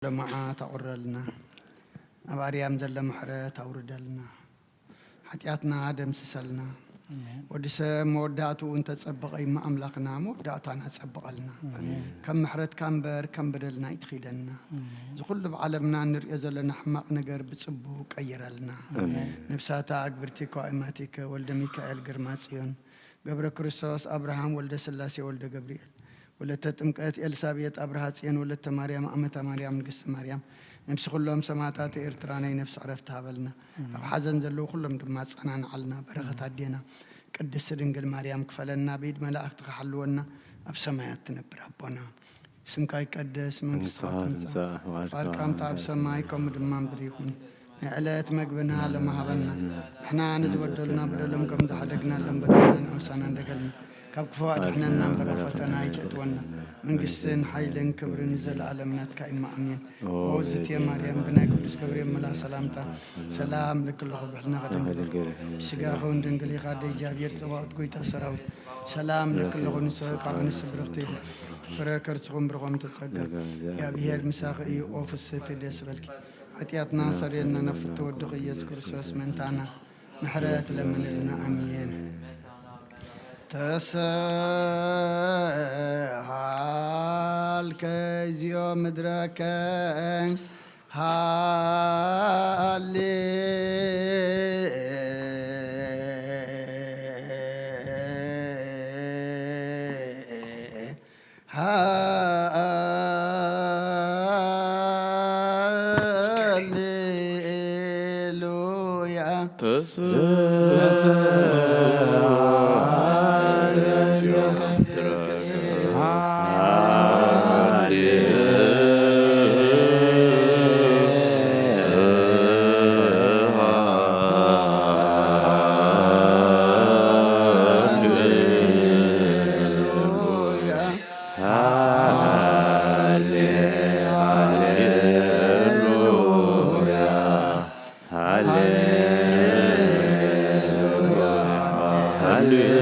ደማዓ ታቑረልና። ኣብ ኣርያም ዘሎ ምሕረት ኣውርደልና። ሓጢኣትና ደምስሰልና። ኣሜን። ወዲ ሰብ መወዳእትኡ እንተጸበቐ እሞ ኣምላኽና መወዳእታና ጸብቐልና። ኣሜን። ከም ምሕረትካ እምበር ከም በደልና ኣይትኺደና። ኣሜን። እዚ ኩሉ ኣብ ዓለምና እንርእዮ ዘለና ሕማቕ ነገር ብጽቡቕ ቀይረልና። ኣሜን። ነብሳታ ኣግብርቲ ከዋእማቲከ ወልደ ሚካኤል ግርማ ጽዮን ገብረ ክርስቶስ ኣብርሃም ወልደ ስላሴ ወልደ ገብርኤል ወለተ ጥምቀት ኤልሳቤጥ ኣብርሃ ጽዮን ወለተ ማርያም ኣመታ ማርያም ንግስቲ ማርያም ነብሲ ኩሎም ሰማዕታት ኤርትራ ናይ ነብሲ ዕረፍቲ ሃበልና። ኣብ ሓዘን ዘለዉ ኩሎም ድማ ኣጸናንዓልና። በረኸት ኣዴና ቅድስቲ ድንግል ማርያም ክፈለና፣ ብኢድ መላእኽቲ ክሓልወና። ኣብ ሰማያት ትነብር ኣቦና ስምካ ይቀደስ፣ መንግስትኻ መንግስትኻ ትምጻእ፣ ትምጻእ፣ ፍቓድካ ፍቓድካ ከምታ ኣብ ከምታ ሰማይ ከምኡ ድማ ምድሪ ይኹን። ናይ ዕለት መግብና ሎሚ ሃበና። ንሕና ንዝበደሉና በደሎም ከም ዝሓደግናሎም በደልና ንኣምሳና እንደገልና። ካብ ክፉ ኣድሕነና እምበር ኣብ ፈተና ኣይተእትወና። መንግስትን ሓይልን ክብርን ንዘለኣለም ናትካ እዩ። ኣሜን። ኦ እግዝእትየ ማርያም፣ ብናይ ቅዱስ ገብርኤል መልኣኽ ሰላምታ ሰላም እልኪ ኣለኹ፣ ብሕልና ከደንግል ስጋ ኸውን ድንግል ኢኻ፣ ኣደ እግዚኣብሔር ጸባኦት ጎይታ ሰራዊት ሰላም እልኪ ኣለኹ። ንስኺ ካብ ኣንስቲ ብርኽቲ ኢኺ፣ ፍረ ከርስኹም ብሩኽ ተጸጋ፣ እግዚኣብሔር ምሳኺ እዩ። ኦ ፍስሕቲ ደስ በልኪ፣ ሓጢኣትና ሰረየልና፣ ናብ ፍትወ ወድኺ ኢየሱስ ክርስቶስ ምእንታና ምሕረት ለምንልና። ኣሜን። ተሰሃልከ እግዚኦ ምድረከ ሃሌ ሃሌሉያ። ሃሌ፣ ሃሌሉያ፣ ሃሌሉያ፣ ሃሌሉያ።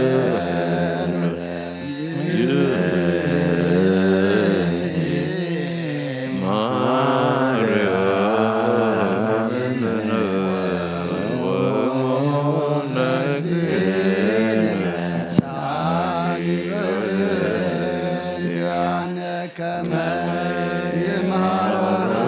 ማርያም ወሞነግር ሳሊበ ከመ ይምሃረነ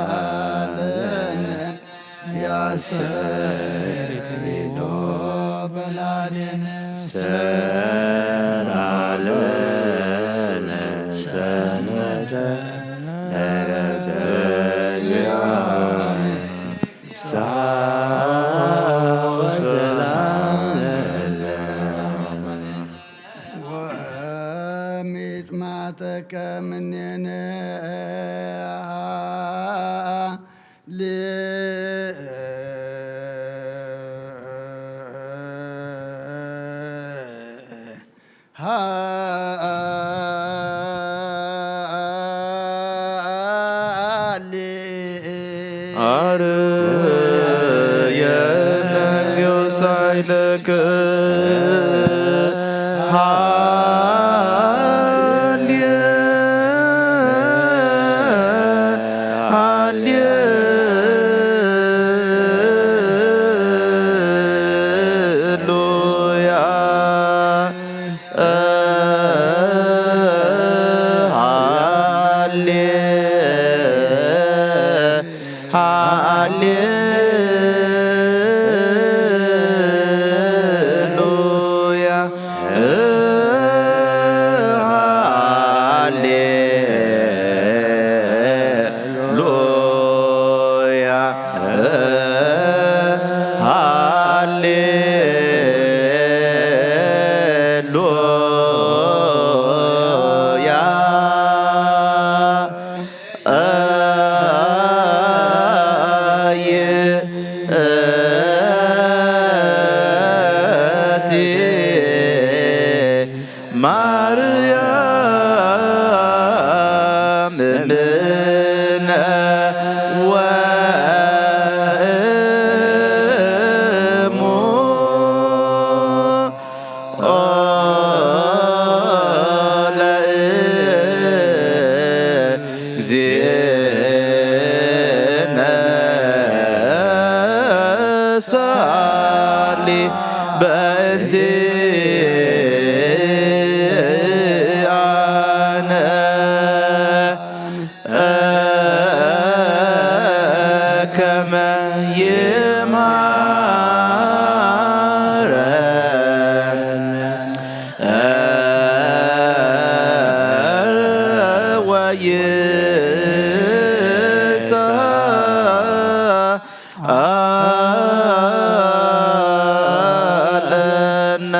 ወይስሃለነ ያሰሪቶ በላሌነ ሰራለነ ሰመተ ረተያነ ወሚጥማተከ ምኔነ ሃሌ አርየነ እግዚኦ ሳይለከ ሃሌ ሃሌ ሉያ ሃሌ ሃሌ ሳሊ በእንቲኣነ ከመ ይማረነ ወይሳ አለነ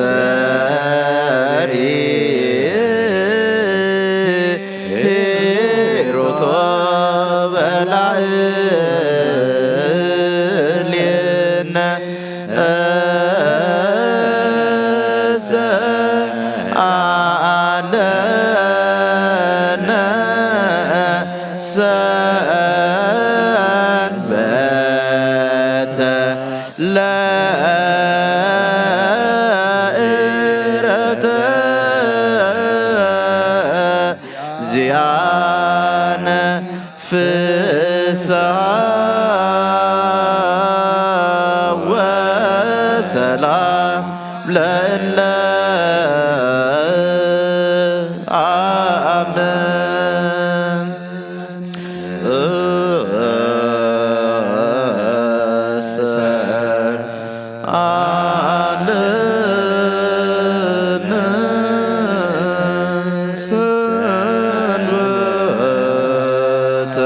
ያስተሪ ሄሮቶ በላዕሌነ እሰ አለነ ሰንበተ ለእረፍተ ዚአነ ፍስሐ ወሰላም ለእለ አምን። እሰ አልነ ሰንበተ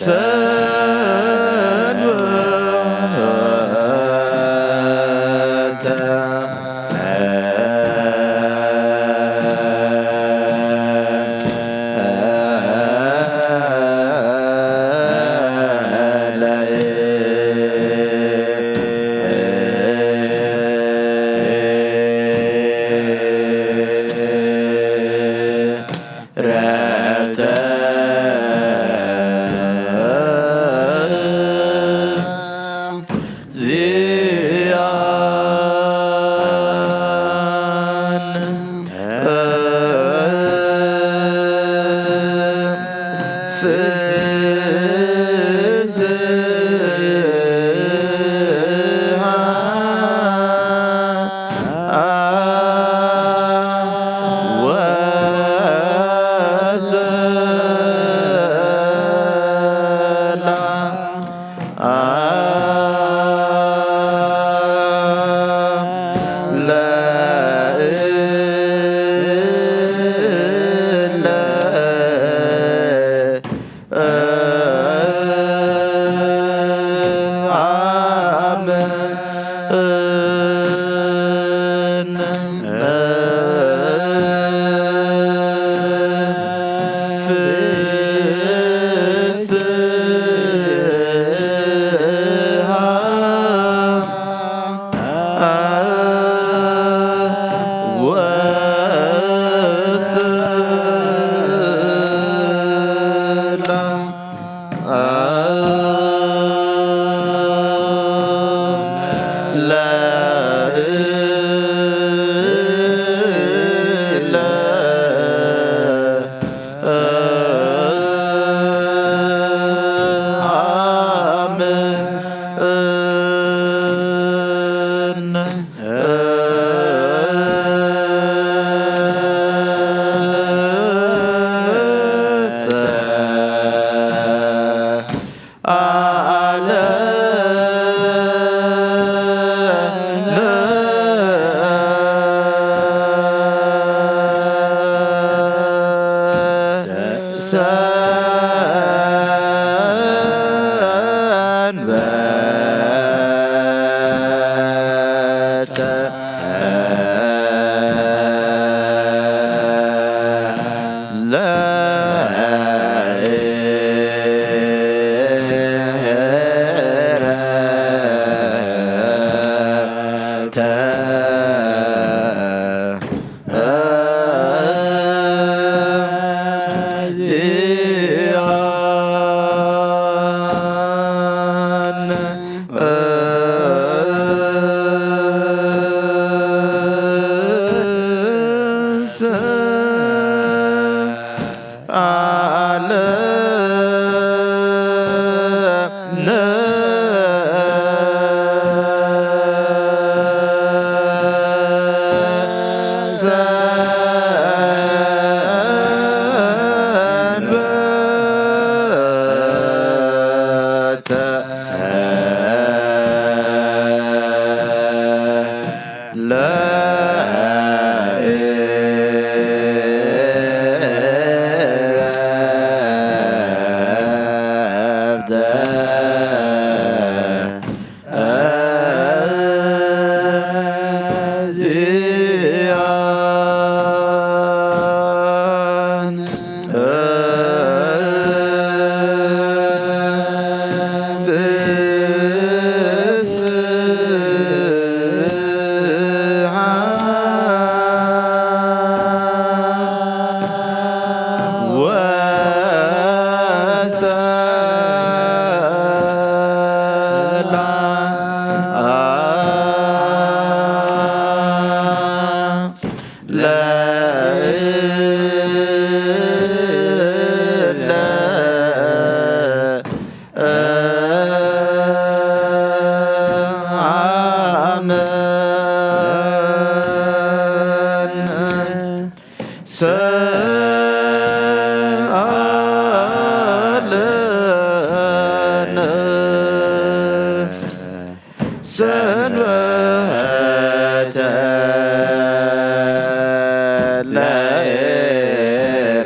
ሰንበተ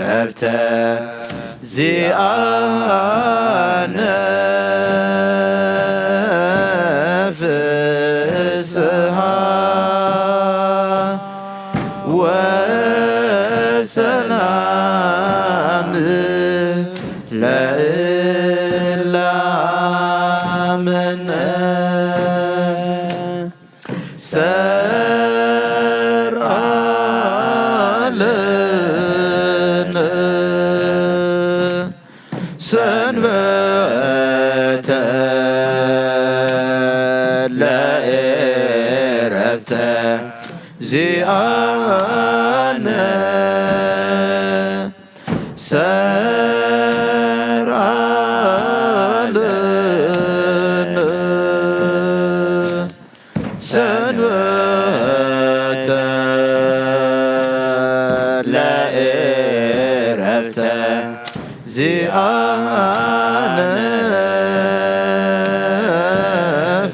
ረብተ ለእላምነ ሰርዓ ለነ ሰንበተ ለእረፍተ ዚኣነ ሰርዓ ለነ ሰንበተ ለእረፍተ ዚኣነ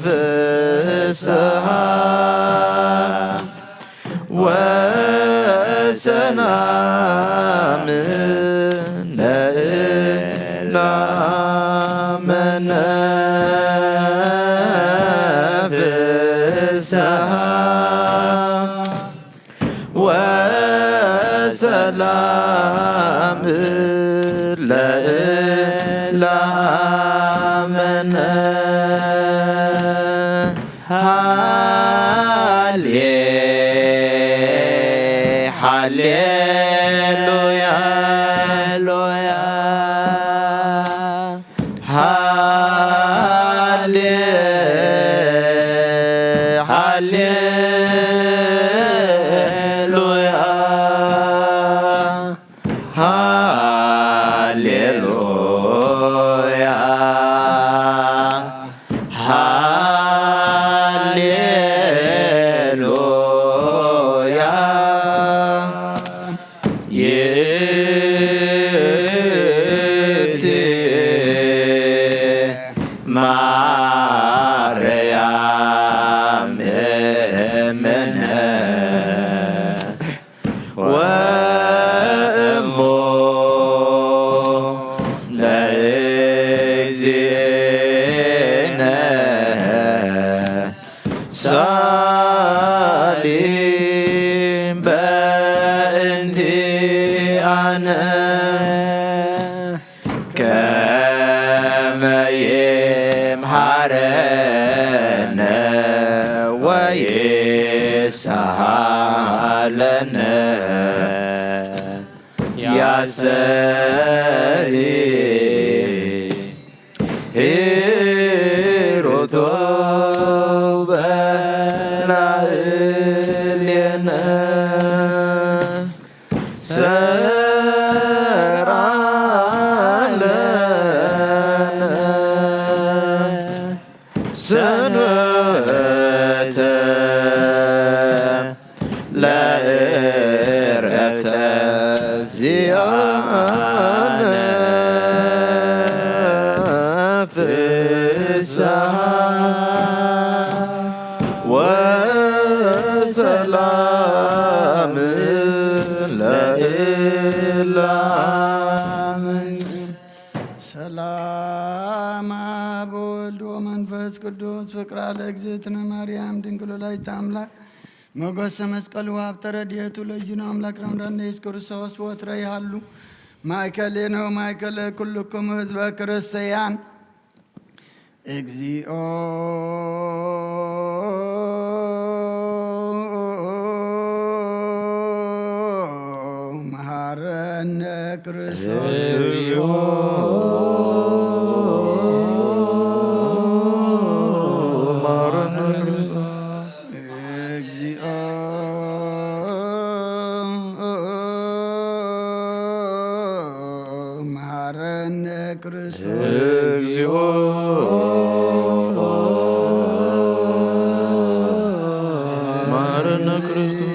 ፍስሓ ወሰላም ለእላመነ ፍስሓ ወሰላም ለእላመነ ሃሌ ሃሌሉያ ሉያ ሃሌ ሃሌሉያ ሃሌሉያ ሃሌሉያ ይእቲ ማርያም እምነ ወእሞ ለእግዚእነ ሳሊ በእንቲኣነ ከመ ይምሃረነ ወይሳሃለነ ያሰሪ ሂሩቶ በላዕሌነ ሰርዓ ለነ ሰንበተ ለእረፍተ ዚኣነ ፍስሓ ወሰላም ለእላመነ። ሰላም አብ ወወልድ ወመንፈስ ቅዱስ ፍቅራ ለእግዝእትነ ማርያም ድንግል ወላዲተ አምላክ ሞገሰ መስቀሉ ሀብተ ረድኤቱ ለእግዚእነ አምላክ ረምዳን ኢየሱስ ክርስቶስ ወትረ ይሃሉ ማእከሌነ ወማእከለ ኩልክሙ ህዝበ ክርስቲያን። እግዚኦ መሐረነ ክርስቶስ። እግዚኦ መሐረነ ክርስቶስ። እግዚኦ መሐረነ ክርስቶስ። እግዚኦ መሐረነ ክርስቶስ።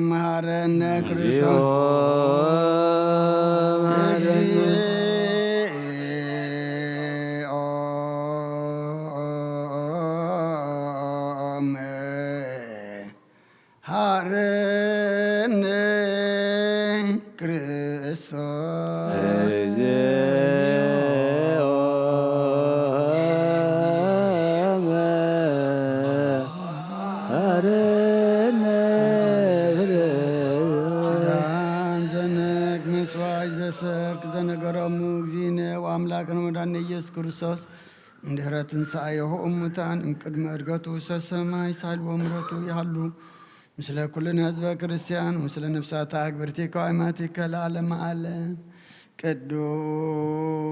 መሃረነ ክርስቶስ። እግዚኦ መሃረነ ክርስቶስ። ኪዳን ዘነግ መስዋዕት ዘሰርክ ዘነገሮሙ እግዚእነ ወአምላክነ ወመድኃኒነ ኢየሱስ ክርስቶስ፣ እንድሕረ ትንሣኤሁ እሙታን እምቅድመ ዕርገቱ ውስተ ሰማይ ሳህል ወምሕረቱ ይሃሉ ምስለ ኩልነ ህዝበ ክርስቲያን ምስለ ነፍሳተ አግብርቲከ ወአማቲከ ለዓለመ ዓለም። ቅዱስ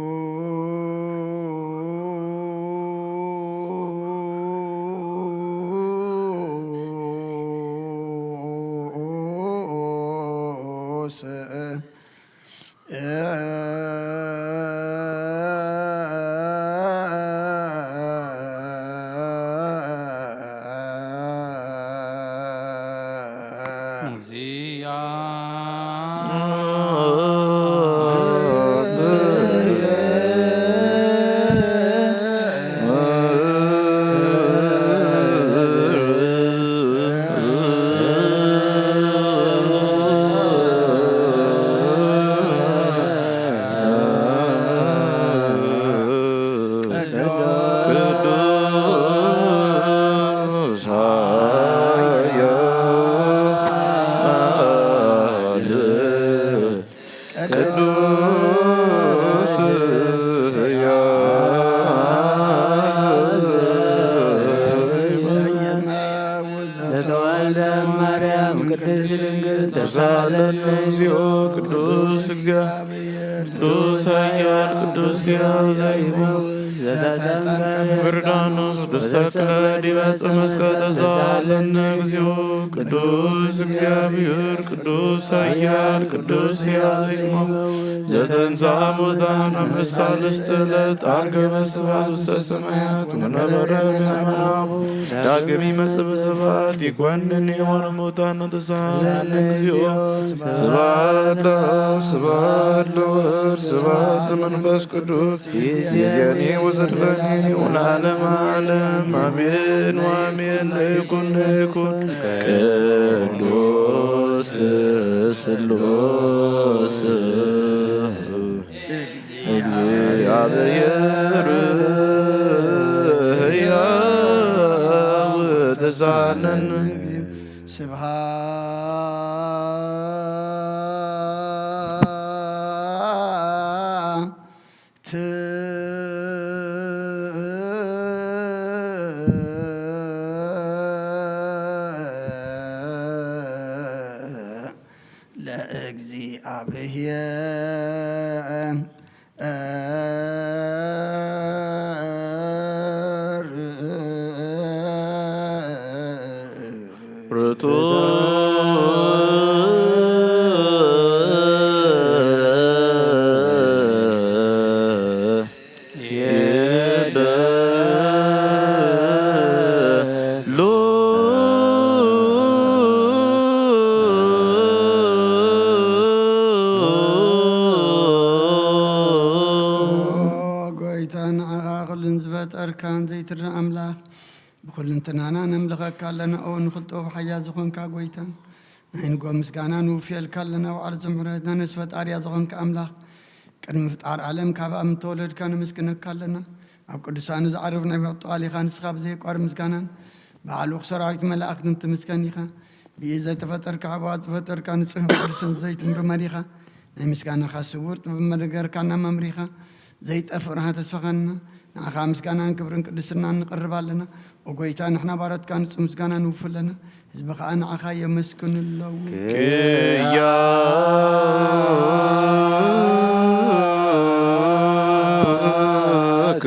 ቅዱስ ኃያል ቅዱስ ሕያው ዘተወልደ ማርያም ቅድስት ድንግል ተሳለነ እግዚኦ። ቅዱስ እግዚአብሔር ቅዱስ ኃያል ቅዱስ ሕያው ዘይመውት ዘተጠምቀ ዮርዳኖስ ወተሰቅለ ዲበ ዕፀ መስቀል ተሳለነ እግዚኦ። ቅዱስ እግዚአብሔር ቅዱስ ኃያል ቅዱስ ሕያው ዘይመውት ዘተንሥአ እሙታን አመ ሣልስት ዕለት ዐርገ በስብሐት ውስተ ሰማያት ወነበረ በየማነ አቡ። ዳግም ይመጽእ በስብሐት ይኮንን ሕያዋነ ሙታነ ተሳለነ እግዚኦ። ስብሐት ለአብ ስብሐት ለወልድ ስብሐት ለመንፈስ ቅዱስ ይእዜኒ ወዘልፈኒ ወለዓለመ ዓለም አሜን ወአሜን። ለይኩን ለይኩን ቅዱስ ስሉስ እግዚአብሔር ሕያው ተሳለነ። ስብሐት ለእግዚአብሔር። ርቱ ጎይታ ንዓኻ ኩሉን ዝፈጠርካን ዘይትረእ ኣምላኽ ብኹልንትናና ነምልኸካ ኣለና። ኦ ንኽልጦ ብሓያ ዝኾንካ ጎይታ፣ ናይ ንጎ ምስጋና ንውፍየልካ ኣለና። ባዕሉ ዝምሕረትና ነፍሲ ፈጣሪያ ዝኾንካ ኣምላኽ፣ ቅድሚ ምፍጣር ዓለም ካብ ኣብ ምተወለድካ ነመስግነካ ኣለና። ኣብ ቅዱሳኑ ዝዓርፍ ናይ ምሕረት ቃል ኢኻ። ንስኻ ብዘየቋርብ ምስጋናን ብኣዕሉኽ ሰራዊት መላእኽትን ትምስገን ኢኻ። ብኢድ ዘይተፈጠርካ፣ ብኣፍ ዝፈጠርካ፣ ንጹሕን ቅዱስን ዘይትምርመር ኢኻ። ናይ ምስጋናኻ ስውር ጥበብ መደገርካና መምሪኻ፣ ዘይጠፍእ ብርሃን ተስፋኻና። ንዓኻ ምስጋናን ክብርን ቅድስናን ንቕርብ ኣለና። ኦ ጎይታ፣ ንሕና ባሮትካ ንጹህ ምስጋና ንውፍ ኣለና። ህዝቢ ኸኣ ንዓኻ የመስግኑ ኣለዉ። ኪያክ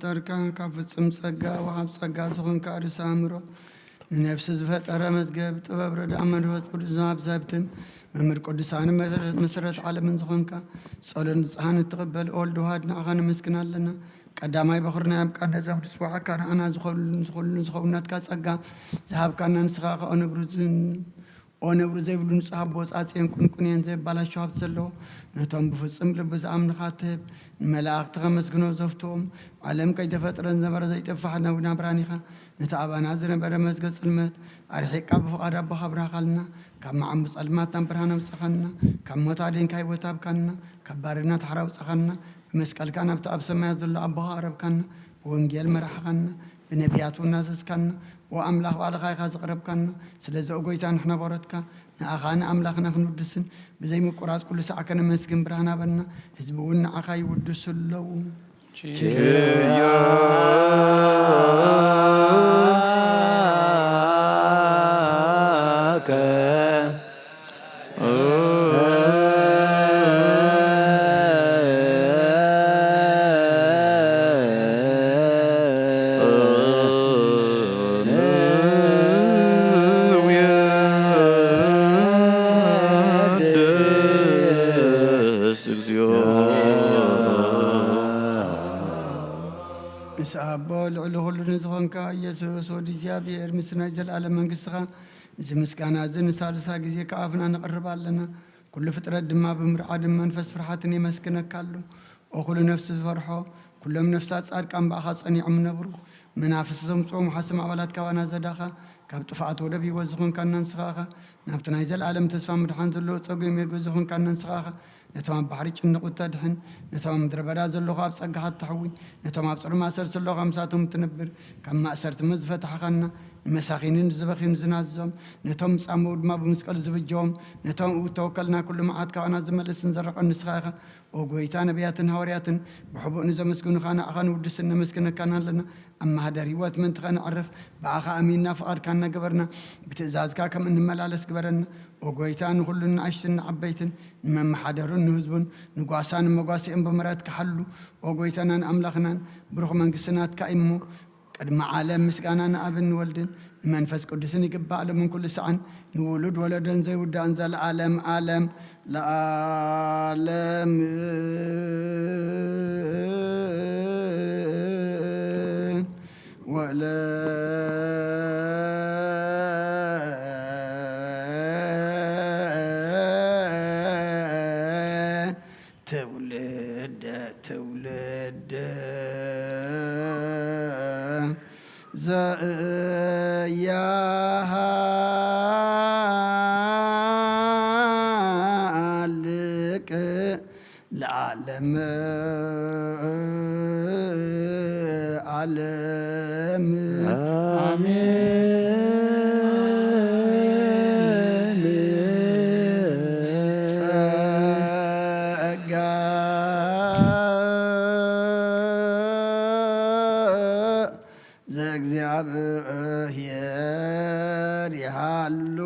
ዝፈጠርካ፣ ካብ ፍጹም ጸጋ ወሃብ ጸጋ ዝኾንካ ርእሰ ኣእምሮ፣ ንነፍሲ ዝፈጠረ መዝገብ ጥበብ ረድኣ መንፈስ ቅዱስ ወሃብ ዘህብትን መምህር ቅዱሳን መሰረት ዓለምን ዝኾንካ፣ ጸሎት ንጽሓን እትቕበል ወልድ ዋህድ ንዓኻ ነመስግን ኣለና። ቀዳማይ በኹርና ኣብ ቃል ነዛ ክድጽዋዓካ ንዓና ዝኾሉን ዝኾሉን ዝኸውን ናትካ ጸጋ ዝሃብካና ንስኻ ከኣ ነግርዝን ኦ ነውሪ ዘይብሉ ንጹህ ኣቦ፣ ጻጽየን ቁንቁንየን ዘየባላሹ ሃብቲ ዘለዎ፣ ነቶም ብፍጹም ልቢ ዝኣምኑኻ ትህብ፣ ንመላእኽቲ ከመስግኖ ዘፍትዎም፣ ዓለም ከይተፈጥረ ዝነበረ ዘይጠፍእ ሓድና ናብራን ኢኻ። ነቲ ኣባና ዝነበረ መዝገብ ጽልመት ኣርሒቕካ ብፍቓድ ኣቦኻ ኣብርሃኻልና። ካብ መዓሙቕ ጸልማት ናብ ብርሃን ኣውጻኻና። ካብ ሞት ኣድንካ ህይወት ሃብካና። ካብ ባርነት ሓራ ኣውጻኻና። ብመስቀልካ ናብቲ ኣብ ሰማያት ዘሎ ኣቦኻ ኣቕረብካና። ብወንጌል መራሕኻና። ብነቢያት እውን ኣዘዝካና። ኦ ኣምላኽ ባዕልኻ ኢኻ ዘቕረብካና። ስለዚ ኦ ጎይታ ንሕና በረትካ ንኣኻ ንኣምላኽና ክንውድስን ብዘይ ምቁራጽ ኩሉ ሳዕ ከነመስግን ብርሃን ሃበና። ህዝቢ እውን ንዓኻ ይውድሱ ኣለዉ። ኪርያከ ምስ ኣቦ ልዕሊ ኩሉ ንዝኾንካ ኢየሱስ ወዲ እግዚኣብሔር፣ ምስ ናይ ዘለኣለም መንግስትኻ፣ እዚ ምስጋና እዚ ንሳልሳ ግዜ ካብ ኣፍና ነቕርብ ኣለና። ኩሉ ፍጥረት ድማ ብምርዓድን መንፈስ ፍርሓትን የመስግነካ ኣሎ። ኦ ኩሉ ነፍሲ ዝፈርሖ፣ ኩሎም ነፍሳት ጻድቃን ብኣኻ ጸኒዖም ነብሩ። መናፍስቲ ዘምጽኦም ሓስም ኣባላት ካባና ዘዳኻ፣ ካብ ጥፍኣት ወደብ ህይወት ዝኾንካና ንስኻ ኢኻ። ናብቲ ናይ ዘለኣለም ተስፋ ምድሓን ዘለዎ ጸጉ የሜጎ ዝኾንካና ንስኻ ኢኻ። ነቶም ኣብ ባሕሪ ጭንቑ እተድሕን፣ ነቶም ኣብ ምድረ በዳ ዘለኹ ኣብ ጸጋኻ እተሕዊ፣ ነቶም ኣብ ጽሩይ ማእሰርቲ ዘለኹ ከምሳቶም እትነብር፣ ካብ ማእሰርቲ እሞ ዝፈታሕኻና፣ ንመሳኺንን ንዝበኽዩን ዝናዝዞም፣ ነቶም ዝጻመዉ ድማ ብመስቀሉ ዝብጀዎም፣ ነቶም እተወከልና ኩሉ መዓት ካባና ዝመልስን ዘረቐን ንስኻ ኢኻ። ኦ ጎይታ፣ ነቢያትን ሃዋርያትን ብሕቡእ ንዘመስግኑኻ ንኣኻ ንውድስን ነመስግነካን ኣለና። ኣብ ማህደር ህይወት ምእንቲ ኸነዕርፍ ብኣኻ ኣሚንና ፍቓድካ እናገበርና ብትእዛዝካ ከም እንመላለስ ግበረና። ኦ ጎይታ፣ ንኹሉን ንኣሽትን ንዓበይትን ንመመሓደሩን ንህዝቡን ንጓሳን መጓስኦም ብምሕረትካ ሓሉ። ኦ ጎይታናን ኣምላኽናን፣ ብሩኽ መንግስቲ ናትካ እዩ እሞ፣ ቅድሚ ዓለም ምስጋና ንኣብን ንወልድን ንመንፈስ ቅዱስን ይግባእ፣ ሎምን ኩሉ ሰዓን ንውሉድ ወለዶን ዘይውዳእን ዘለዓለም ዓለም ለዓለም። ወለ ትውልደ ትውልድ ዘያሃልቅ ለዓለም ዓለም። ጸጋ ዘእግዚኣብሔር ይሃሉ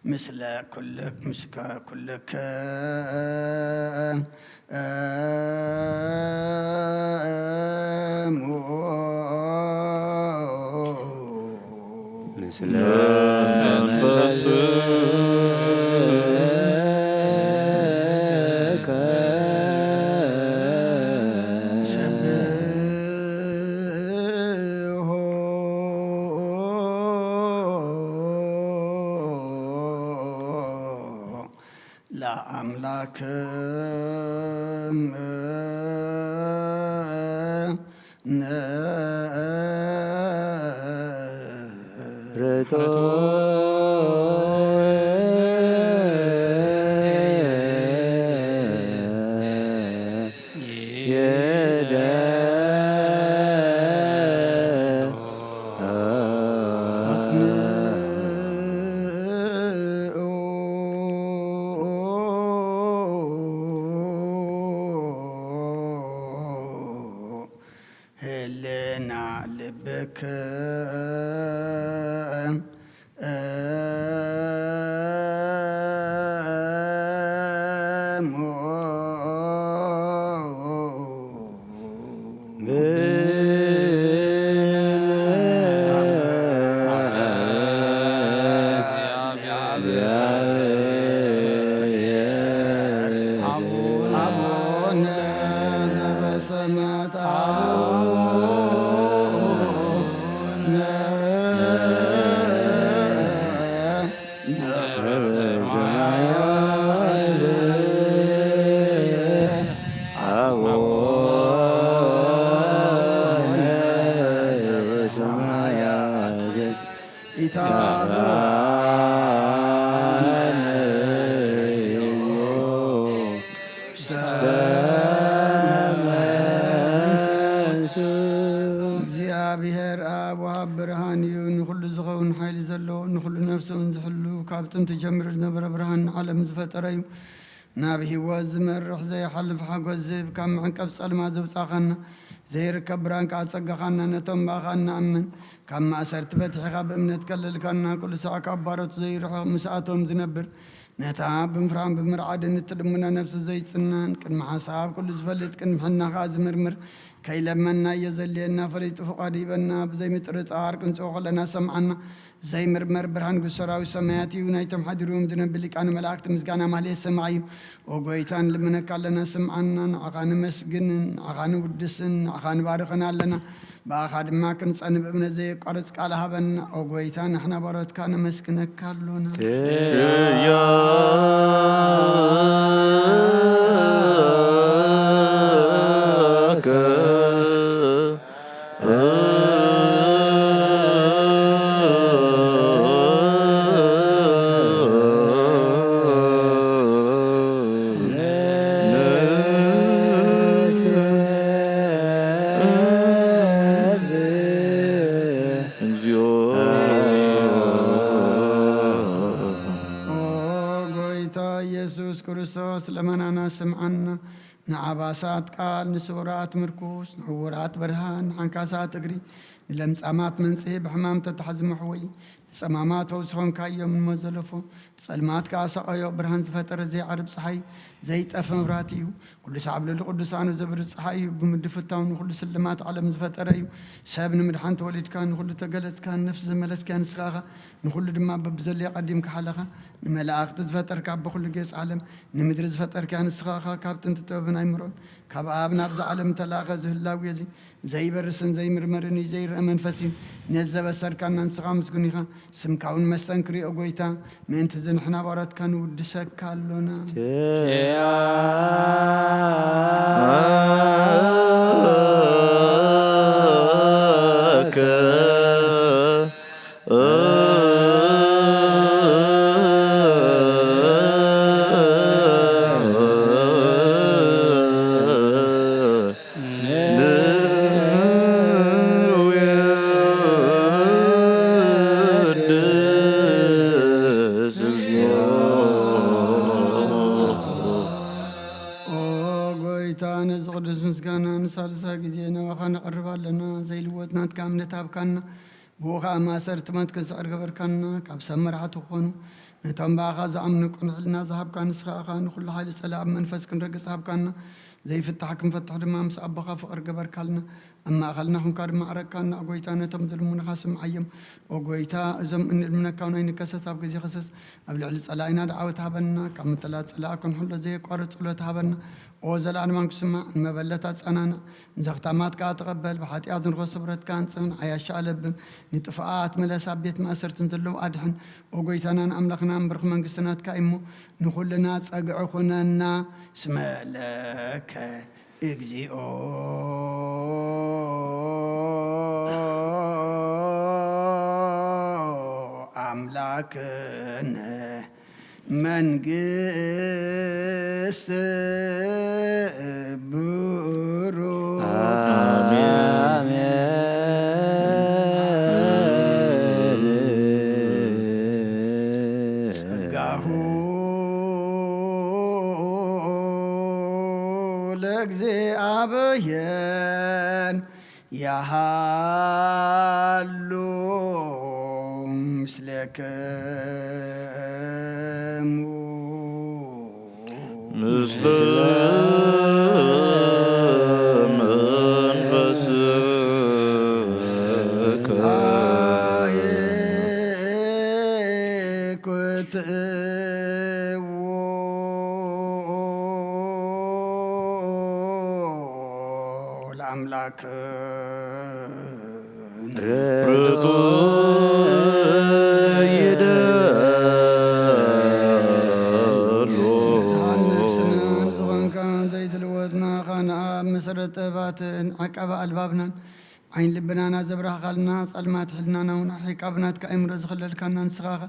ምስለ ኩልክ ምስከ ኩልክ ምስለ መንፈስከ ሰብሖ ለአምላክ ርቶ ይደ ህልና ልብክ ንሱ እውን ዝሕሉ፣ ካብ ጥንቲ ጀሚሩ ዝነበረ ብርሃን ንዓለም ዝፈጠረ እዩ። ናብ ህይወት ዝመርሕ ዘይሓልፍ ሓጎስ ዝህብ፣ ካብ መዕንቀፍ ጸልማት ዘውጻኻና፣ ዘይርከብ ብርሃን ከኣ ጸጋኻና፣ ነቶም ብኣኻ እንኣምን፣ ካብ ማእሰርቲ ፈቲሕኻ ብእምነት ከለልካና፣ ኩሉ ሳዕ ካብ ባሮት ዘይርሕቕ ምስኣቶም ዝነብር፣ ነታ ብምፍራን ብምርዓድን እትልምኖ ነፍሲ ዘይጽነን፣ ቅድሚ ሓሳብ ኩሉ ዝፈልጥ፣ ቅድሚ ሕልና ከኣ ዝምርምር፣ ከይለመናዮ ዘድልየና ፈሊጡ ፍቓዱ ሂበና፣ ብዘይምጥርጣር ክንጽኦ ከለና ሰምዓና። ዘይምርመር ብርሃን ንጉስ ሰራዊት ሰማያት እዩ፣ ናይቶም ሓዲርዎም ዝነብር ሊቃነ መላእክቲ ምስጋና ማህሌት ሰማዕ እዩ። ኦ ጎይታ፣ ንልምነካ ኣለና፣ ስምዓና። ንዓኻ ንመስግንን ንዓኻ ንውድስን ንዓኻ ንባርኽን ኣለና። ብኣኻ ድማ ክንጸንእ ብእምነት ዘየቋርጽ ቃል ሃበና። ኦ ጎይታ፣ ንሕና ባሮትካ ነመስግነካ ኣሎና። ኦ ጎይታ ኢየሱስ ክርስቶስ፣ ለመናና ስምዓና። ንዓባሳት ቃል፣ ንስውራት ምርኩስ፣ ንዕውራት ብርሃን፣ ንሓንካሳት እግሪ፣ ንለምጻማት መንጽሂ፣ ብሕማም ተታሕዚ መሕወዪ፣ ንጸማማት ፈውሲ ኾንካዮም፣ ንመዘለፎ ጸልማት ከኣ ሰቐዮ። ብርሃን ዝፈጠረ ዘይዓርብ ጸሓይ፣ ዘይጠፍ መብራህቲ እዩ። ኩሉ ሳዕ ኣብ ልዕሊ ቅዱሳኑ ዘብርህ ጸሓይ እዩ። ብምድፍታው ንኹሉ ስልማት ዓለም ዝፈጠረ እዩ። ሰብ ንምድሓን ተወሊድካ፣ ንኹሉ ተገለጽካ፣ ንነፍሲ ዝመለስካያ ንስኻ ኢኻ። ንኹሉ ድማ በብዘድልዮ ቀዲምካ ሓለኻ። ንመላእኽቲ ዝፈጠርካ፣ በኹሉ ጌጽ ዓለም ንምድሪ ዝፈጠርካያ ንስኻ ኢኻ። ካብ ጥንቲ ጥበብን ኣይምሮን ካብ ኣብ ናብዛ ዓለም እተላእኸ፣ እዚ ህላዌ እዚ ዘይበርስን ዘይምርመርን እዩ፣ ዘይረአ መንፈስ እዩ። ነዚ ዘበሰርካና ንስኻ ምስጉን ኢኻ። ስምካ እውን መስተንክር እዩ፣ ኦ ጎይታ። ምእንቲ እዚ ንሕና ባሮትካ ንውድሰካ ኣሎና። ኦ ጎይታ፣ ነዚ ቅዱስ ምስጋና ንሳልሳይ ግዜ ናባኻ ነቕርብ ኣለና። ዘይልወጥ ናትካ እምነት ሃብካና። ብኡ ኸኣ ማእሰርቲ ሞት ክንስዕር ገበርካና። ካብ ሰብ መራሕቲ ክኾኑ ነቶም ብኣኻ ዝኣምኑ ቅኑዕ ሕልና ዝሃብካ ንስኻ ኢኻ። ንኹሉ ሓይሊ ጸላኢ ብመንፈስ ክንረግጽ ሃብካና። ዘይፍታሕ ክንፈትሕ ድማ ምስ ኣቦኻ ፍቕሪ ገበርካልና። ኣብ ማእከልና ኹንካ ድማ ኣረካና። ኦ ጎይታ፣ ነቶም ዝልምኑኻ ስምዓዮም። ኦ ጎይታ፣ እዞም እንልምነካ እውን ኣይንከሰስ፣ ኣብ ግዜ ከሰስ ኣብ ልዕሊ ጸላኢና ደዓወት ሃበና። ካብ ምጥላት ጸላኢ ክንሕሎ ዘየቋርጽ ጸሎት ሃበና። ኦ ዘላለም ኣንክስማዕ፣ ንመበለት ኣጸናንዕ፣ ንዘኽታማት ከኣ ተቐበል። ብሓጢኣት ንረኽቦ ስብረትካ ኣንጽፍ፣ ንዓያሻ ኣለብም፣ ንጥፉኣት ምለስ፣ ኣብ ቤት ማእሰርቲ ንዘለዉ ኣድሕን። ኦ ጎይታናን ኣምላኽናን፣ ብርኽ መንግስቲ ናትካ እሞ፣ ንኹልና ጸግዒ ኩነና። እስመ ለከ እግዚኦ ኣምላክነ መንግስት ብሩክ። አሜን። ጸጋሁ ለእግዚኣብሔር ያሃሉ ምስሌክሙ። ምስለ መንፈስከ። አይ ኩትዎ ለአምላክ። ርቱዕ ይደሉ። መድኃን ነፍስና ዝኾንካ ዘይትልወጥ ንዓኻ ንኣብ መሰረት ጥበባትን ዓቃቢ ኣልባብናን ዓይን ልብናና ዘብራህኻልና ጸልማት ሕልናና እውን ኣርሒቃ ብናትካ ኣእምሮ ዝኸለልካና ንስኻ ኢኻ።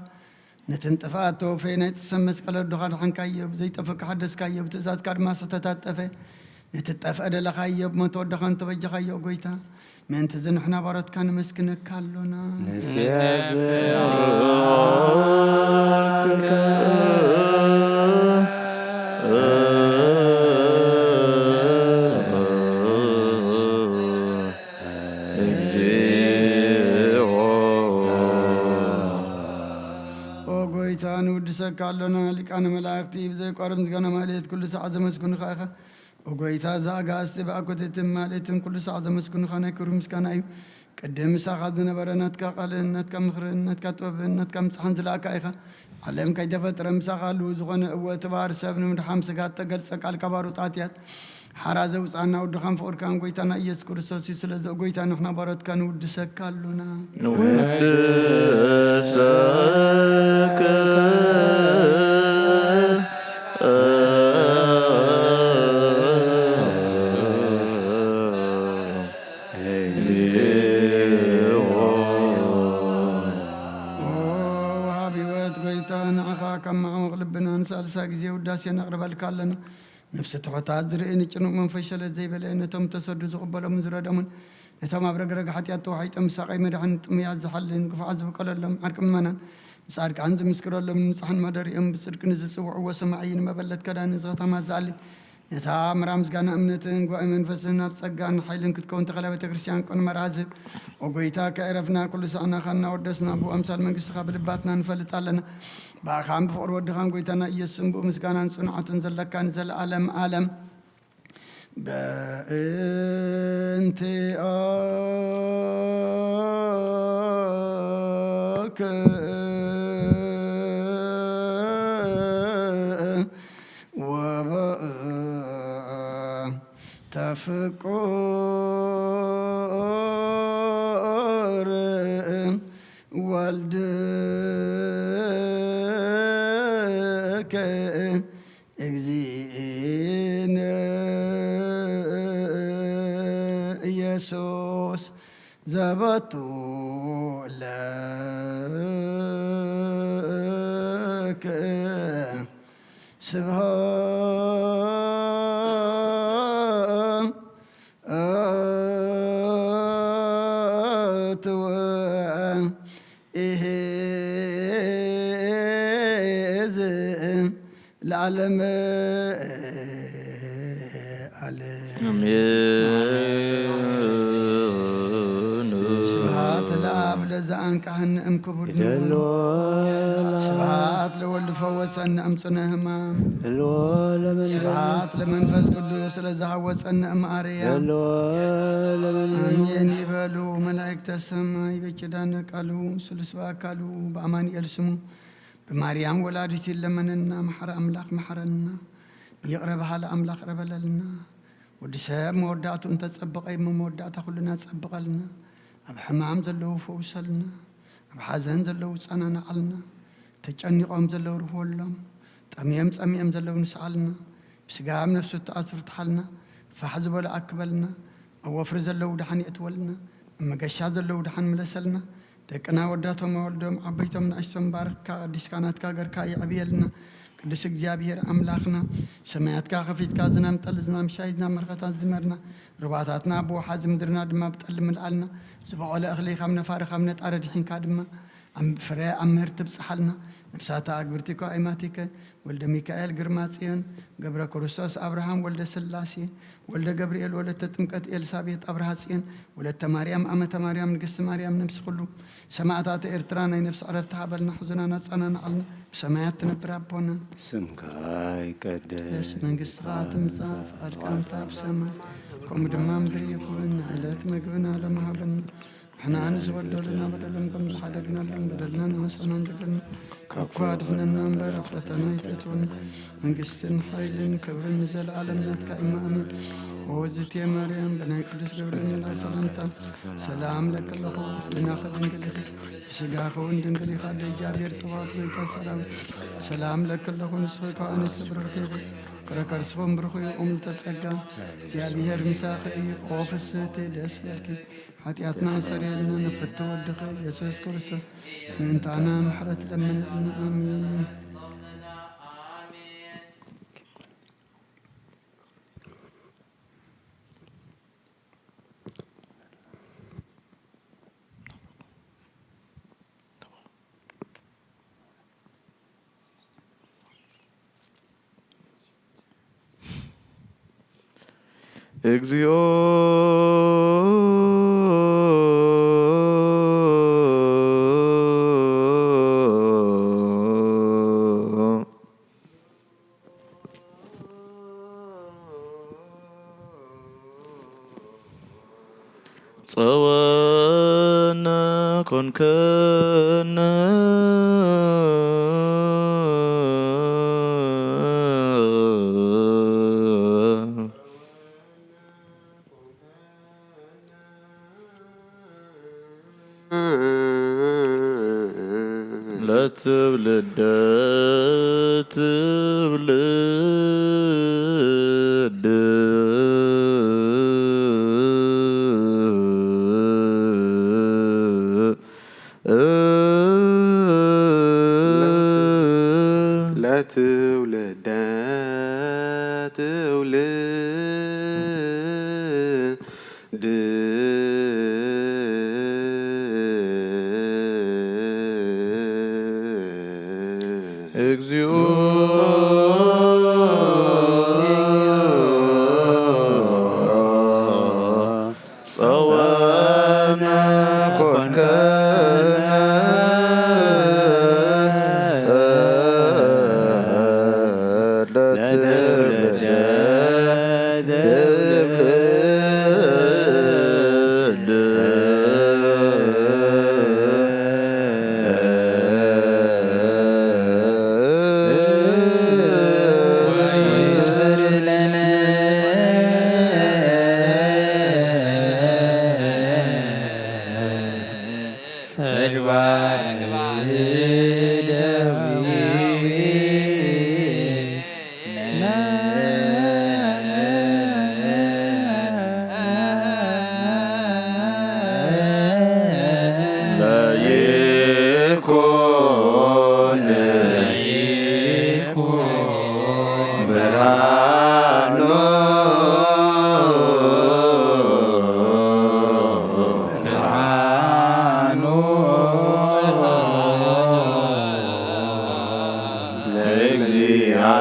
ነተን ጥፍኣት ተወፈየ ናይ ጥሰን መስቀል ወዶኻ ደሓንካዮ፣ ብዘይጠፍእ ሓደስካዮ፣ ብትእዛዝካ ድማ ዝተታጠፈ። ነቲ ጠፍአ ደለኻዮ፣ ብሞት ወዶኻ እንተበጀኻዮ፣ ጎይታ፣ ምእንቲ እዚ ንሕና ባሮትካ ነመስግነካ ኣሎና። ንሴብሖከ እግዚኦ። ኦ ጎይታ፣ ንውድሰካ ኣሎና። ሊቃነ መላእክቲ ብዘይቋርም ዝገነ ማህሌት ኩሉ ሰዓት ዘመስግኑኻ ኢኻ። ኦ ጎይታ፣ እዛ ኣጋእዝቲ ብኣኮቴትን ማህሌትን ኩሉ ሰዓት ዘመስግኑኻ ናይ ክብሪ ምስጋና እዩ። ቅድም ምሳኻ ዝነበረ ናትካ ቃልን ናትካ ምኽርን ናትካ ጥበብን ናትካ ምጽሓን ዝለኣካ ኢኻ። ዓለም ከይተፈጥረ ምሳኻ ህልው ዝኾነ፣ እወ፣ እቲ ባህሪ ሰብ ንምድሓን ስጋ እተገልጸ ቃልካ ባሩት ኣትያት ሓራ ዘውጽኣና ወድኻን ፍቕርካን ጎይታና ኢየሱስ ክርስቶስ እዩ። ስለዚ ኦ ጎይታ፣ ንሕና ባሮትካ ንውድሰካ ኣሎና። ንውድሰከ ኦ ወሃቢ ህይወት ጎይታ፣ ንዓኻ ካብ መዓሙቕ ልብና ንሳልሳይ ግዜ ውዳሴ ነቕርበልካ ኣለና። ነፍሲ ትሑታት ዝርኢ፣ ንጭኑቕ መንፈስ ሸለል ዘይበለ፣ ነቶም ተሰዱ ዝቕበሎምን ዝረደሙን፣ ነቶም ኣብ ረግረግ ሓጢኣት ተዋሒጦም ብሳቐይ መድሓኒ ጥሙያት ዝሓልን ግፉዓት ዝበቀለሎም ዓርቂ ምእመናን፣ ንጻድቃን ዝምስክረሎም ንንጹሓን ማደሪኦም ብጽድቂ ንዝጽውዕዎ ሰማዒ ንመበለት ከዳኒ ዝኸታማ ዝኣሊ ነታ ምራ ምስጋና እምነትን ጉባኤ መንፈስን ኣብ ጸጋን ሓይልን ክትከውን ተኸላ ቤተ ክርስቲያን ቅን መርሃ ዝህብ። ኦ ጎይታ፣ ከዕረፍና ኩሉ ሳዕናኻ እናወደስና ብኡ ኣምሳል መንግስትኻ ብልባትና ንፈልጥ ኣለና። ብኣኻን ብፍቕሪ ወድኻን ጎይታና ኢየሱስን ብኡ ምስጋናን ጽንዓትን ዘለካ ንዘለኣለም ኣለም። በእንቲኦክ ወበእንተ ፍቁር ወልድክ እግዚእነ ኢየሱስ ዘበቱ ለክ ስብሐት ወኢሕዝ ለዓለመ ዓለም። ኣሜን። ስብሐት ለአብ ለዘአንቀሐነ እምክቡድ ንቡር። ስብሐት ለወልድ ፈወሰነ እምጽነ ህማም። ስብሐት ለመንፈስ ቅዱስ ለዘሐወጸነ እምአርያ። አሜን ይበሉ መላእክተ ሰማይ በኪዳነ ቃሉ ስሉስ በአካሉ በአማኑኤል ስሙ ብማርያም ወላዲት ይለመነና። መሐረ አምላክ መሐረና። ይቕረ በሃሊ ኣምላኽ ቅረ በለልና። ወዲ ሰብ መወዳእቱ እንተጸበቐ እሞ መወዳእታ ኩልና ጸብቐልና። ኣብ ሕማም ዘለዉ ፈውሰልና። ኣብ ሓዘን ዘለዉ ጸናናዓልና። ተጨኒቖም ዘለዉ ርህወሎም። ጠምዮም ጸሚኦም ዘለዉ ንስዓልና። ብስጋ ኣብ ነፍሱ እተኣስሩ ፍትሓልና። ፋሕ ዝበሉ ኣክበልና። ኣብ ወፍሪ ዘለዉ ደሓን የእትወልና። ኣብ መገሻ ዘለዉ ደሓን ምለሰልና። ደቅና ወዳቶም ኣወልዶም ዓበይቶም ንኣሽቶም ባርክካ ቀዲስካ ናትካ ገርካ የዕብየልና። ቅዱስ እግዚኣብሔር ኣምላኽና ሰማያትካ ከፊትካ ዝናም ጠሊ ዝናም ሻይ ዝናም መርኸታት ዝመርና ሩባታትና ብውሓዚ ምድርና ድማ ብጠሊ ምልኣልና። ዝበቖለ እኽሊ ካብ ነፋሪ ካብ ነጣሪ ድሒንካ ድማ ኣብ ፍረ ኣብ ምህር ትብጽሓልና። ነፍሳታ ኣግብርቲኮ ኣይማቲከ ወልደ ሚካኤል ግርማ ጽዮን ገብረ ክርስቶስ ኣብርሃም ወልደ ስላሴ ወልደ ገብርኤል ወለተ ጥምቀት ኤልሳቤጥ ኣብርሃ ጽዮን ወለተ ማርያም ኣመተ ማርያም ንግስቲ ማርያም ነብሲ ኩሉ ሰማዕታት ኤርትራ ናይ ነብሲ ዕረፍቲ ሃበልና። ሕዙናና ኣጸናንዓልና። ብሰማያት ትነብር ኣቦና ስምካ ይቀደስ መንግስትኻ ትምጻእ ፍቃድካ እንታይ ብሰማይ ከምኡ ድማ ምድሪ ይኹን። ዕለት ምግብና ሎም ሃበና ንሕና ንዝበደሉና በደሎም ከም ዝሓደግናሎም በደልና ንሓሰናን በደልና ካብ ክፉ ኣድሕነና እምበር ኣብ ፈተና ኣይተእትወና። መንግስትን ሓይልን ክብርን ንዘለኣለም ናትካ እዩ። ኣሜን። ኦዝቴ ማርያም ብናይ ቅዱስ ገብርኤል መልኣክ ሰላምታ ሰላም ለክለኹ ብናኸ ድንግል ኢኺ ብስጋኸ እውን ድንግል ኢኻ። ኣደ እግዚኣብሔር ጽባኦት ጎይታ ሰራዊት ሰላም ለክለኹ ንስኺ ካብ ኣንስቲ ብርኽቲ ኢኺ። ፍረ ከርስኹም ብርኹ እዩ። ኦም ዝተጸጋ እግዚኣብሔር ምሳኺ እዩ። ኦ ፍስህቲ ደስ በልኪ ሓጢኣትና ሰሪልና ንፍቶ ወድኺ ኢየሱስ ክርስቶስ ምእንታና ምሕረት ለምንልና። ኣሜን። እግዚኦ። ጸወነ ኮንከነ። ለትውልደ ትውልድ። ለትውልደ ትውልድ። እግዚኦ። ጸወነ ኮንከነ። ለትውልደ ትውልድ። ተግባር እደዊነ። ለይኩን ብርሃኑ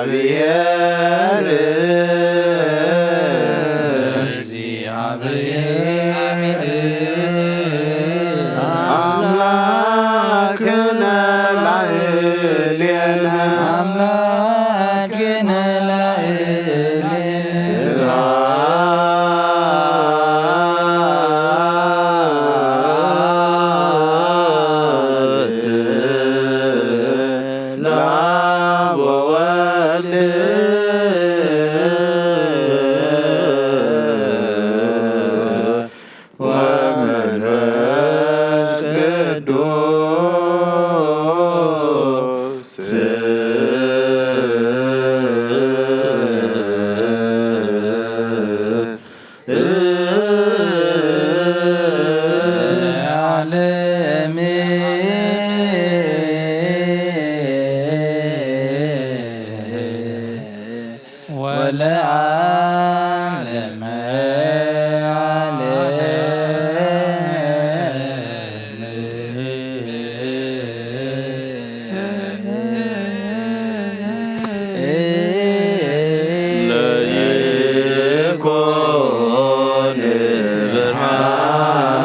ለእግዚኣብሔር። ለእግዚኣብሔር አምላክነ ላዕሌነ። አምላክነ ላዕሌነ። ስብሐት ለአብ ወወልድ ወመንፈስ ቅዱስ። ለዓለመ ዓለም። ለይኩን ብርሃኑ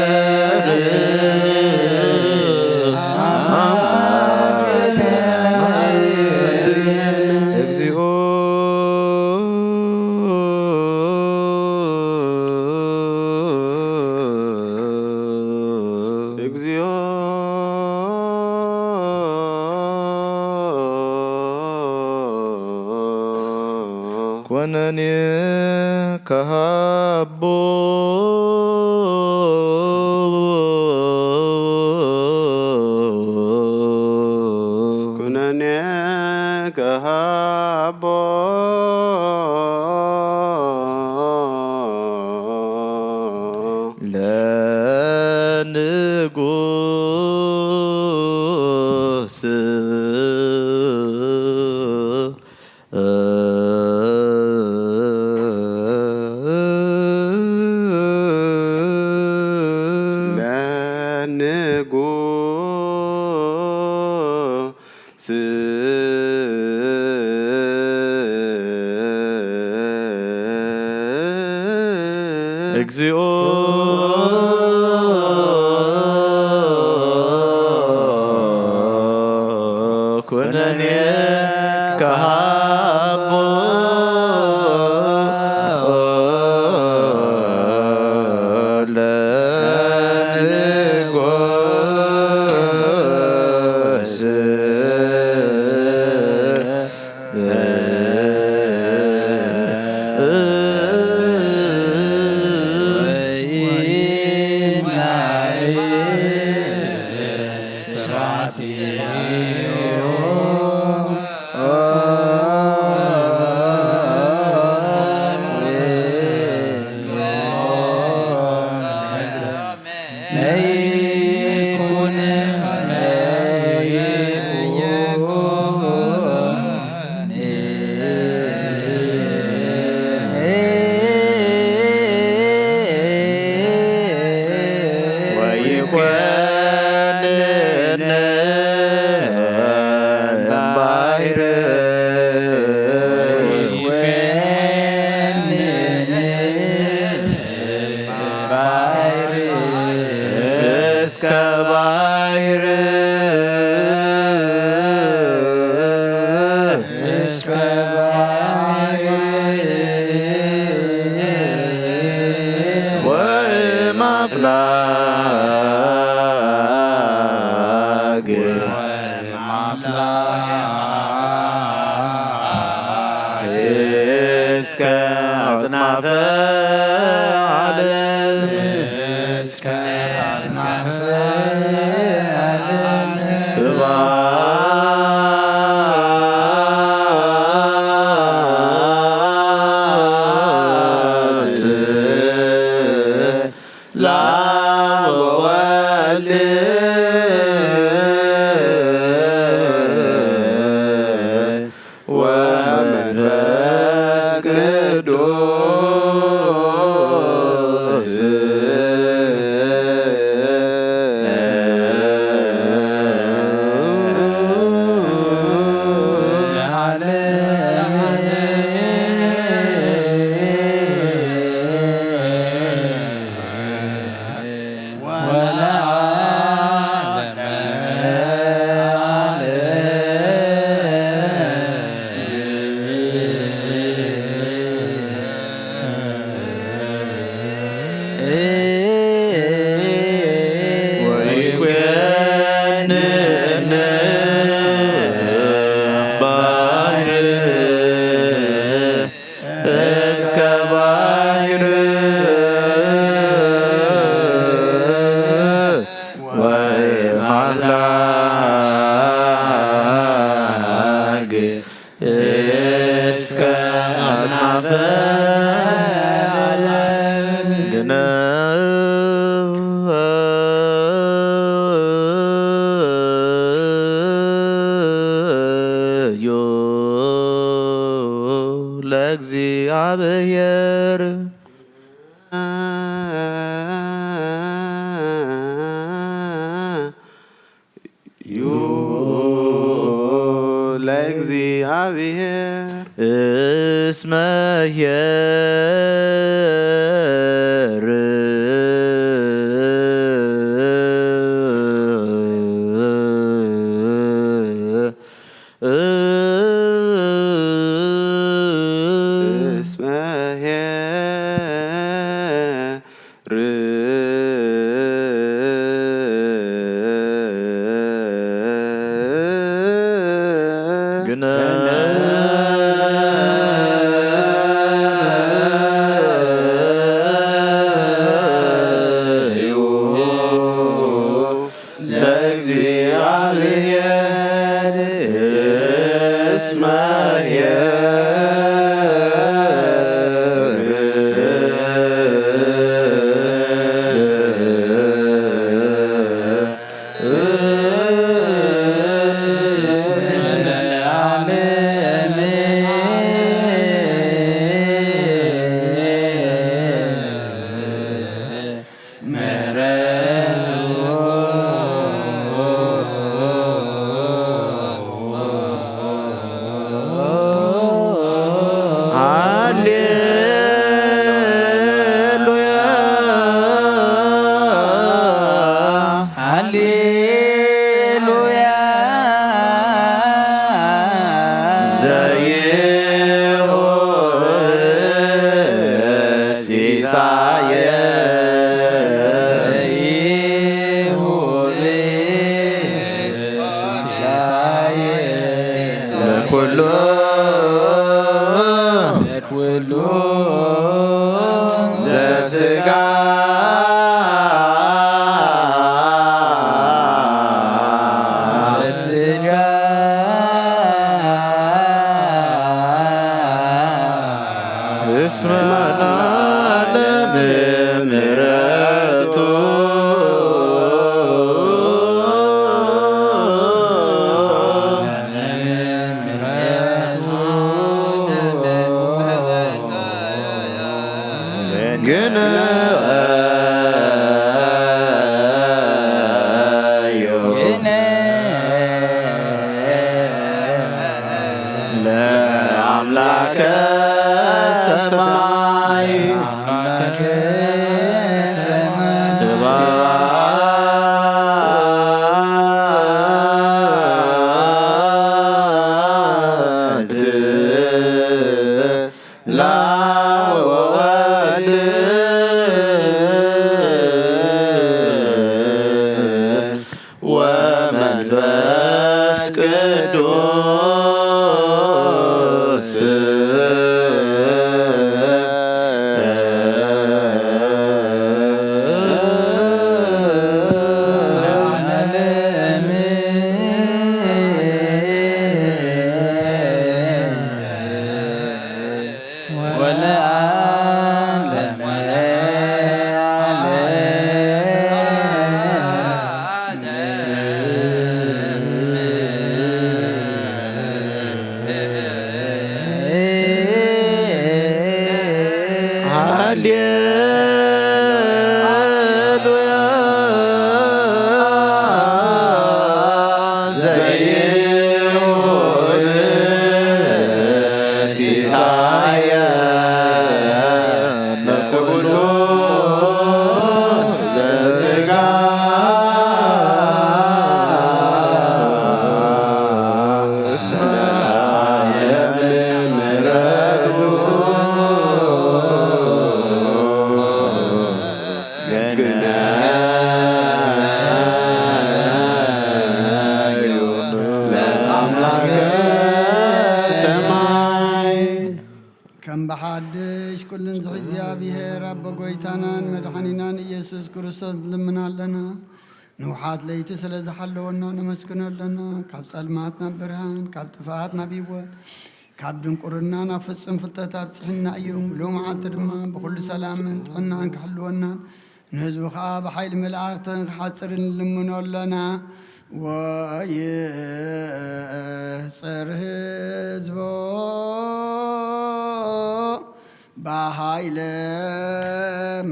ለእግዚኣብሔር። እግዚኦ። እግዚኦ። ኮነኔ ከሃቦ። ኩነኔ ከሃቦ። ለንጉስ። ለንጉስ። እግዚኦ ኩነኔ ከሃቦ ለንጉስ። ወይኮንን ባሕር ባሕር እስከ ባሕር እስከ ባሕር ወማፍላግ እስከ አጽናፈ ዓለም እስከ አጽናፈ ዓለም ስብሐት ለአብ ወወልድ ወመንፈስ ቅዱስ። ወይኮንን ባሕር እስከ ባሕር ወማፍላግ እስከ አጽናፈ ዓለም ግነዮ ለእግዚአብሔር። ዩ ለእግዚአብሔር እስመ ኄር እስመ ኄር ግነ ስጋ እስመ ለዓለም ምሕረቱ ግንዮ ለአምላከ ሰማይ ስብሐት ለወወልድ ወመንፈስ ቅዱስ። ሃሌሉያ ዘይሁን ሲሳየ ለኩሉ ዘስጋ ከም ብሓድሽ ኩሉን ዝሕዚ እግዚኣብሔር ኣቦ ጎይታናን መድሓኒናን ኢየሱስ ክርስቶስ ንልምና ኣለና። ንውሓት ለይቲ ስለ ዝሓለወና ነመስግኖ ኣለና። ካብ ጸልማት ናብ ብርሃን፣ ካብ ጥፍኣት ናብ ህይወት፣ ካብ ድንቁርና ናብ ፍጹም ፍልጠት ኣብጽሕና እዩ። ምሉእ መዓልቲ ድማ ብኹሉ ሰላምን ጥዕናን ክሕልወናን ንህዝቡ ኸኣ ብሓይሊ መላእኽትን ክሓጽርን ንልምኖ ኣለና። ወይጽር ህዝቦ ብሃይለ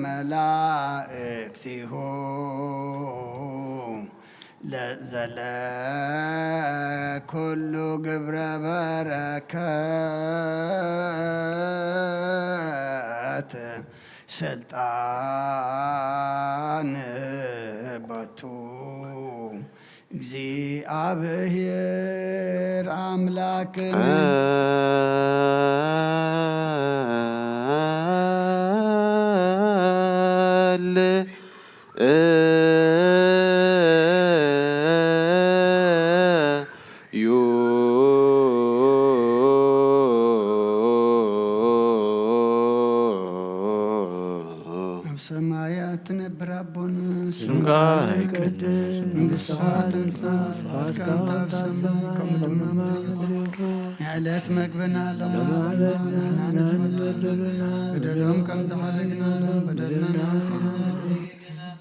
መላእክቲሁ ለዘለ ኩሉ ግብረ በረከት ስልጣን በቱ እግዚኣብሔር ኣምላክን ጸል እዩ። ኣብ ሰማያት ትነብር ኣቦና፣ ስምካ ይቀደስ፣ መንግስትኻ ትምጻእ፣ ፍቓድካ ከምታ ኣብ ሰማይ ከምኡ ድማ ኣብ ምድሪ ይኹን። ንዕለት መግብና ሎሚ ሃበና፣ ንሕና ንዝበድሉ በደሎም ከም ዝሓለግናሎም በደልና ንሓስብ፣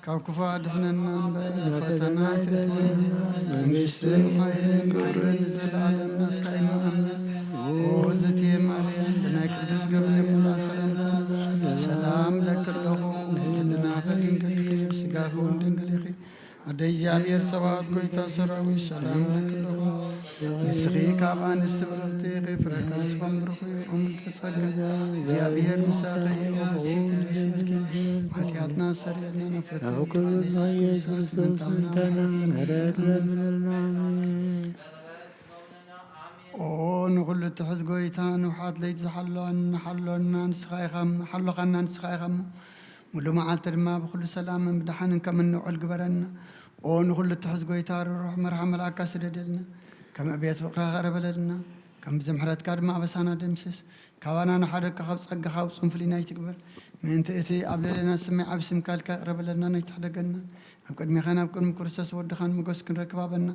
ካብ ክፉ ኣድሕነና እምበር፣ ናብ ፈተና ኣይተእትወና። መንግስትን ሓይልን ክብርን ንዘለኣለም ናትካ እዩ። ኣሜን። ኦ እግዝእትየ ማርያም፣ ብናይ ቅዱስ ገብርኤል መልኣክ ሰላምታ ሰላም እብለኪ ኣለኹ። ህልናኺ ድንግል እዩ፣ ስጋኺ እውን ድንግል ኢኺ። ኣደ እግዚኣብሔር ጸባኦት፣ ጎይታ ሰራዊት፣ ሰላም እብለኪ ኣለኹ። ንስኺ ካብ ኣንስቲ ብርኽቲ ኢኺ፣ ፍረ ከርስኺ እውን ብሩኽ እዩ። ኦ ምልዕተ ጸጋ፣ እግዚኣብሔር ምሳኺ እዩ። ኦ ፍስሕቲ ደስ ይበልኪ፣ ሓጢኣትና ኣስተሰርየልና፣ ናብ ፈተና ኣይእተና፣ ኢየሱስ ክርስቶስ ምሕረትካ ምሕረት ለምንልና። ኣሜን። ኦ ንኹሉ እትሕዝ ጎይታ፣ ንውሓት ለይቲ ዝሓሎን ሓሎና ንስኻ ኢኻ እሞ፣ ሓሎኻና ንስኻ ኢኻ እሞ፣ ሙሉእ መዓልቲ ድማ ብኹሉ ሰላምን ብደሓንን ከም እንውዕል ግበረና። ኦ ንኹሉ እትሕዝ ጎይታ፣ ርሩሕ መርሓ መልኣካ ስደደልና፣ ከም ዕቤት ፍቕርኻ ቅረበለልና። ከም ብዝምሕረትካ ድማ ኣበሳና ደምስስ። ካባና ንሓደግካ፣ ካብ ጸጋኻ ውጹን ፍልይና ኣይትግበር። ምእንቲ እቲ ኣብ ልዕሌና ዝስመዕ ዓቢ ስምካ ኢልካ ይቕረ በለልናን ኣይትሕደገናን። ኣብ ቅድሜኻን ኣብ ቅድሚ ክርስቶስ ወድኻን ሞገስ ክንረክብ ሃበና።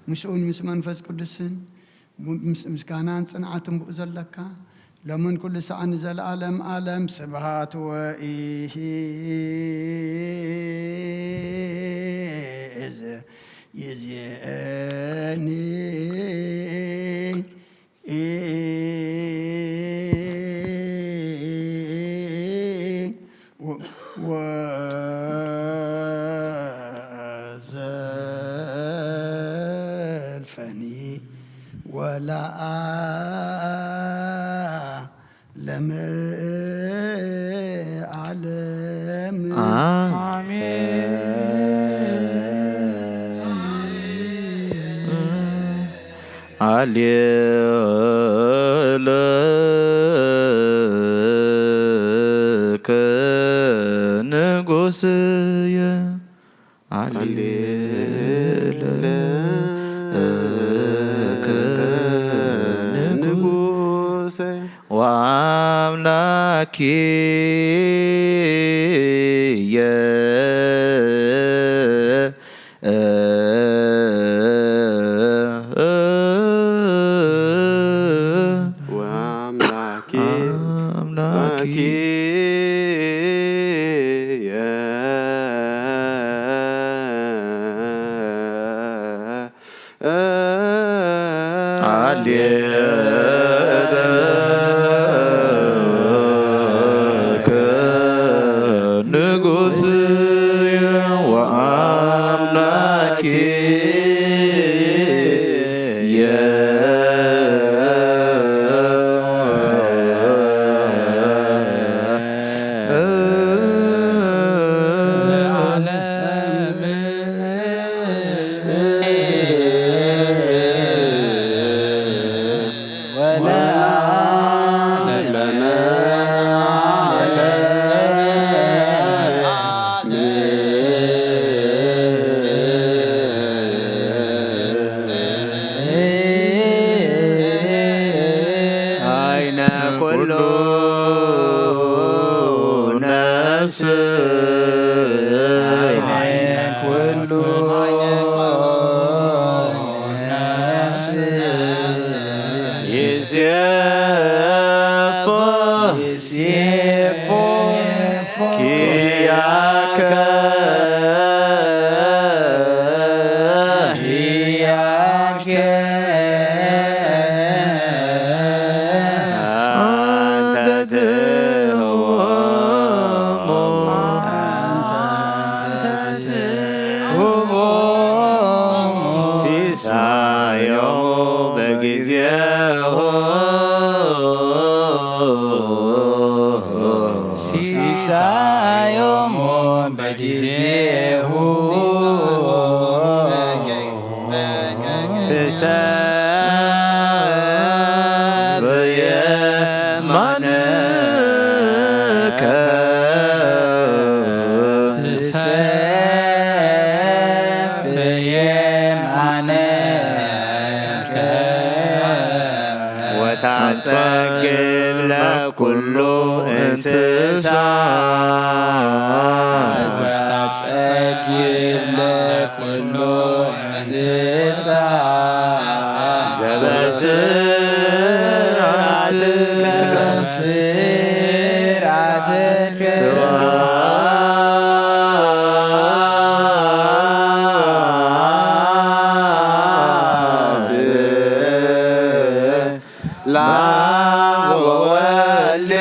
ምስኡን ምስ መንፈስ ቅዱስን ምስ-፣ ምስጋናን ጽንዓትን ብኡ ዘለካ፣ ሎምን ኩሉ ሰዓት ንዘለዓለም ዓለም። ስብሃት ወኢሂዝ ይዜኒ ወዘልፈኒ ወለዓለመ ዓለም። አሜን። አሌሉያ ንጉስየ፣ አሌሉያ ንጉስየ። ወአምላኪየ ወአምላኪ አምላኪየ አሌ ንጉስየ ወአምላኪየ። አይነ ኩሉ ነፍስ፣ አይነ ኩሉ ነፍስ፣ ይሴፎ ይሴፎ ኪያከ ኪያከ አንተ ትህቦሙ፣ አንተ ትህቦሙ ሲሳዮሙ በጊዜሁ፣ ሲሳዮሙ በጊዜሁ። ትሰፍ የማንከ፣ ትሰፍ የማንከ፣ ወታጸግብ ለኩሉ እንስሳ፣ ወታጸግብ ለኩሉ እንስሳ፣ ዘበስራትከ ስራትከ ስብሐት ለአብ ወወልድ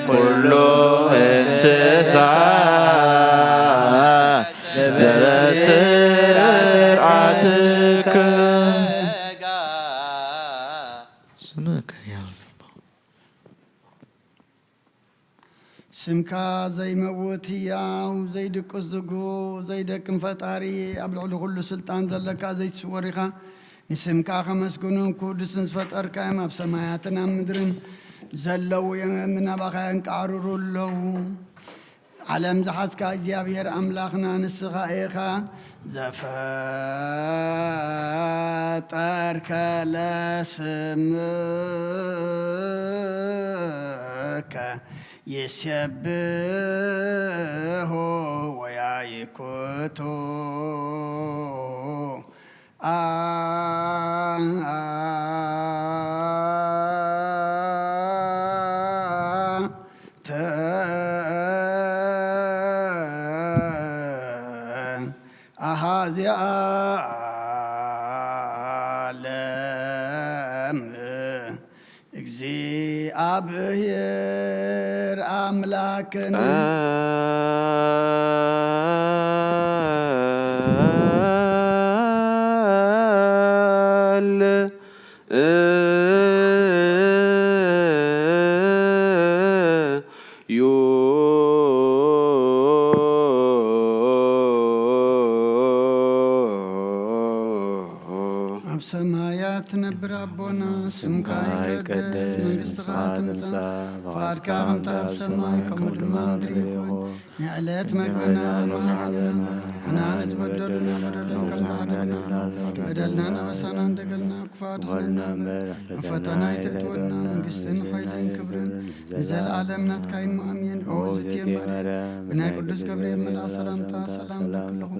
ኩሉ እንስሳ ዘበስር ስርዓትከ። ስምከ ያልቦ። ስምካ ዘይመውት ህያው፣ ዘይድቅስ ዝጉ፣ ዘይደክም ፈጣሪ፣ ኣብ ልዕሊ ኩሉ ስልጣን ዘለካ ዘይትስወር ኢኻ። ንስምካ ከመስግኑን ክውድሱን ዝፈጠርካዮም ኣብ ሰማያትን ኣብ ምድርን ዘለዉ እዮም፣ ናባኻ የንቃዕርሩ ኣለዉ። ዓለም ዝሓዝካ እግዚኣብሔር ኣምላኽና ንስኻ ኢኻ። ዘፈጠርከ ለስምከ ይሴብሖ ወያይኩቶ። አ-፣ አ-፣ ተ-፣ አሃዚ ዓለም። እግዚኣብሔር ኣምላክን ጸል ዩ። ኣብ ሰማያት ትነብር ኣቦና፣ ስምካ ይቀደስ፣ መንግስትኻ ትምጻእ፣ ፍቓድካ ከምቲ ኣብ ሰማይ ከምኡ ድማ ምድሪ ይኹን። ንዕለት መግብና ሃበና፣ ንሕና ንዝበደሉና በደሎም ከም ንሕና ንበድል፣ በደልና ኣበሳና እንደገልና፣ ክፉ ኣድሕነና እምበር፣ ኣብ ፈተና ኣይተእትወና፣ መንግስትን ሓይልን ክብርን ንዘለኣለም ናትካ እዩ፣ ኣሜን። ኦ እግዝእትየ ማርያም፣ ብናይ ቅዱስ ገብርኤል መልኣኽ ሰላምታ ሰላም እብለኪ ኣለኹ።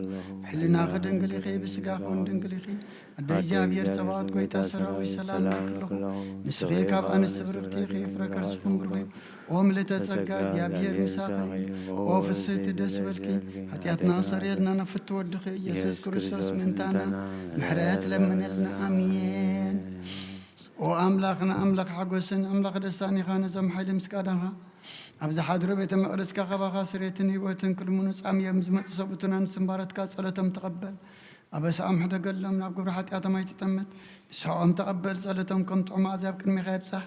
ብሕልናኺ ድንግል ኢኺ፣ ብስጋኺ እውን ድንግል ኢኺ። ኣደ እግዚኣብሔር ጸባኦት፣ ጐይታ ሰራዊት፣ ሰላም እብለኪ ኣለኹ። ንስኺ ካብ ኣንስቲ ብርኽቲ ኢኺ፣ ፍረ ከርስኹም ብሩኽ እዩ። ኦ ምልእተ ጸጋ፣ እግዚኣብሔር ምሳኺ እዩ። ኦ ፍስህቲ፣ ደስ ይበልኪ፣ ሓጢኣትና ኣስተሰርየልና፣ ናብ ፍትው ወድኺ ኢየሱስ ክርስቶስ ምእንታና ምሕረት ለምነልና። ኣሜን። ኦ ኣምላኽና፣ ኣምላኽ ሓጎስን ኣምላኽ ደስታን ኢኻ። ነዞም ሓይሊ ምስጋናኻ ኣብ ዝሓድሩ ቤተ መቕደስካ ካባኻ ስሬትን ህይወትን ክልምኑ ጻምዮም ዝመጹ ሰብኡትና ንስም ባሮትካ ጸሎቶም ተቐበል። ኣበሳኦም ሕደገሎም፣ ናብ ግብሪ ሓጢኣቶም ኣይትጠምት። ንስሕኦም ተቐበል፣ ጸሎቶም ከም ጥዑም መኣዛ ኣብ ቅድሜኻ ይብጻሕ።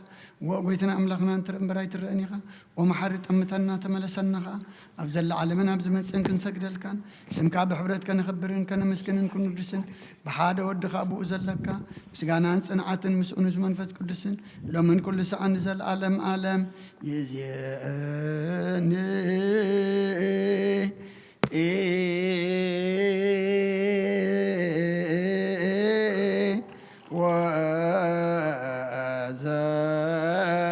ዎ ጐይታና ኣምላኽና፣ ንትርኢ እምበር ኣይትረእን ኢኻ። ኦ መሓሪ፣ ጠምተና፣ ተመለሰና ኸኣ። ኣብ ዘላ ዓለምን ኣብ ዝመጽእን ክንሰግደልካን ስምካ ብሕብረት ከነኽብርን ከነመስግንን ክንውድስን ብሓደ ወድኻ ብኡ ዘለካ ምስጋናን ጽንዓትን ምስኡ ንመንፈስ ቅዱስን ሎምን ኩሉ ሰዓን ንዘለኣለም ዓለም ይዜእን።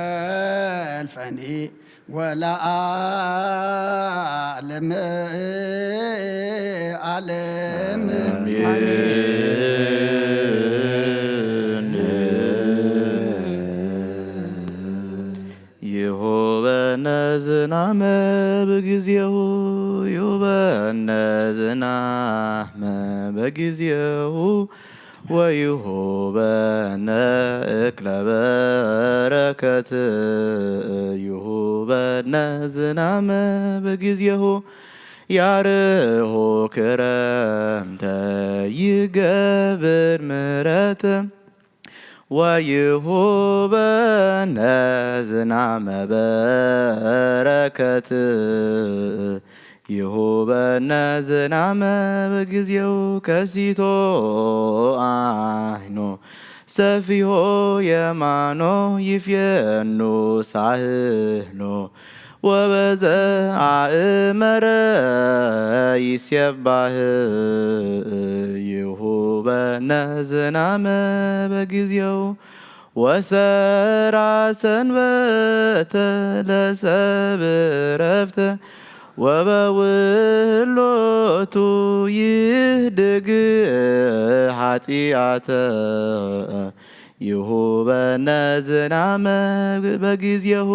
ወዘልፈኒ ወለዓለመ ዓለም። ይሁበነ ዝናመ በጊዜሁ፣ ይሁበነ ዝናመ በጊዜሁ፣ ወይሁበነ እክለ በረከት። ይሁበነ ዝናመ በጊዜሁ፣ ያርሁ ክረምተ፣ ይገብር ምሕረተ። ወይሁበነ ዝናመ በረከት፣ ይሁበነ ዝናመ በጊዜሁ። ከሲቶ ዓይኖ ሰፊሆ የማኖ፣ ይፌኑ ሳህኖ ወበዘ አእመረ ይሴባህ። ይሁበነ ዝናመ በጊዜሁ፣ ወሰራ ሰንበተ ለሰብ ዕረፍተ፣ ወበውህሎቱ ይህድግ ኃጢአተ። ይሁበነ ዝናመ በጊዜሁ፣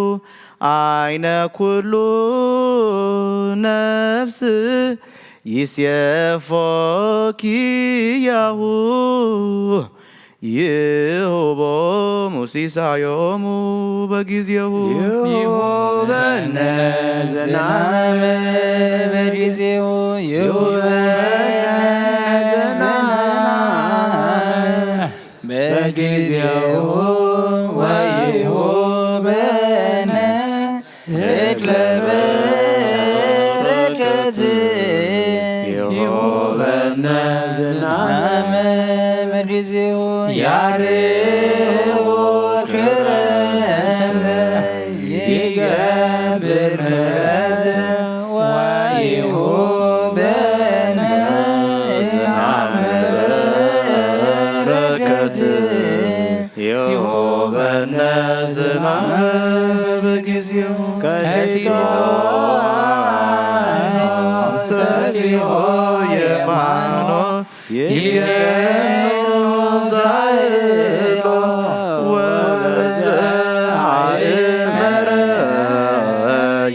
አይነ ኩሉ ነፍስ ይሴፎ ኪያሁ። ይሁቦሙ ሲሳዮሙ በጊዜሁ ይሁበነ ዝናመ በጊዜሁ ይሁበነ ዝናመ በጊዜሁ ወይሁበነ እክለ በረከት ይሁበነ ዝናመ በጊዜሁ ያርዎ ክረምተ ይገብር ምሕረት ወይሁበነ ዝናመ በረከት ይሁበነ ዝናመ በጊዜሁ ከሲቶ ሰፊሆ የማኖ ይፌኑ ሳይሎ ወዘአይመረ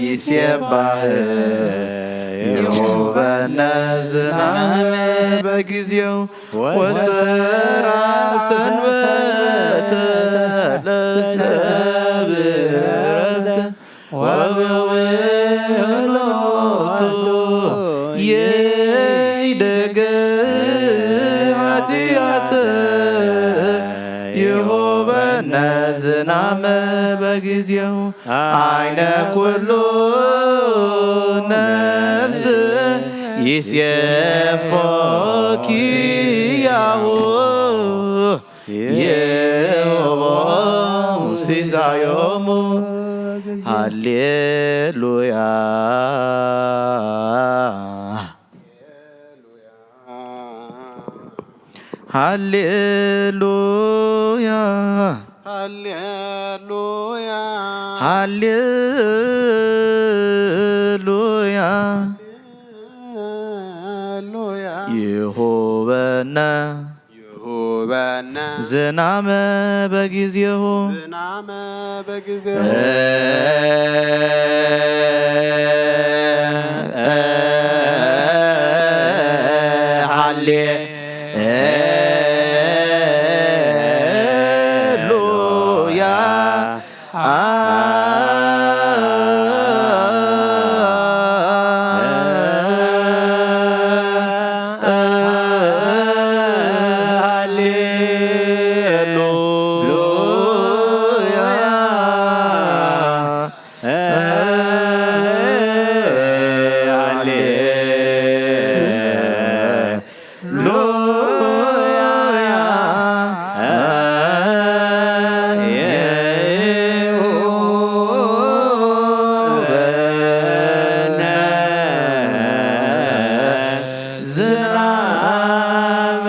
ይሴባህ ይሁበነ ዝናመ በጊዜሁ ወሰራ ሰንበተ ለሰብ ረብተ ወበውህሎቱ ይደግ ኃጢአት ይሁበነ ዝናመ በጊዜሁ አይነ ኩሉ ነፍስ ይሴፎ ኪያሁ ይሁቦሙ ሲሳዮሙ። ሃሌሉያ ሃሌሉያ ሃሌሉያ ሃሌሉያ ሃሌሉያ ይሁበነ ይሁበነ ዝናመ በጊዜሁ ዝናመ በጊዜሁ ሃሌ ሉያ ዝናመ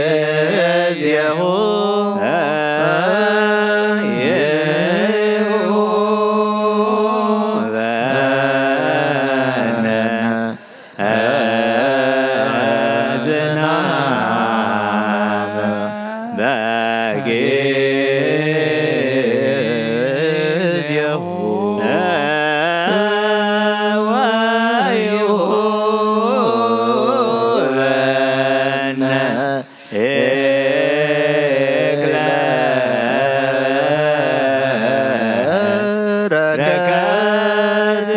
በጊዜሁ ይሁበነ ዝናመ በጊዜሁ ወይሁበነ እክለ በረከት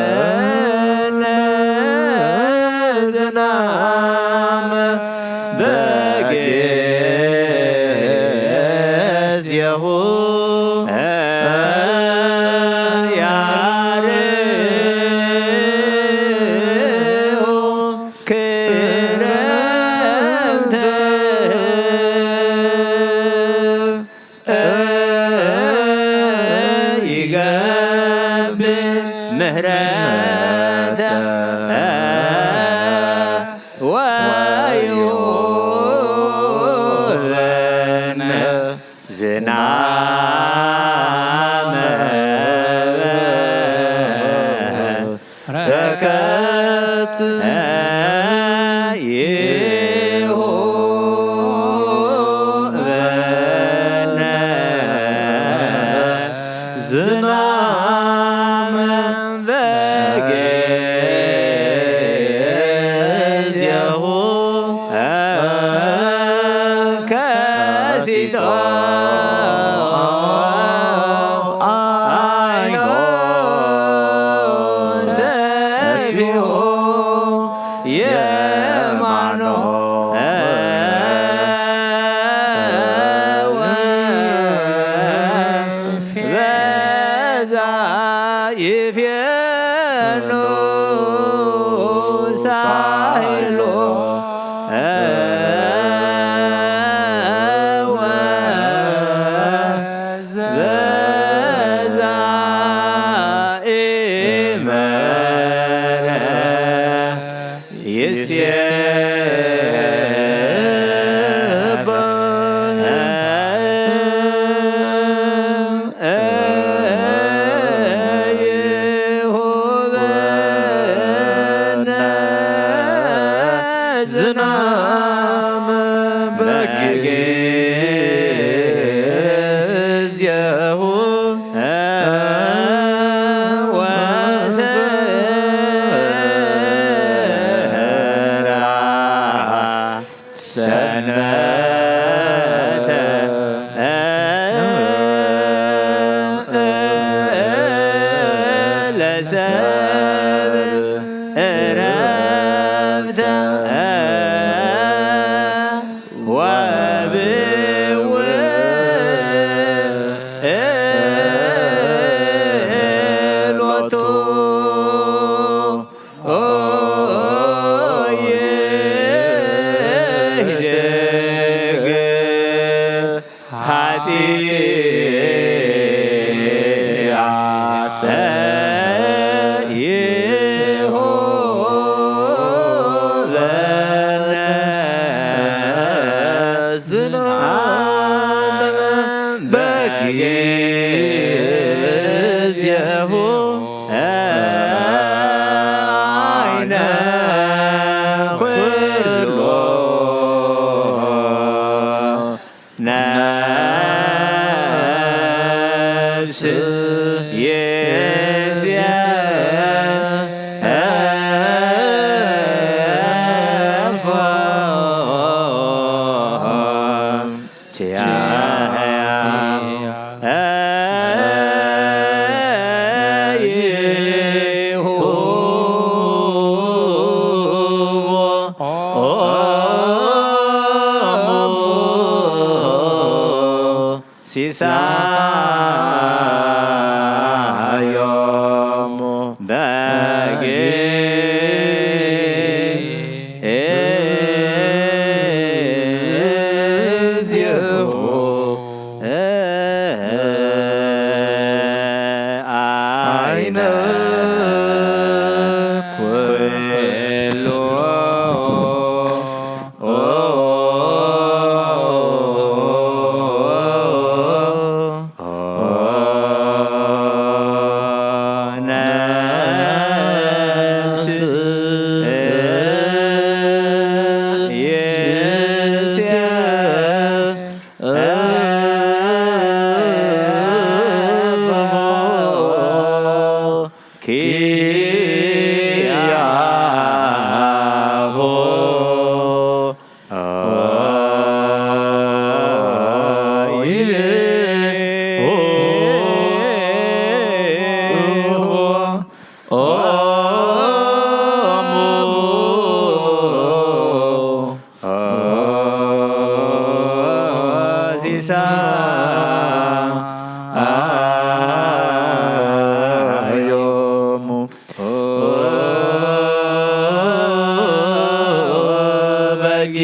ሁበነ ዝናመ በጊዜሁ ያርሁ ክረምተ ይገብር ምህረተ ወይሁበነ ዝናመ በረከት ይሁበነ ዝናመ ይፌኖ ሳይሎ ወዘበዛ ኢመረ ይሴባ ይሁበነ ዝናመ በጊዜሁ ወሰራ ሰንበተ ለሰብ እረፍተ ወብውእ ሎቱ ይህድግ ኃጢአተ ይሁበነ ዝናመ በጊዜሁ አይነ ኩሎ ነፍስ ይሴፎ ሲሳዮሙ በጊዜሁ አይነ ኩሎ ሲሳዮሙ በጊ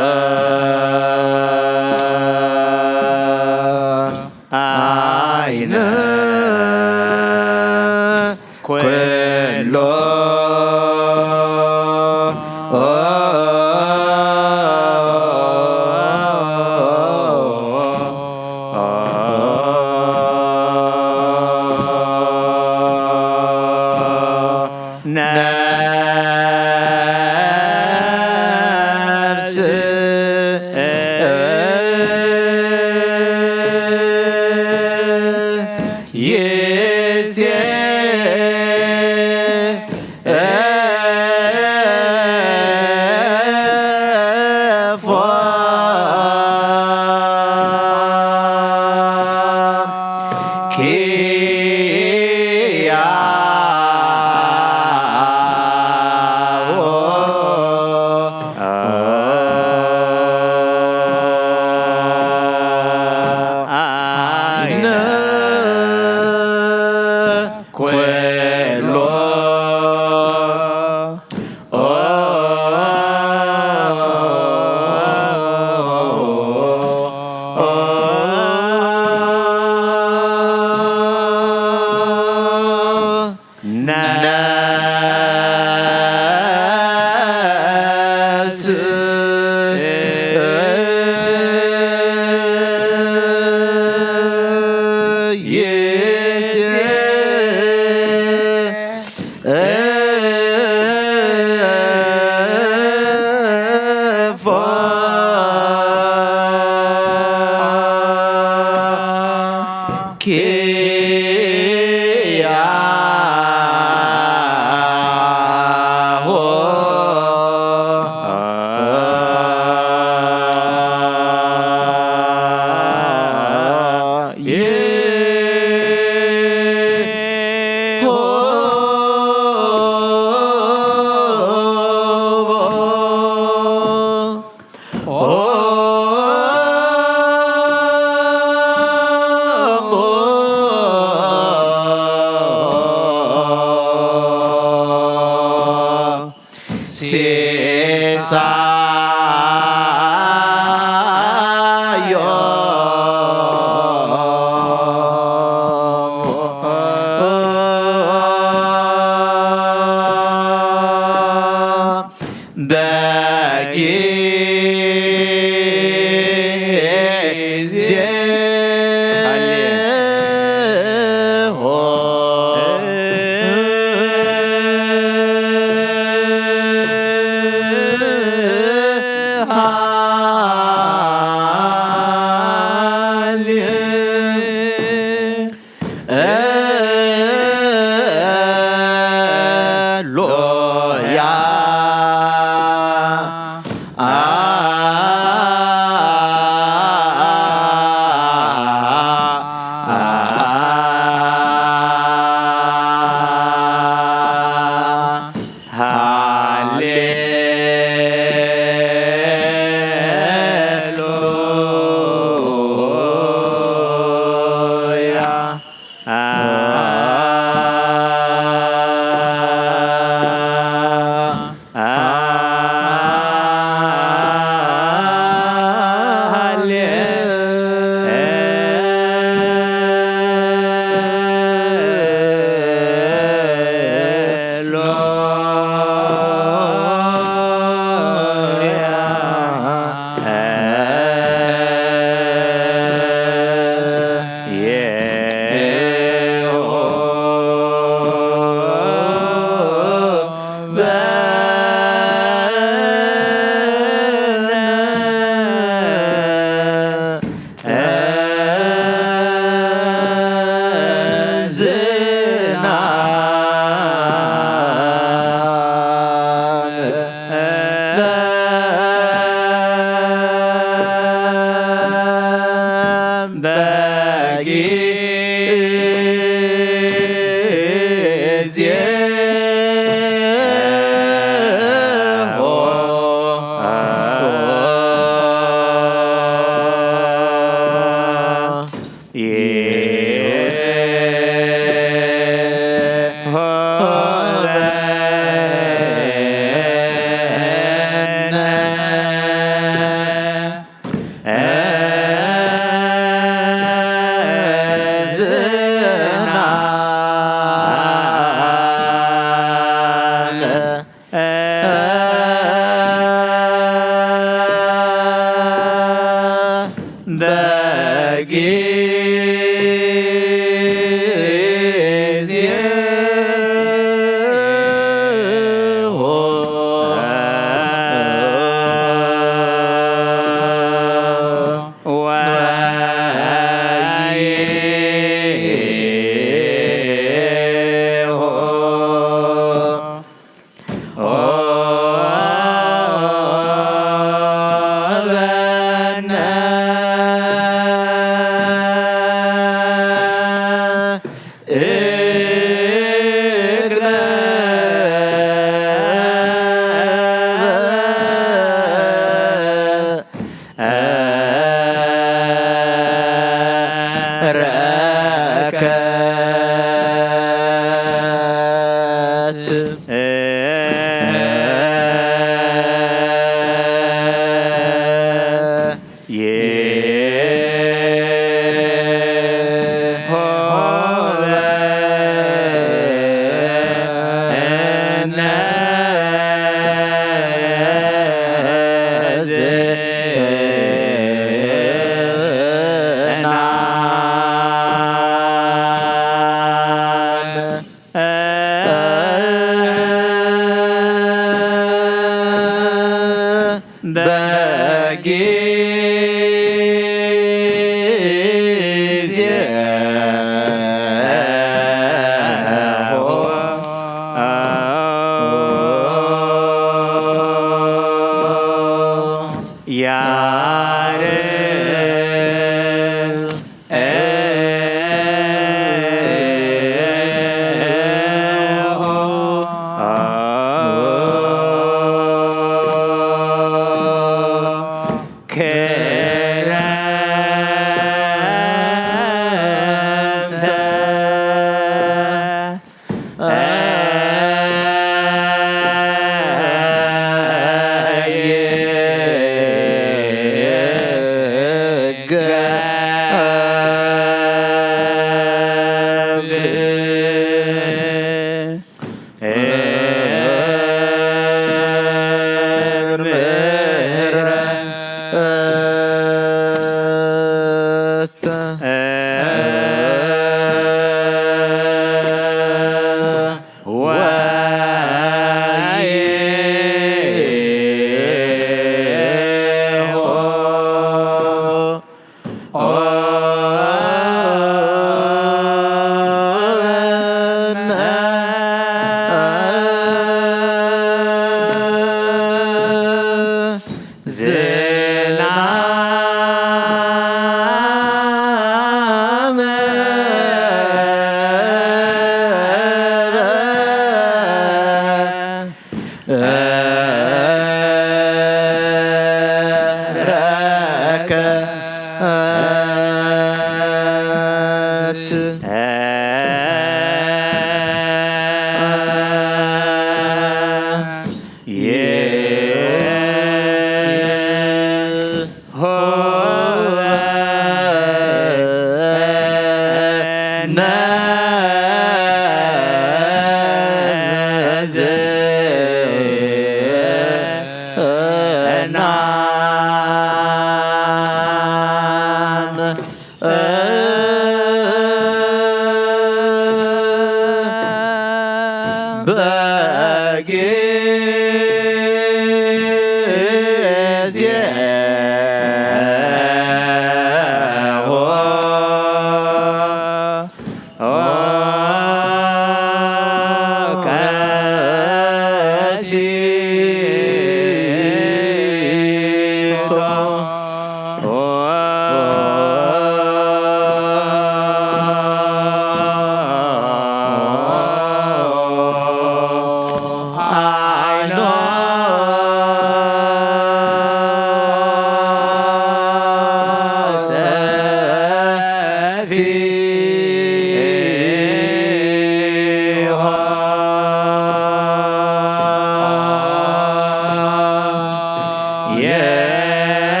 የማኖ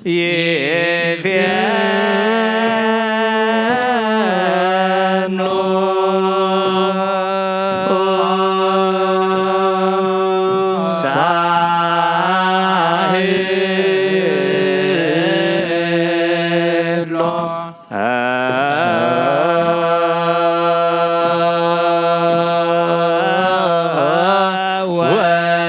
ይፌኑ ሳሄሎ ወበዛ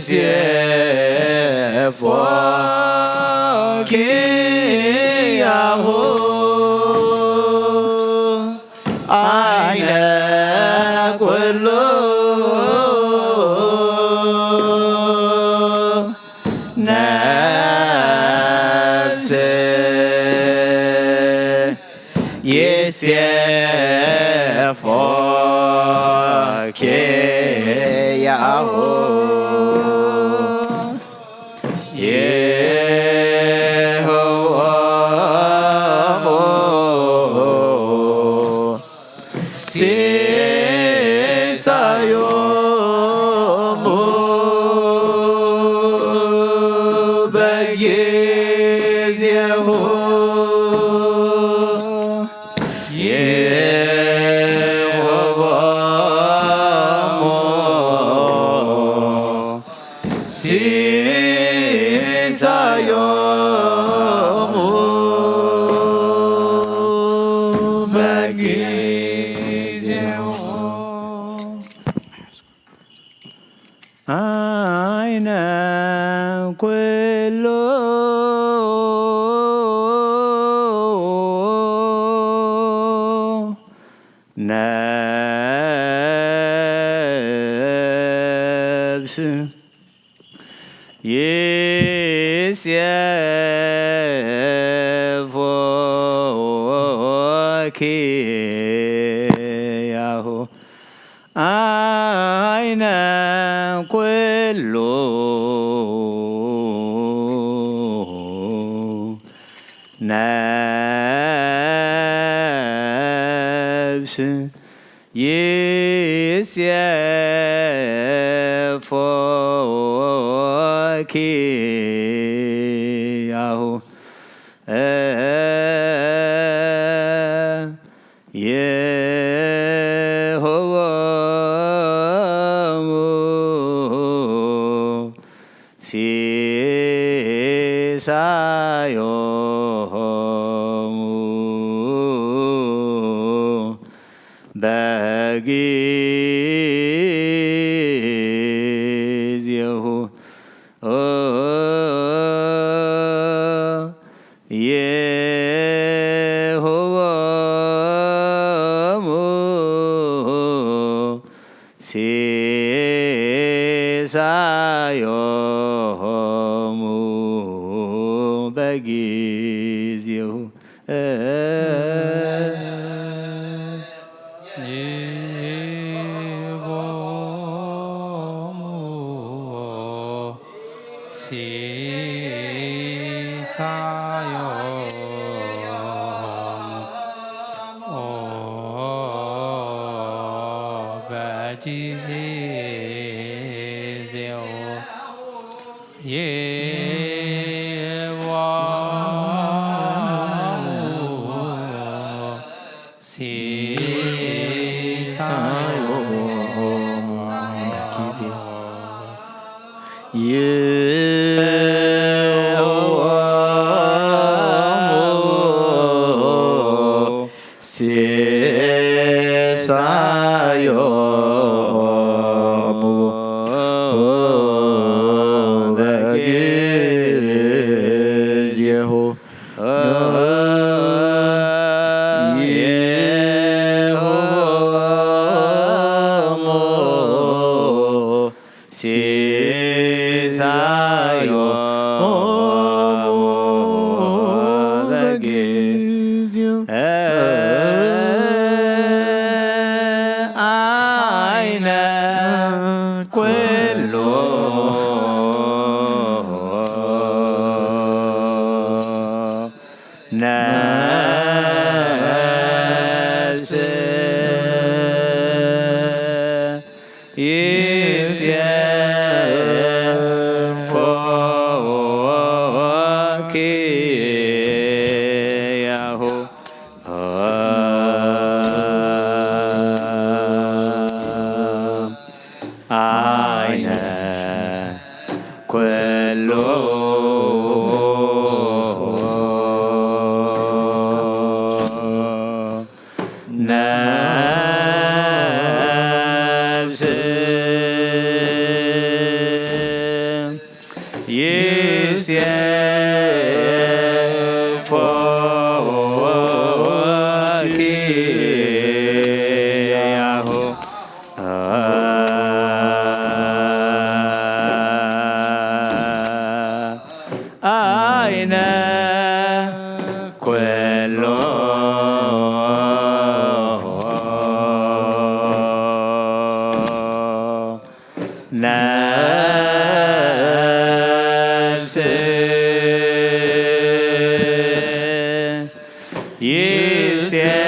ሴፎ ኪያሁ ዓይነ ኩሉ ነፍስ ይሴፎ ኪያሁ ይህቦሙ ሲሳዮሙ በጊዜሁ ይህቦሙ ሲሳዮሙ በጊዜሁ። ዓይነ ኩሉ ነፍስ ይሴፎ ኪያሁ ዓይነ ኩሉ ነፍስ ይሴፎ ኪያሁ ይህቦሙ ሲሳዮሙ በጊዜሁ ይህቦሙ ሲሳዮሙ በጊዜሁ ይህቦሙ ሲሳዮሙ በጊዜሁ ይህቦሙ ሲሳዮሙ በጊዜሁ ይህቦሙ ሲሳዮሙ በጊዜሁ ይህቦሙ ሲሳዮሙ በጊዜሁ ዓይነ ኩሉ ነፍስ ይሴፎ ኪያሁ ዓይነ ኩሉ ነፍስ ይሴፎኪ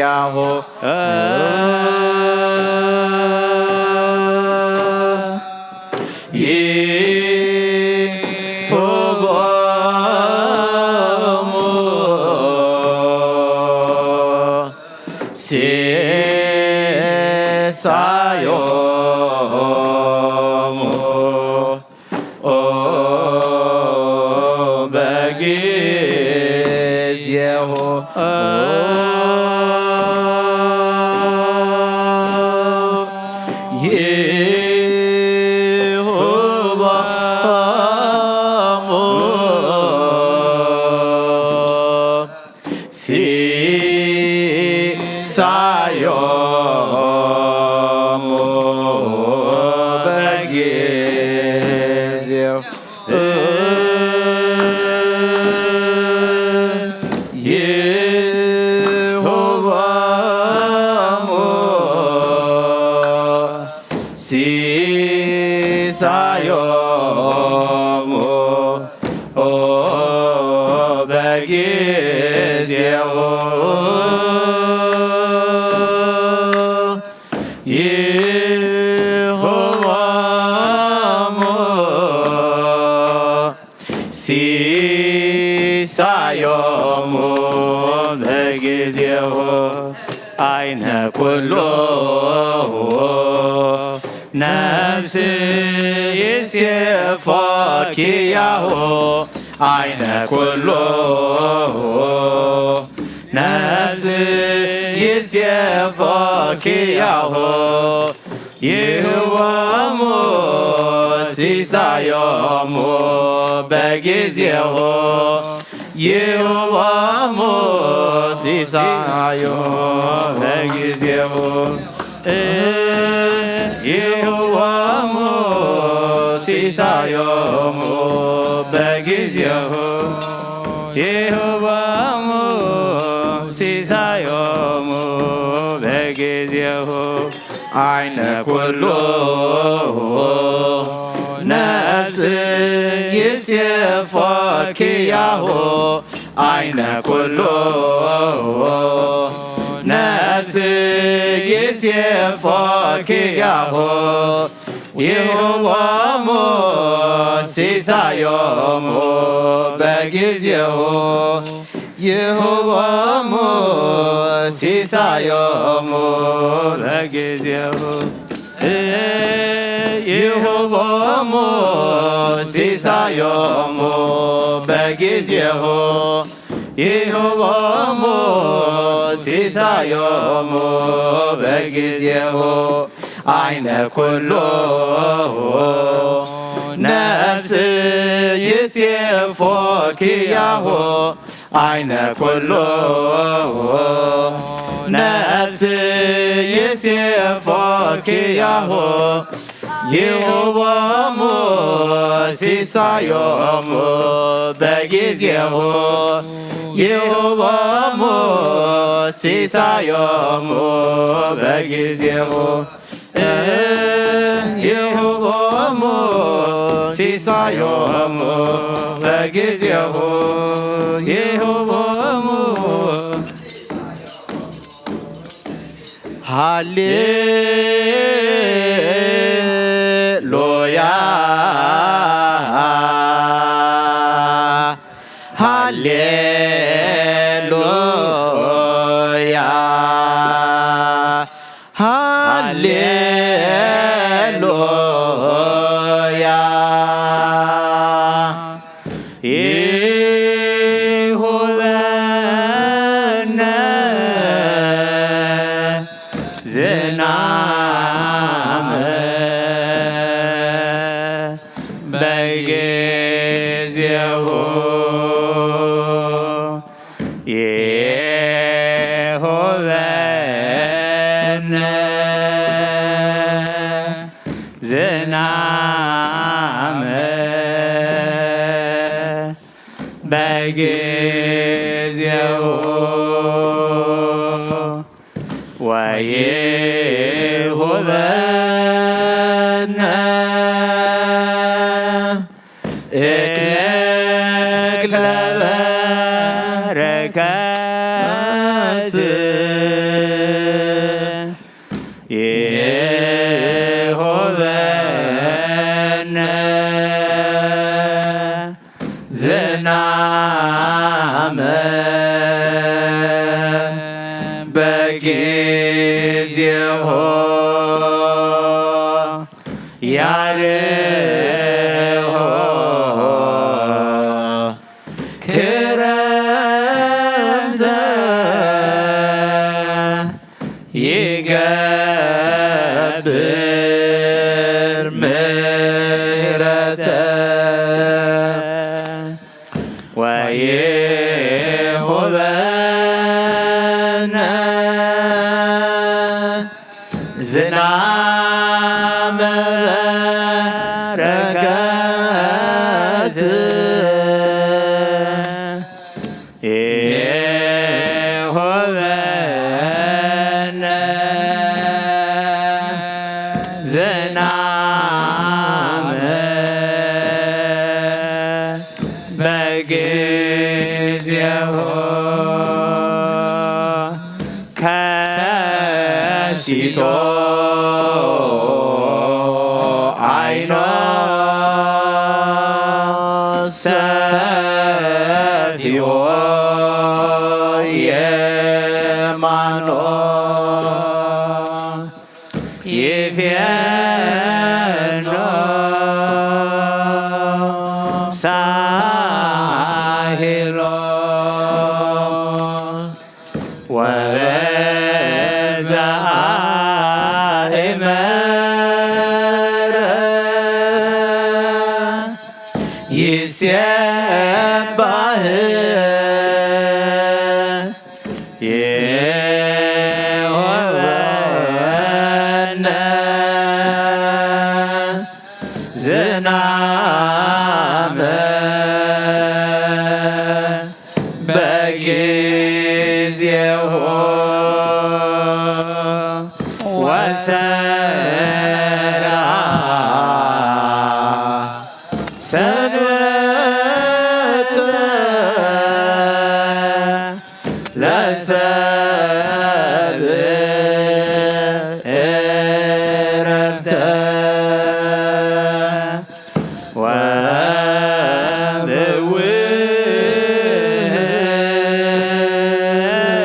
ያሁ ዚአሁ ይሁቦሙ ሲሳዮሙ ኦ በጊዜሁ ይሁቦሙ ሲሳዮሙ በጊዜሁ ይሁቦሙ ሲሳዮሙ ኦ በጊዜሁ ይሁቦሙ ሲሳዮሙ በጊዜሁ አይነ ኩሉ ነፍስ ይሴፎኪ ያሁ አይነ ኩሉ ነፍስ ይሴፎኪ ያሁ ይሁቦሙ ሲሳዮሙ በጊዜሁ ይሁቦሙ ሲሳዮ በጊዜሁ ይሁቦሙ ሲሳዮሙ በጊዜሁ ይሁቦሙ ሲሳዮሙ በጊዜሁ አይነ ኩሉ ነፍስ ይሴፎኪ ያሁ አይነ ኩሉ ነፍስ ይሴፎኪ ያሁ ይሁቦሙ ሲሳዮሙ በጊዜሁ ይሁቦሙ ሲሳዮሙ በጊዜሁ ይሁቦሙ ሲሳዮሙ በጊዜሁ ይሁቦሙ ሲሳዮሙ በጊዜሁ አይነ ኩሉ ነፍስ ይሴፎኪ ያሁ አይነ ኩሉ ነፍስ ይሴፎኪ ያሁ ይሁቦሙ ሲሳዮሙ በጊዜሁ ይሁቦሙ ሲሳዮሙ በጊዜሁ ይሁቦሙ ሲሳዮሙ በጊዜሁ ይሁቦሙ ሃሌሉያ ሃሌሉያ ሃሌሉያ ይሁበነ ዝናመ በጊዜሁ ይሁበነ ዝናመ በጊዜሁ ወይሁበነ እክለ በረከት በጊዜሁ ያርሆ ክረምተ ይገብር ምሕረተ ወይሁበነ ዝናመ በረከት ይሁበነ ዝናመ በጊዜሁ ከሲቶ አይኖ ሰፊዎ የማኖ ይፌኖ ሳሂሎ ወበዛ አእመረ ይሴባህ ይሁበነ ዝናመ በጊዜሁ ወሰርዓ ሰንበተ ለሰብእ ዕረፍተ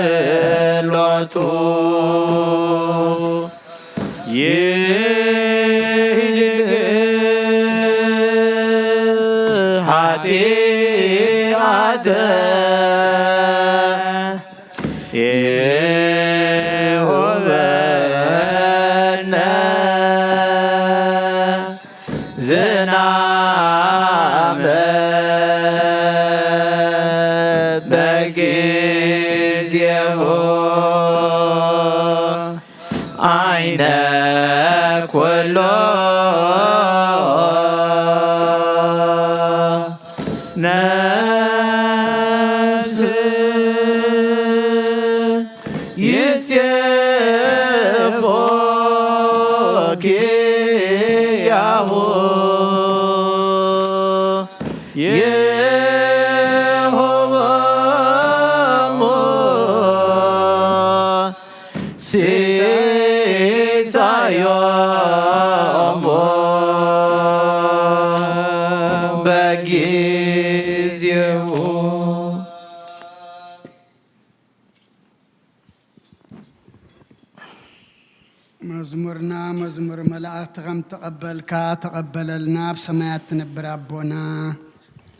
ወበውሎቱ ይህድግ ኃጢአተ ይሁበነ ዝናመ በጊዜሁ አይነ ኩሎ ነፍስ ይሴፎ ኪያሁ ይሁቦሙ ሲሳዮሙ በጊዜሁ። መዝሙርና መዝሙር መላእክቲ ከም ተቐበልካ ተቐበለልና፣ ኣብ ሰማያት ትነብር ኣቦና።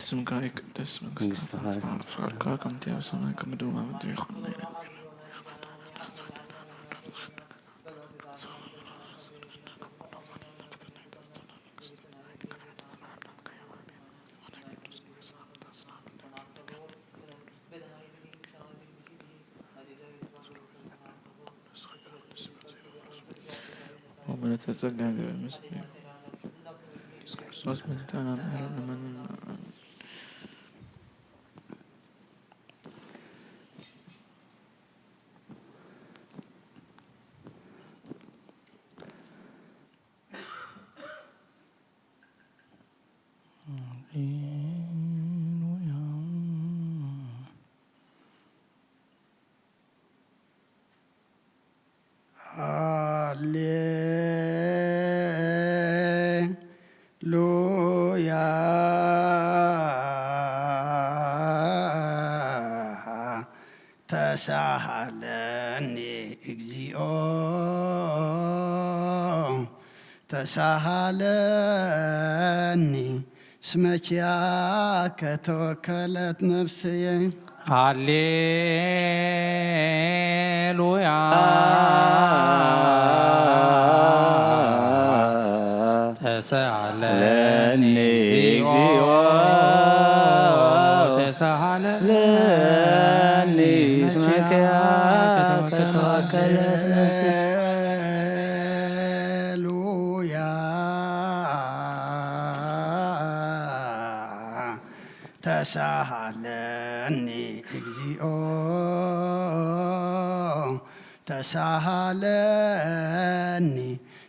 ስምካ ይቅደስ፣ መንግስትኻ መንግስትኻ ትምጻእ፣ ፍቃድካ ከምቲ ኣብ ሰማይ ከምኡ ድማ ኣብ ምድሪ ይኹን። ወምልዕተ ጸጋ እግዚኣብሔር ምስሌኪ። መንግስተ ክርስቶስ ምስጋና ለዓለመ ዓለም። ሃሌሉያ። ተሳሃለ ተሳሃለኒ እግዚኦ ተሳሃለኒ እስመ ኪያከ ተወከለት ነፍስየ። ሃሌሉያ። ተሳሃለኒ ለኒ እግዚኦ። ተሳሃለኒ ለኒ እስመ ኪያከ ተወከለት ነፍስየ። ሃሌሉያ። ተሳሃለኒ እግዚኦ ተሳሃለኒ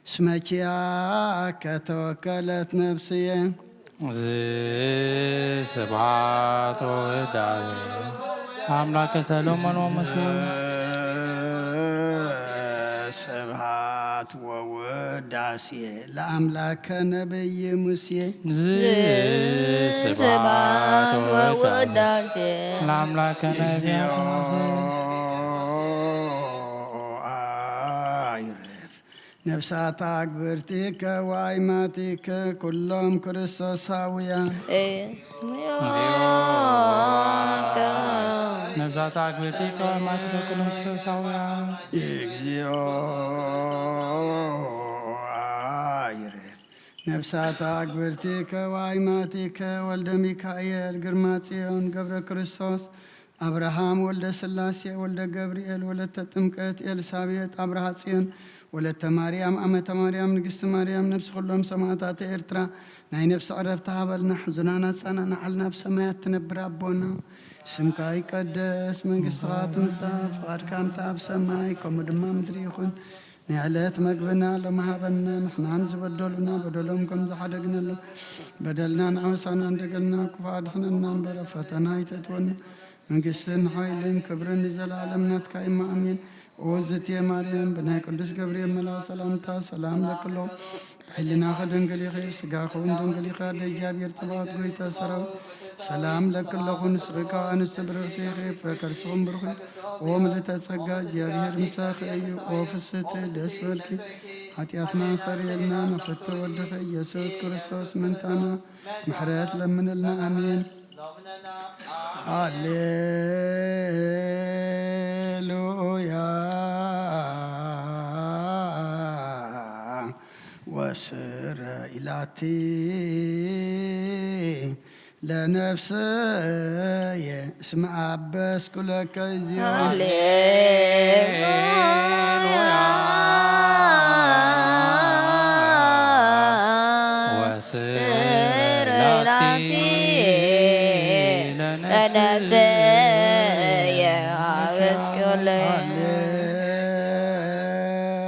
እስመ ኪያከ ተወከለት ነፍስየ። እዚ ስብሐት ወውዳሴ አምላከ ሰሎሞን ወሙሴ። ስብሐት ወውዳሴ ለአምላከ ነቢይ ሙሴ። እዚ ስብሐት ስብሐት ወውዳሴ ወውዳሴ ለአምላከ ነቢያት እግዚኦ ሙሴ። አይረፍ ነፍሳት አግብርቲከ ወአይማቲከ ኩሎም ክርስቶሳውያን። ነፍሳት አግብርቲከ ወአይማቲከ ኩሎም ክርስቶሳውያን። እግዚኦ አይረፍ ነፍሳት አግብርቲከ ወአይማቲከ ወልደ ሚካኤል ግርማ ጽዮን ገብረ ክርስቶስ አብርሃም ወልደ ሥላሴ ወልደ ገብርኤል ወለተ ጥምቀት ኤልሳቤጥ አብርሃ ጽዮን ወለተ ማርያም አመተ ማርያም ንግሥቲ ማርያም ነፍሲ ኩሎም ሰማዕታተ ኤርትራ ናይ ነፍሲ ዕረፍቲ ሃበልና። ሕዙናን ኣጻናንዓልና። ኣብ ሰማያት ትነብር ኣቦና ስምካ ይቀደስ መንግሥትኻ ትምጻእ ፍቓድካ ምጻእ ኣብ ሰማይ ከምኡ ድማ ምድሪ ይኹን። ናይ ዕለት መግብና ሎም ሃበና ንሕናን ዝበደሉና በደሎም ከም ዝሓደግነሎም በደልናን ዓመሳናን ደገልና ክፉ ኣድሕነና እምበር ኣብ ፈተና ኣይተእትወና። መንግስትን ሓይልን ክብርን ንዘለኣለም ናትካ እማ ኣሜን። ኦ ዝትየ ማርያም ብናይ ቅዱስ ገብርኤል መልኣኽ ሰላምታ ሰላም ለክሎ ብሕልናኺ ድንግል ኢኺ ብስጋኺ እውን ድንግል ኢኺ ኣደ እግዚኣብሔር ጽባኦት ጎይታ ሰራዊት ሰላም ለክለኹ ንስኺ ካብ ኣንስቲ ብርኽቲ ኢኺ ፍረ ከርስኹም ብሩኽ እዩ። ኦ ምልእተ ጸጋ እግዚኣብሔር ምሳኺ እዩ። ኦ ፍስሕቲ ደስ በልኪ ሓጢኣትና ሰርየልና ንፈተ ወድኺ ኢየሱስ ክርስቶስ ምንታና ምሕረት ለምንልና ኣሜን። ሃሌሉያ ወስረ ኢላቲ ለነፍስየ እስመ አበስኩ ለከ እግዚኦ። ሃሌሉያ ስረላቲ ለነፍስየ አበስኩ ለከ።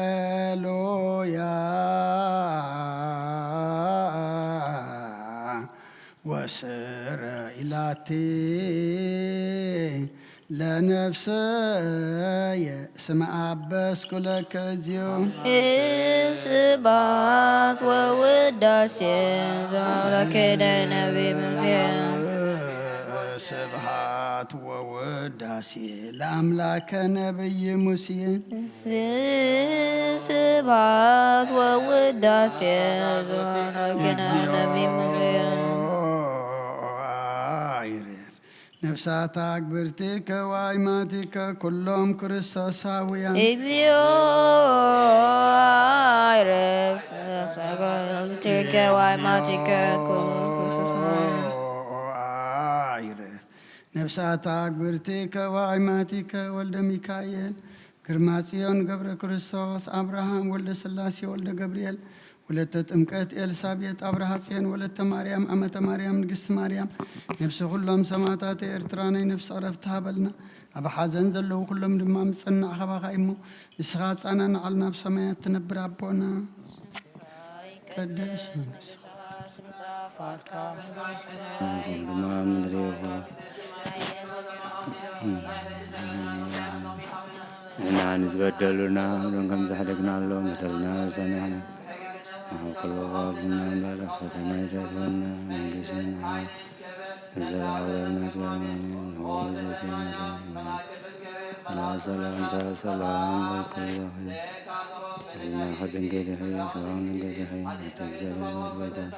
ሃሌሉያ ወስረ ኢላቲ ለነፍስየ እስመ አበስኩ ለከ እግዚኦ። ስብሐት ወውዳሴ ዘአምላክ ነቢይ ሙሴ። ስብሐት ወውዳሴ ለአምላከ ነቢይ ሙሴ። ስብሐት ወውዳሴ ዘአምላክ ነቢይ ሙሴ። ነፍሳት አግብርቲከ ወአይማቲከ ኩሎም ክርስቶሳውያን። እግዚኦ አይረፍ ነፍሳት አግብርቲከ ወአይማቲከ ኩሎም ክርስቶሳውያን። አይረፍ ነፍሳት አግብርቲከ ወአይማቲከ ወልደ ሚካኤል ግርማ ጽዮን ገብረ ክርስቶስ አብርሃም ወልደ ሥላሴ ወልደ ገብርኤል ወለተ ጥምቀት ኤልሳቤጥ ኣብርሃ ጽዮን ወለተ ማርያም ኣመተ ማርያም ንግስቲ ማርያም ነፍሲ ኩሎም ሰማዕታት ኤርትራ ናይ ነፍሲ ዕረፍቲ ሃበልና። ኣብ ሓዘን ዘለዉ ኩሎም ድማ ምጽናዕ ካባኻ እሞ ንስኻ ኣጻናንዓልና። ኣብ ሰማያት ትነብር ኣቦና ቀደስ ስምካ። ድማ ምድሪ ይኹን። ንሕና ንዝበደሉና ሎም ከም ዘሕደግናሎም በደልና ሰሚዕና ንሓቁሎ ዋብና እምበር ፈተና ይደርበና መንግስትን ንዘለዓለምና። ሰላምታ ሰላም ለኪ። ከድንግልኺ ሰላም ድንግልኺ እቲ እግዚኣብሔር ባይታስ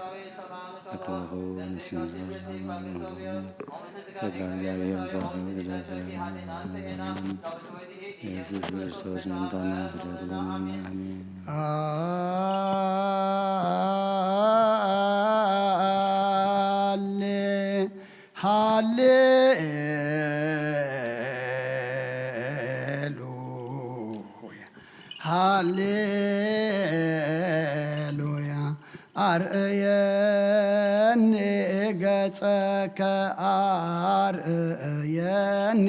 ኣክለኹ ንስምዘ ጸጋ እግዚኣብሔር ምሳኺ ግደፍ። ኢየሱስ ክርስቶስ ምንታና ፍረት ለማና ኣሜን። ሃሌ ሃሌሉያ ሃሌሉያ። ኣርእየኒ ገጸከ ኣርእየኒ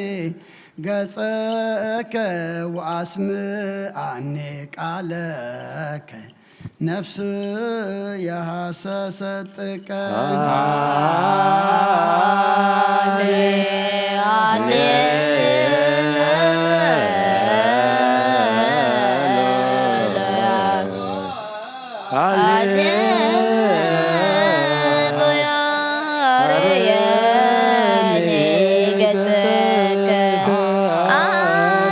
ገጸከ ወኣስምዓኒ ቃለከ ነፍስየ ሃሰሰት ጥቀ። ሃሌ ሃሌሉያ። ሃሌሉያ። ኣርየኒ ገጸከ፣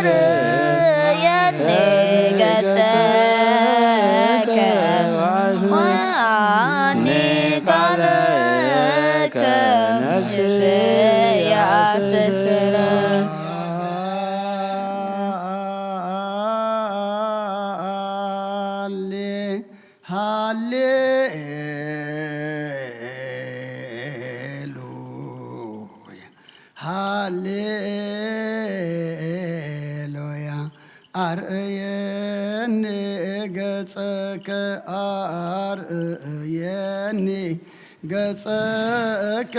ኣርየኒ ገጸከ፣ ወኣኒ ቃለከ ነፍስየ ኣስተስክረ። ሃሌ ሃሌሉያ ሃሌሉያ። ኣርእየኒ ገጸከ ኣርእየኒ ገጸከ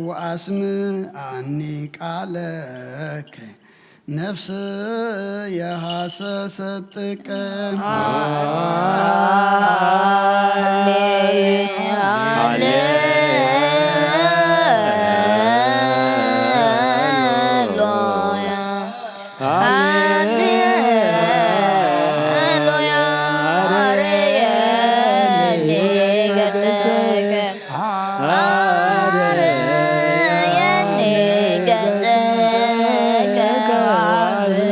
ወኣስምዓኒ ቃለከ ነፍስየ ሃሰሰት ጥቀ። ሃሌ ሃሌሉያ ሃሌሉያ። ኣርየኒ ገጸከ ኣርየኒ ገጸከ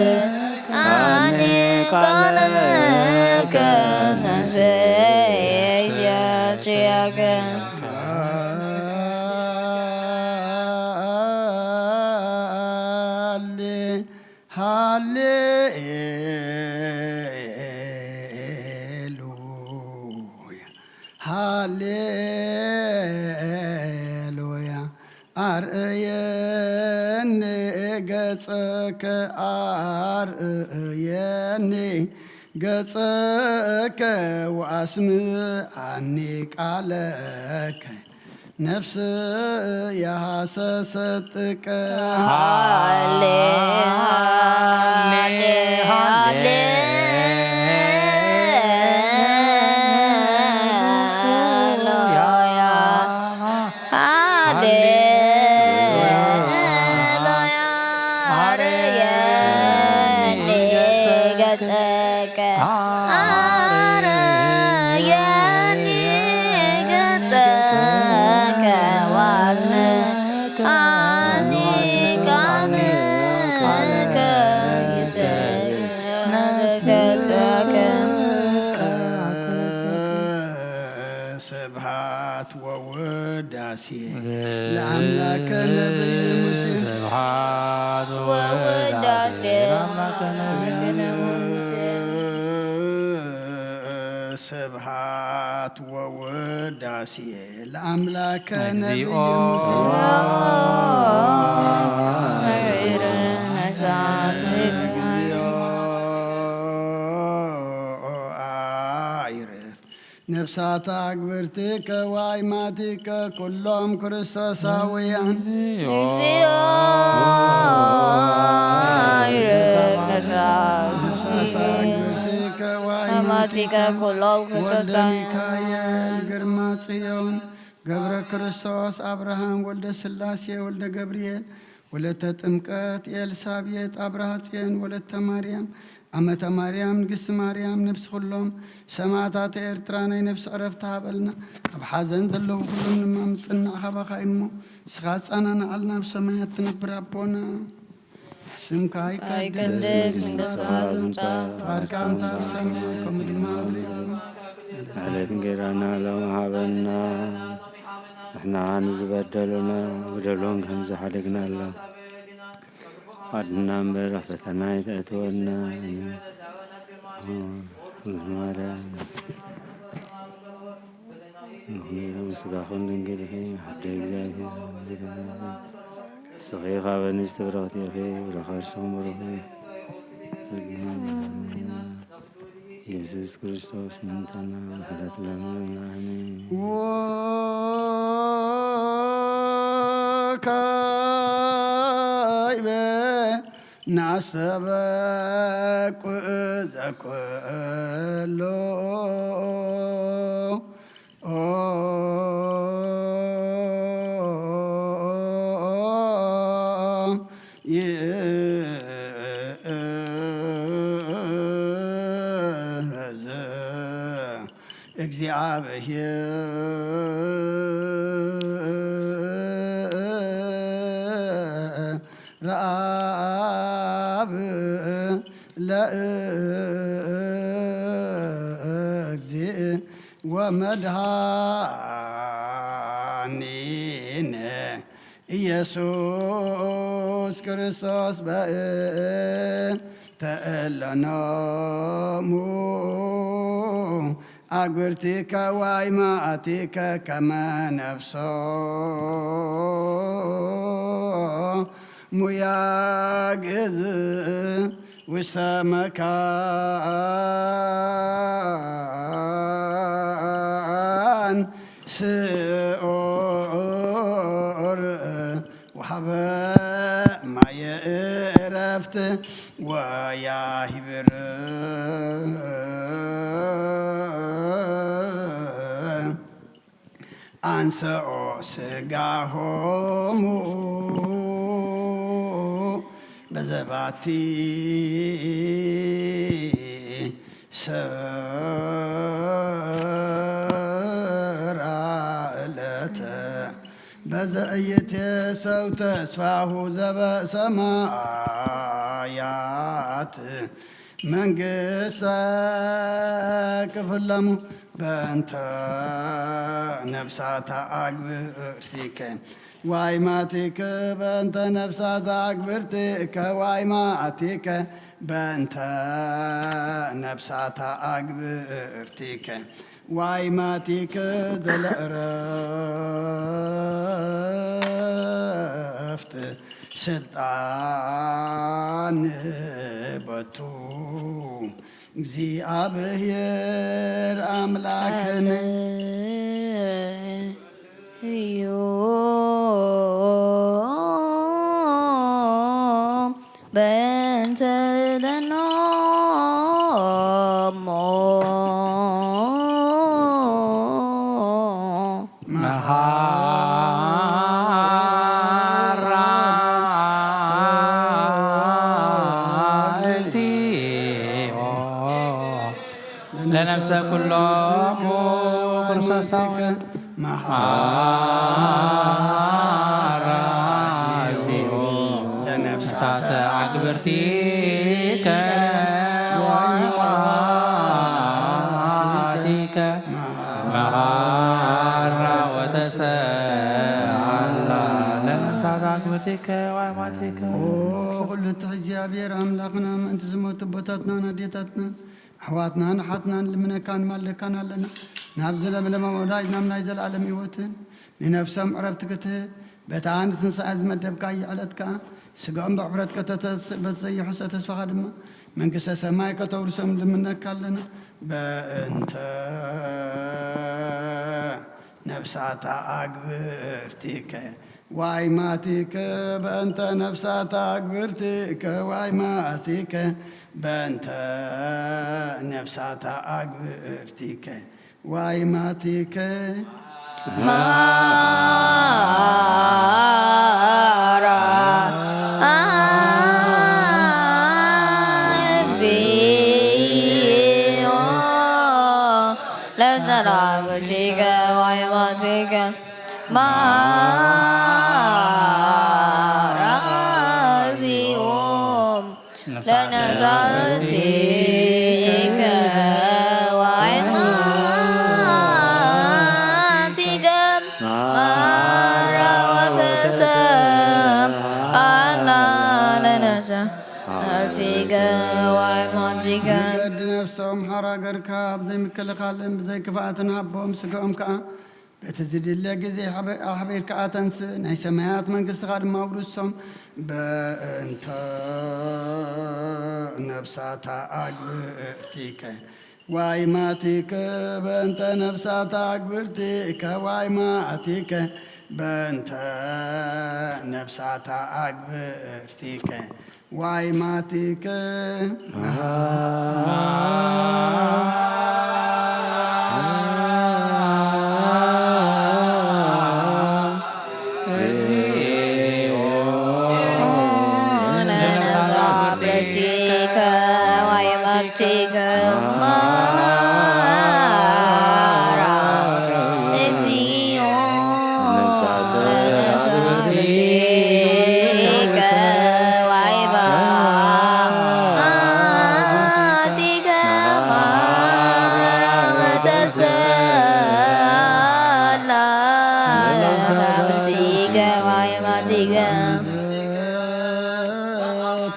ወኣስምዓኒ ቃለከ ነፍስየ ሃሰሰት ጥቀ። ሃሌ ሃሌሉያ ሃሌሉያ። ኣርእየኒ ገጸከ ኣርእየኒ ገጸከ ወኣስምዓኒ ቃለከ ነፍስየ ሃሰሰት ጥቀ። ሃሌ ሃሌ ሃሌሉያ ሃሌሉያ። ኣርየኒ ገጸከ ኣርየኒ ገጸከ ወኣስምዓኒ ቃለከ ይሰብሐ ገጸከ። ስብሐት ወውዳሴ ለአምላከ ነቢይ ሙሴ። ስብሐት ወውዳሴ ለአምላከ ነቢይ ሙሴ። ስብሐት ወውዳሴ ለአምላከ ነቢይ እግዚኦ ሙሴ። እግዚኦ አይርፍ። ነፍሳት ኣግብርቲከ ወኣይማቲከ ኩሎም ክርስቶሳውያን። እግዚኦ ይረብ ነፍሳት ነፍሳት ኣግብርቲከ ወኣይማቲከ ኩሎም ወልደ ክርስቶሳውያን። ሚካኤል ግርማ ጽዮን ገብረ ክርስቶስ ኣብርሃም ወልደ ስላሴ ወልደ ገብርኤል ወለተ ጥምቀት ኤልሳቤጥ ኣብርሃ ጽዮን ወለተ ማርያም ኣመተ ማርያም ንግስቲ ማርያም ነፍሲ ኩሎም ሰማዕታት ኤርትራ ናይ ነፍሲ ዕረፍቲ ሃበልና። ኣብ ሓዘን ዘለዉ ኩሎም ድማ ምጽናዕ ካባኻ እዩ እሞ ንስኻ ኣጻናንዓልና ኣብ ሰማያት ትነብር ኣቦና። ስምካ ይቀደስ፣ መንግስትኻ ትምጻእ፣ ፍቓድካ ከምታ ኣብ ሰማይ ከምኡ ድማ ኣብ ምድሪ። ዕለት እንጌራና ሎም ሃበና፣ ንሕና ንዝበደሉና በደሎም ከም ዝሓደግናሎም፣ ኣድና እምበር ኣብ ፈተና ኣይተእትወና። ማርያም ስጋኹም ድንግል ኢኺ፣ ኣደ እግዚኣብሔር። ንስኺ ካብ ኣንስቲ ብርኽቲ ኢኺ፣ ብሩኽ ከርስኹም ብሩኽ እዩ። የሱስ ክርስቶስ ምሕረትና ምሕረት ለዓለምና ኣሜን። ወካይበ ናስተበቁ ዘኩሎ ይእዝ እግዚኣብሔር ረአብ ለእግዚእ ወመድኃኒነ ኢየሱስ ክርስቶስ በእንተ እለኖሙ አግብርቲከ ዋይማእቲከ ከመ ነፍሶሙ ያግዝ ውስተ መካን ስዑር ወሀበ ማየ ዕረፍት ወያሂብር አንሰኦ ስጋሆሙ በዘባቲ ሰራ ዕለት በዘእይቴ ሰው ተስፋሁ ዘበሰማያት መንግስተ ክፍለሙ በእንተ ነፍሳታ አግብርቲከ ዋይማቲከ በእንተ ነፍሳታ አግብርቲከ ዋይማቲከ በእንተ ነፍሳታ አግብርቲከ ዋይማቲከ ዘለእረፍት ስልጣን በቱ። እግዚኣብሔር ኣምላክን እዩ በእንተ ደኖሞ መሃራ እግዚኦ ለነፍሰ ኩሎሙ ክርስቶሳዊ መሃራ እግዚኦ ለነፍሳተ አግብርቲከ ወአማቲከ መሃራ ወተሰአላ ለነፍሳተ አግብርቲከ ወአማቲከ። ኦ ኩሉ ትሕ እግዚኣብሔር ኣምላኽና ምእንቲ ዝሞቱ ኣቦታትናን ኣዴታትናን ኣሕዋትናን ኣሓትናን ልምነካን ማልደካን ኣለና። ናብ ዝለምለመ ወዳጅ ናብ ናይ ዘለኣለም ህይወትን ንነፍሶም ዕረፍቲ ክትህብ በታ ንትንሳኤ ዝመደብካዮ ዕለት ከኣ ስጋኦም ብሕፍረት ከተተስእ በቲ ዘይሕሰ ተስፋኻ ድማ መንግስተ ሰማይ ከተውርሶም ልምነካ ኣለና። በእንተ ነፍሳታ አግብርቲከ ዋይማቲከ በእንተ ነፍሳታ አግብርቲከ ዋይማቲከ በእንተ ነፍሳታ አግብርቲከ ዋይማቲከ መሃራ እግዚኦ ለሰራዊትከ ወአማቲከ መሃራ እግዚኦ ንገድ ነፍሶም ሓራ ገርካ ብዘይ ምክልኻልን ብዘይ ክፍኣትን ሃቦም፣ ስጋኦም ከኣ በቲ ዝድለ ግዜ ኣሕበ-፣ ኣሕቢርካ ኣተንስእ፣ ናይ ሰማያት መንግስትኻ ድማ ኣውርሶም። በእንተ ነፍሳታ ኣግብርቲከ ዋይማቲከ፣ በእንተ ነፍሳታ ኣግብርቲከ ዋይማቲከ፣ በእንተ ነፍሳታ ኣግብርቲከ ዋይማቲከ።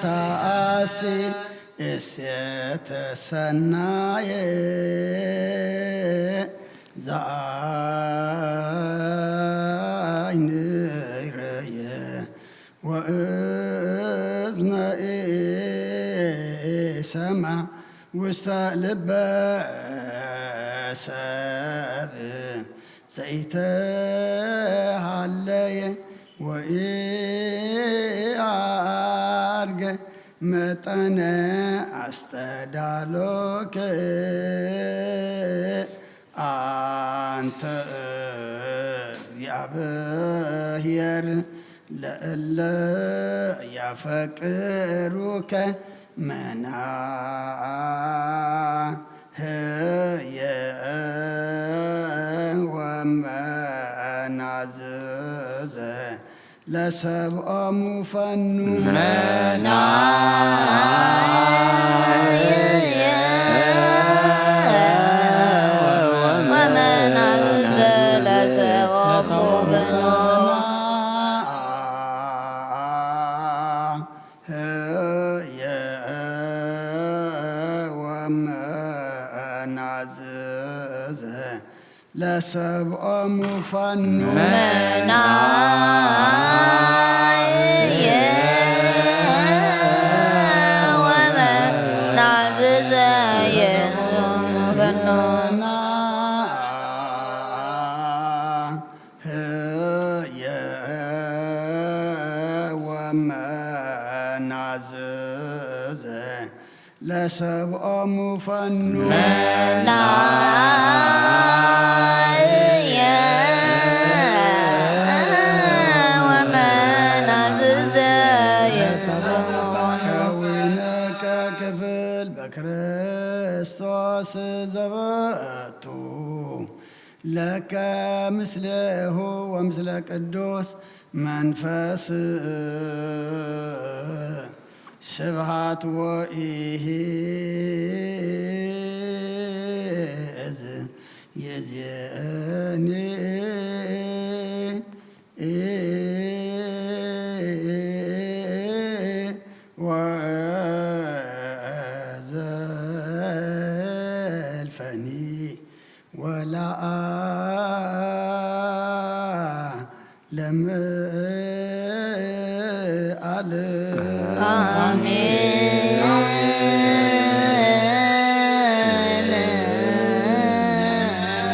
ተኣሲ እሴተ ሰናየ ዘአይን ይረየ ወእዝነ ኢሰማ ውስተ ልበ ሰብ ዘይተሃለየ ወኢአድገ መጠነ አስተዳሎከ አንተ እግዚአብሔር ለእለ ያፈቅሩከ መናህየ ወመናዝዘ ለሰብኦሙ ፈኑ። መናህየ ወመናዝዘ ለሰብኦሙ ፈኑ። ህየ ወመናዝዘ ለሰብኦሙ ፈኑ። መናህየ ወመናዝዘ ለሰብኦሙ ፈኑ። ህየ ወመናዝዘ ለሰብኦሙ ፈኑ። መናህየ ወመናዝዘ ለሰብኦሙ ፈኑ። ከዊነከ ክፍል በክርስቶስ ዘበቱ ለከ ምስሌሁ ወምስለ ቅዱስ መንፈስ ስብሃት ወኢይእዝ ይእዜኒ ወዘልፈኒ ወለዓለመ ዓለም። አሜን።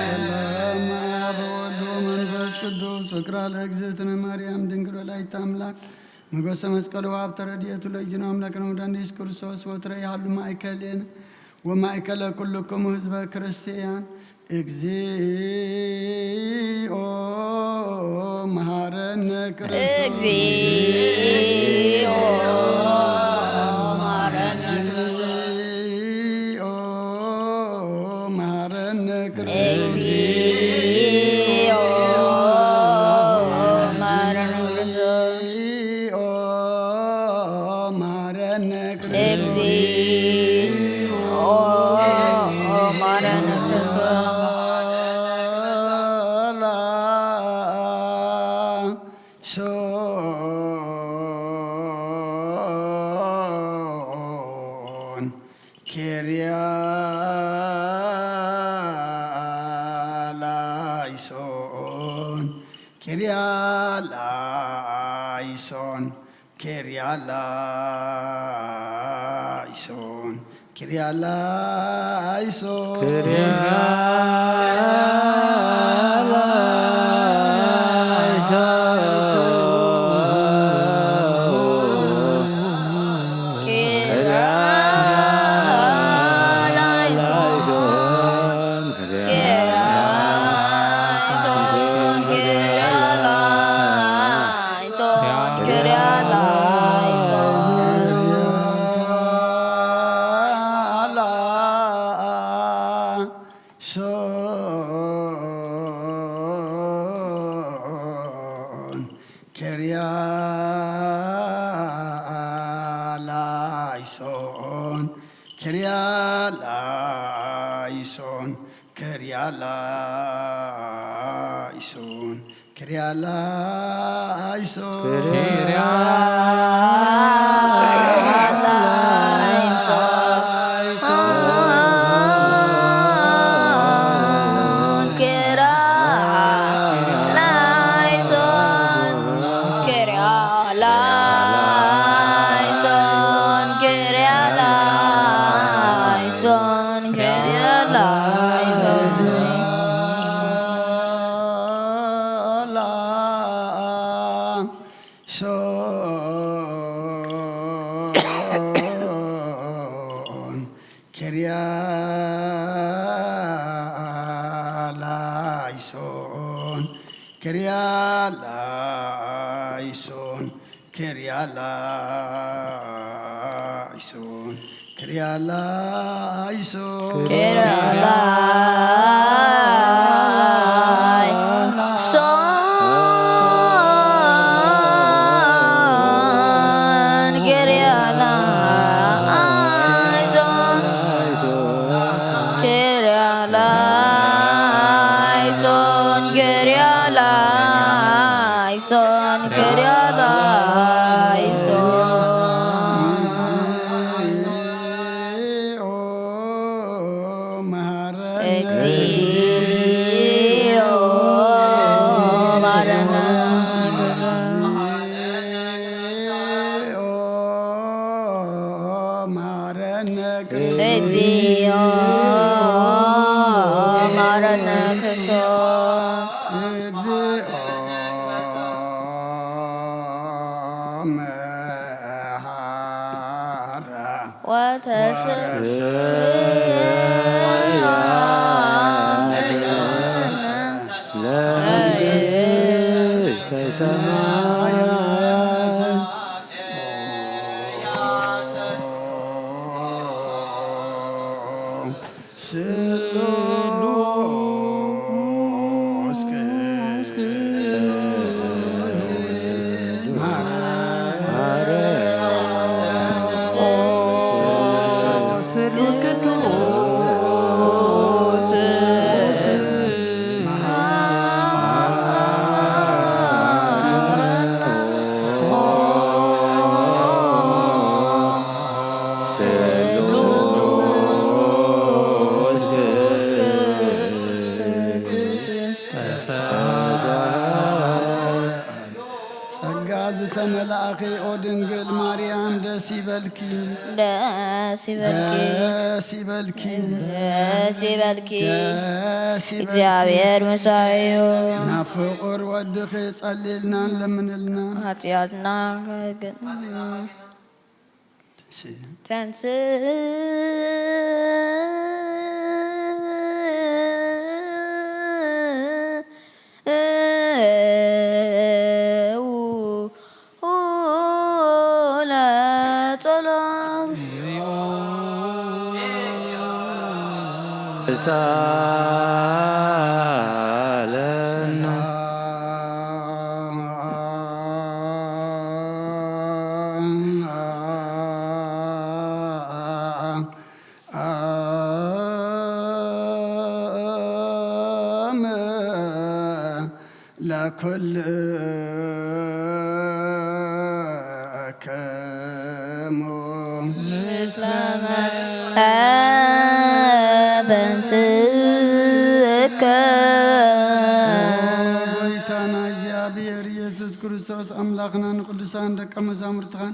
ሰላም አብ ወወልድ ወመንፈስ ቅዱስ። ፍቅራ ለእግዝእትነ ማርያም ድንግል ወላዲተ አምላክ ሞገሰ መስቀሉ ሀብተ ረድኤቱ ለእግዚእነ አምላክነ ወመድኃኒነ ኢየሱስ ክርስቶስ ወትረ ይሃሉ ማእከሌነ ወማእከለ ኩልክሙ ህዝበ ክርስቲያን። እግዚኦ መሐረነ ክርስቶስ። እግዚኦ መሐረነ ክርስቶስ። እግዚኦ መሐረነ ክርስቶስ። እግዚኦ መሐረነ ክርስቶስ። እግዚኦ መሐረነ ክርስቶስ። እግዚኦ መሐረነ ክርስቶስ። ሰላም ሶን ኬሪ ኪርያላይሶን፣ ኪርያላይሶን፣ ኪርያላይሶን፣ ኪርያላይሶን። ሶን፣ ኪርያላይሶን፣ ኪርያላይሶን፣ ኪርያላይሶን፣ ኪርያላይሶን። ሶን፣ ኪርያላይሶን፣ ኪርያላይሶን፣ ኪርያላይሶን፣ ኪርያላይሶን። ኪርያላይሶን፣ ኪርያላይሶን፣ ኪርያላይሶን፣ ኪርያላይሶን፣ ኪርያላይሶን። እግዚኦ መሐረነ። እግዚኦ መሐረነ ክርስቶስ። እግዚኦ መሐረ ወተሰ ለመንግስተ ሰማያት። ስሉስ ቅዱስ ስሉስ ቅዱስ ስሉስ ቅዱስ ተሳለ። ጸጋ ዝተመላእኺ ኦ ድንግል ማርያም ደስ ይበልኪ፣ ደስ ይበልኪ፣ ደስ ይበልኪ፣ ደስ ይበልኪ፣ ደስ ይበልኪ። እግዚኣብሔር ምሳዩ። ናብ ፍቑር ወድኺ ጸልልና ለምንልና። ሓጢኣትና ከግን ተንስ ተንስ ለጸሎት። ተሳለ። ለኩልክሙ ምስለ መ- ጎይታና እግዚኣብሔር ኢየሱስ ክርስቶስ ኣምላኽና ንቅዱሳን ደቀ መዛሙርትኻን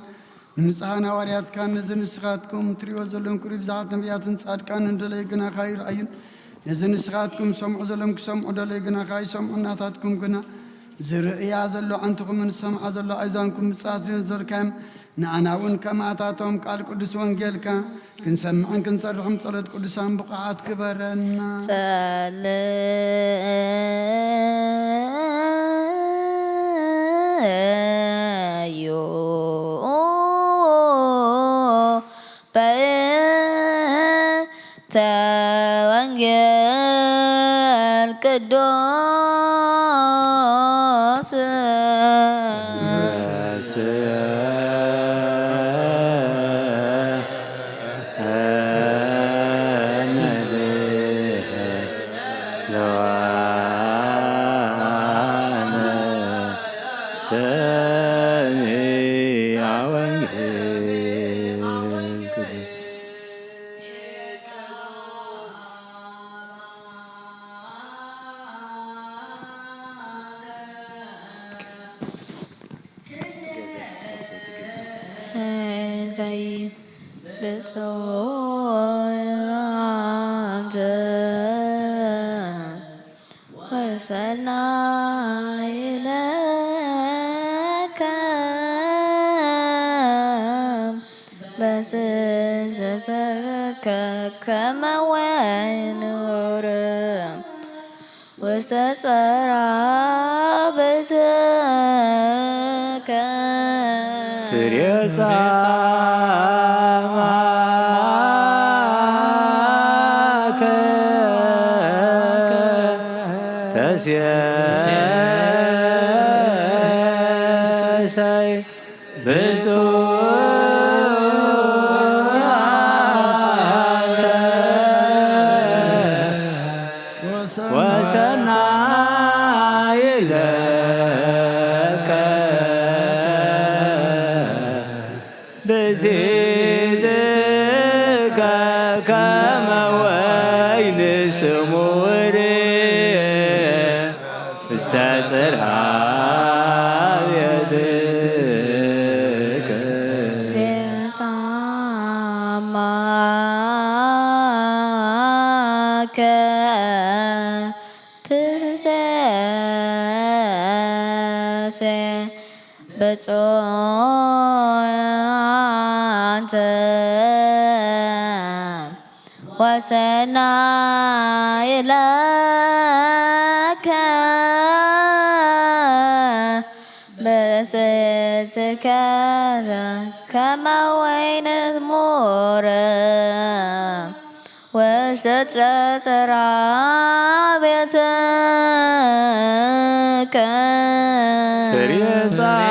ንንጹሓን ሃዋርያትካን ነዚ ንስኻትኩም ትሪእዎ ዘለኹም ክብሪ ብዝሓት ነቢያትን ጻድቃንን ደለዩ ግናኻ ይርኣዩን ነዚ ንስኻትኩም ሰምዑ ዘለኹም ክሰምዑ ደለዩ ግናኻ ይሰምዑ ናታትኩም ግና ዝርእያ ዘሎ ኣዕንትኹምን ዝሰምዓ ዘሎ ኣእዛንኩም ምጽኣት ዘንዘርካዮም ንኣና እውን ከማታቶም ቃል ቅዱስ ወንጌልካ ክንሰምዕን ክንሰርሕም ጸሎት ቅዱሳን ብቑዓት ግበረና። ጸልዩ በእንተ ወንጌል ቅዱስ ሰሚዐ ወንጌል ቅዱስ። ብፁዓት ወሰናይ ለከ በስስተከ ከመ ወይን ሩም ውስተ ጸራ ቤትከ። ፍሬ ጻማከ ተሴሰይ ብፁዕ አንተ ወሰናይ ለከ ብዜትከ ከመ ወይን ስሙር ውስተ ጽርሐ ቤትከ። ጻማከ ትሴሴ ብፁዓንተ ወሰናይ ለከ ብስልትከ ከመ ወይን ሙር ውስተ ጽርሐ ቤትከ። ፍሬ ጻማከ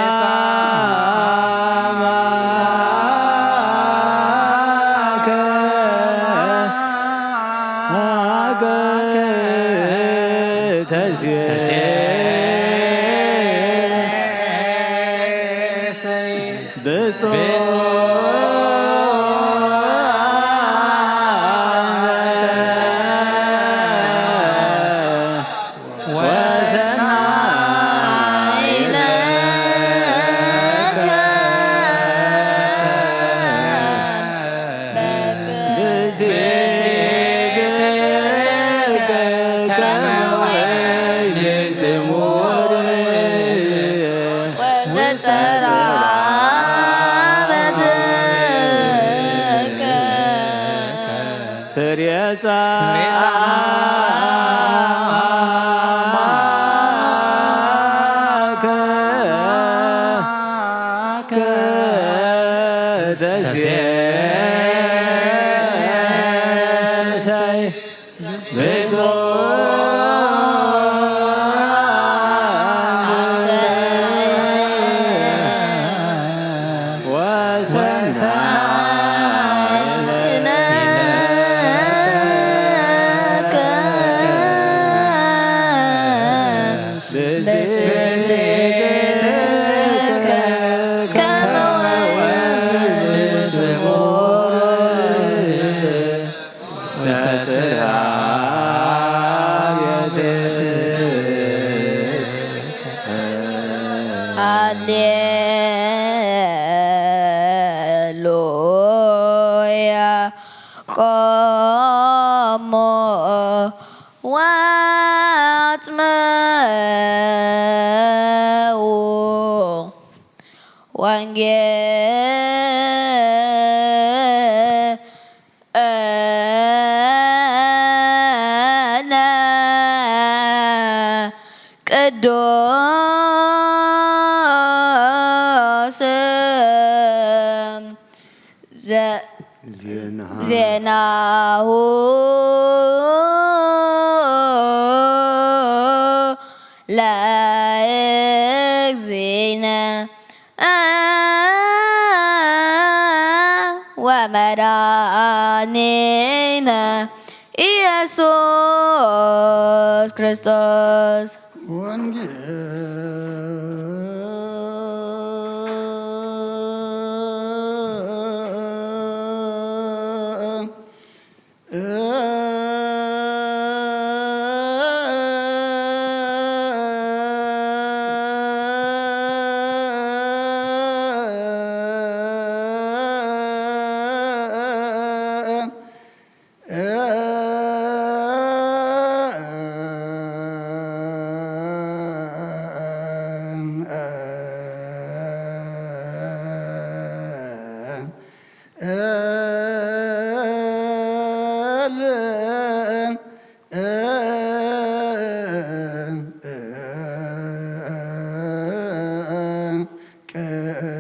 ተሴሰይ ብፁዕ ወሰናይ ለከ ብዜትከ ከመ ወይን ስሙር ውስተ ጽርሐ ቤትከ። ፍሬ ጻማከ ተሴሰይ ብፁዕ አንተ ወሰናይ ለከ ብዜትከ ከመ ወይን ስሙር ውስተ ጽርሐ ወአጽምዑ ወንጌለ ቅዱስ ዜናሁ ለእግዚእነ ወመድኃኒነ ኢየሱስ ክርስቶስ። ወንጌል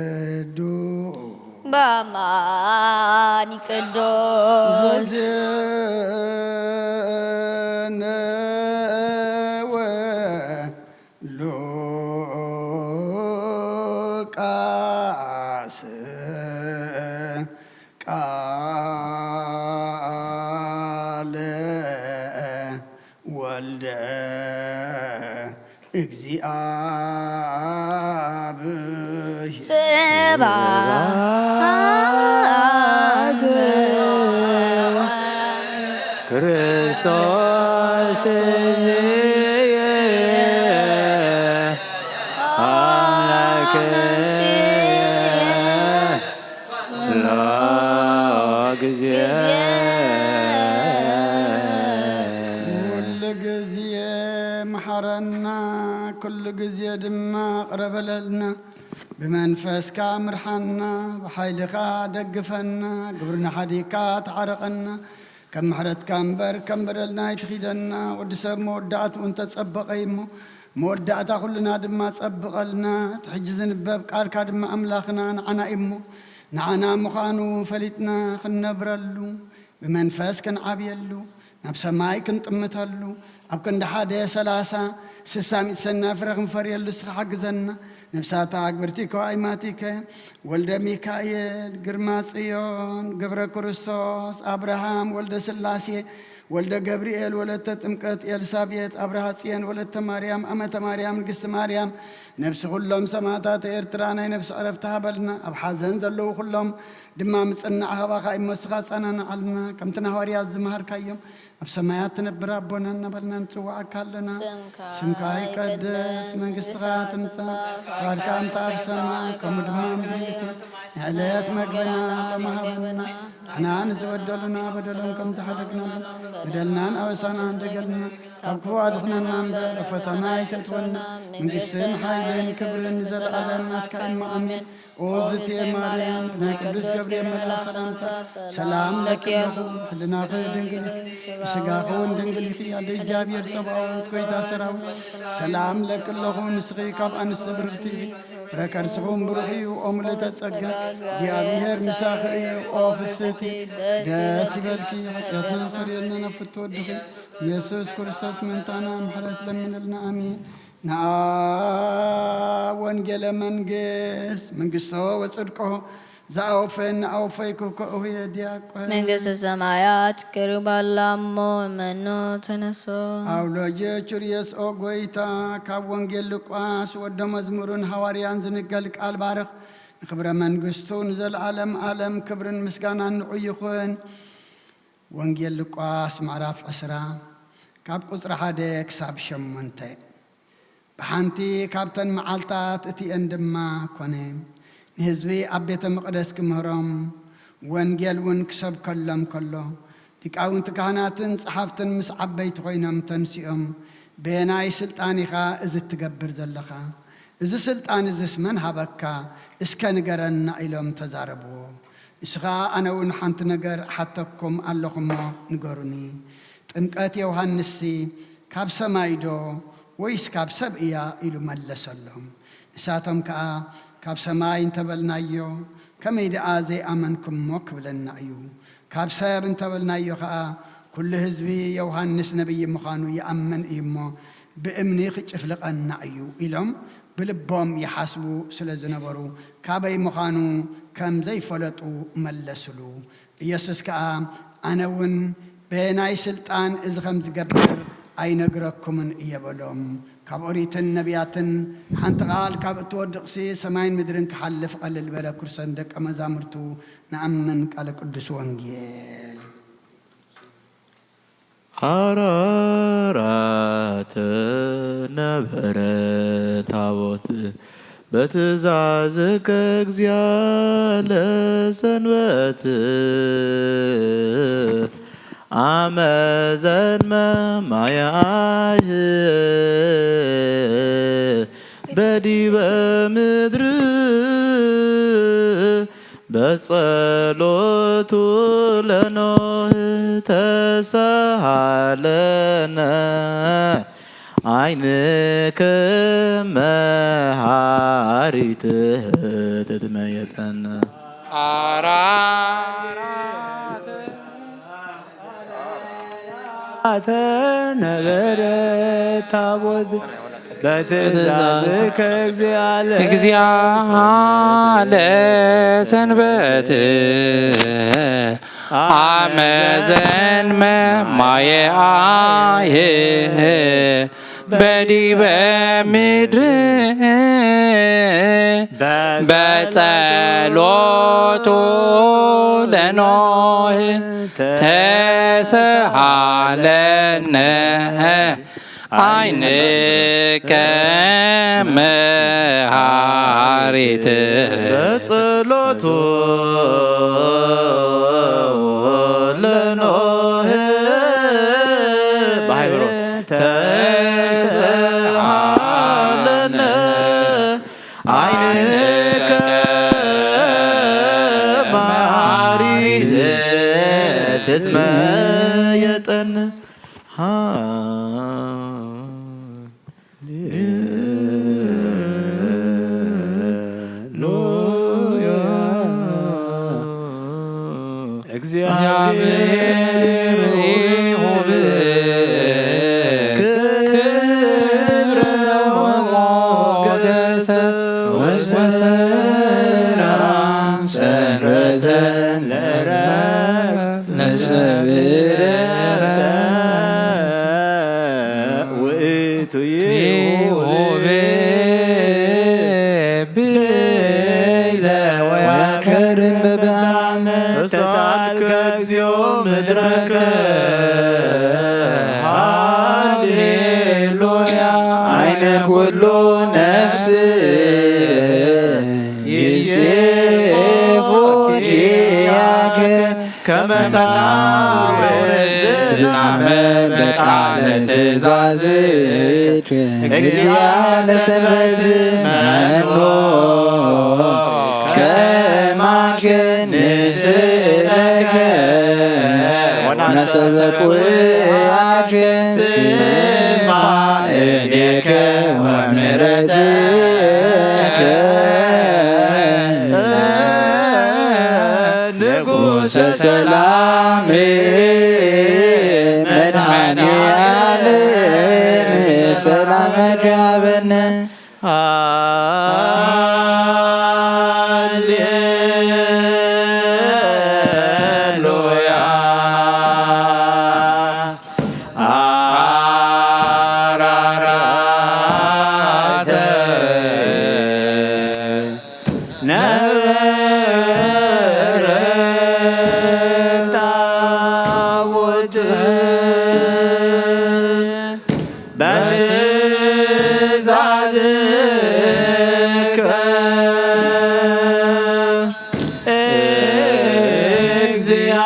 ቅዱስ በአማኒ ቅዱስ ዘዜነወ ሉቃስ ቃለ ወልደ እግዚአብሔር። ስብሐት ክርስቶስ አምላክ ጊዜ ኩሉ ጊዜ መሓረና፣ ኩሉ ጊዜ ድማ ቅረበለልና። ብመንፈስካ ምርሓና፣ ብሓይልኻ ደግፈና፣ ግብርና ሓዲግካ ተዓረቐና። ከም ምሕረትካ እምበር ከም በደልና ኣይትኺደና። ወዲ ሰብ መወዳእትኡ እንተጸበቐ እዩ እሞ፣ መወዳእታ ኩልና ድማ ጸብቐልና። እቲ ሕጂ ዝንበብ ቃልካ ድማ ኣምላኽና ንዓና እዩ እሞ፣ ንዓና ምዃኑ ፈሊጥና ክንነብረሉ፣ ብመንፈስ ክንዓብየሉ፣ ናብ ሰማይ ክንጥምተሉ፣ ኣብ ክንዲ ሓደ ሰላሳ ስሳ ሚእቲ ሰናይ ፍረ ክንፈርየሉ እስኻ ሓግዘና። ነፍሳታ ኣግብርቲ ከዋይማቲከ፣ ወልደ ሚካኤል፣ ግርማ ጽዮን፣ ገብረ ክርስቶስ፣ ኣብርሃም፣ ወልደ ስላሴ፣ ወልደ ገብርኤል፣ ወለተ ጥምቀት፣ ኤልሳቤጥ፣ ኣብርሃ ጽየን፣ ወለተ ማርያም፣ ኣመተ ማርያም፣ ንግስቲ ማርያም፣ ነፍሲ ኩሎም ሰማዕታት ኤርትራ ናይ ነፍሲ ዕረፍቲ ሃበልና። ኣብ ሓዘን ዘለዉ ኩሎም ድማ ምጽናዕ ሃባኻ እሞ እስኻ ጸናንዓልና። ከምቲ ንሃዋርያት ዝመሃርካዮም፣ ኣብ ሰማያት ትነብር ኣቦና እናበልና ንጽውዓካ ኣለና። ስምካ ስምካ ይቀደስ፣ ይቀደስ፣ መንግስትኻ መንግስትኻ ትምጻእ፣ ትምጻእ፣ ፍቓድካ ፍቓድካ እንተ ኣብ ከምቲ ሰማይ ሰማይ ከምኡ ከምኡ ድማ ኣብ ኣብ ምድሪ ምድሪ ትኹን። ትኹን። ንዕለት መግብና ንዕለት ሎሚ መግብና ሃበና። ንሕና ንዝበደሉና በደሎም ከም ዝሓደግናሉ በደልናን ኣበሳናን ደገልና ካብ ክፉእ ኣድሕነና እምበር ኣብ ፈተና ኣይተእትወና። መንግስትን ሓይልን ክብርን ንዘለኣለም ናትካ እሞ ኣሜን። ኦ ዝትየ ማርያም ብናይ ቅዱስ ገብርኤል መልኣኽ ሰላምታ ሰላም ለኪ ኣለኹ። ህልናኺ ድንግል ኢኺ፣ ብስጋኺ እውን ድንግል ኢኺ። ኣደ እግዚኣብሔር ጸባኦት፣ ጎይታ ሰራዊት፣ ሰላም ለኪ ኣለኹ። ንስኺ ካብ ኣንስቲ ብርኽቲ ኢኺ፣ ፍረ ከርስኹም ብሩኽ እዩ። ኦ ምልእተ ጸጋ፣ እግዚኣብሔር ምሳኺ እዩ። ኦ ፍስቲ፣ ደስ ይበልኪ፣ ሓጢኣትና ሰርየልና ናብ ፍትወ ወድኺ ኢየሱስ ክርስቶስ ምእንታና ምሕረት ለምንልና። ኣሜን። ንኣ ወንጌለ መንግስት፣ መንግስቶ ወጽድቆ፣ ዘኣወፈ ንኣወፈይኩ ከእሁየ ዲያቆን። መንግስተ ሰማያት ቅርብ ኣላ እሞ እመኑ ተነሱ። ኣውሎጀ ቹርየስ ኦ ጎይታ፣ ካብ ወንጌል ሉቃስ ወደ መዝሙርን ሃዋርያን ዝንገል ቃል ባርኽ። ንክብረ መንግስቱ ንዘለዓለም ዓለም ክብርን ምስጋናን ንዑ ይኹን። ወንጌል ሉቃስ ምዕራፍ ዕስራ ካብ ቁጽሪ ሓደ ክሳብ ሸሞንተ። ብሓንቲ ካብተን መዓልታት እቲኤን ድማ ኮነ፣ ንህዝቢ ኣብ ቤተ መቕደስ ክምህሮም፣ ወንጌል እውን ክሰብከሎም ከሎ፣ ሊቃውንቲ ካህናትን ጸሓፍትን ምስ ዓበይቲ ኮይኖም ተንሲኦም፣ "በየናይ ስልጣን ኢኻ እዚ እትገብር ዘለኻ? እዚ ስልጣን እዝስ መን ሃበካ? እስከ ንገረና" ኢሎም ተዛረብዎ። ንሱ ኸኣ፣ "ኣነ እውን ሓንቲ ነገር ሓተኩም ኣለኹ እሞ ንገሩኒ። ጥምቀት ዮሃንስሲ ካብ ሰማይ ዶ ወይስ ካብ ሰብ እያ?" ኢሉ መለሰሎም። ንሳቶም ከኣ፣ "ካብ ሰማይ እንተበልናዮ፣ ከመይ ደኣ ዘይኣመንኩምሞ ክብለና እዩ? ካብ ሰብ እንተበልናዮ ከኣ፣ ኩሉ ህዝቢ ዮሃንስ ነቢይ ምዃኑ ይኣምን እዩ እሞ፣ ብእምኒ ክጭፍልቐና እዩ" ኢሎም ብልቦም ይሓስቡ ስለ ዝነበሩ፣ ካበይ ምዃኑ ከም ዘይፈለጡ መለስሉ። ኢየሱስ ከኣ፣ "ኣነ እውን በየናይ ስልጣን እዚ ከም ዝገብር ኣይነግረኩምን እየ" በሎም። ካብ ኦሪትን ነቢያትን ሓንቲ ቃል ካብ እትወድቕሲ፣ ሰማይን ምድርን ክሓልፍ ቀልል በለ። ክርስቶስ ንደቀ መዛሙርቱ፣ "ንኣምን ቃለ ቅዱስ ወንጌል" አራራት ነበረ ታቦት በትእዛዝከ እግዚአ ለሰንበት አመዘን መማያህ በዲበ ምድር በጸሎቱ ለኖህ ተሳሃለነ አይንከ መሃሪት ትትመየጠነ። አራት ተነበረ ታቦት በትእዛዝከ እግዚአ ለሰንበት አመ ዘንመ ማየ አየ በዲበ ምድር በጸሎቱ ለኖህ ተሰሃለነ አይንከ መሃሪት በጸሎቱ ለኖህ በሃይብሮ ተሰሃለነ አይንከ መሃሪት ትትመየጠን። ሃሌሉያ። እግዚአብሔር ይሁብ ክብረ ወሞገሰ ወሰላም ሰንበተ ለሰብረ ውእቱ ይሁብ ብለ ወያከርም በበዓል ተሳልከ እግዚኦ ምድረከ ሃሌሉያ። አይነ ኩሉ ነፍስ ይሴፎ ዲያከ ከመ ታውርድ ዝናመ በቃለ ትእዛዝከ እግዚአ ለሰንበት መኖ ከማከ ንስእለከ ወነሰበኩ አድገ ስፋ እዴከ ወምሕረትከ ንጉሰ ሰላም መድኃኔ ዓለም ሰላም ያበነ። ሃሌሉያ። አራራተ ነበረ ታቦት በትእዛዝከ እግዚአ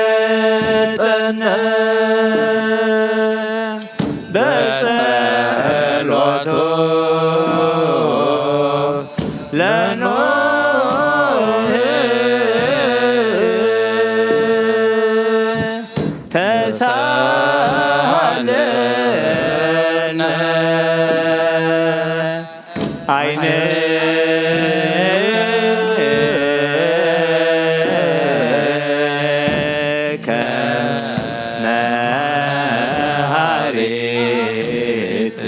ትትመየጠነ በጸሎቱ ለኖህ ተሳሃለነ። ዓይንከ ነሃሪት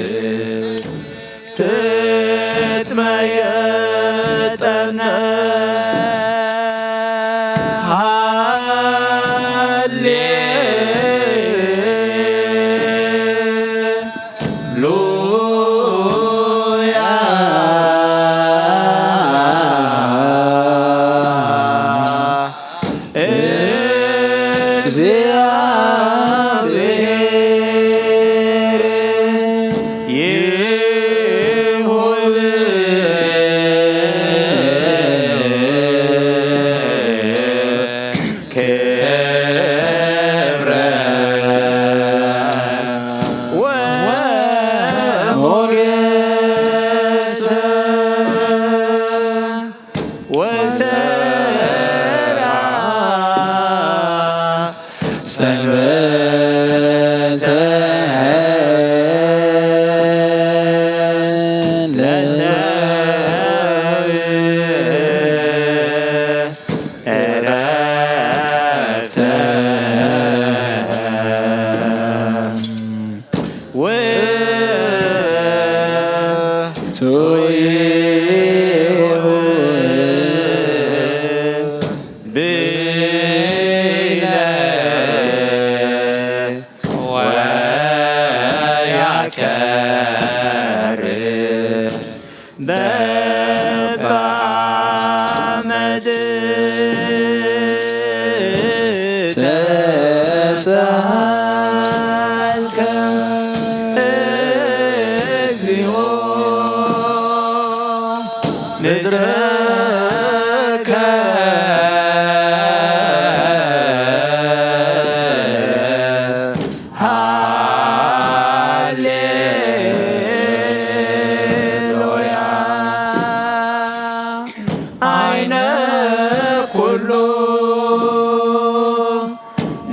ትትመየጠነ። ሃሌ ሉያ እግዚአብሔር ይሁን ክብረ ወሞገስ ወሰላም ሰንበተ ለሰብእ ዕረፍተ ውእቱ ይሁን ብለ ወያከር በበአመድ ተሳልከ እግዚኦ ምድርከ ሃሌሉያ። አይነ ኩሉ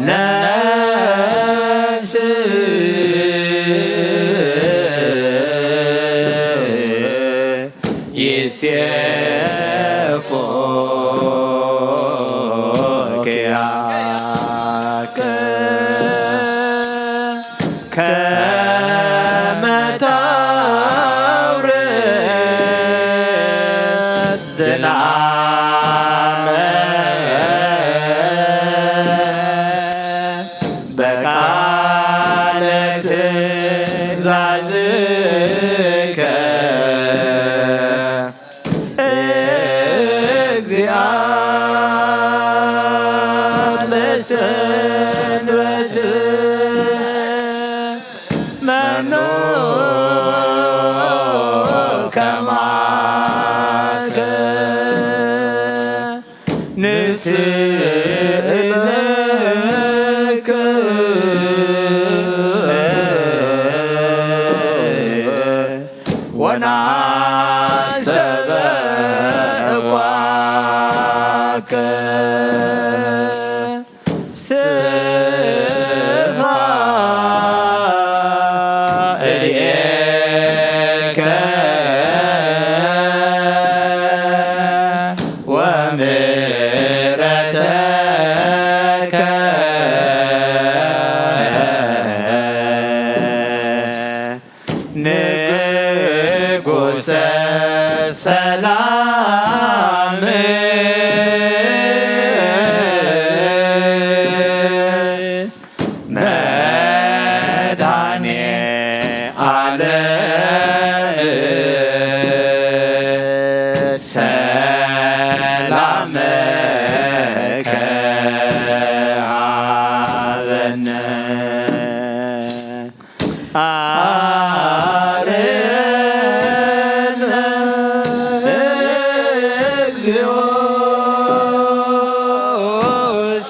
ነፍስ ይሴፎ ኪያከ ከመ ታውርድ ዝናመ በቃለ ትእዛዝከ እግዚአ ለሰንበት መኑ ከማከ ንስእለከ ወናስተበእዋከ ስፋ እድኤከ ወምሕረተከ ንጉሰ ሰላም መድኃኔ ዓለም ሰላም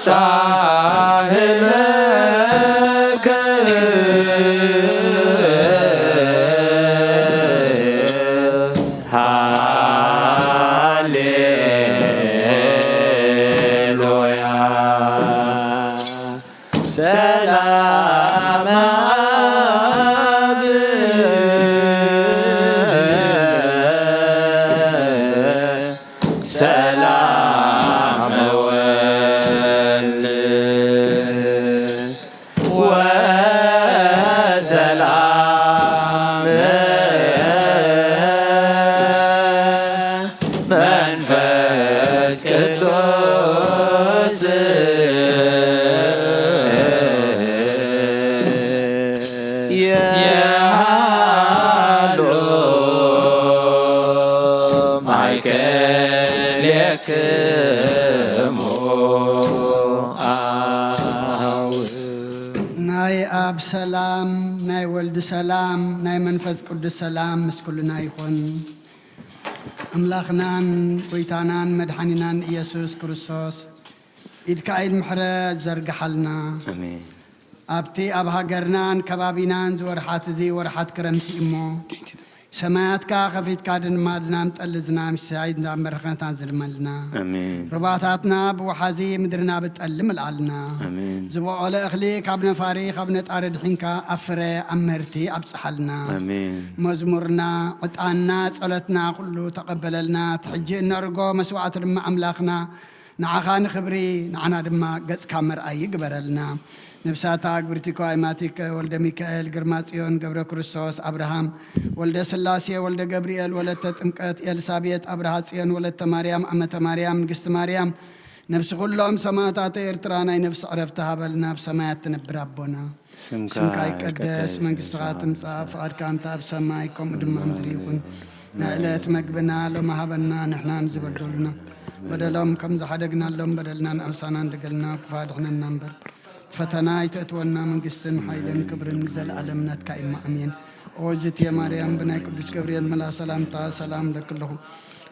ሳህለከ ሃሌሉያ። ሰላም አብ ሰላም ወልድ ወሰላም መንፈስ ቅዱስ የሃሉ ማእከሌክሙ አው። ናይ ኣብ ሰላም፣ ናይ ወልድ ሰላም፣ ናይ መንፈስ ቅዱስ ሰላም ምስ ኩልና ይኹን። ኣምላኽናን ጎይታናን መድሓኒናን ኢየሱስ ክርስቶስ፣ ኢድካ ኢድ ምሕረት ዘርግሓልና። ኣሜን። ኣብቲ ኣብ ሃገርናን ከባቢናን ዝወርሓት እዚ ወርሓት ክረምቲ እሞ፣ ሰማያትካ ከፊትካ ድማ ድናም ጠልዝና፣ ምሳይ እንዳመረኸንታን ዝድመልና። ኣሜን። ሩባታትና ብወሓዚ ምድርና ብጠሊ ምልኣልና። ኣሜን። ዝበቆለ እኽሊ ካብ ነፋሪ ካብ ነጣሪ ድሒንካ ኣብ ፍረ ኣብ ምህርቲ ኣብጽሓልና። ኣሜን። መዝሙርና፣ ዕጣንና፣ ጸሎትና ኩሉ ተቐበለልና። እቲ ሕጂ እነርጎ መስዋዕቲ ድማ ኣምላኽና ንዓኻ ንኽብሪ፣ ንዓና ድማ ገጽካ መርኣይ ይግበረልና። ነብሳታ ግብርቲ ከዋይ ማቲከ፣ ወልደ ሚካኤል፣ ግርማ ጽዮን፣ ገብረ ክርስቶስ፣ ኣብርሃም፣ ወልደ ስላሴ፣ ወልደ ገብርኤል፣ ወለተ ጥምቀት፣ ኤልሳቤጥ፣ ኣብርሃ ጽዮን፣ ወለተ ማርያም፣ ዓመተ ማርያም፣ ንግስቲ ማርያም፣ ነብሲ ኩሎም ሰማዕታት ኤርትራ ናይ ነብሲ ዕረፍቲ ሃበልና፣ ኣብ ሰማያት ትነብር ኣቦና። ስምካ ስምካ ይቀደስ፣ ይቀደስ፣ መንግስትኻ ትምጻእ፣ ትምጻእ፣ ፍቓድካ እንተ ኣብ ሰማይ ከምኡ ድማ ምድሪ ይኹን። ናይ ዕለት መግብና ሎሚ ሃበና፣ ንሕና ንዝበደሉና በደሎም ከም ዝሓደግናሎም በደልና ንኣምሳና እንደገልና፣ ክፉ ኣድሕነና እምበር፣ ፈተና ኣይተእትወና፣ መንግስትን ሓይልን ክብርን ንዘለኣለም ናትካ እዩ፣ ኣሜን። ኦ እግዝእትየ ማርያም፣ ብናይ ቅዱስ ገብርኤል መልኣ ሰላምታ ሰላም እለኪ ኣለኹ።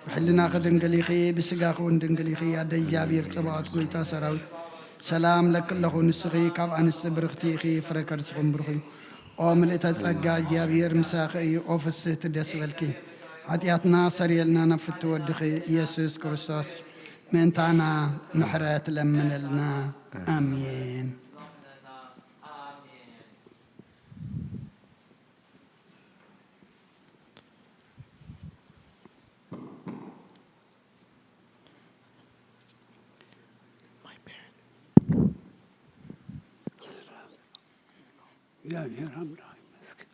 ብሕልናኺ ድንግል ኢኺ፣ ብስጋኺ እውን ድንግል ኢኺ። ኣደ እግዚኣብሔር ጸባኦት፣ ጎይታ ሰራዊት፣ ሰላም እለኪ ኣለኹ። ንስኺ ካብ ኣንስቲ ብርኽቲ ኢኺ፣ ፍረ ከርስኹም ብሩኽ እዩ። ኦ ምልእተ ጸጋ፣ እግዚኣብሔር ምሳኺ እዩ። ኦ ፍስህቲ፣ ደስ ይበልኪ። ሓጢኣትና ሰሪየልና፣ ናብ ፍቲ ወድኺ ኢየሱስ ክርስቶስ ምእንታና ምሕረት ለምነልና። ኣሜን። እግዚአብሔር አምላክ ይመስገን።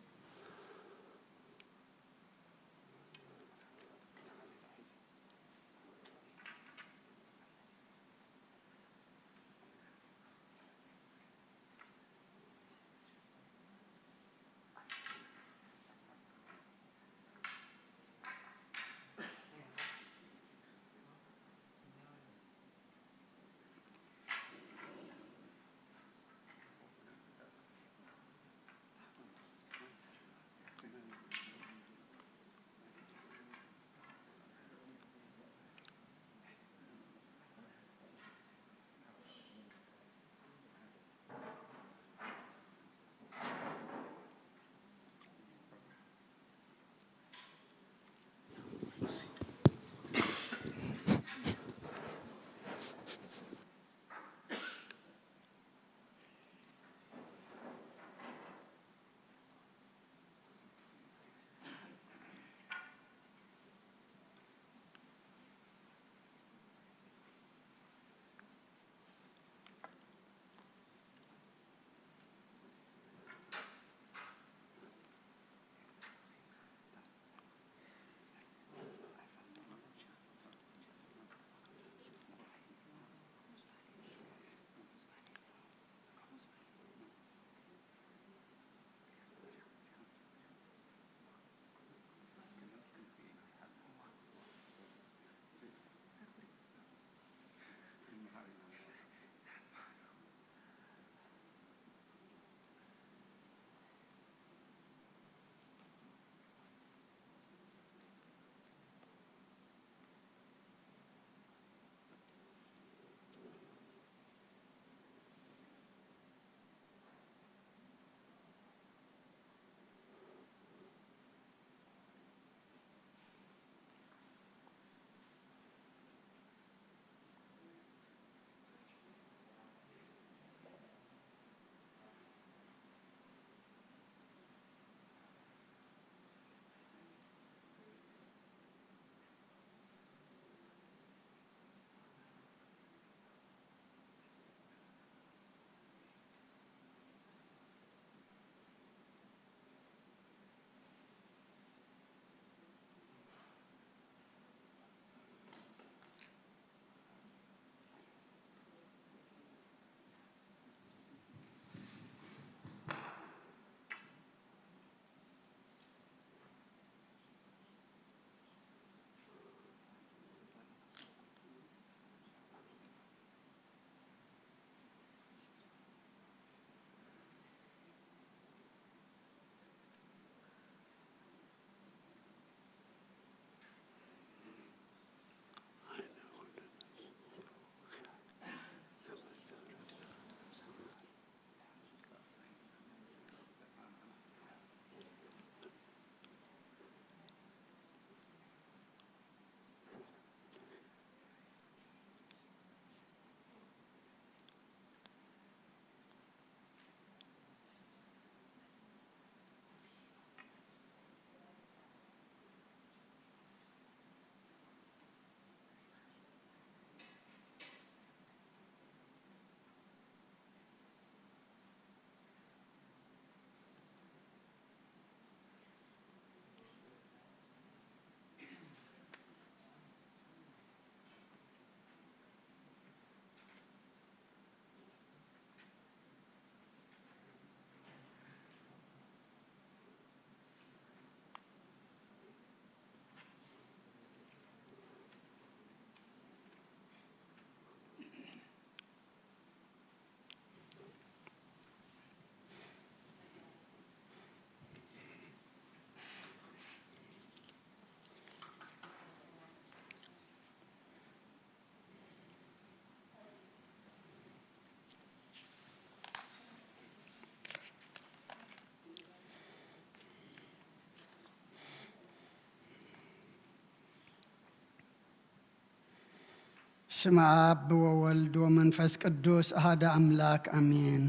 ስም ኣብ ወወልድ ወመንፈስ ቅዱስ ኣሃደ ኣምላክ ኣሜን።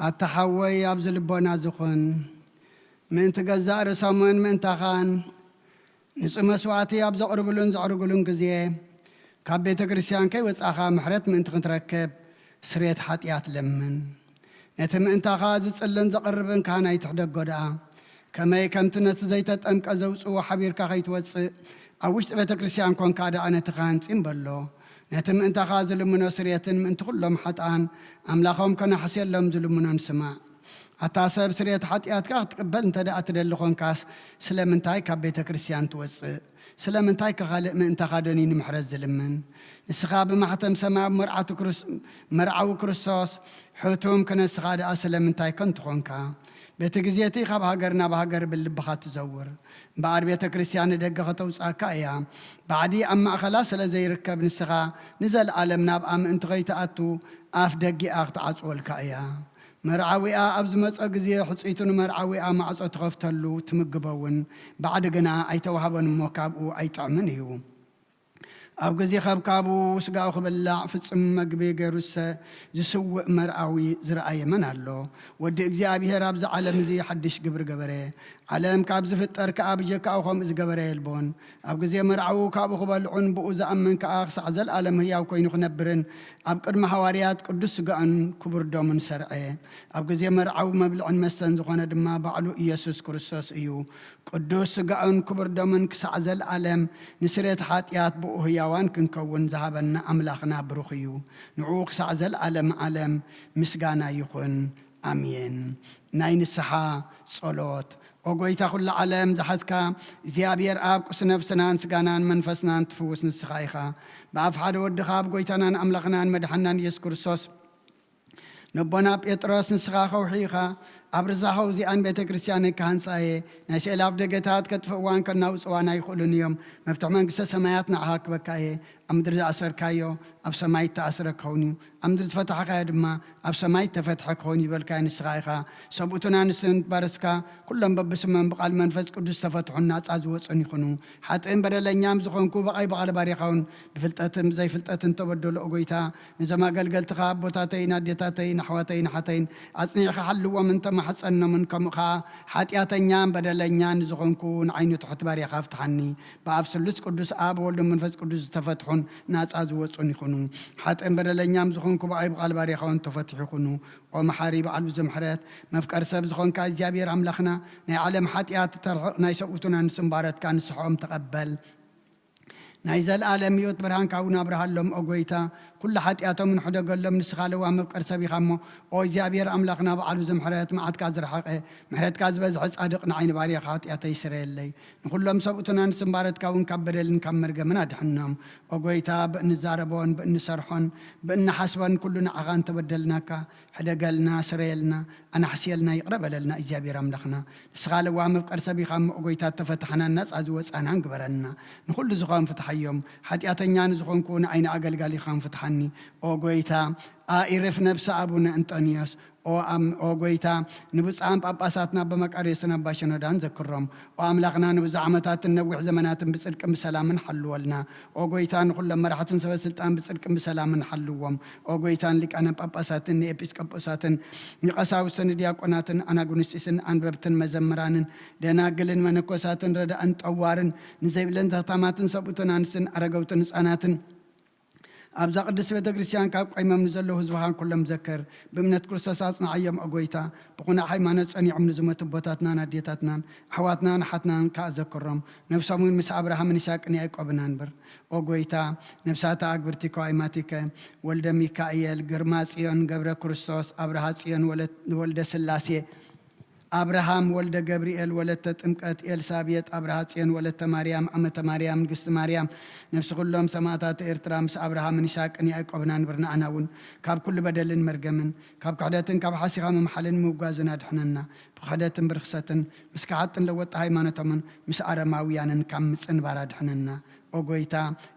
ኣታ ሓወይ ኣብዚ ልቦና ዝኹን ምእንቲ ገዛእ ርእሶምን ምእንታኻን ንጹህ መስዋዕቲ ኣብ ዘቕርብሉን ዘዕርግሉን ግዜ ካብ ቤተ ክርስቲያን ከይወጻኻ ምሕረት ምእንቲ ክትረክብ ስርየት ሓጢኣት ለምን። ነቲ ምእንታኻ ዝጽልን ዘቕርብን ካህን ኣይትሕደጎ ደኣ። ከመይ ከምቲ ነቲ ዘይተጠምቀ ዘውጽኡ ሓቢርካ ከይትወጽእ ኣብ ውሽጢ ቤተ ክርስቲያን ኮንካ ደኣ ነቲ ካህን ጺም በሎ። ነቲ ምእንታኻ ዝልምኖ ስርየትን ምእንቲ ኩሎም ሓጥኣን ኣምላኾም ከነሕስየሎም ዝልምኖን ስማዕ። ኣታ ሰብ ስርየት ሓጢኣትካ ክትቅበል እንተ ደኣ ትደሊ ኾንካስ ስለምንታይ ካብ ቤተ ክርስቲያን ትወጽእ? ስለምንታይ ከኻልእ ምእንታኻ ደኒ ንምሕረት ዝልምን? ንስኻ ብማሕተም ሰማይ ኣብ መርዓቱ ክርስ-፣ መርዓዊ ክርስቶስ ሕቱም ክነስኻ ደኣ ስለምንታይ ከንቱ ኾንካ? በቲ ግዜ እቲ ካብ ሃገር ናብ ሃገር ብልብኻ ትዘውር። እምበኣር ቤተ ክርስቲያን ንደገ ከተውጽኣካ እያ። ባዕዲ ኣብ ማእኸላ ስለ ዘይርከብ ንስኻ ንዘለኣለም ናብኣ ምእንቲ ኸይትኣቱ ኣፍ ደጊኣ ክትዓጽወልካ እያ። መርዓዊኣ ኣብ ዝመጸ ግዜ ሕጽይቱ ንመርዓዊኣ ማዕጾ ትኸፍተሉ ትምግቦ እውን ባዕዲ ግና ኣይተዋህቦን እሞ ካብኡ ኣይጥዕምን እዩ። ኣብ ግዜ ከብካቡ ስጋኡ ክብላዕ ፍጹም መግቢ ገይሩሰ ዝስውእ መርዓዊ ዝረኣየ መን ኣሎ? ወዲ እግዚኣብሔር ኣብዚ ዓለም እዚ ሓድሽ ግብሪ ገበረ። ዓለም ካብ ዝፍጠር ከኣ ብጀካኡ ከምኡ ዝገበረ የልቦን። ኣብ ግዜ መርዓዊ ካብኡ ክበልዑን ብኡ ዝኣምን ከኣ ክሳዕ ዘለኣለም ህያው ኮይኑ ክነብርን ኣብ ቅድሚ ሃዋርያት ቅዱስ ስጋኡን ክቡር ደሙን ሰርዐ። ኣብ ግዜ መርዓዊ መብልዕን መስተን ዝኾነ ድማ ባዕሉ ኢየሱስ ክርስቶስ እዩ። ቅዱስ ስጋኡን ክቡር ደሙን ክሳዕ ዘለኣለም ንስርየት ሓጢኣት ብኡ ህያዋን ክንከውን ዝሃበና ኣምላኽና ብሩኽ እዩ። ንዕኡ ክሳዕ ዘለኣለም ዓለም ምስጋና ይኹን። ኣሜን። ናይ ንስሓ ጸሎት። ኦ ጎይታ ኩሉ ዓለም ዝሓዝካ እግዚኣብሔር ኣብ ቁስ ነፍስናን ስጋናን መንፈስናን ትፍውስ ንስኻ ኢኻ። ብኣፍ ሓደ ወድኻ ኣብ ጎይታናን ኣምላኽናን መድሓናን ኢየሱስ ክርስቶስ ነቦና ጴጥሮስ ንስኻ ከውሒ ኢኻ፣ ኣብ ርዛኸው እዚኣን ቤተ ክርስቲያን ክሃንጻ እየ፣ ናይ ስእሊ ኣፍ ደገታት ከጥፍእዋን ከናውጽዋን ኣይኽእሉን እዮም። መፍትሒ መንግስተ ሰማያት ንዓኻ ክበካ እየ። ኣብ ምድሪ ዝኣሰርካዮ ኣብ ሰማይ እተኣስረ ክኸውን እዩ፣ ኣብ ምድሪ ዝፈታሕካዮ ድማ ኣብ ሰማይ እተፈትሐ ክኸውን እዩ በልካዮ ንስኻ ኢኻ። ሰብኡትን ኣንስትን ባረስካ፣ ኩሎም በብስሞም ብቓል መንፈስ ቅዱስ ዝተፈትሑን ናጻ ዝወጹን ይኹኑ። ሓጥእን በደለኛም ዝኾንኩ ብቓይ ብቓል ባሪኻውን ብፍልጠትን ብዘይፍልጠትን ተበደሉ ኦ ጎይታ፣ ነዞም ኣገልገልትኻ ኣቦታተይን ኣዴታተይን ኣሕዋተይን ኣሓተይን ኣጽኒዕኻ ሓልዎም እንተማሕጸኖምን ከምኡ ኸዓ ሓጢኣተኛን በደለኛን ዝኾንኩ ንዓይኒ ትሑት ባርያኻ ፍትሓኒ። ብኣብ ስሉስ ቅዱስ ኣብ ወልድ መንፈስ ቅዱስ ዝተፈትሑን ናጻ ዝወጹን ይኹኑ። ሓጥእን በደለኛም ዝኾንኩ ብኣይ ብቓል ባርያኻ እውን ተፈትሑ ይኹኑ። ኦ መሓሪ በዓል ብዙሕ ምሕረት መፍቀር ሰብ ዝኾንካ እግዚኣብሔር ኣምላኽና ናይ ዓለም ሓጢኣት ተርሕቕ ናይ ሰብኡትን ኣንስትን ባረትካ ንስሕኦም ተቐበል። ናይ ዘለኣለም ህይወት ብርሃንካ እውን ኣብርሃሎም ኦ ጎይታ። ኩሉ ሓጢኣቶም ንሕደገሎም ንስኻ ለዋ መፍቀር ሰብ ኢኻ እሞ ኦ እግዚኣብሔር ኣምላኽና በዓል ብዙሕ ምሕረት መዓትካ ዝረሓቐ ምሕረትካ ዝበዝሐ ጻድቕ ንዓይ ንባርያኻ ሓጢኣተይ ስረየለይ። ንኹሎም ሰብኡትን ኣንስትን ባረትካ እውን ካብ በደልን ካብ መርገምን ኣድሕኖም። ኦ ጎይታ ብእንዛረቦን ብእንሰርሖን ብእንሓስቦን ኩሉ ንዓኻ እንተበደልናካ ሕደገልና ስረየልና ኣናሕስየልና ይቕረ በለልና እግዚኣብሔር ኣምላኽና። ንስኻ ለዋህ መፍቀር ሰብ ኢኻ እሞ ኦ ጎይታ እተፈታሕናን ናጻ ዝወጻናን ግበረና። ንኹሉ ዝኾን ፍትሓዮም። ሓጢኣተኛ ንዝኾንኩ ንዓይኒ ኣገልጋሊኻን ፍትሓኒ። ኦ ጎይታ ኣኢርፍ ነብሲ ኣቡነ እንጠንዮስ ኦ ኣም-፣ ኦ ጎይታ ንብፁዓን ጳጳሳትና ኣባ መቃርዮስን ኣባ ሽኖዳን ዘክሮም። ኦ ኣምላኽና ንብዙሕ ዓመታትን ነዊሕ ዘመናትን ብጽድቅን ብሰላምን ሓልወልና። ኦ ጎይታ ንኹሎም መራሕትን ሰበ ስልጣን ብጽድቅን ብሰላምን ሓልዎም። ኦ ጎይታ ንሊቃነ ጳጳሳትን ንኤጲስቆጶሳትን ንቀሳውስትን ንዲያቆናትን ኣናጉንስጢስን ኣንበብትን መዘምራንን ደናግልን መነኮሳትን ረዳእን ጠዋርን ንዘይብለን ተኽታማትን ሰብኡትን ኣንስትን ኣረገውትን ህፃናትን ኣብዛ ቅድስት ቤተ ክርስቲያን ካብ ቆይሞም ንዘለዉ ህዝብኻን ኩሎም ዘክር። ብእምነት ክርስቶስ ኣጽንዓዮም ኦ ጎይታ። ብኹናዕ ሃይማኖት ጸኒዖም ንዝሞቱ ኣቦታትናን ኣዴታትናን ኣሕዋትናን ኣሓትናን ከኣ ዘክሮም። ነብሶም እውን ምስ ኣብርሃምን ይስሐቅን ያዕቆብን ኣንብር። ኦ ጎይታ፣ ነብሳታ ኣግብርቲ ከዋይማቲከ ወልደ ሚካኤል፣ ግርማ ጽዮን፣ ገብረ ክርስቶስ፣ ኣብርሃ ጽዮን፣ ወለ-፣ ወልደ ስላሴ፣ ኣብርሃም ወልደ ገብርኤል፣ ወለተ ጥምቀት፣ ኤልሳቤጥ፣ ኣብርሃ ጽዮን፣ ወለተ ማርያም፣ ዓመተ ማርያም፣ ንግስቲ ማርያም፣ ነብሲ ኩሎም ሰማእታት ኤርትራ ምስ ኣብርሃምን ይስሐቅን ያዕቆብን ኣንብር። ንኣና እውን ካብ ኩሉ በደልን መርገምን ካብ ክሕደትን ካብ ሓሲኻ ምምሓልን ምውጋዝን ኣድሕነና። ብክሕደትን ብርኽሰትን ምስ ከሓጥን ለወጥቲ ሃይማኖቶምን ምስ ኣረማውያንን ካብ ምጽንባር ኣድሕነና። ኦ ጎይታ፣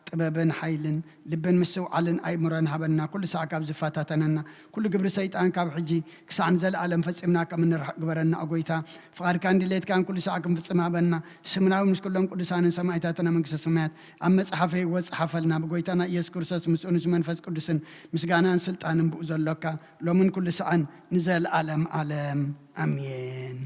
ጥበብን ሓይልን ልብን ምስትውዓልን ኣእምሮን ሃበና። ኩሉ ሳዕ ካብ ዝፈታተነና ኩሉ ግብሪ ሰይጣን ካብ ሕጂ ክሳዕ ንዘለኣለም ፈጺምና ከም እንርሕቕ ግበረና። ኦ ጎይታ፣ ፍቓድካን ድሌትካን ኩሉ ሳዕ ክንፍጽም ሃበና። ስምና እውን ምስ ኩሎም ቅዱሳንን ሰማእታትን ኣብ መንግስተ ሰማያት ኣብ መጽሓፈ ህይወት ጸሓፈልና። ብጎይታና ኢየሱስ ክርስቶስ ምስኡን ምስ መንፈስ ቅዱስን ምስጋናን ስልጣንን ብኡ ዘሎካ ሎምን ኩሉ ሳዕን ንዘለኣለም ዓለም ኣሜን።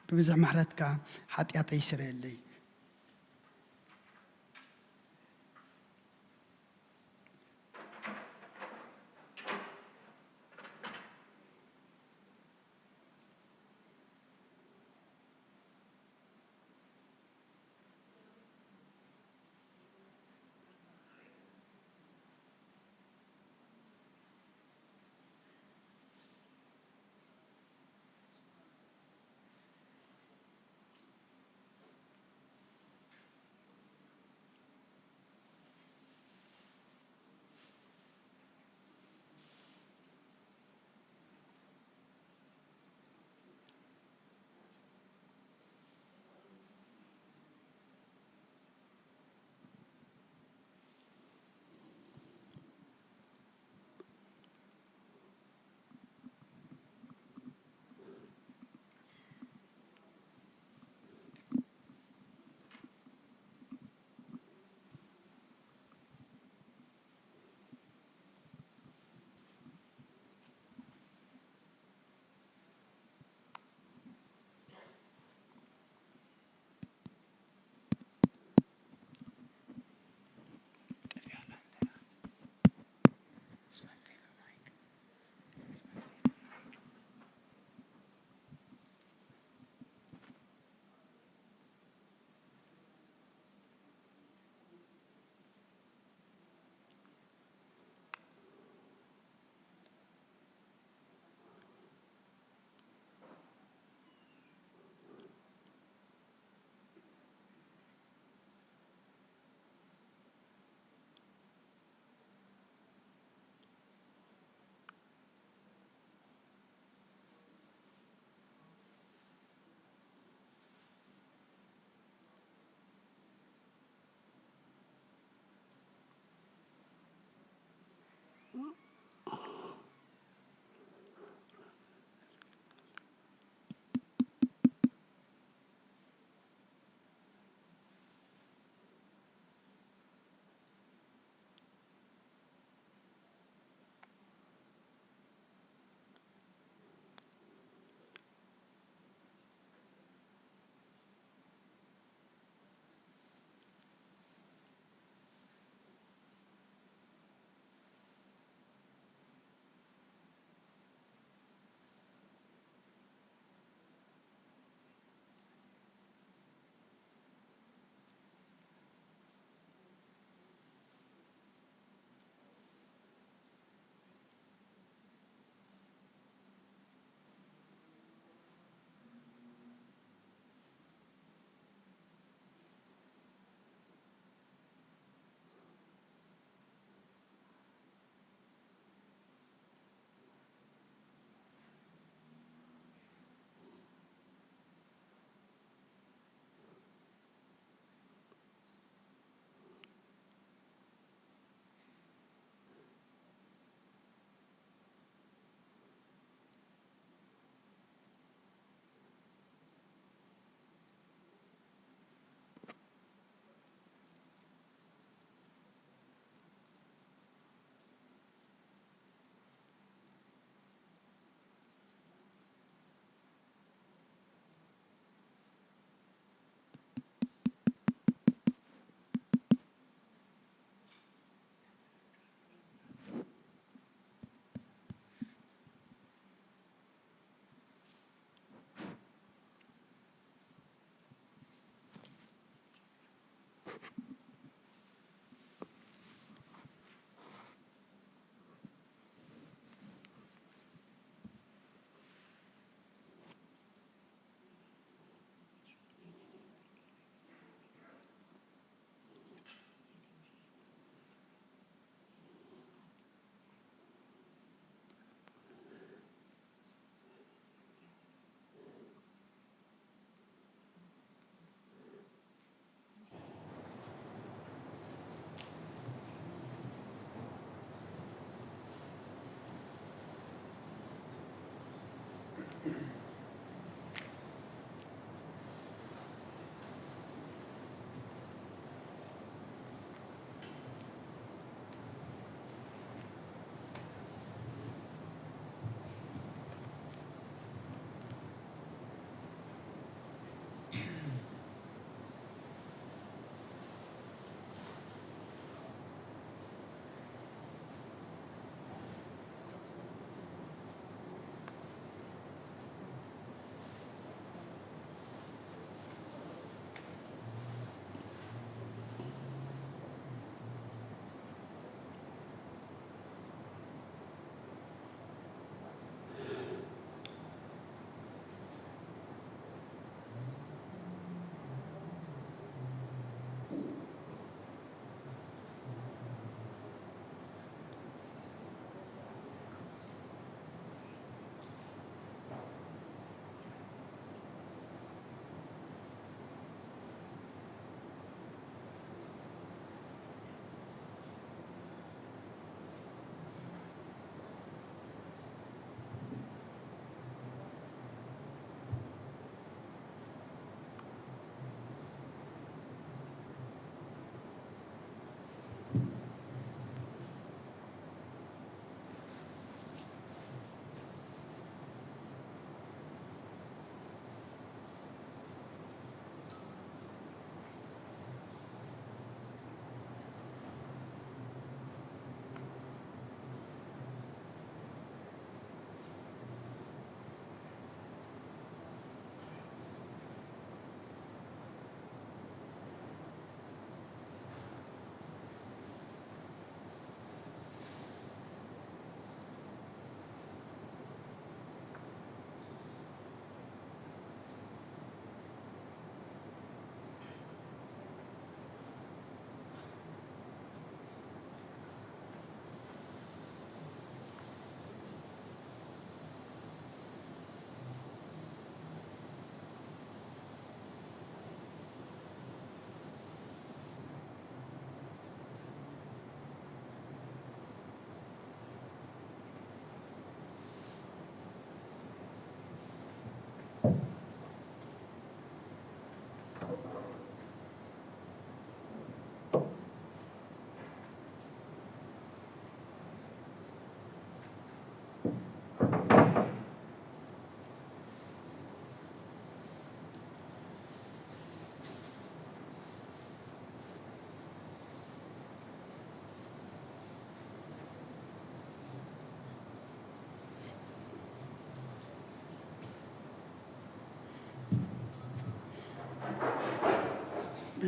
ብብዝሒ ምሕረትካ ሓጢኣተይ ስረየለይ።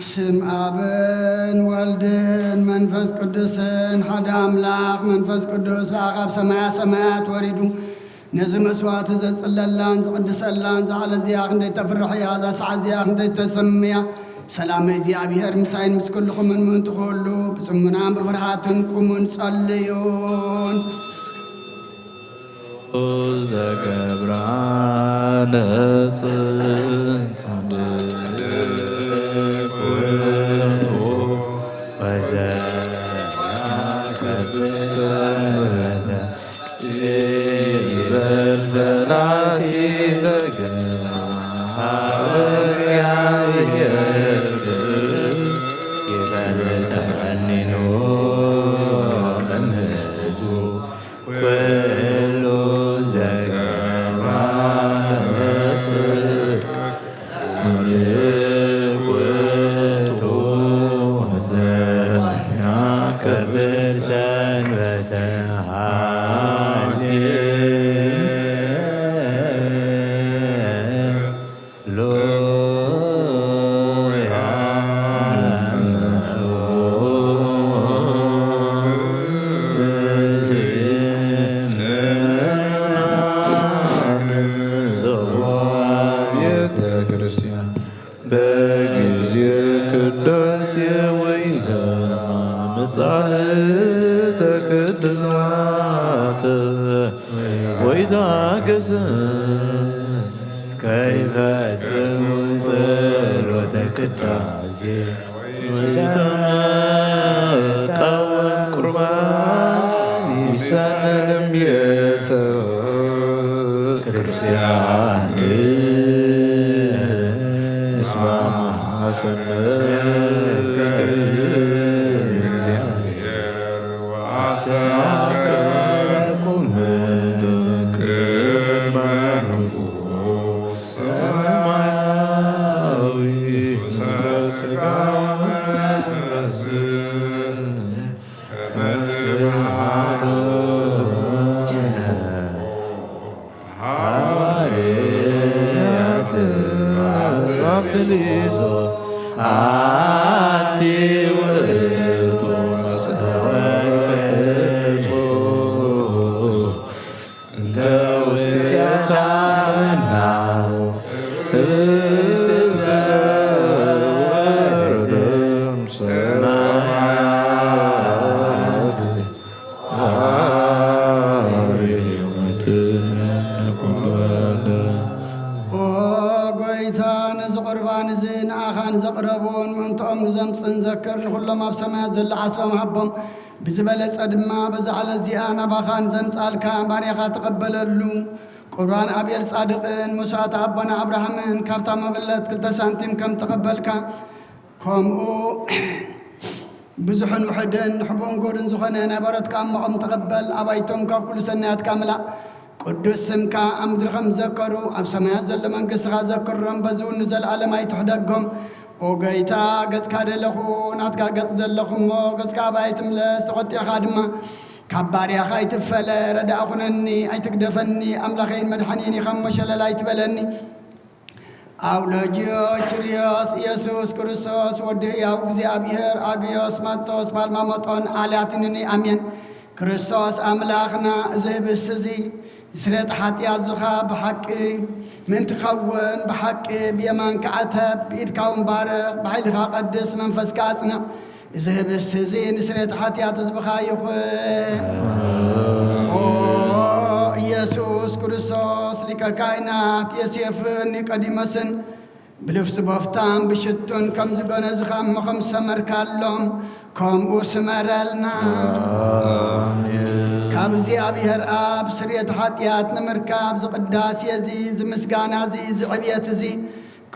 ስም ኣብን ወልድን መንፈስ ቅዱስን ሓደ ኣምላኽ። መንፈስ ቅዱስ ብኣኻብ ሰማያ ሰማያት ወሪዱ ነዚ መስዋዕቲ ዘጽለላን ዝቕድሰላን። እዛ ዕለት እዚኣ ክንደይ ተፍርሕ እያ፣ እዛ ሰዓት እዚኣ ክንደይ ተሰምያ። ሰላም እግዚኣብሔር ምሳይን ምስ ኩልኹምን ምእንቲ ኩሉ ብጽሙናን ብፍርሃትን ቁሙን ጸልዩን። ዘገብራ ነጽንጻ ወዘያከብር ሰንበተ ይበል ፈላሲ ዘገብራ ሀበ እግዚአብሔር ይበል ተቀኒኑ እምህዝቡ ኩሉ ዘገብራ ጽድቅ ውእቱ ዘያከብር ሰንበተ ሃሌ ሉያ። ቤተ ክርስቲያን በጊዜ ቅዳሴ ወይንተ ምጻእተ ቅዱሳት ወይታ ገዘ ከይፈጽሙ ጸሎተ ቅዳሴ ወይታ ቃወም ቁርባን ይሳነንም ቤተ ክርስቲያን እስማ ሐሰነ እግዚአብሔር ወአስተካከለ ቁመ ቅድመ ንጉሥ ሰማያዊ። ኦ ጎይታ፣ ነዚ ቁርባን እዚ ንኣኻ ንዘቕረቡን ምእንትኦም ንዘምጽእን ዘክር። ንኹሎም ኣብ ሰማያት ዘሎ ዓስቦም ሃቦም። ብዝበለጸ ድማ በዛ ዕለት እዚኣ ናባኻ ንዘምጻልካ ባርያኻ ተቐበለሉ። ቁርባን ኣቤል ጻድቕን መስዋእቲ ኣቦና ኣብርሃምን ካብታ መበለት ክልተ ሳንቲም ከም ተቐበልካ፣ ከምኡ ብዙሕን ውሑድን ሕቡእን ጎድን ዝኾነ ናይ በረትካ እሞ ከም ተቐበል። ኣባይቶም ካብ ኩሉ ሰናያትካ ምላእ። ቅዱስ ስምካ ኣብ ምድሪ ከም ዝዘከሩ ኣብ ሰማያት ዘሎ መንግስትኻ ዘክሮም። በዚ እውን ንዘለኣለም ኣይትሕደጎም። ኦ ጎይታ፣ ገጽካ ደለኹ፣ ናትካ ገጽ ዘለኹ እሞ፣ ገጽካ ኣባይ ትምለስ፣ ተቖጢዕካ ድማ ካብ ባርያኻ ኣይትፈለ። ረዳእ ኩነኒ፣ ኣይትግደፈኒ። ኣምላኸይን መድሓኒን ኢኻ እሞ፣ ሸለል ኣይትበለኒ። ኣውሎጅዮ ኪርዮስ ኢየሱስ ክርስቶስ ወዲ ህያው እግዚኣብሔር፣ ኣግዮስ ማንቶስ ፓልማሞጦን ኣልያትንኒ ኣሜን። ክርስቶስ ኣምላኽና፣ እዚ ህብስቲ እዚ ስርየት ሓጢኣት ዝኻ ብሓቂ ምእንቲ ኸውን ብሓቂ ብየማንካ ዕተብ፣ ብኢድካ እውን ባርኽ፣ ብሓይልኻ ቀድስ፣ መንፈስካ ኣጽንዕ። እዚ ህብስቲ እዚ ንስርየት ሓጢኣት ህዝብኻ ይኹን። ኦ ኢየሱስ ክርስቶስ ሊቀ ካህናት ዮሴፍን ኒቆዲሞስን ብልብሲ ቦፍታን ብሽቱን ከም ዝገነዝኻ እሞ ከም ዝሰመርካሎም ከምኡ ስመረልና። ካብ እግዚኣብሔር ኣብ ስርየት ሓጢኣት ንምርካብ ዝቅዳሴ እዚ፣ ዝምስጋና እዚ፣ ዝዕብየት እዚ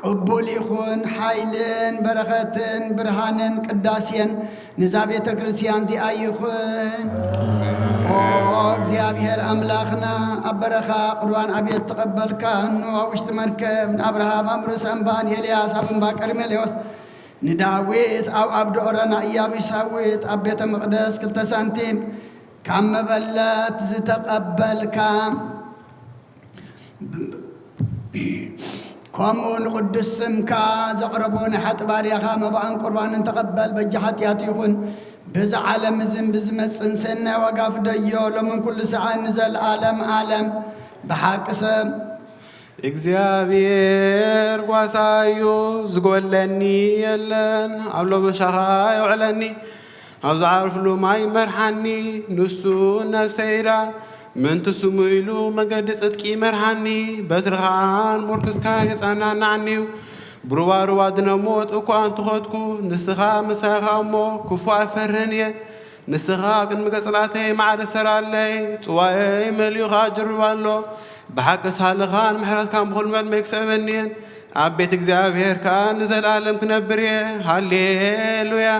ቅቡል ይኹን። ሓይልን በረኸትን ብርሃንን ቅዳሴን ንዛ ቤተ ክርስቲያን እዚኣ ይኹን። ኦ እግዚኣብሔር ኣምላኽና፣ ኣብ በረኻ ቁርባን ኣቤት ተቐበልካ፣ ኖህ ኣብ ውሽጢ መርከብ፣ ንኣብርሃም ኣብ ርእሲ እምባ፣ ንኤልያስ ኣብ እምባ ቀርሜሌዎስ፣ ንዳዊት ኣብ ኣብ ደኦረ፣ ንኢያቡስ ሳዊት ኣብ ቤተ መቕደስ ክልተ ሳንቲም ካብ መበለት ዝተቐበልካ፣ ከምኡ ንቕዱስ ስምካ ዘቕረቦ ናይ ሓጢ ባርያኻ መባእን ቁርባንን ተቐበል። በጃ ሓጢኣቱ ይኹን፣ በዚ ዓለም እዝን ብዝመጽእን ሰናይ ዋጋ ፍደዮ። ሎምን ኩሉ ሰዓን ንዘለኣለም ዓለም ብሓቂ ሰብ እግዚኣብሔር ጓሳዩ ዝጎለኒ የለን። ኣብ ሎመሻኻ የውዕለኒ፣ ኣብ ዝዓርፍሉ ማይ መርሓኒ። ንሱ ነፍሰይ ኢዳ ምእንቲ ስሙ ኢሉ መገዲ ጽድቂ መርሃኒ። በትርኻን ሞርክስካን የጸናናዕኒ እዩ። ብሩባሩባ ድነ ሞት እኳ እንተኸድኩ፣ ንስኻ ምሳኻ እሞ ክፉእ ኣይፈርህን እየ። ንስኻ ኣብ ቅድሚ ገጽላተይ ማዕረ ሰራለይ፣ ጽዋየይ መሊኡ ኸኣ ጅርባ ኣሎ። ብሓቂ ሳልኻን ምሕረትካን ብኹሉ መድመይ ክስዕበኒ እየን። ኣብ ቤት እግዚኣብሔር ከኣ ንዘለኣለም ክነብር እየ። ሃሌሉያ።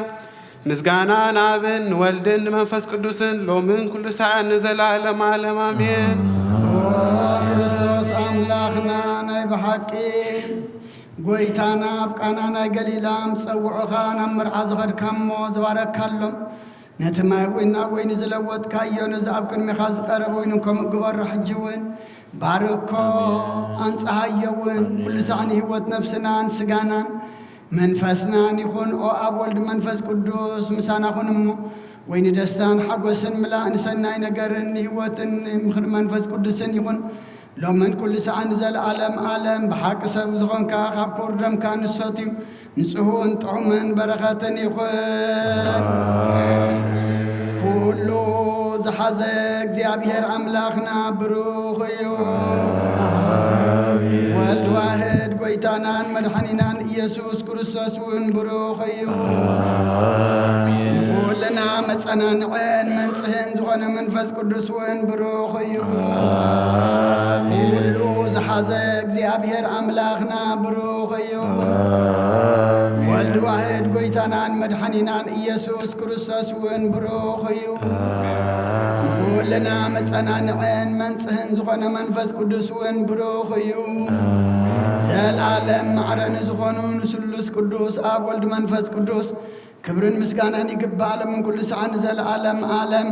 ምስጋና ንኣብን ንወልድን ንመንፈስ ቅዱስን ሎምን ኩሉ ሰዓት ንዘለኣለም ዓለም ኣሜን። ኦ ክርስቶስ ኣምላኽና ናይ ብሓቂ ጎይታና ኣብ ቃና ናይ ገሊላ ምስ ጸውዑኻ ናብ መርዓ ዝኸድካ እሞ ዝባረካሎም ነቲ ማይ እውን ናብ ወይኒ ዝለወጥካዮ ነዚ ኣብ ቅድሜኻ ዝቐረበ ወይኒ ከምኡ ግበሮ። ሕጂ እውን ባርኮ ኣንጽሃዮ እውን ኩሉ ሳዕ ንህይወት ነፍስናን ስጋናን መንፈስናን ይኹን። ኦ ኣብ ወልድ መንፈስ ቅዱስ ምሳና ኩን እሞ፣ ወይ ንደስታን ሓጎስን ምላእ ንሰናይ ነገርን ንህይወትን ምኽሪ መንፈስ ቅዱስን ይኹን። ሎምን ኩሉ ሰዓን ንዘለኣለም ዓለም ብሓቂ ሰብ ዝኾንካ ካብ ክቡር ደምካ ንሰትዩ ንጽሁን ጥዑምን በረኸትን ይኹን። ኩሉ ዝሓዘ እግዚኣብሔር ኣምላኽና ብሩኽ እዩ። ወልድ ዋህድ ጎይታናን መድሓኒናን ኢየሱስ ክርስቶስ እውን ብሩኽ እዩ። ንኹልና መጸናንዕን መንጽህን ዝኾነ መንፈስ ቅዱስ እውን ብሩኽ እዩ። ኩሉ ዝሓዘ እግዚኣብሔር ኣምላኽና ብሩኽ እዩ። ወልድ ዋህድ ጎይታናን መድሓኒናን ኢየሱስ ክርስቶስ እውን ብሩኽ እዩ። ንኹልና መጸናንዕን መንጽህን ዝኾነ መንፈስ ቅዱስ እውን ብሩኽ እዩ። ዘልኣለም ማዕረ ንዝኾኑ ንስሉስ ቅዱስ ኣብ ወልድ መንፈስ ቅዱስ ክብርን ምስጋናን ይግባእ፣ ሎምን ኩሉ ሰዓት ንዘለኣለም ዓለም።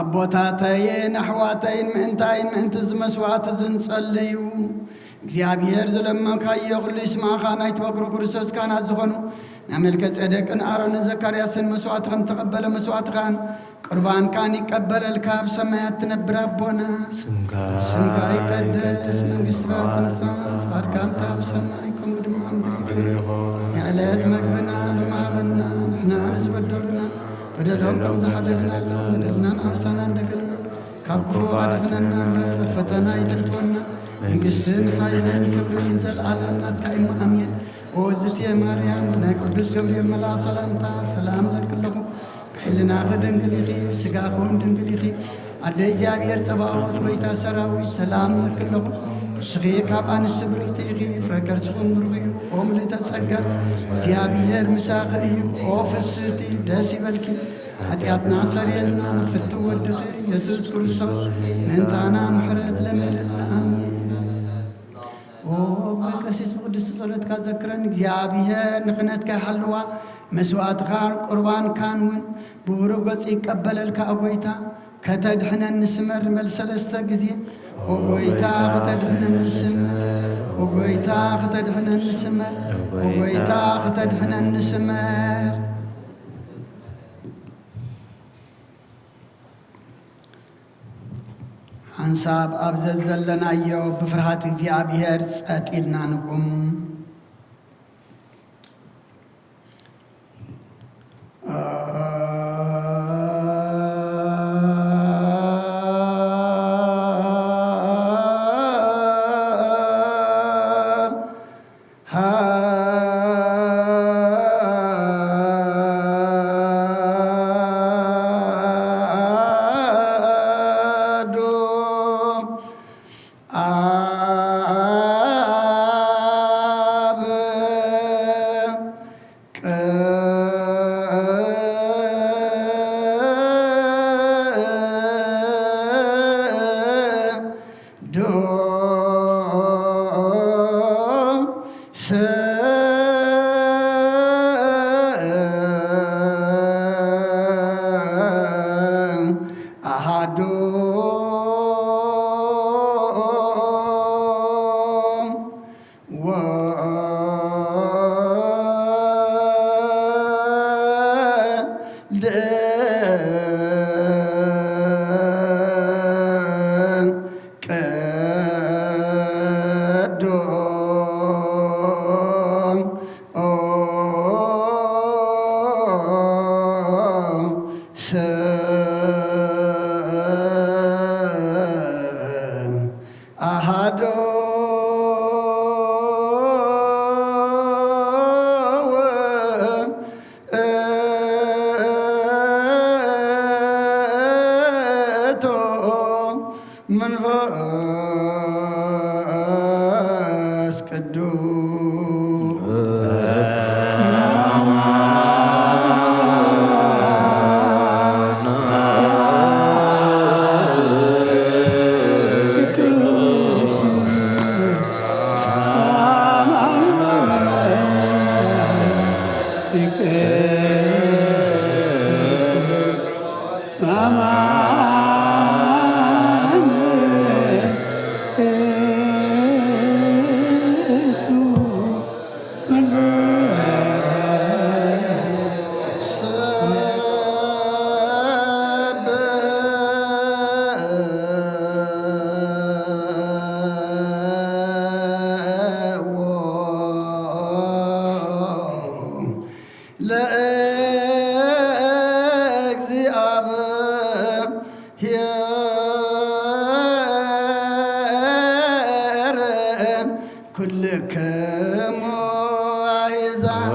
ኣቦታተይን ኣሕዋተይን ምእንታይን ምእንቲ እዚ መስዋዕት እዚ ንጸልዩ። እግዚኣብሔር ዝለመንካዮ ኩሉ ይስማዕኻ። ናይቲ በኩሩ ክርስቶስ ካህናት ዝኾኑ ናይ መልከ ጼዴቅን ኣሮንን ዘካርያስን መስዋዕት ከም ተቐበለ መስዋዕትኻን ቁርባንካን ይቀበለልካ፣ ኣብ ሰማያት ትነብር ኣቦና። ስምካ ስምካ ይቀደስ፣ መንግስትኻ ትምጻእ፣ ፍቓድካ እንተ ኣብ ሰማይ ከምኡ ድማ ኣብ ምድሪ ትግበር። ይኹን። የዕለት መግብና ሎሚ ሃበና፣ ንሕና ንዝበደሉና በደሎም ከም ዝሓደግናሎም በደልናን ዓመፃናን ንደግም፣ ካብ ክፉ ኣድሕነና እምበር፣ ናብ ፈተና ኣይተእትወና፣ መንግስትን ሓይልን ክብርን ንዘለኣለም ናትካ እዩ፣ ኣሜን። ኦ እግዝእትየ ማርያም፣ ብናይ ቅዱስ ገብርኤል መልኣኽ ሰላምታ ሰላም እለኪ ኣለኹ። ብሕልናኺ ድንግል ኢኺ፣ ብስጋኺ እውን ድንግል ኢኺ። ኣደ እግዚኣብሔር ጸባኦት፣ ጎይታ ሰራዊት፣ ሰላም እለኪ ኣለኹ። ንስኺ ካብ ኣንስቲ ብርኽቲ ኢኺ፣ ፍረ ከርስኺ እውን ብሩኽ እዩ። ኦ ምልእተ ጸጋ፣ እግዚኣብሔር ምሳኺ እዩ። ኦ ፍስህቲ፣ ደስ ይበልኪ፣ ሓጢኣትና ሰርየልና፣ ፍትው ወድኺ ኢየሱስ ክርስቶስ ምእንታና ምሕረት ለምንልና። ኣሜን። ኦ ብቀሲስ ብቅዱስ ጸሎትካ ዘክረን እግዚኣብሔር፣ ንክህነትካ ይሓልዋ፣ መስዋዕትኻን ቁርባንካን እውን ብብሩህ ገጽ ይቀበለልካ። ኦ ጎይታ፣ ከተድሕነኒ ስመር። ንበል ሰለስተ ግዜ። ኦ ጎይታ፣ ከተድሕነኒ ስመር። ኦ ጎይታ፣ ከተድሕነኒ ስመር። ኦ ጎይታ፣ ከተድሕነኒ ስመር። ሓንሳብ ኣብ ዘዘለናዮ ብፍርሃት እግዚኣብሔር ጸጥ ኢልና ንቁም። ኣሃዱ። ቅዱስ ኩልክሙ ኣሕዛብ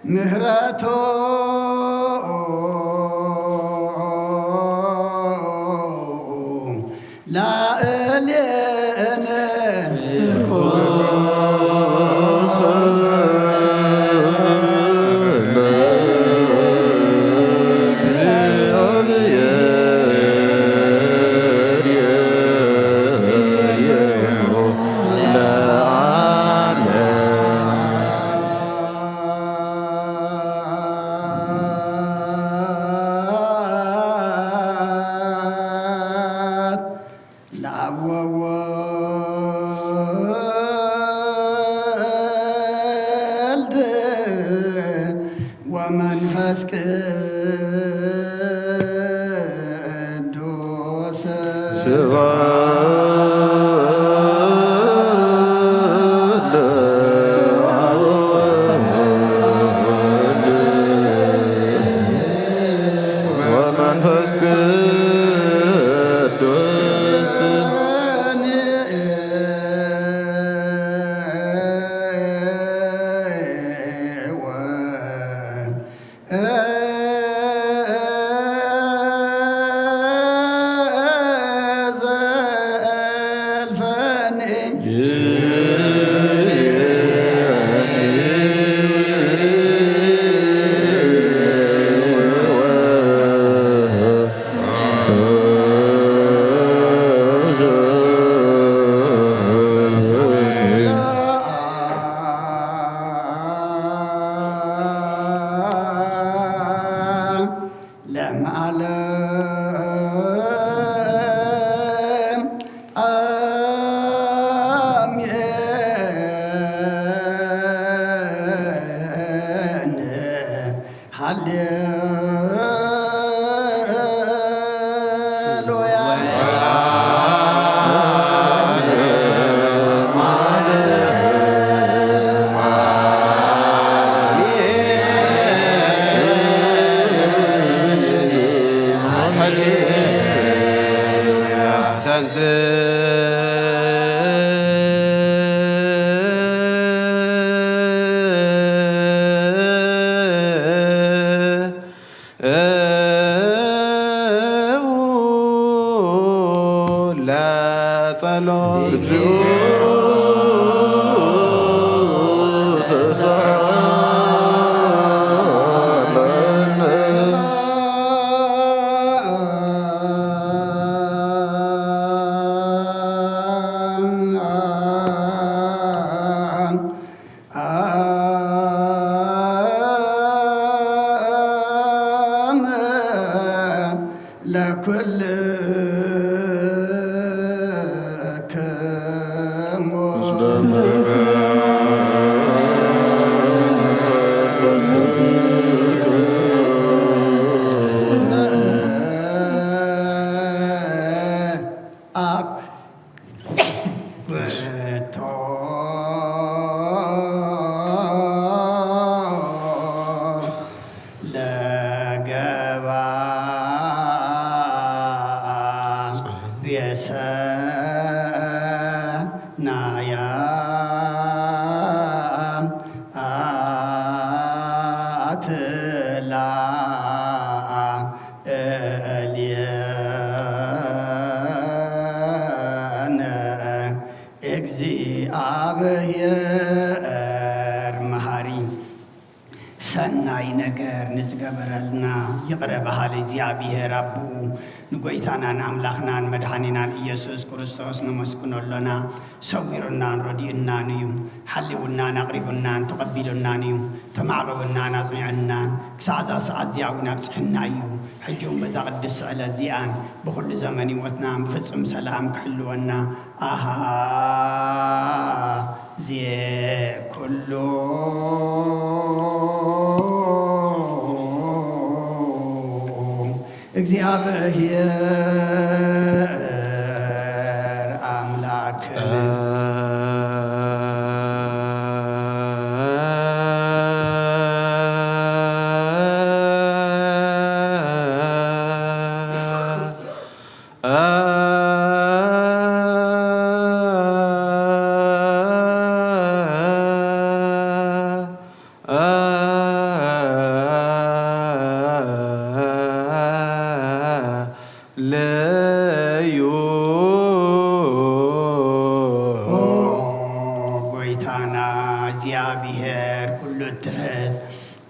ምህረቱ ላዕሌነ ለአብ ወወልድ ወመንፈስ ቅዱስ ስብሐት ለአብ ወወልድ ወመንፈስ ቅዱስ። ለመዓለም አሜን። ሃሌሉያ። ተንስ ለጸሎት። ለኩልክሙ አብ እር መሃሪ፣ ሰናይ ነገር ንዝገበረልና ይቕረ በሃሊ እግዚኣብሔር ኣቦኡ፣ ንጎይታናን ኣምላኽናን መድሓኒናን ኢየሱስ ክርስቶስ ነመስግኖ ኣሎና። ሰዊሩናን ረዲኡናን እዩ። ሓሊውናን ኣቕሪቡናን ተቐቢሉናን እዩ። ተማዕቂቡናን ኣጽኒዑናን፣ ክሳዕ እዛ ሰዓት እዚኣ እውን ኣብጺሑና እዩ። ሕጂ እውን በዛ ቅድስቲ ዕለት እዚኣን ብኹሉ ዘመን ህይወትና ብፍጹም ሰላም ክሕልወና፣ ኣሃ፣ ዜ ኩሉ እግዚኣብሔር ኣምላክ። ለዩ። ኦ ጎይታና እግዚኣብሔር ኩሉ እትሕዝ፣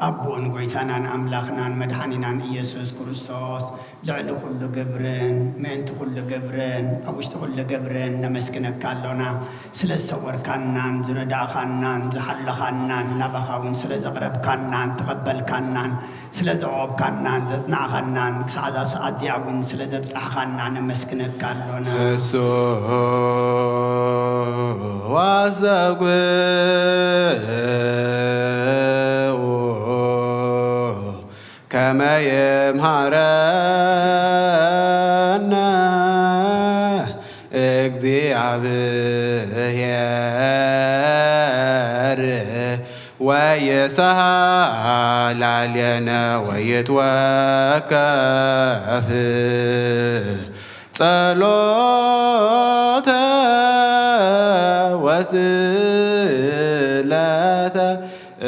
ኣቦን ጎይታናን ኣምላኽናን መድሓኒናን ኢየሱስ ክርስቶስ፣ ልዕሊ ኩሉ ግብርን ምእንቲ ኩሉ ግብርን ኣብ ውሽጢ ኩሉ ግብርን ነመስግነካ ኣሎና። ስለ ዝሰወርካናን ዝረዳእኻናን ዝሓለኻናን ናባኻ እውን ስለ ዘቕረብካናን ተቐበልካናን ስለ ዘዕቆብካናን ዘጽናዕኻናን ክሳዕ እዛ ሰዓት እዚኣ እውን ስለ ዘብጻሕኻና ነመስግነካ ኣሎና። እሱ ዋዘጉ ከመ ይምሃረነ እግዚኣብሔር ወይሳሃላልየነ ወይትወከፍ ጸሎተ ወስእለተ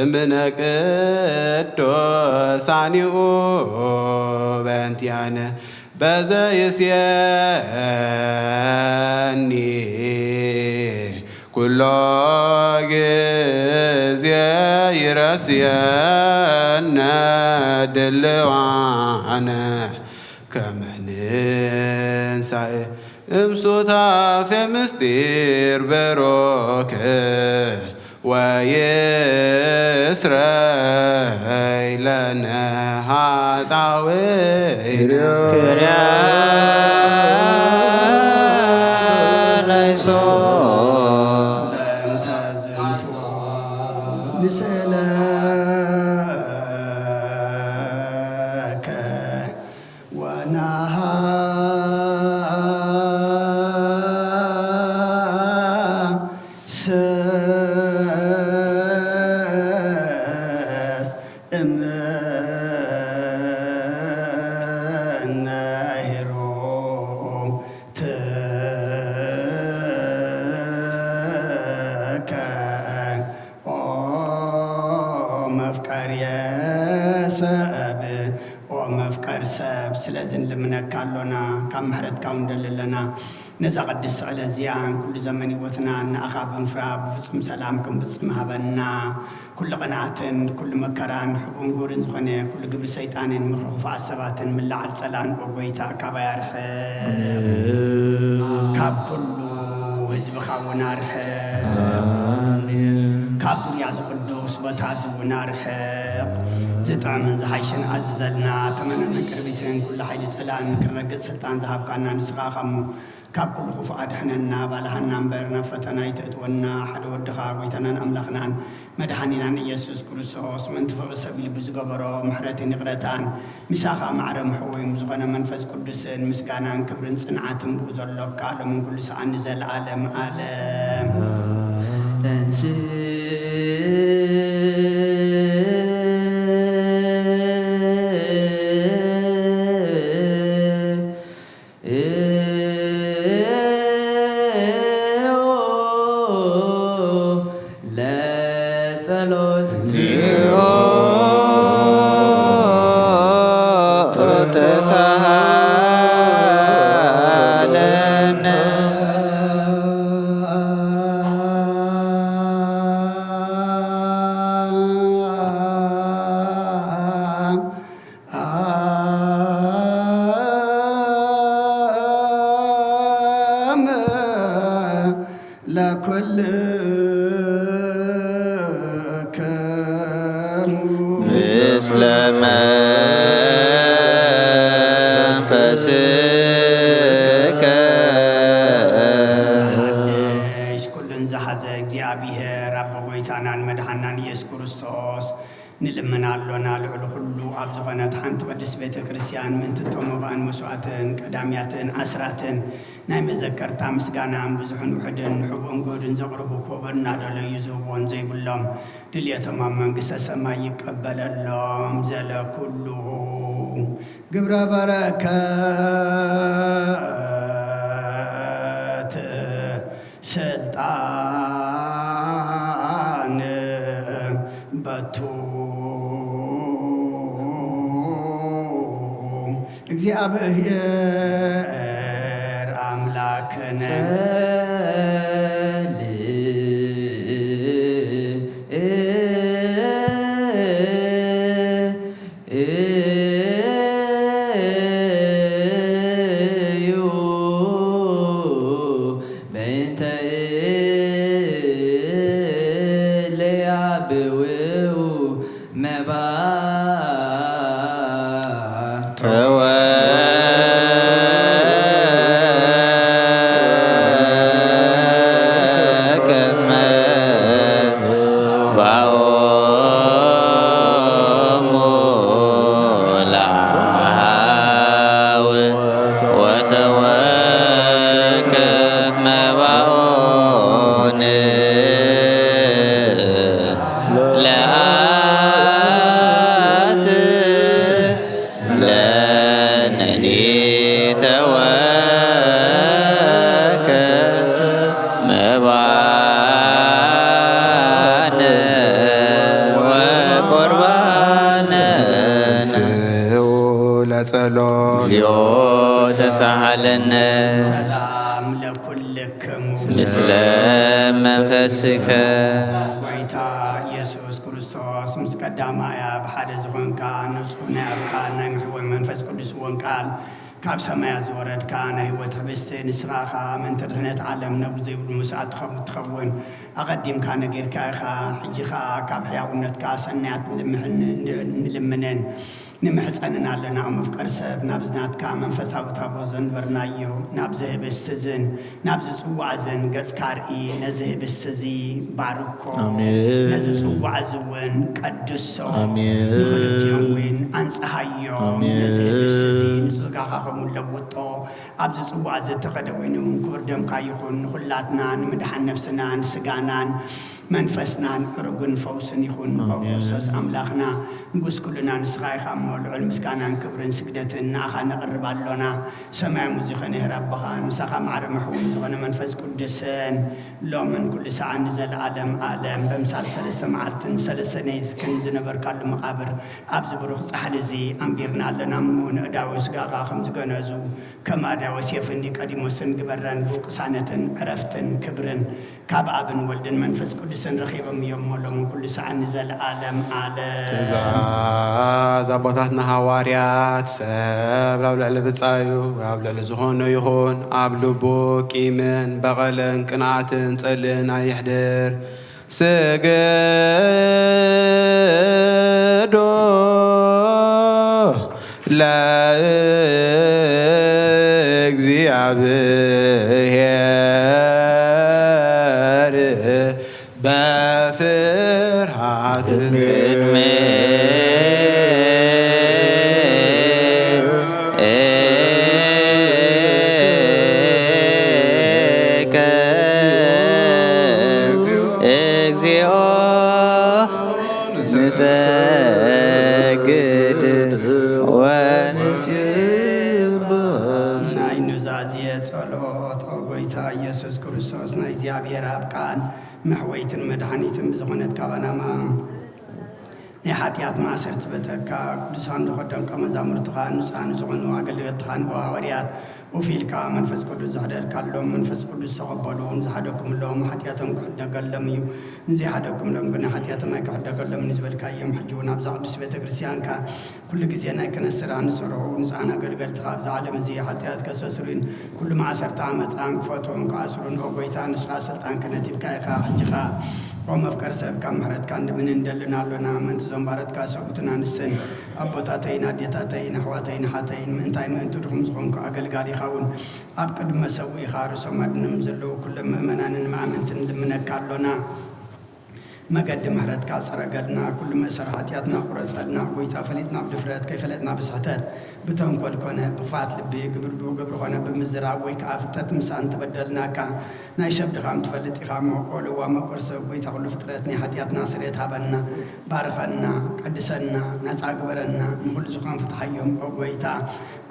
እምነ ቅዱሳኒሁ በእንቲአነ በዘይስየኒ ኩሎ ግዜ ይረስየነ ድልዋነ ከመ ንንሳእ እምሱታፌ ምስጢር ብሩክ ወይስረይ ለነ ኃጣውኢነ። ክርያ ላይሶ። ምስእለከ ወናሃ ስስ እምነ ሄሮ ትከ ኦ መፍቀርየ ሰብ፣ ኦ መፍቀር ሰብ፣ ስለዚ ንልምነካ ኣሎና፣ ካብ ምሕረትካ እውን ንደሊ ኣለና። ነዛ ቅድስቲ ዕለት እዚኣን ኩሉ ዘመን ህይወትናን ንኣኻ ብምፍራህ ብፍጹም ሰላም ክንፍጽም ሃበና። ኩሉ ቅንኣትን ኩሉ መከራን ሕቡን ግብርን ዝኾነ ኩሉ ግብሪ ሰይጣንን ምኽሪ ክፉኣት ሰባትን ምልዓል ጸላእን ኦ ጎይታ ካባይ ኣርሕቕ። ካብ ኩሉ ህዝብኻ እውን ኣርሕቕ። ኣሜን። ካብ ዙርያ እዚ ቅዱስ ቦታ እዚ እውን ኣርሕቕ። ዝጥዕምን ዝሓይሽን ኣዝዘልና። ተመነን ዕንቅርቢትን ኩሉ ሓይሊ ጸላእን ክንረግጽ ስልጣን ዝሃብካና ንስኻ ኢኻ እሞ፣ ካብ ኩሉ ክፉእ ኣድሕነና፣ ባልሃና እምበር ናብ ፈተና ኣይተእትወና። ሓደ ወድኻ ጎይታናን ኣምላኽናን መድሓኒናን ኢየሱስ ክርስቶስ ምእንቲ ፍቕሪ ሰብ ኢሉ ብዝገበሮ ምሕረትን ይቕረታን፣ ምሳኻ ማዕረ ምሕወይም ዝኾነ መንፈስ ቅዱስን ምስጋናን ክብርን ጽንዓትን ብኡ ዘሎካ ሎምን ኩሉ ሰዓን ንዘለዓለም ዓለም። ተንስ ለጸሎት እግዚኦ ተሳሃለነ። ለመንፈስከ። ሓድሽ ኩሉን ዝሓዘ እግዚኣብሔር ኣቦ ጎይታናን መድሓናን ኢየሱስ ክርስቶስ ንልምን ኣሎና። ልዕሊ ኩሉ ኣብ ዝኾነት ሓንቲ ቅድስት ቤተ ክርስቲያን ምእንቲ እቶም መባእን መስዋዕትን ቀዳምያትን ኣስራትን ናይ መዘከርታ ምስጋናን ብዙሕን ውሕድን ንሕቡእን ግሁድን ዘቕርቡ ክቡር እናደለዩ ዝህብዎን ዘይብሎም ድልየቶም ኣብ መንግስተ ሰማይ ይቀበለሎም። ዘለ ኩሉ ግብረ በረከት ስልጣን በቱ እግዚኣብሔር ኣምላክነ። እዩ በእንተ ለያብው መባ ተወከመ ባኦሙ ለአሃው ወተወከመ ባኦን ለአት ለነኒ ተወከ መባነ ወቁርባነ። ስኡ ለጸሎት እግዚኦ ተሳሃለነ ሰላም ለኩልክሙ ምስለ መንፈስከ። ጎይታ ኢየሱስ ክርስቶስ ምስ ቀዳማያ ብሓደ ዝኾንካ ንጹህ ናይ ኣብ ቃል ናይ ምሕወይ መንፈስ ቅዱስ እውን ቃል ካብ ሰማያት ዝወረድካ ናይ ህይወት ሕብስቲ ንስኻ ኢኻ። ምእንቲ ድሕነት ዓለም ነጉ ዘይብሉ መስዋእቲ ከም እትኸውን ኣቐዲምካ ነጊርካ ኢኻ። ሕጂ ኸኣ ካብ ሕያውነትካ ሰናያት ንምሕ- ን- ን- ንልምንን ንምሕጸንን ኣለና። መፍቀር ሰብ ናብዚ ናትካ መንፈሳዊ ታቦት ዘንበርናዮ ናብዚ ህብስቲ እዝን ናብዚ ጽዋዕ እዝን ገጽካ ርኢ። ነዚ ህብስቲ እዚ ባርኮ፣ ኣሜን። ነዚ ጽዋዕ እዚ እውን ቀድሶ። ኣሜን። ንኽልቲኦም እውን ኣንጽሃዮም። ኣሜን። ነዚ ህብስቲ እዚ ንስጋኻ ከም ለውጦ ኣብዚ ጽዋዕ እዚ እተኸደ ኮይኑ እውን ክቡር ደምካ ይኹን። ንኹላትና ንምድሓን ነፍስናን ስጋናን መንፈስናን ዕሩግን ፈውስን ይኹን። ኣሜን። ኦ ክርስቶስ ኣምላኽና ንጉስ ኩልና ንስኻ ኢኻ እሞ ልዑል ምስጋናን ክብርን ስግደትን ንኣኻ ነቕርብ ኣሎና። ሰማያዊ ዝኾነ ሄር ኣቦኻን ምሳኻ ማዕረ መሕውን ዝኾነ መንፈስ ቅዱስን ሎምን ኩሉ ሰዓን ንዘለዓለም ዓለም በምሳል ሰለስተ መዓልትን ሰለስተ ነይትክን ዝነበርካሉ መቓብር ኣብዚ ብሩኽ ጻሕሊ እዚ ኣንቢርና ኣለና እሞ ንእዳውን ስጋኻ ከም ዝገነዙ ከም ኣድያወስ የፍኒ ቀዲሞስን ግበረን ብቅሳነትን ዕረፍትን ክብርን ካብ ኣብን ወልድን መንፈስ ቅዱስን ረኺቦም እዮም እሞ ሎምን ኩሉ ሰዓን ንዘለዓለም ዓለም። ትእዛዝ ኣቦታትና ሃዋርያት ሰብ ኣብ ልዕሊ ብጻዩ ኣብ ልዕሊ ዝኾኖ ይኹን ኣብ ልቡ ቂምን በቐልን ቅንኣትን ጽልእን ኣይሕድር። ስግዱ ለእግዚኣብሔር በፍርሃት ቅድሚ እግዚኦ ንሰግድ ወንስግድ። ናይ ኑዛዜ ጸሎት። ኦ ጎይታ ኢየሱስ ክርስቶስ ናይ እግዚኣብሔር ኣብ ቃል መሕወይትን መድሓኒትን ብዝኾነት ካባናማ ናይ ሓጢኣት ማእሰርቲ ዝበተካ ቅዱሳን ዝኾደምካ መዛሙርትኻ ንጹሃን ዝኾኑ ኣገልገልትኻ ንሃዋርያት ኡፍ ኢልካ መንፈስ ቅዱስ ዘሕደርካሎም መንፈስ ቅዱስ ተቐበሉ። ንዝሓደኩምሎም ሓጢኣቶም ክሕደገሎም እዩ፣ ንዘይሓደኩምሎም ግን ሓጢኣቶም ኣይክሕደገሎም እዩ ዝበልካዮም ሕጂ እውን ኣብዛ ቅዱስ ቤተ ክርስቲያንካ ኩሉ ግዜ ናይ ክህነት ስራሕ ንሰርሑ ንጹሃን ኣገልገልትኻ ኣብዚ ዓለም እዚ ሓጢኣት ከሰስሩን ኩሉ ማእሰርታ መጻን ክፈትዎን ክኣስሩን ኦ ጎይታ ንስኻ ስልጣን ክህነት ሂብካ ኢኻ። ሕጂ ኸኣ ኦ መፍቀር ሰብ፣ ካብ ምሕረትካ እንድብንን እንደልን ኣሎና። ምእንቲ ዞም ባረትካ ሰብኡትን ኣንስትን፣ ኣቦታተይን ኣዴታተይን ኣሕዋተይን ኣሓተይን፣ ምእንታይ ምእንቲ ድኹም ዝኾንኩ ኣገልጋሊኻ እውን ኣብ ቅድሚ መሰውኢኻ ርእሶም ኣድንም ዘለዉ ኩሎም ምእመናንን መኣምንትን ልምነካ ኣሎና። መገዲ ምሕረትካ ጸረገልና፣ ኩሉ መእሰር ሓጢኣትና ቁረጸልና። ጎይታ፣ ፈሊጥና ብድፍረት፣ ከይፈለጥና ብስሕተት፣ ብተንኮል ኮነ ብኽፍኣት ልቢ፣ ግብሪ ብግብሪ ኮነ ብምዝራብ ወይ ከኣ ፍልጠት ምሳን ተበደልናካ። ናይ ሰብ ድኻም ትፈልጥ ኢኻ እሞ፣ ኦ ለዋህ መቁር ሰብ፣ ጎይታ ኩሉ ፍጥረት፣ ናይ ሓጢኣትና ስርየት ሃበና፣ ባርኸና፣ ቀድሰና፣ ናጻ ግበረና፣ ንኹሉ ዝኾን ፍትሓዮም፣ ኦ ጎይታ።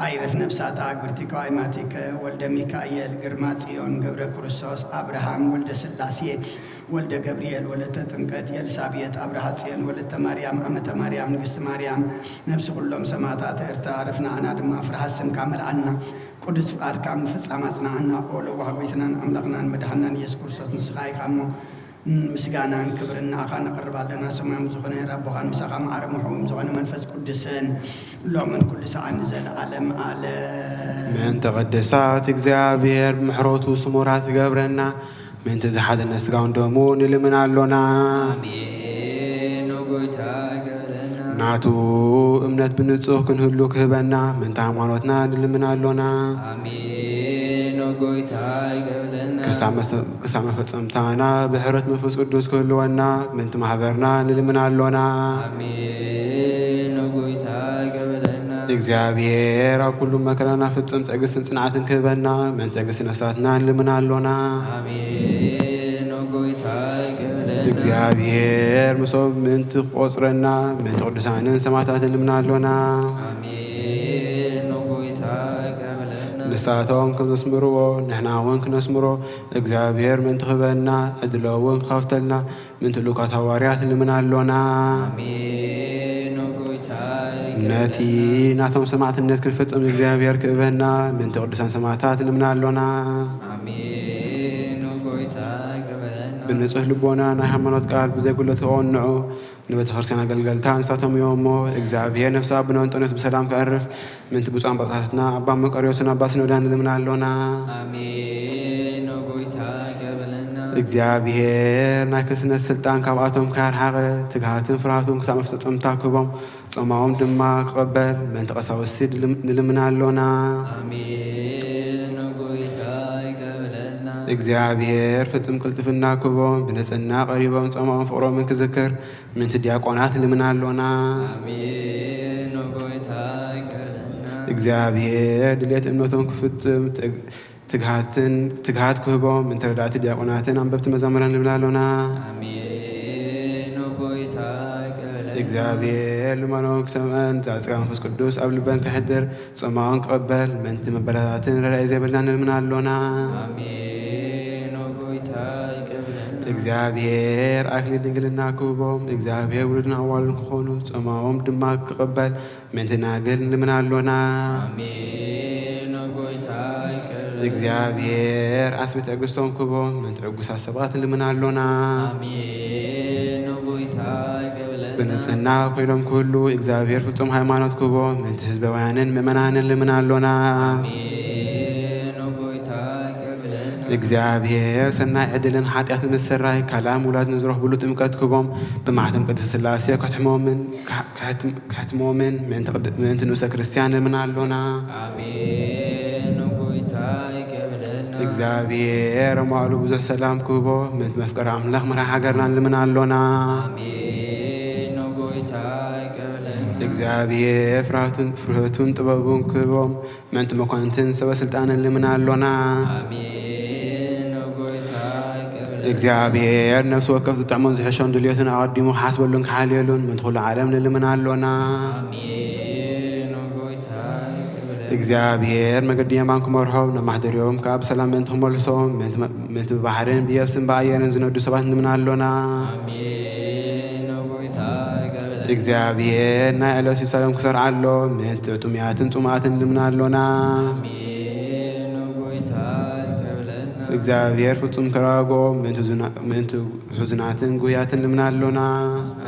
ኣይረፍ ነብሳታ ኣግብርቲከ ኣይማቲከ ወልደ ሚካኤል፣ ግርማ ጽዮን፣ ገብረ ክርስቶስ፣ ኣብርሃም፣ ወልደ ስላሴ፣ ወልደ ገብርኤል፣ ወለተ ጥምቀት፣ ኤልሳቤጥ፣ ኣብርሃ ጽዮን፣ ወለተ ማርያም፣ ኣመተ ማርያም፣ ንግስቲ ማርያም፣ ነብሲ ኩሎም ሰማዕታት ኤርትራ፣ ረፍናዕና ድማ ፍርሃት ስምካ መልዓልና። ቅዱስ ፍቓድካ ምፍጻም ኣጽንዓና። ኦ ለዋህ ጎይትናን ኣምላኽናን መድሓናን ኢየሱስ ክርስቶስ፣ ንስኻ ኢኻ እሞ ምስጋናን ክብርን ንኣኻ ነቕርብ ኣለና። ሰማያዊ ዝኾነ ኣቦኻን ምሳኻ ማዕረ ምሕውም ዝኾነ መንፈስ ቅዱስን ሎምን ኩሉ ሰዓን ንዘለዓለም ዓለም። ምእንተ ቅድሳት እግዚኣብሔር ብምሕረቱ ስሙራት ይገብረና። ምእንቲ ዝሓዘነ ስጋውን ደሙ ንልምን ኣሎና። ኣሜን። ኦ ጎይታ ይገብረና። ናቱ እምነት ብንጹህ ክንህሉ ክህበና ምእንቲ ሃይማኖትና ንልምን ኣሎና። ኣሜን። ኦ ጎይታ ይገብረና። ክሳብ መሰ-፣ ክሳብ መፈጸምታና ብሕረት መንፈስ ቅዱስ ክህልወና ምእንቲ ማህበርና ንልምን ኣሎና። ኣሜን። ኦ ጎይታ ይገብረና። እግዚኣብሔር ኣብ ኩሉ መከራና ፍጹም ትዕግስትን ጽንዓትን ክህበና ምእንቲ ትዕግስቲ ነፍሳትና ንልምን ኣሎና። ኣሜን። ኦ ጎይታ ይገብረና። እግዚኣብሔር ምስኦም ምእንቲ ክቆጽረና ምእንቲ ቅዱሳንን ሰማዕታትን ንልምን ኣሎና። ኣሜን። ኦ ጎይታ ይገብረና። ንሳቶም ከም ዘስምርዎ ንሕና እውን ክነስምሮ እግዚኣብሔር ምእንቲ ክህበና ዕድሎ እውን ክኸፍተልና ምእንቲ ልኡካት ሃዋርያት ንልምን ኣሎና። ኣሜን። ኦ ጎይታ ይገብረና። ነቲ ናቶም ሰማዕትነት ክንፍጽም እግዚኣብሔር ክእበና ምእንቲ ቅዱሳን ሰማዕታት ንልምን ኣሎና። ኣሜን። ኦ ጎይታ ይገብረና። ብንጹህ ልቦና ናይ ሃይማኖት ቃል ብዘይ ጉድለት ክቐንዑ ንቤተ ክርስቲያን ኣገልገልታ ንሳቶም እዮም እሞ፣ እግዚኣብሔር ነፍሲ ኣቡነ እንጦንዮስ ብሰላም ከዕርፍ ምእንቲ ብፁዓን ኣቦታትና ኣባ መቃርዮስን ኣባ ሲኖዳን ንልምን ኣሎና። ኣሜን። ኦ ጎይታ ይገብረና። እግዚኣብሔር ናይ ክህነት ስልጣን ካብኣቶም ከያርሓቐ፣ ትግሃትን ፍርሃቱን ክሳብ መፍጸምታ ክህቦም፣ ጾማዎም ድማ ክቐበል ምእንቲ ቀሳውስቲ ንልም-፣ ንልምን ኣሎና። ኣሜን። ኦ ጎይታ ይገብረና። እግዚኣብሔር ፍጹም ቅልጥፍና ክህቦም፣ ብንጽህና ቀሪቦም ጾማዎም ፍቕሮምን ክዝክር ምእንቲ ዲያቆናት ልምን ኣሎና። ኣሜን። ኦ ጎይታ ይገብረና። እግዚኣብሔር ድሌት እምነቶም ክፍጽም ትግ-፣ ትግሃትን፣ ትግሃት ክህቦም ምእንቲ ረዳእቲ ዲያቆናትን ኣንበብቲ መዛሙራን ልምን ኣሎና። ኣሜን። ኦ ጎይታ ይገብረና። እግዚኣብሔር ልመኖም ክሰምዐን ዛጽጋ መንፈስ ቅዱስ ኣብ ልበን ከሕድር ጾማውን ክቐበል ምእንቲ መበላታትን ረዳኢ ዘይብልናን ንልምን ኣሎና። ኣሜን። ኦ ጎይታ ይገብረና። እግዚኣብሔር ኣክሊል ድንግልና ክህቦም፣ እግዚኣብሔር ውሉድን ኣዋሉን ክኾኑ፣ ጾማዎም ድማ ክቕበል ምእንቲ ናግል ንልምን ኣሎና። ኣሜን። ኦ ጎይታ ይገብረና። እግዚኣብሔር ዓስቢ ትዕግስቶም ክህቦም፣ ምእንቲ ዕጉሳት ሰባት ንልምን ኣሎና። ኣሜን። ኦ ጎይታ ይገብረና። ብንጽህና ኮይኖም ክህሉ እግዚኣብሔር ፍጹም ሃይማኖት ክህቦም ምእንቲ ህዝባውያንን ምእመናንን ልምን ኣሎና። ኣሜን። ኦ ጎይታ ይገብረና። እግዚኣብሔር ሰናይ ዕድልን ሓጢኣት ንምስራይ ካልኣም ውላድ ንዝረኽብሉ ጥምቀት ክህቦም ብማሕተም ቅድስት ስላሴ ከሕትሞምን ከሕ-፣ ከሕትም-፣ ከሕትሞምን ምእንቲ ቅድ-፣ ምእንቲ ንኡሰ ክርስቲያን ልምን ኣሎና። ኣሜን። ኦ ጎይታ ይገብረና። እግዚኣብሔር መዋእሉ ብዙሕ ሰላም ክህቦ ምእንቲ መፍቀሪ ኣምላኽ መርሒ ሃገርና ንልምን ኣሎና። ኣሜን። ኦ ጎይታ ይገብረና። እግዚኣብሔር ፍርሃቱን፣ ፍርህቱን ጥበቡን ክህቦም ምእንቲ መኳንንትን ሰበ ስልጣንን ልምን ኣሎና። ኣሜን። ኦ ጎይታ ይገብረና። እግዚኣብሔር ነፍሲ ወከፍ ዝጥዕሞን ዝሕሾን ድልየቱን ኣቐዲሙ ክሓስበሉን ክሓልየሉን ምእንቲ ኩሉ ዓለም ንልምን ኣሎና። ኣሜን። ኦ ጎይታ ይገብረና። እግዚኣብሔር መገዲ የማን ክመርሖም፣ ናብ ማሕደሪኦም ከኣ ብሰላም ምእንቲ ክመልሶም፣ ምእንቲ መ-፣ ምእንቲ ብባሕርን ብየብስን ብኣየርን ዝነዱ ሰባት ንልምን ኣሎና። ኣሜን። ኦ ጎይታ ይገብረና። እግዚኣብሔር ናይ ዕለት ሲሳዮም ክሰርዓሎም፣ ምእንቲ ጥሙያትን ጽሙኣትን ንልምን ኣሎና። ኣሜን። ኦ ጎይታ ይገብረና። እግዚኣብሔር ፍጹም ከረጋግኦም፣ ምእንቲ ዝና-፣ ምእንቲ ሕዙናትን ጉህያትን ልምን ኣሎና።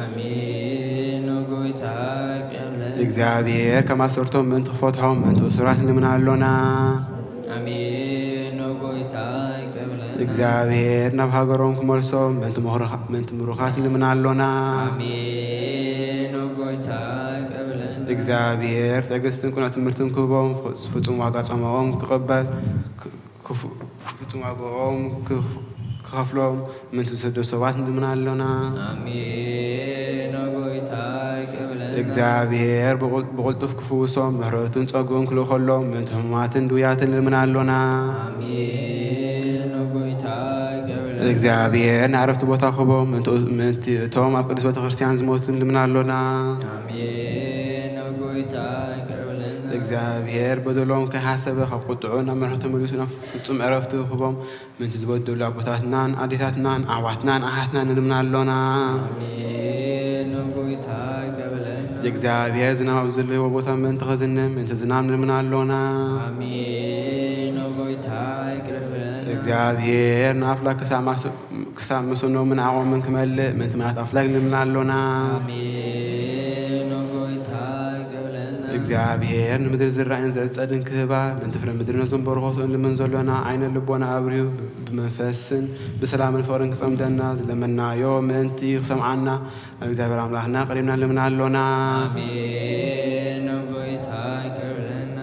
ኣሜን። ኦ ጎይታ ይገብረና። እግዚኣብሔር ከም ኣሰርቶም ምእንቲ ክፈትሖም ምእንቲ እሱራት ልምን ኣሎና። ኣሜን። ኦ ጎይታ ይገብረና። እግዚኣብሔር ናብ ሃገሮም ክመልሶም ምእንቲ ምኽርኻ-፣ ምእንቲ ምሩኻት ንልምን ኣሎና። ኣሜን። ኦ ጎይታ ይቅር በለና። እግዚኣብሔር ትዕግስትን ቅኑዕ ትምህርትን ክህቦም፣ ፍጹም ዋጋ ጾሞም ክቕበል፣ ክ-፣ ክፉ-፣ ፍጹም ዋጋኦም ክፍ-፣ ክኸፍሎም ምእንቲ ዝስደዱ ሰባት ንልምን ኣሎና። ኣሜን። ኦ ጎይታ ይቅር በለና። እግዚኣብሔር ብቕል-፣ ብቕልጡፍ ክፍውሶም፣ ምሕረቱን ጸግኡን ክልእኸሎም፣ ምእንቲ ሕሙማትን ድውያትን ንልምን ኣሎና። ኣሜን። ኦ ጎይታ ይቅር በለና። እግዚኣብሔር ንዕረፍቲ ቦታ ክህቦም፣ ምእንቲ፣ ምእንቲ እቶም ኣብ ቅድስት ቤተ ክርስቲያን ዝሞቱ ንልምን ኣሎና። ኣሜን። ኦ ጎይታ ይቅር በለና። እግዚኣብሔር በደሎም ከይሓሰበ፣ ካብ ቁጥዑ ናብ ምሕረቱ ተመሊሱ ናብ ፍጹም ዕረፍቲ ክህቦም፣ ምእንቲ ዝበደሉ ኣቦታትናን ኣዴታትናን ኣሕዋትናን ኣሓትናን ንልምን ኣሎና። ኣሜን። ኦ ጎይታ ይቅር በለና። እግዚኣብሔር ዝናም ኣብ ዘለዎ ቦታ ምእንቲ ኸዝንም ምእንቲ ዝናም ንልምን ኣሎና። ኣሜን። ኦ ጎይታ ይቅር በለና። እግዚኣብሔር ንኣፍላክ ክሳብ ማስ-፣ ክሳብ መስኖምን ዓቖምን ክመልእ ምእንቲ ማያት ኣፍላክ ንልምን ኣሎና። ኣሜን። ኦ ጎይታ ይቅር በለና። እግዚኣብሔር ንምድሪ ዝራእን ዘዕጸድን ክህባ፣ ምእንቲ ፍረ ምድሪ ነዞም በረኸቱ እንልምን ዘሎና፣ ዓይነ ልቦና ኣብርሁ፣ ብመንፈስን ብሰላምን ፍቕርን ክጸምደና፣ ዝለመናዮ ምእንቲ ክሰምዓና፣ ናብ እግዚኣብሔር ኣምላኽና ቀሪብና ንልምን ኣሎና። ኣሜን። ኦ ጎይታ ይቅር በለና።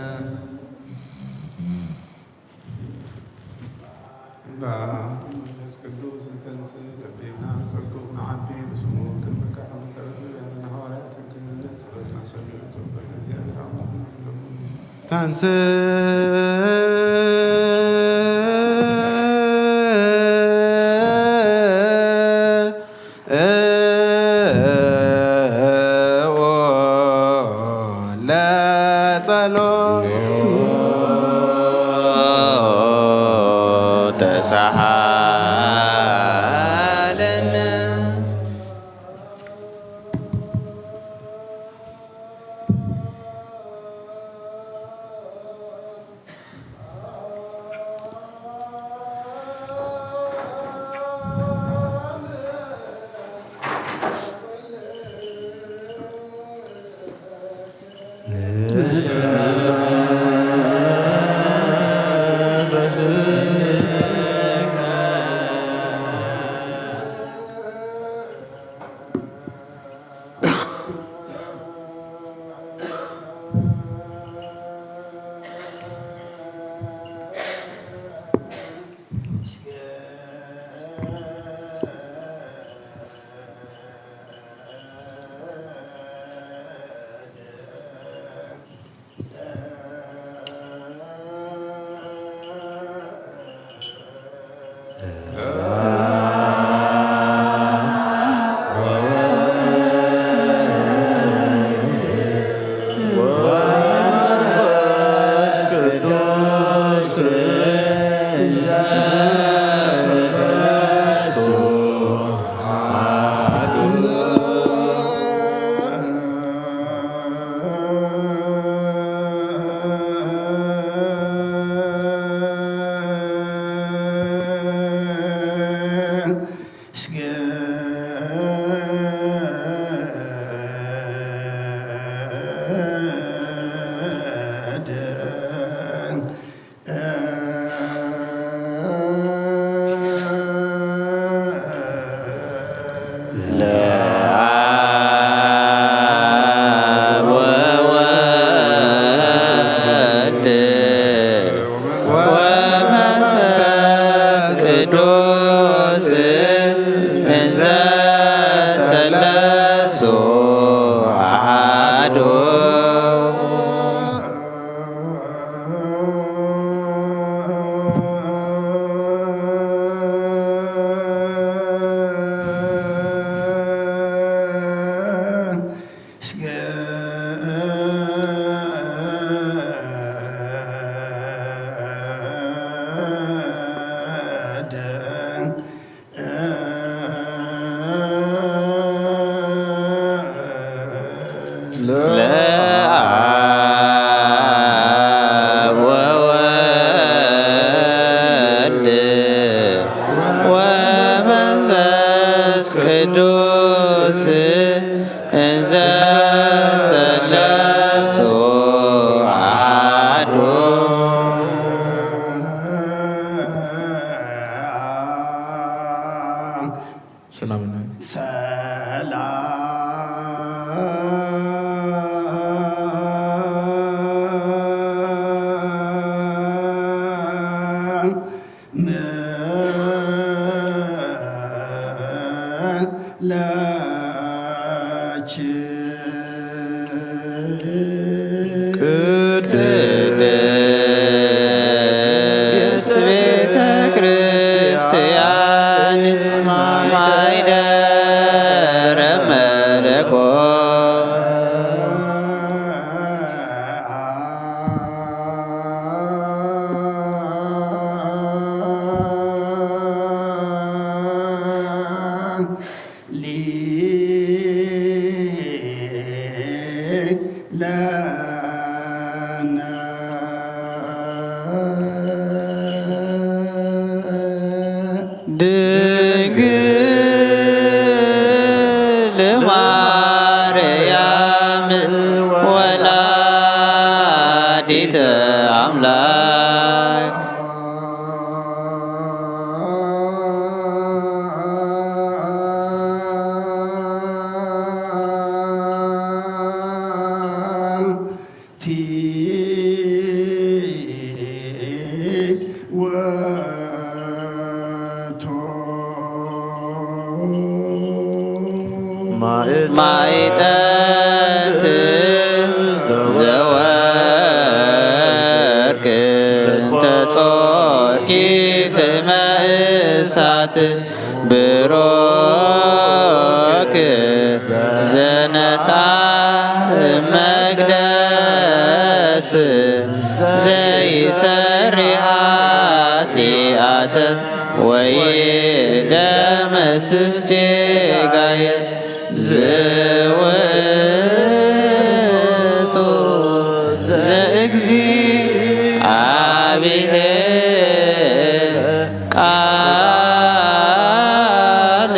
በመንፈስ ቅዱስ ንተንስእ፣ ለቢብና ንጸግብ፣ ንዓቢ፣ ብስሙ ክንምካሕ፣ መሰረት ነቢያትና ሃዋርያትን ክንህነጽ፣ ጸሎትና ሰምዕ፣ ክቡር እግዚኣብሔር ኣምላኽና ንለምን። ተንስእ ለአብ ወወልድ ወመንፈስ ቅዱስ እንዘ ሰለሱ አሐዱ። ለአብ ወወልድ ወመንፈስ ቅዱስ እንዘ ሰለሱ አሐዱ። ሰላም ለኪ ቅድስት ቤተ ክርስቲያን ማይደረ መለኮት ሊለነ ድንግል ማርያም ወላዲተ ኣምላክ ቲ ውእቱ ማዕጠንት ዘወርቅ እንተ ጾርኪ ፍመ እሳት ብሩክ ዘነሳ መቅደስ ዘይሰሪ ኃጢአት ወይ ደመስስ ጌጋየ ዝውቱ ዘእግዚአብሔር ቃል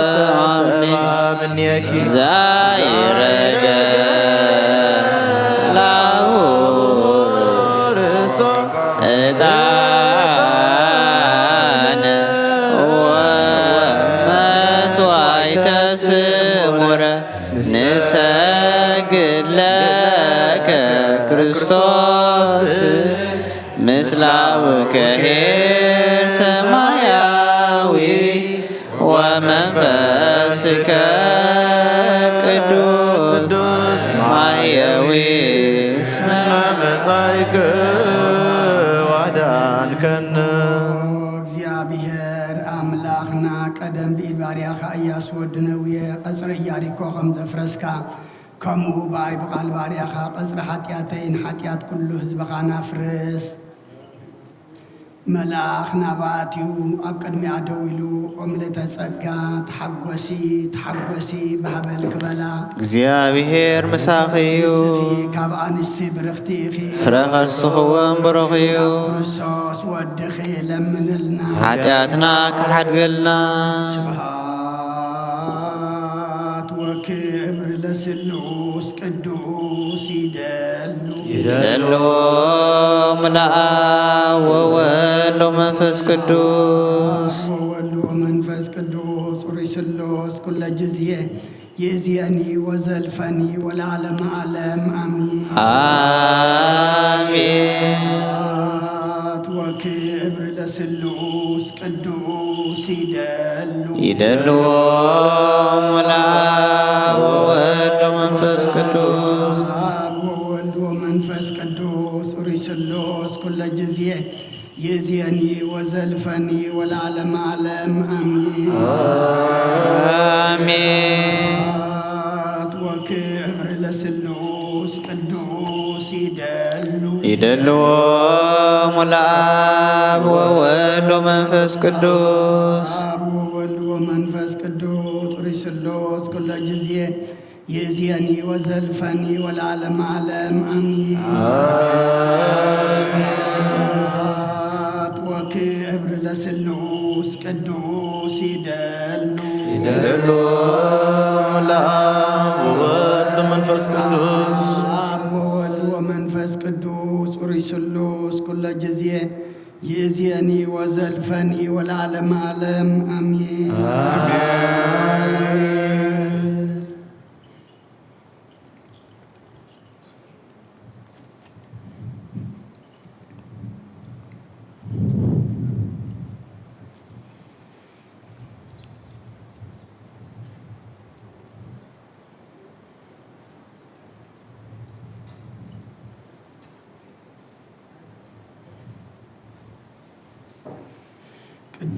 ዘተሰምዐ ዛይረገ ላቡ ዕጣነ ወመስዋዕተ ስሙረ ንሰግድ ለከ ክርስቶስ ምስለ አቡከ ኄር ሰማያዊ ወመንፈስከ ቅዱስ ማሕየዊ እስመ መጻእከ ወአዳንከነ። እግዚኣብሔር ኣምላኽና ቀደም ብኢድ ባርያኻ ኢያሱ ወዲ ነውየ ቀጽሪ ኢያሪኮ ከም ዘፍረስካ ከምኡ ብኣይ ብቓል ባርያኻ ቀጽሪ ሓጢኣተይን ሓጢኣት ኩሉ ህዝብኻን ኣፍርስ። መልኣኽ ናብኣ ኣትዩ ኣብ ቅድሚኣ ደው ኢሉ፣ ኦ ምልእተ ጸጋ፣ ተሓጐሲ፣ ተሓጐሲ፣ ባህበል ክበላ። እግዚኣብሔር ምሳኺ እዩ። ንስኺ ካብ ኣንስቲ ብርኽቲ ኢኺ። ፍረ ከርስኺ እውን ብሩኽ እዩ። ክርስቶስ ወድኺ ለምንልና። ሓጢኣትና ክሓድገልና። ስብሐት ወክብር ለስሉስ ቅዱስ ይደሉ። ይደልዎም ለአብ ወወልድ ወመንፈስ ቅዱስ። ወወልድ ወመንፈስ ቅዱስ ሩይ ስሉስ ኩለ ጊዜ ይእዜኒ ወዘልፈኒ ወለዓለመ ዓለም አሚን። አሜን። ስብሐት ወክብር ለስሉስ ቅዱስ ይደሉ። ይደልዎም ለአብ ወወልድ ወመንፈስ ቅዱስ። አብ ወወልድ ወመንፈስ ቅዱስ ሩይ ስሉስ ኩለ ጊዜ ይእዜኒ ወዘልፈኒ ወለዓለመ ዓለም አሚን። አሜን። ስብሐት ወክብር ለስሉስ ቅዱስ ይደሉ። ይደልዎም ለአብ ወወልድ ወመንፈስ ቅዱስ። አብ ወወልድ ወመንፈስ ቅዱስ ሩይ ስሉስ ኩለ ጊዜ ይእዜኒ ወዘልፈኒ ወለዓለመ ዓለም አሚን። ስብሐት ወክብር ለስሉስ ቅዱስ ይደሉ። ይደሉ ለአብ ወወልድ ወመንፈስ ቅዱስ። አብ ወወልድ ወመንፈስ ቅዱስ ሩይ ስሉስ ኩለ ጊዜ ይእዜኒ ወዘልፈኒ ወለዓለመ ዓለም ኣሜን።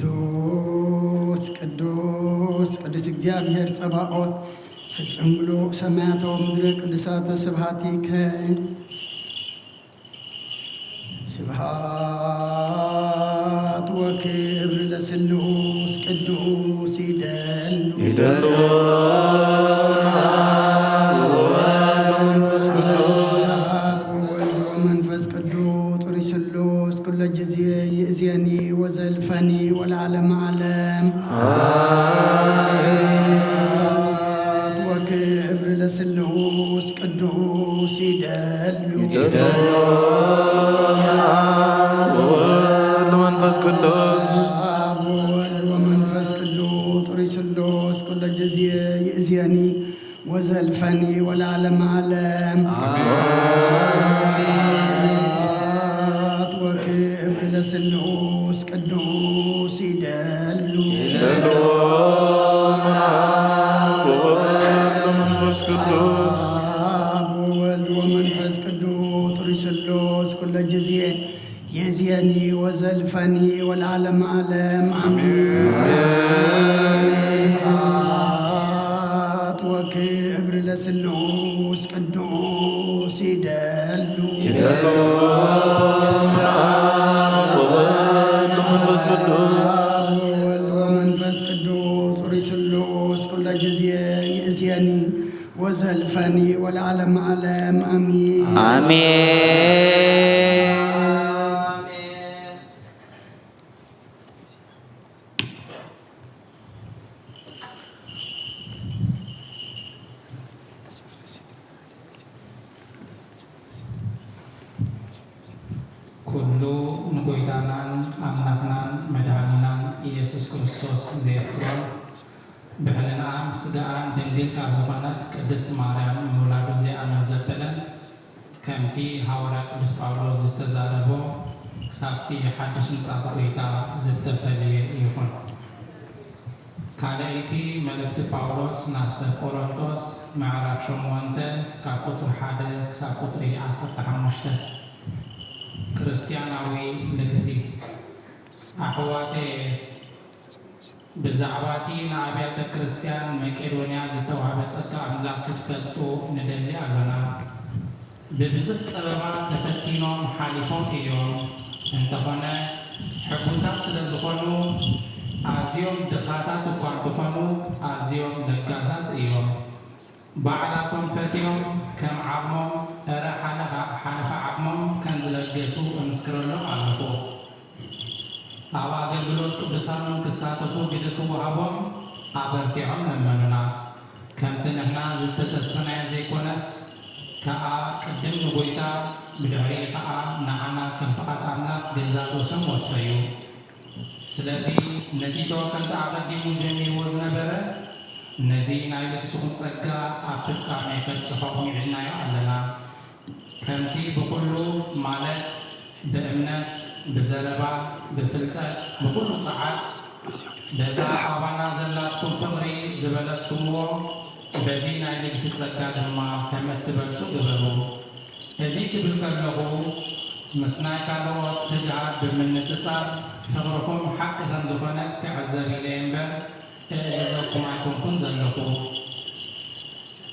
ቅዱስ ቅዱስ ቅዱስ እግዚኣብሔር ጸባኦት፣ ፍጹም ምሉእ ሰማያት ወምድሪ ቅዱሳተ ስብሐቲከ። ስብሐት ወክብር ለስሉስ ቅዱስ ይደሉ። ይደሉ። ወወልድ ወመንፈስ ቅዱስ። ወወልድ ወመንፈስ ቅዱስ ጥሪ ስሉስ ኩለ ጊዜ ይእዜኒ ወዘልፈኒ ወለዓለመ ዓለም። ስብሐት ወክብር ለስሉስ ቅዱስ ይደሉ። ይደሉ። ወወልድ ወመንፈስ ቅዱስ። አብ ወወልድ ወመንፈስ ቅዱስ ጥሪ ስሉስ ኩለ ጊዜ ይእዜኒ ወዘልፈኒ ወለዓለመ ዓለም። አሜን። ስብሐት ወክብር ለስሉስ ቅዱስ ይደሉ። ይደሉ። አብ ወወልድ ወመንፈስ ቅዱስ። አብ ወወልድ ወመንፈስ ቅዱስ ጥሪ ስሉስ ኩለ ጊዜ ይእዜኒ ወዘልፈኒ ወለዓለመ ዓለም። አሜን። ስብሐት ወክብር ለስሉስ ቅዱስ ይደሉ። ይደሉ። ወወልድ ወመንፈስ ቅዱስ። ወወልድ ወመንፈስ ቅዱስ ጥሪ ስሉስ ኩለ ጊዜ ይእዜኒ ወዘልፈኒ ወለዓለመ ዓለም። አሜን። አሜን። ኩሉ ንጎይታናን ኣምላኽናን መድኃኒናን ኢየሱስ ክርስቶስ ዘየፍቅሮን፣ ብሕልናኣ ምስጋኣን ድንግል ካብ ዝኾነት ቅድስት ማርያም ምውላዱ ዘይኣምን ዘበለን፣ ከምቲ ሃዋርያ ቅዱስ ጳውሎስ ዝተዛረቦ፣ ክሳብቲ ሓድሽ ምጽኣት ጐይታ ዝተፈልየ ይኹን። ካልኣይቲ መልእኽቲ ጳውሎስ ናብ ሰብ ቆሮንቶስ፣ ምዕራፍ ሸሞንተ፣ ካብ ቁጽሪ ሓደ ክሳብ ቁጽሪ ዓሰርተ ሓሙሽተ። ክርስትያናዊ ልግሲ። ኣሕዋተየ፣ ብዛዕባ እቲ ንኣብያተ ክርስትያን መቄዶንያ ዝተዋህበ ጸጋ ኣምላኽ ክትፈልጡ ንደሊ ኣሎና። ብብዙሕ ጸበባ ተፈቲኖም ሓሊፎም እዮም። እንተኾነ፣ ሕጉሳት ስለ ዝኾኑ፣ ኣዝዮም ድኻታት እኳ እንተኾኑ፣ ኣዝዮም ለጋሳት እዮም። ባዕላቶም ፈትዮም ከም ዓቕሞም፣ እረ ሓለፋ፣ ሓለፋ ዓቕሞም ከም ዝለገሱ እምስክረሎም ኣለኹ። ኣብ ኣገልግሎት ቅዱሳኖም ክሳተፉ ግደ ክወሃቦም ኣበርቲዖም ለመኑና። ከምቲ ንሕና ዝተተስፈናዮ ዘይኮነስ ከኣ ቅድም ንጎይታ ብድሕሪኡ ከኣ ንዓና ከም ፍቓድ ኣምላኽ ገዛ ርእሶም ወፈዩ። ስለዚ ነቲቶ ከምቲ ኣቐዲሙ ጀሚርዎ ዝነበረ ነዚ ናይ ልግስኹም ጸጋ ኣብ ፍጻሜ ከብጽሖ ሚዒድናዮ ኣለና። ከምቲ ብኹሉ ማለት ብእምነት፣ ብዘረባ፣ ብፍልጠት፣ ብኹሉ ጸዓት፣ በታ ኣባና ዘላትኩም ፍቕሪ ዝበለጽኩምዎ፣ በዚ ናይ ልግሲ ጸጋ ድማ ከም እትበልጹ ግበሩ። እዚ ክብል ከለኹ፣ ምስ ናይ ካልኦት ትግሃት ብምንጽጻር፣ ፍቕርኹም ሓቂ ከም ዝኾነት ክዕዘብ ኢለ እየ እምበር፣ እእዝዘኩም ኣይኮንኩን ዘለኹ።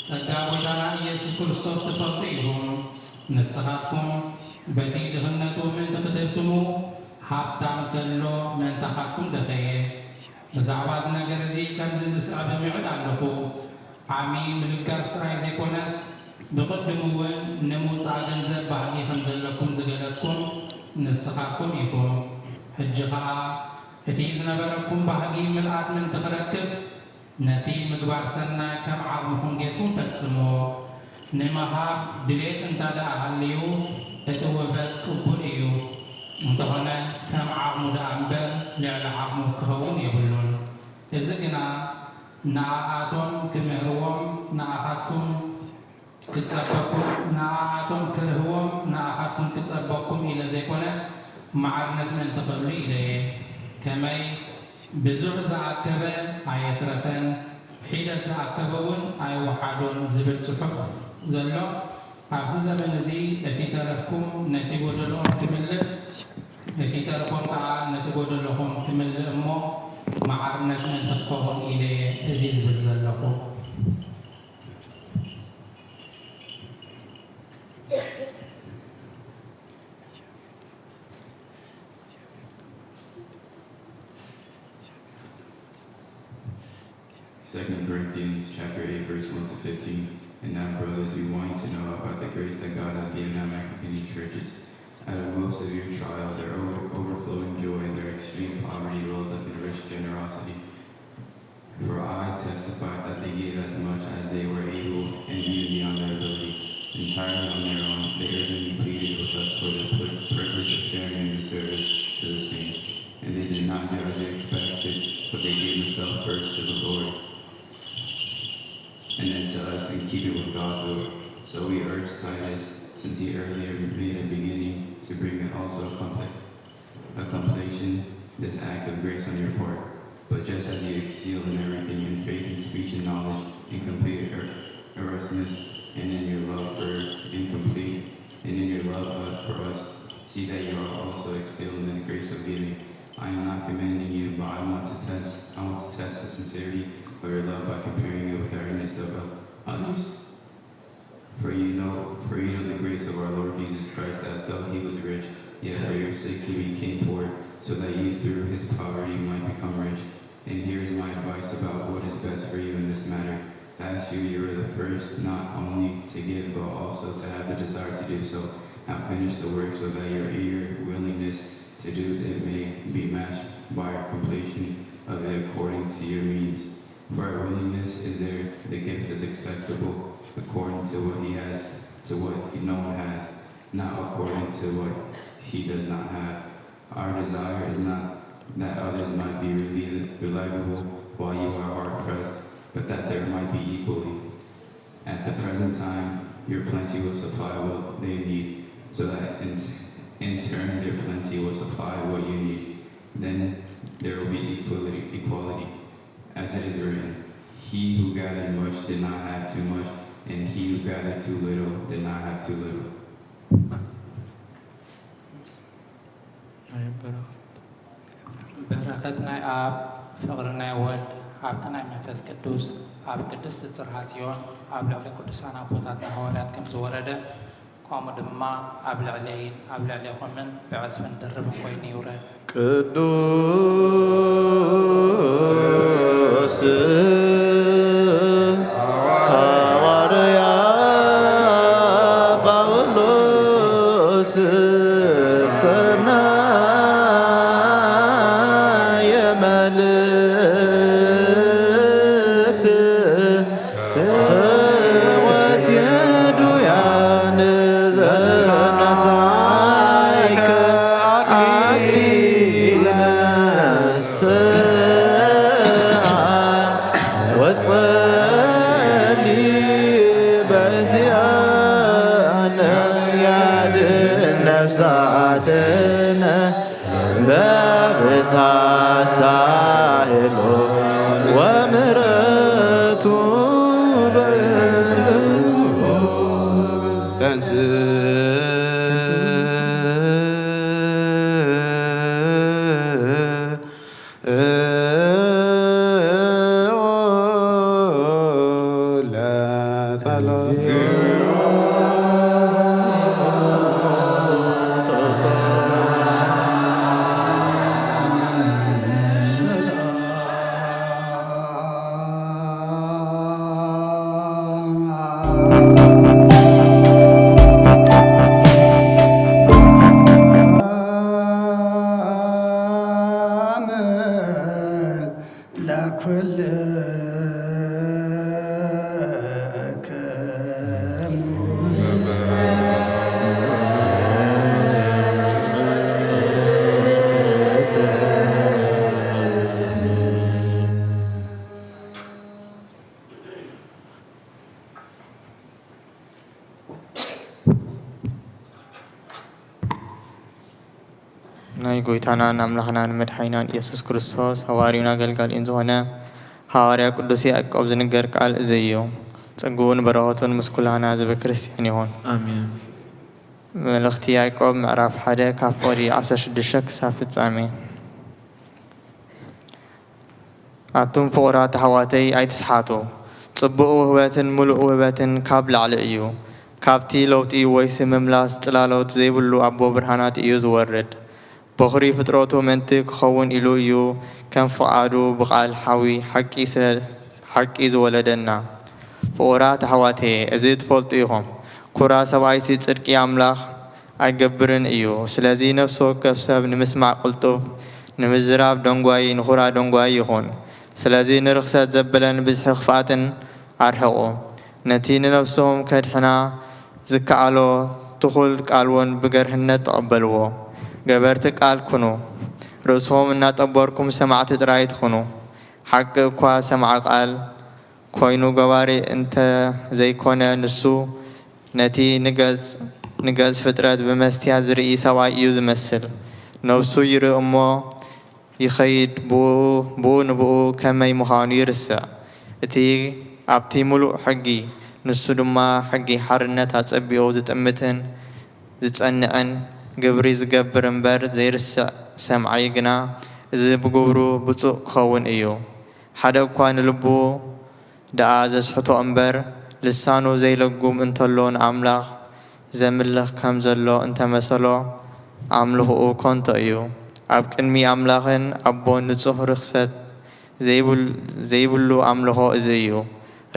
ጸጋ ጐይታና ኢየሱስ ክርስቶስ ትፈልጡ ኢኹም። ንስኻትኩም በቲ ድኽነቱ ምእንቲ ክትህብትሙ፣ ሃብታም ከሎ ምእንታኻትኩም ደኸየ። ብዛዕባ እዚ ነገር እዚ ከምዚ ዝስዕብ እምዕድ ኣለኹ። ዓሚ ምልጋስ ጥራይ ዘይኮነስ፣ ብቕድሙ እውን ንምውጻእ ገንዘብ ባህጊ ከም ዘለኩም ዝገለጽኩም ንስኻትኩም ኢኹም። ሕጂ ኸኣ እቲ ዝነበረኩም ባህጊ ምልኣት ምእንቲ ክረክብ፣ ነቲ ምግባር ሰናይ ከም ዓቕምኹም ጌርኩም ፈጽምዎ። ንምሃብ ድሌት እንተ ደኣ ሃልዩ፣ እቲ ውህበት ቅቡል እዩ። እንተኾነ ከም ዓቕሙ ደኣ እምበር ልዕሊ ዓቕሙ ክኸውን የብሉን። እዚ ግና ንኣኣቶም ክምህርዎም ንኣኻትኩም ክጸበኩም ንኣኣቶም ክርህዎም ንኣኻትኩም ክጸበኩም ኢለ ዘይኮነስ፣ ማዕርነት ምእንቲ ክብሉ ኢለ እየ። ከመይ ብዙሕ ዝኣከበ ኣየትረፈን፣ ሒደት ዝኣከበ እውን ኣይወሓዶን ዝብል ጽሑፍ ዘሎ፣ ኣብዚ ዘመን እዚ እቲ ተረፍኩም ነቲ ጎደሎኦም ክምልእ፣ እቲ ተረፎም ከኣ ነቲ ጎደሎኹም ክምልእ እሞ፣ ማዕርነት ምእንቲ ክኸውን ኢለ እየ እዚ ዝብል ዘለኹ። Second Corinthians chapter eight, verse one to fifteen. And now, brothers, we want you to know about the grace that God has given our Macon churches. Out of most of your trial, their over- overflowing joy, their extreme poverty rolled up in rich generosity. For I testified that they gave as much as they were able and even beyond their ability. Entirely on their own, they urgently pleaded with us for the pri- privilege of sharing in the service to the saints. And they did not do as they expected, but they gave themselves first to the Lord and then to us in keeping with God's will. So we urge Titus, since he earlier made a beginning, to bring it also a completion, this act of grace on your part. But just as you excel in everything, in faith and speech and knowledge, in complete er- earnestness, and in your love for, in complete, and in your love uh, for us, see that you are also excelled in this grace of giving. I am not commending you, but I want to test, I want to test the sincerity of your love by comparing it with the earnest of others. For you know, for you know the grace of our Lord Jesus Christ, that though he was rich, yet for your sakes he became poor, so that you through his poverty might become rich. And here is my advice about what is best for you in this matter. I ask you, you are the first not only to give, but also to have the desire to do so. Now finish the work so that your eager willingness to do it may be matched by your completion of it according to your means. For our willingness is there, the gift is acceptable according to what he has, to what no one has, not according to what he does not have. Our desire is not that others might be really reliable while you are hard pressed, but that there might be equally. At the present time, your plenty will supply what they need, so that in, in turn their plenty will supply what you need. Then there will be equality, equality, as it is written, "He who gathered much did not have too much, and he who gathered too little did not have too little." ናይ በረኸት። በረኸት ናይ ኣብ፣ ፍቕሪ ናይ ወልድ፣ ሃብቲ ናይ መንፈስ ቅዱስ ኣብ ቅድስቲ ጽርሃ ጽዮን ኣብ ልዕሊ ቅዱሳን ኣቦታትና ሃዋርያት ከም ዝወረደ፣ ከምኡ ድማ ኣብ ልዕለይን ኣብ ልዕሌኹምን ብዕጽፍን ድርብን ኮይኑ ይውረድ። ቅዱስ ሃዋርያ ጳውሎስ ሰናየ መልእክት ፈወስ የዱያን ዘነሳይከ አክሊለ ንስሓ ወጸሊ በእንቲኣነ ያድን ነፍሳትነ በብሳሳይሎ ወምሕረቱ በእንተ ተንስ ለኩልክሙ። ጎይታናን ኣምላኽናን መድሓኒናን ኢየሱስ ክርስቶስ ሃዋርዩን ኣገልጋሊኡን ዝኾነ ሃዋርያ ቅዱስ ያዕቆብ ዝንገር ቃል እዚ እዩ። ጸግኡን በረኸቱን ምስ ኩላህና ህዝበ ክርስቲያን ይኹን። ኣሜን። መልእኽቲ ያዕቆብ ምዕራፍ ሓደ ካብ ፍቕዲ ዓሰርተ ሽዱሽተ ክሳብ ፍጻሜ። ኣቱም ፍቑራት ኣሕዋተይ ኣይትስሓቱ። ጽቡቕ ውህበትን ምሉእ ውህበትን ካብ ላዕሊ እዩ። ካብቲ ለውጢ ወይሲ ምምላስ ጽላሎት ዘይብሉ ኣቦ ብርሃናት እዩ ዝወርድ። በኹሪ ፍጥረቱ ምእንቲ ክኸውን ኢሉ እዩ ከም ፍቓዱ ብቓል ሓዊ ሓቂ ስለ ሓቂ ዝወለደና። ፍቑራት ኣሕዋተየ፣ እዚ ትፈልጡ ኢኹም። ኩራ ሰብኣይሲ ጽድቂ ኣምላኽ ኣይገብርን እዩ። ስለዚ ነፍሲ ወከፍ ሰብ ንምስማዕ ቅልጡፍ፣ ንምዝራብ ደንጓዪ፣ ንኹራ ደንጓዪ ይኹን። ስለዚ ንርኽሰት ዘብለን ብዝሒ ክፍኣትን ኣርሕቑ። ነቲ ንነፍስኹም ከድሕና ዝከኣሎ ትኹል ቃልውን ብገርህነት ተቐበልዎ። ገበርቲ ቃል ኩኑ። ርእስኹም እናጠበርኩም ሰማዕቲ ጥራይ ትኹኑ። ሓቂ እኳ ሰምዓ ቃል ኮይኑ ገባሪ እንተ ዘይኮነ ንሱ ነቲ ንገጽ ንገጽ ፍጥረት ብመስትያት ዝርኢ ሰብኣይ እዩ ዝመስል። ነብሱ ይርኢ እሞ ይኸይድ፣ ብኡ ብኡ ንብኡ ከመይ ምዃኑ ይርስዕ። እቲ ኣብቲ ምሉእ ሕጊ፣ ንሱ ድማ ሕጊ ሓርነት ኣጸቢቑ ዝጥምትን ዝጸንዕን፣ ግብሪ ዝገብር እምበር ዘይርስዕ ሰምዓይ ግና፣ እዚ ብግብሩ ብጹእ ክኸውን እዩ። ሓደ እኳ ንልቡ ደኣ ዘስሕቶ እምበር፣ ልሳኑ ዘይለጉም እንተሎ ንኣምላኽ ዘምልኽ ከም ዘሎ እንተመሰሎ፣ ኣምልኾኡ ከንቶ እዩ። ኣብ ቅድሚ ኣምላኽን ኣቦን ንጹሕ ርኽሰት ዘይብሉ ዘይብሉ ኣምልኾ እዚ እዩ።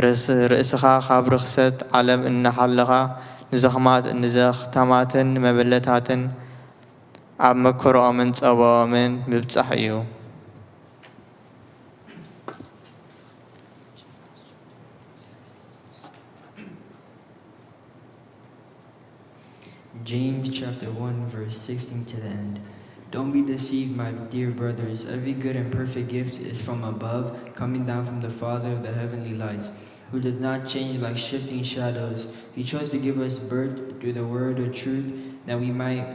ርእስ ርእስኻ ካብ ርኽሰት ዓለም እናሓለኻ ንዘኽማት ንዘኽታማትን መበለታትን ኣብ መከርኦምን ጸበኦምን ምብጻሕ እዩ። James chapter one, verse sixteen to the end. Don't be deceived, my dear brothers. Every good and perfect gift is from above, coming down from the Father of the heavenly lights, who does not change like shifting shadows. He chose to give us birth through the word of truth, that we might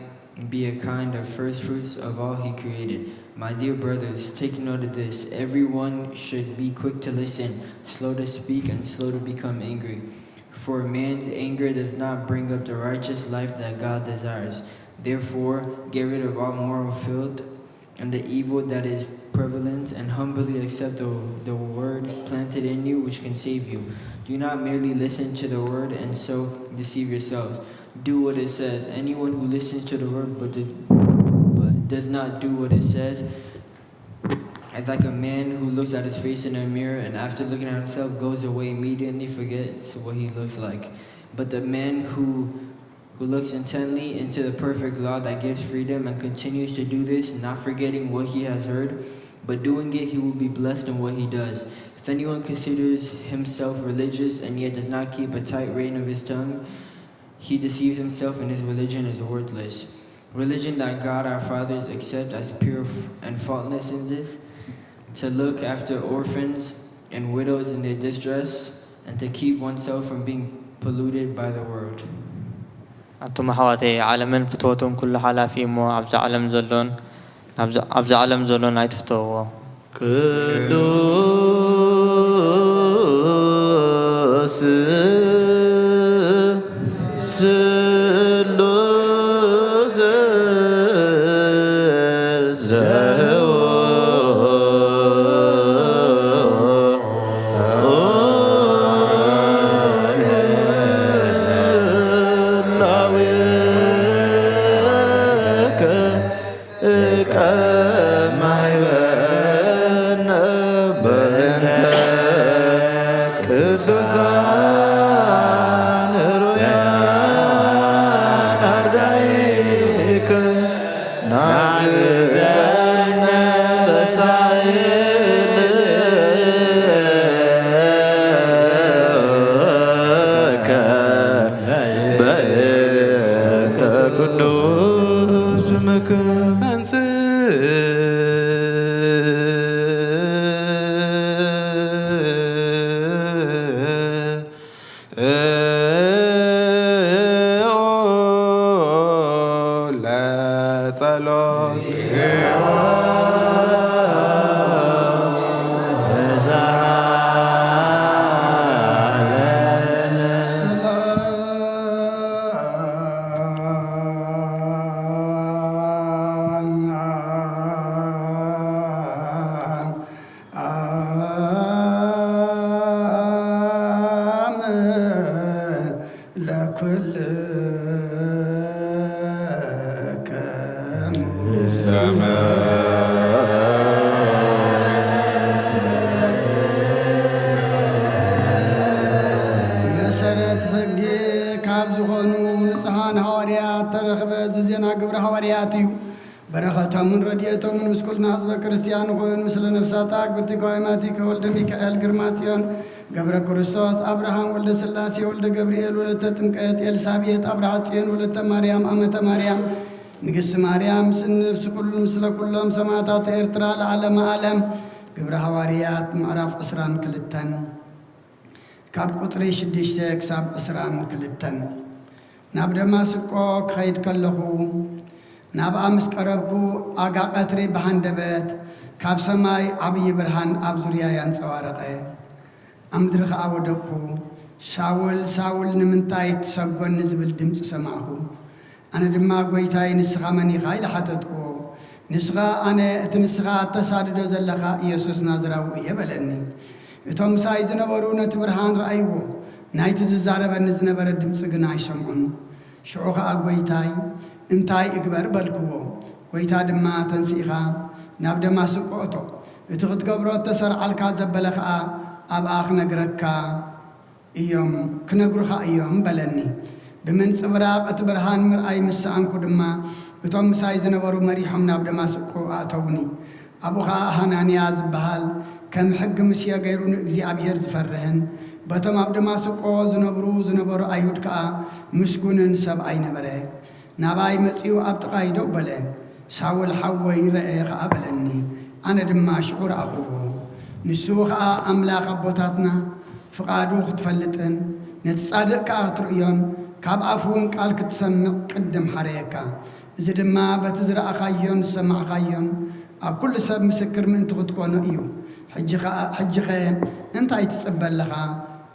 be a kind of first fruits of all he created. My dear brothers, take note of this. Everyone should be quick to listen, slow to speak, and slow to become angry. For man's anger does not bring up the righteous life that God desires. Therefore, get rid of all moral filth and the evil that is prevalent, and humbly accept the, the word planted in you, which can save you. Do not merely listen to the word and so deceive yourselves. Do what it says. Anyone who listens to the word but, did, but does not do what it says is like a man who looks at his face in a mirror and, after looking at himself, goes away immediately, forgets what he looks like. But the man who who looks intently into the perfect law that gives freedom and continues to do this, not forgetting what he has heard, but doing it, he will be blessed in what he does. If anyone considers himself religious and yet does not keep a tight rein of his tongue, he deceives himself and his religion is worthless. Religion that God our fathers accept as pure and faultless is this, to look after orphans and widows in their distress, and to keep oneself from being polluted by the world. ኣቱም ኣሕዋተይ፣ ዓለምን ፍትወቱን ኩሉ ሓላፊ እሞ፣ ኣብዚ ዓለም ዘሎን ናብዚ ኣብዚ ዓለም ዘሎን ኣይትፍተውዎ። ቅዱስ ስሉስ ዘወ ክርስቲያን ኹን፣ ምስለ ነፍሳታ ግብርቲ ጓይማቲከ ወልደ ሚካኤል ግርማ ጽዮን ገብረ ክርስቶስ፣ ኣብርሃም ወልደ ስላሴ ወልደ ገብርኤል ወለተ ጥምቀት፣ ኤልሳቤጥ ኣብርሃ ጽዮን ወለተ ማርያም ኣመተ ማርያም፣ ንግስቲ ማርያም፣ ስንብስ ኩሉ፣ ምስለ ኩሎም ሰማዕታት ኤርትራ ለዓለመ ዓለም። ግብረ ሃዋርያት ምዕራፍ ዕስራን ክልተን፣ ካብ ቁጽሪ ሽዱሽተ ክሳብ ዕስራን ክልተን። ናብ ደማስቆ ክኸይድ ከለኹ፣ ናብኣ ምስ ቀረብኩ፣ ኣጋ ቀትሪ ብሃንደበት ካብ ሰማይ ዓብዪ ብርሃን ኣብ ዙርያ ያንጸባረቐ። ኣብ ምድሪ ኸኣ ወደቅኩ። "ሳውል፣ ሳውል፣ ንምንታይ ትሰጎኒ?" ዝብል ድምጺ ሰማዕኩ። ኣነ ድማ፣ "ጐይታይ፣ ንስኻ መን ኢኻ?" ኢለ ሓተትኩዎ። ንሱ ኸኣ፣ "ኣነ እቲ ንስኻ እተሳድዶ ዘለኻ ኢየሱስ ናዝራዊ እየ" በለኒ። እቶም ምሳይ ዝነበሩ ነቲ ብርሃን ረኣይዎ፣ ናይቲ ዝዛረበኒ ዝነበረ ድምጺ ግና ኣይሰምዑን። ሽዑ ኸኣ፣ "ጐይታይ፣ እንታይ እግበር?" በልክዎ። ጐይታ ድማ፣ "ተንሲእኻ ናብ ደማስቆ እቶ፣ እቲ ክትገብሮ እተሰርዓልካ ዘበለ ኸኣ ኣብኣ ክነግረካ እዮም፣ ክነግሩኻ እዮም" በለኒ። ብምንጽብራቕ እቲ ብርሃን ምርኣይ ምስ ሰኣንኩ ድማ፣ እቶም ምሳይ ዝነበሩ መሪሖም ናብ ደማስቆ ኣእተዉኒ። ኣብኡ ኸኣ ሃናንያ ዝበሃል፣ ከም ሕጊ ሙሴ ገይሩ ንእግዚኣብሄር ዝፈርህን በቶም ኣብ ደማስቆ ዝነብሩ ዝነበሩ ኣይሁድ ከኣ ምስጉንን ሰብኣይ ነበረ። ናባይ መጺኡ ኣብ ጥቓይ ደው በለ። "ሳውል ሓወይ፣ ረኤ ኸኣ" በለኒ። ኣነ ድማ ሽዑ ረኣኹዎ። ንሱ ኸኣ ኣምላኽ ኣቦታትና ፍቓዱ ክትፈልጥን ነቲ ጻድቕ ከኣ ክትርእዮን ካብ ኣፉ እውን ቃል ክትሰምዕ ቅድም ሓረየካ። እዚ ድማ በቲ ዝረኣኻዮን ዝሰማዕኻዮን ኣብ ኩሉ ሰብ ምስክር ምእንቲ ክትኮኖ እዩ። ሕጂ ኸኣ፣ ሕጂኸ እንታይ ትጽበ ኣለኻ?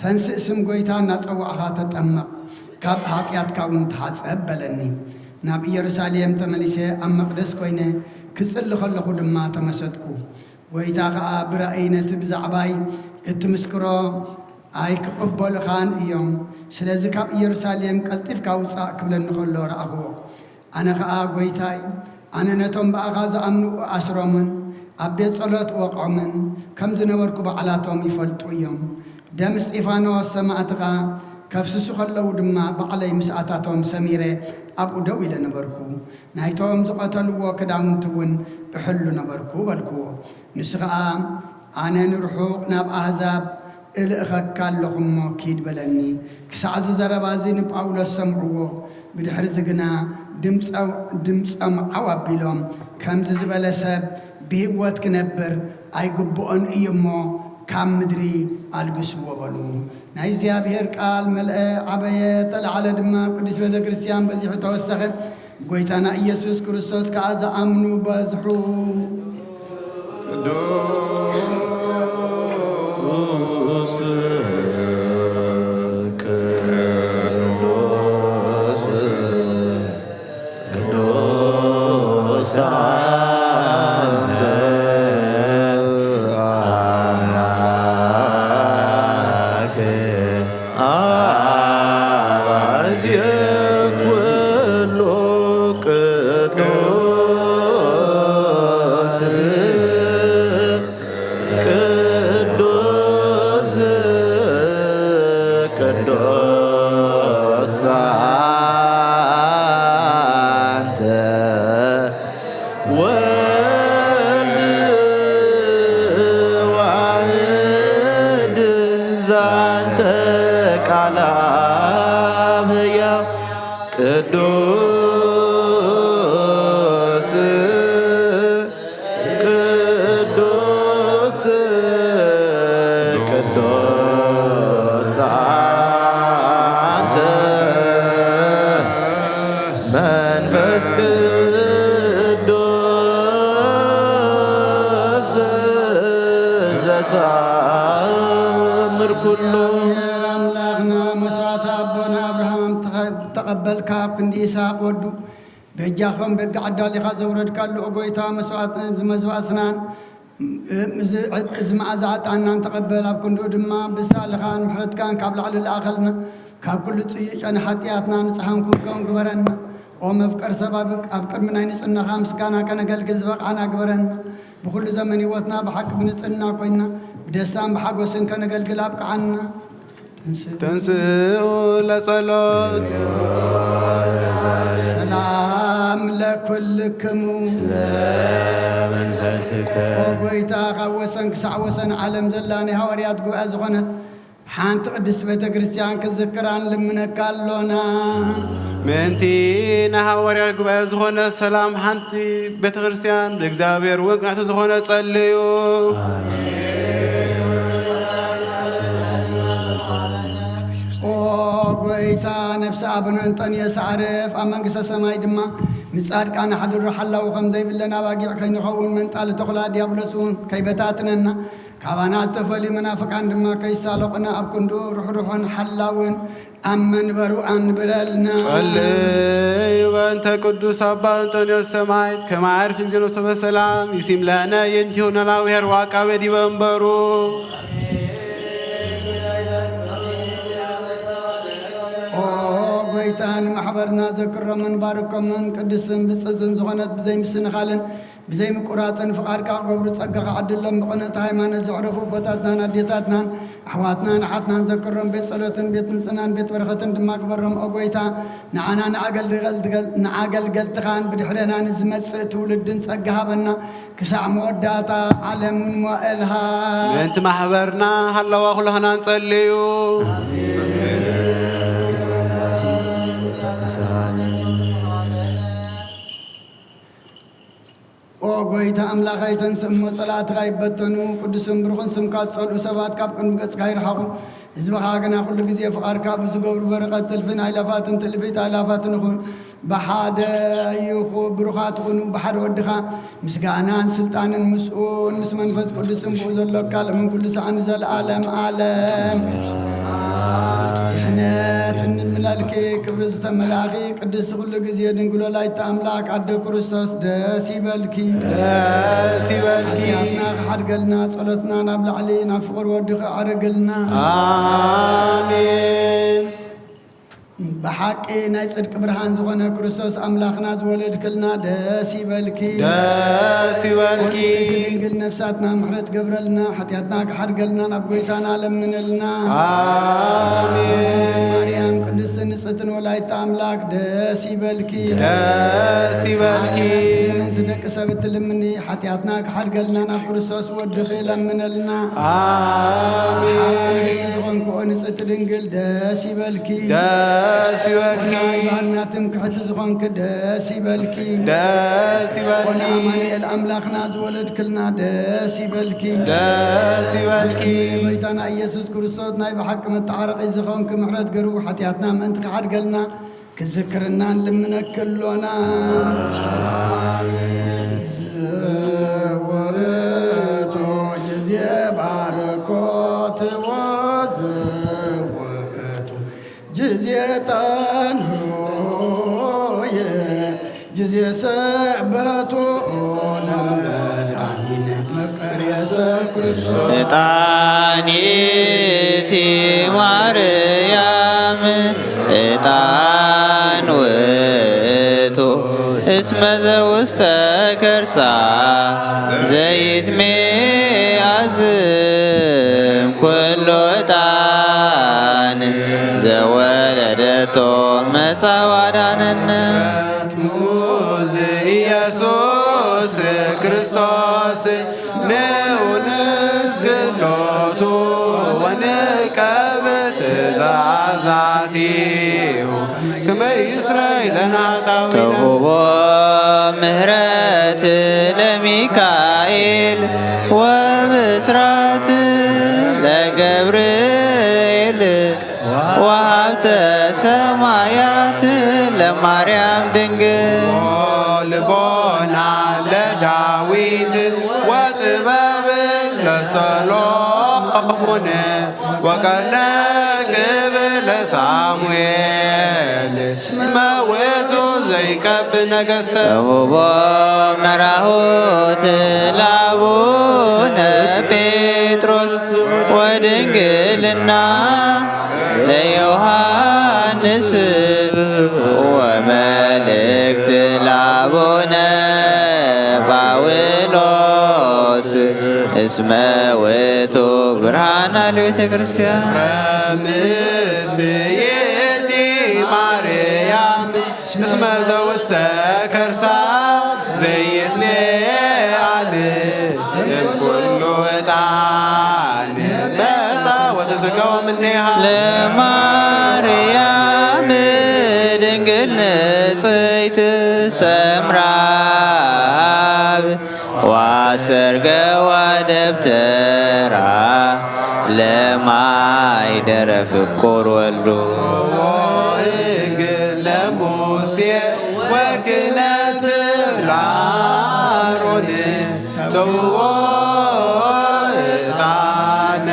ተንስእ፣ ስም ጐይታ እናጸዋዕኻ ተጠመቕ፣ ካብ ሓጢኣትካ እውን ተሓጸብ በለኒ። ናብ ኢየሩሳሌም ተመሊሰ ኣብ መቕደስ ኮይነ ክጽሊ ከለኹ ድማ ተመሰጥኩ። ጐይታ ኸኣ ብራእይ ነቲ ብዛዕባይ እትምስክሮ ኣይክቕበሉኻን እዮም። ስለዚ ካብ ኢየሩሳሌም ቀልጢፍካ ውጻእ ክብለኒ ከሎ ረኣኽዎ። ኣነ ኸኣ፣ "ጐይታይ፣ ኣነ ነቶም ብኣኻ ዝኣምኑ እኣስሮምን ኣብ ቤት ጸሎት እወቕዖምን ከም ዝነበርኩ ባዕላቶም ይፈልጡ እዮም። ደም እስጢፋኖስ ሰማዕትኻ ከፍስሱ ከለዉ ድማ ባዕለይ ምስኣታቶም ሰሚረ ኣብኡ ደው ኢለ ነበርኩ። ናይቶም ዝቐተልዎ ክዳውንቲ እውን እሕሉ ነበርኩ" በልክዎ። ንሱ ኸኣ፣ "ኣነ ንርሑቕ ናብ ኣህዛብ እልእኸካ ኣለኹ እሞ ኪድ" በለኒ። ክሳዕ እዚ ዘረባ እዚ ንጳውሎስ ሰምዕዎ። ብድሕሪ እዚ ግና ድምጸ-፣ ድምጾም ዓው ኣቢሎም፣ "ከምዚ ዝበለ ሰብ ብህይወት ክነብር ኣይግብኦን እዩ እሞ ካብ ምድሪ ኣልግስዎ" በሉ። ናይ እግዚኣብሔር ቃል መልአ፣ ዓበየ፣ ተለዓለ ድማ፣ ኣብ ቅድስት ቤተ ክርስቲያን በዚሑ ተወሰኸ። ጐይታና ኢየሱስ ክርስቶስ ከኣ ዝኣምኑ በዝሑ። ቅዱስ፣ ቅዱስ፣ ቅዱስ አንተ አምላክ አባዜ ኩሉ ቅዱስ፣ ቅዱስ፣ ቅዱስ አንተ ወልድ ዋሕድ ዛንተ ቃል አብ ሕያው ቅዱስ፣ ቅዱስ፣ ቅዱስ አንተ መንፈስ ቅዱስ ዘተአምር ኩሉ። ኣምላኽና መስዋዕቲ ኣቦና ኣብርሃም ተቐ-፣ ተቐበልካ፣ ኣብ ክንዲ ይስሐቅ ወዱ በጃኸም በጋ ዓዳሊኻ ዘውረድካሉ፣ ኦ ጐይታ፣ መስዋዕት-፣ መስዋዕትናን እዚ፣ እዚ መዓዛ ዕጣንናን ተቐበል። ኣብ ክንድኡ ድማ ብሳልኻን ምሕረትካን ካብ ላዕሊ ለኣኸልና። ካብ ኩሉ ጽዩቕ ጨና ሓጢኣትና ንጽሓን ኩርካውን ግበረና። ኦ መፍቀር ሰብ፣ ኣብ፣ ኣብ ቅድሚ ናይ ንጽህናኻ ምስጋና ከነገልግል ዝበቕዓና ግበረና። ብኹሉ ዘመን ህይወትና ብሓቂ ብንጽህና ኮይንና ብደስታን ብሓጎስን ከነገልግል ኣብቅዓና። ተንስኡ ለጸሎት። ሰላም። ለኩልክሙ። ስለ መንፈስከ። ኦ ጎይታ፣ ካብ ወሰን ክሳዕ ወሰን ዓለም ዘላ ናይ ሃዋርያት ጉባኤ ዝኾነት ሓንቲ ቅድስቲ ቤተ ክርስቲያን ክዝክራን ልምነካ ኣሎና። ምእንቲ ናይ ሃዋርያት ጉባኤ ዝኾነ ሰላም ሓንቲ ቤተ ክርስቲያን ብእግዚኣብሔር እውን ቅንዕቲ ዝኾነ ጸልዩ። ኦ ጎይታ፣ ነፍሲ ኣቡነ እንጠንዮስ ኣዕርፍ፣ ኣብ መንግስተ ሰማይ ድማ ምስ ጻድቃን ኣሕድሮ። ሓላዊ ከም ዘይብለን ኣባጊዕ ከይንኸውን፣ መንጣሊ ተኹላ ዲያብሎስ እውን ከይበታትነና፣ ካባና ዝተፈልዩ መናፍቃን ድማ ከይሳለቑና፣ ኣብ ክንዱ ርሕሩሕን ሓላውን ኣብ መንበሩ ኣንብረልና። ጸልዩ በእንተ ቅዱስ ኣባ እንጠንዮስ ሰማዕት ከመ ዓርፍ እግዚእነ ሰበ ሰላም ይሲም ለነ የንቲሁ ነናዊ ኄር ወዓቃቤ ዲበ መንበሩ። ኦ ጎይታ፣ ንማሕበርና ዘክሮምን ባርኮምን ቅድስትን ብጽዕትን ዝኾነት ብዘይ ምስንኻልን ብዘይ ምቁራጽን ፍቓድካ ክገብሩ ጸጋኻ ዓድሎም። ብቕንዕቲ ሃይማኖት ዘዕረፉ ኣቦታትናን ኣዴታትናን ኣሕዋትናን ኣሓትናን ዘክሮም። ቤት ጸሎትን ቤት ንጽህናን ቤት በረኸትን ድማ ግበሮም። ኦ ጎይታ፣ ንዓና ንኣገልገልትካን ብድሕረና ንዝመጽእ ትውልድን ጸጋ ሃበና። ክሳዕ መወዳእታ ዓለምን መዋእልሃ። ምእንቲ ማሕበርና ሃለዋ ኩላህና ንጸልዩ። ኦ ጎይታ ኣምላኸይ፣ ተንስእ እሞ ጸላእትኻ ይበተኑ። ቅዱስን ብሩኽን ስምካ ዝጸልኡ ሰባት ካብ ቅድሚ ገጽካ ይርሓቑ። ህዝብኻ ግና ኩሉ ግዜ ፍቓድካ ብዝገብሩ በረኸት ትልፊን ኣይላፋትን ትልፊት ኣይላፋትን ይኹን። ብሓደ ይኹ ብሩኻት ኩኑ፣ ብሓደ ወድኻ ምስጋናን ስልጣንን ምስኡን ምስ መንፈስ ቅዱስን ብኡ ዘሎ ካልእምን ኩሉ ሰዓን ንዘለኣለም ኣለም። ድሕነት እንልምነልኪ ክብሪ ዝተመላእኺ ቅድስቲ ኩሉ ግዜ ድንግል ወላዲተ ኣምላክ ኣደ ክርስቶስ ደስ ይበልኪ። ደስ ይበልኪ። ሓጢኣትና ክሓድገልና ጸሎትና ናብ ላዕሊ ናብ ፍቕሪ ወድኺ ኣዕርግልና። ኣሜን። ብሓቂ ናይ ጽድቂ ብርሃን ዝኾነ ክርስቶስ ኣምላኽና ዝወለድክልና ደስ ይበልኪ። ደስ ይበልኪ። ኦንስቲ ድንግል ነፍሳትና ምሕረት ገብረልና፣ ሓጢኣትና ክሓድገልና ናብ ጎይታና ለምንልና። ኣሜን። ማርያም ቅድስትን ንጽሕትን ወላዲተ ኣምላክ ደስ ይበልኪ። ደስ ይበልኪ። ምእንቲ ደቂ ሰብ እትልምኒ ሓጢኣትና ክሓድገልና ናብ ክርስቶስ ወድኺ ለምንልና። ኣሜን። ሓንቲ ዝኾንክኦ ንጽሕቲ ድንግል ደስ ይበልኪ። ደስ ይበልኪ። ናይ ባህልና ትምክሕቲ ዝኾንኪ ደስ ይበልኪ። ደስ ይበልኪ። ኣማኑኤል ኣምላኽና ዝወለድክልና ደስ ይበልኪ። ደስ ይበልኪ። ጎይታና ኢየሱስ ክርስቶስ ናይ ብሓቂ መተዓረቒ ዝኾንኪ ምሕረት ገሩ ሓጢኣትና ምእንቲ ክሓድገልና ክዝክርና ንልምነኪ ኣሎና። ዝውእቱ ጊዜ ባርኮት ወዝውእቱ ጊዜ ጣንሁየ ጊዜ ሰበቱ ለመድኃኒነ መፍቀሬ ሰብ ክርስቶስ። ዕጣን ይእቲ ማርያም ዕጣን ውእቱ እስመ ዘውስተ ከርሳ ዘይትሜ ኣዝም ኩሉ ዕጣን ዘወለደቶ መጻ ዋዳነነ። ኢየሱስ ክርስቶስ ንዑ ንስግድ ሎቱ ወንቀብ ትእዛዛቲሁ ከመ ይስረይ ለነ ኃጣውኢነ። ተውህቦ ምህረት ለሚካኤል ወብስራት ለገብርኤል ወሀብተ ሰማያት ለማርያም ድንግል። ልቦና ለዳዊት ወጥበብ ለሰሎሞን ወቀለ ክብ ለሳሙኤል እስመ ውእቱ ዘይቀብ ነገስተ። ተውህቦ መራሁት ለአቡነ ጴጥሮስ ወድንግልና ለዮሐንስ ወመልእክት ለአቡነ ጳውሎስ እስመ ውእቱ ብርሃን ለቤተ ክርስቲያን። ምስየቲ ማርያም እስመ ዘውስተ ከርሳ ዘይትኔኣል እምኩሉ ዕጣን መጻ ወተዘገወ እምኔሃ። ለማርያም ድንግል ንጽሕት ሰምራብ ዋሰርገዋ ደብተራ ለማይደረ ፍቁር ወልዱ። እግር ለሙሴ ወክህነት ለአሮን ተውዎ ዕጣነ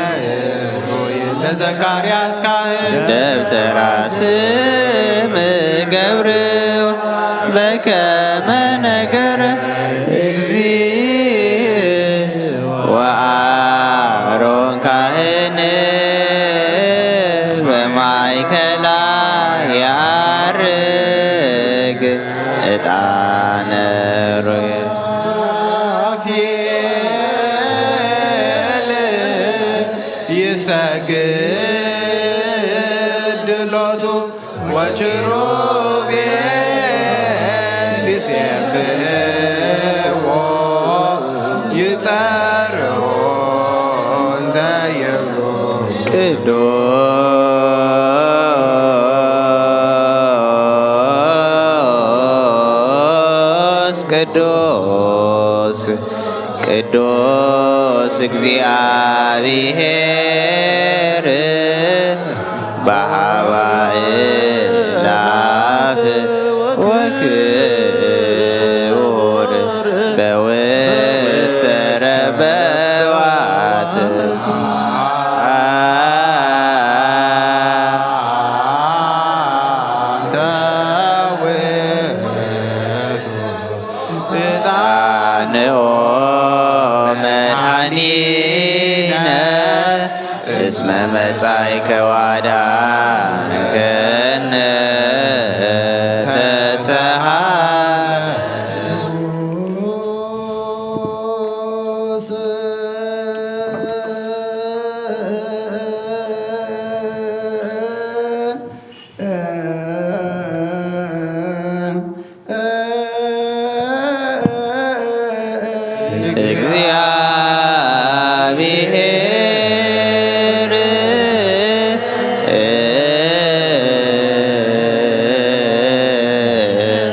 ለዘካርያስ ካህን። ደብተራ ስም ገብር በከመ ነገር እግዚእ ወአሮን ካህን በማእከላ ያርግ ዕጣነ ሩየ። ራፋኤል ይሰግድ ሎቱ ወኪሩቤል ይሴብሕዎ ይጸርዎ እንዘ ይብሉ። ቅዱስ ቅዱስ ቅዱስ እግዚአብሔር በአበ አእላፍ ወክቡር በውስተ ረበዋት። ዕጣንኦ መድኃኒነ እስመ መጻእከ ወአድኃንከነ ተሰሃለ። እግዚአብሔር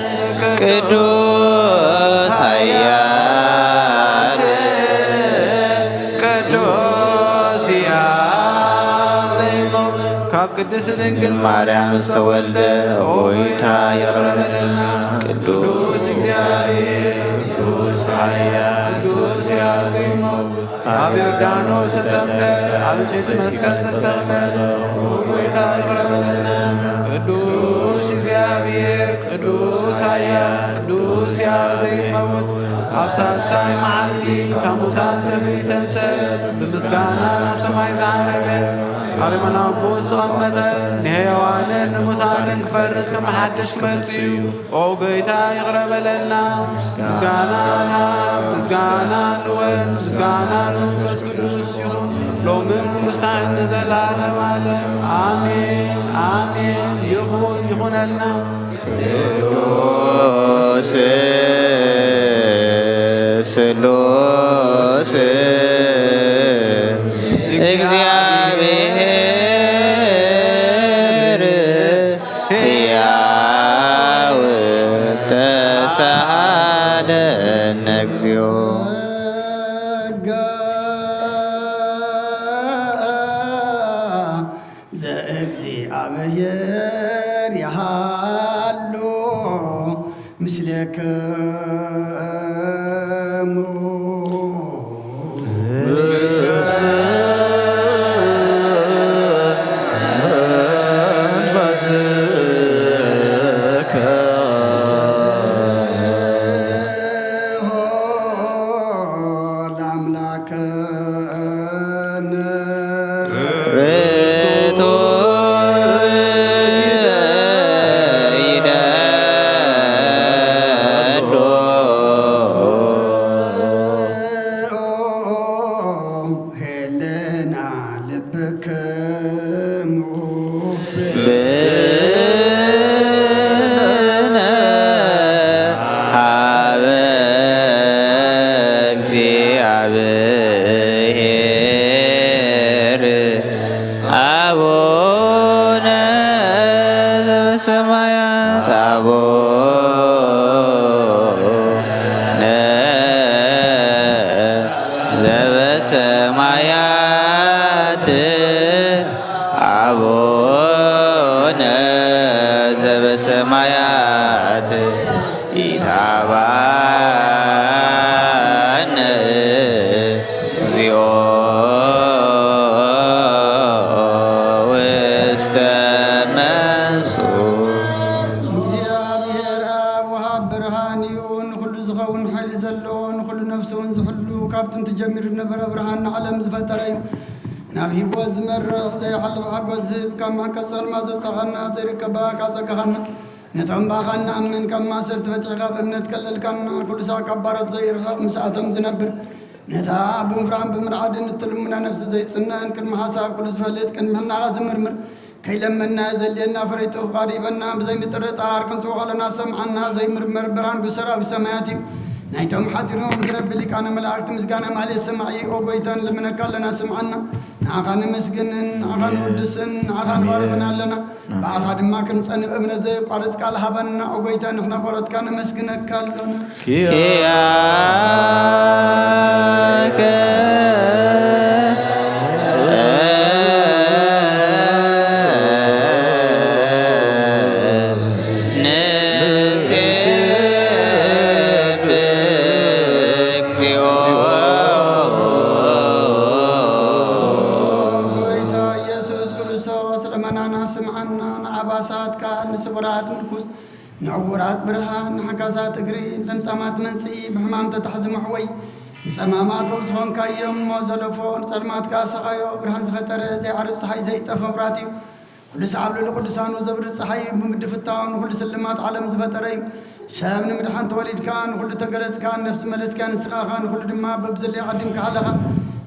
ቅዱስ ኃያል ቅዱስ ያዜሞ ካብ ቅድስት ድንግል ማርያም ዝተወልደ ኦይታ ይቕረበልና። ቅዱስ እግዚአብሔር ቅዱስ ኃያል ቅዱስ ያዜሞ ኣብ ዮርዳኖስ ተጠምቀ፣ ኣብ ዕንጨይቲ መስቀል ተሰቕለ። ኦ ጐይታ ይቕረ በለና። ቅዱስ እግዚኣብሔር፣ ቅዱስ ኃያል፣ ቅዱስ ሕያው ዘይመውት፣ ኣብ ሳልሳይ መዓልቲ ካብ ሙታን ተፈልዩ ተንሥአ፣ ብምስጋና ናብ ሰማይ ዝዓረገ፣ ኣብ የማናዊ ዝተቐመጠ፣ ንሕያዋንን ንሙታንን ክፈርድ ከም ሓድሽ ክመጽእ እዩ። ኦ ጐይታ ይቕረ በለልና። ምስጋና ናብ ምስጋና ንወልድ ምስጋና ንመንፈስ ቅዱስ ይኹን ሎምን ክሳዕን ንዘለዓለም ዓለም ኣሜን ኣሜን። ይኹን ይኹነልና። ቅዱስ ስሉስ እግዚአብሔር ተሳሃለነ እግዚኦ። ዘእግዚአብሔር ይሃሉ ምስሌክሙ። አቡነ ዘበሰማያት ኢታባነ እግዚኦ ውስተ መንሱ። እግዚኣብሔር ኣብ ወሃብ ብርሃን እዩ። ንኹሉ ዝኸውን ሓይሊ ዘለዎ፣ ንኹሉ ነፍሲ እውን ዝሕሉ፣ ካብ ጥንቲ ጀሚሩ ዝነበረ ብርሃን ንዓለም ዝፈጠረ እዩ። ናብ ህይወት ዝመርሕ ዘይሓልፍ ሓጎስ ዝህብ፣ ካብ መዕቀብ ጸልማት ዘውጻኻና፣ ዘይርከባ ካጸጋኻና፣ ነቶም ብኣኻ እንኣምን ካብ ማእሰርቲ ፈቲሕካ ብእምነት ከለልካና፣ ኩሉ ሳዕ ካብ ባሮት ዘይርሕቕ ምስኣቶም ዝነብር፣ ነታ ብምፍራሕን ብምርዓድን እትልምና ነፍሲ ዘይጽነን፣ ቅድሚ ሓሳብ ኩሉ ዝፈልጥ፣ ቅድሚ ሕናኻ ዝምርምር፣ ከይለመና ዘድልየና ፈሪጡ ፍቓዱ ይበና፣ ብዘይምጥርጣር ክንጽውዖ ከለና ሰምዓና፣ ዘይምርመር ብርሃን ብሰራዊት ሰማያት እዩ። ናይቶም ሓጢሮም ዝረቢ ሊቃነ መላእክት ምስጋና ማህሌት ሰማዒ፣ ኦ ጎይታ ንልምነካ ኣለና ስምዓና። ንዓኻ ነመስግንን ንዓኻ ንወድስን ንዓኻ ንባርኽን ኣለና። ብኣኻ ድማ ክንጸንእ እምነት ዘየቋርጽ ቃል ሃበና። ኦ ጎይታ ንሕና ቆረጽካ ነመስግነካ ኣሎና። ኪያከ ንሴብክ እግዚኦ። ጎይታ ኢየሱስ ክርስቶስ ልመናና ስምዓና። ንዓባሳትካ ንስቡራት ምርኩስ፣ ንዕውራት ብርሃን፣ ንሓካሳት እግሪ፣ ለምጻማት መንጽኢ፣ ብሕማም ተታሕዙ መሕወይ፣ ንጸማማት ፈውሲ ኾንካዮም እሞ ዘለፎ፣ ንጸልማት ከኣ ሰቓዮ። ብርሃን ዝፈጠረ ዘይዓርብ ጸሓይ ዘይጠፍእ መብራህቲ እዩ። ኩሉ ሰዓብ ልዕሊ ቅዱሳኑ ዘብርህ ጸሓይ እዩ። ብምድፍታው ንኹሉ ስልማት ዓለም ዝፈጠረ እዩ። ሰብ ንምድሓን ተወሊድካ፣ ንኹሉ ተገለጽካ፣ ነፍሲ መለስካ ንስኻ ኢኻ፣ ንኹሉ ድማ በብዘለዮ ዓዲምካ ኣለኻ።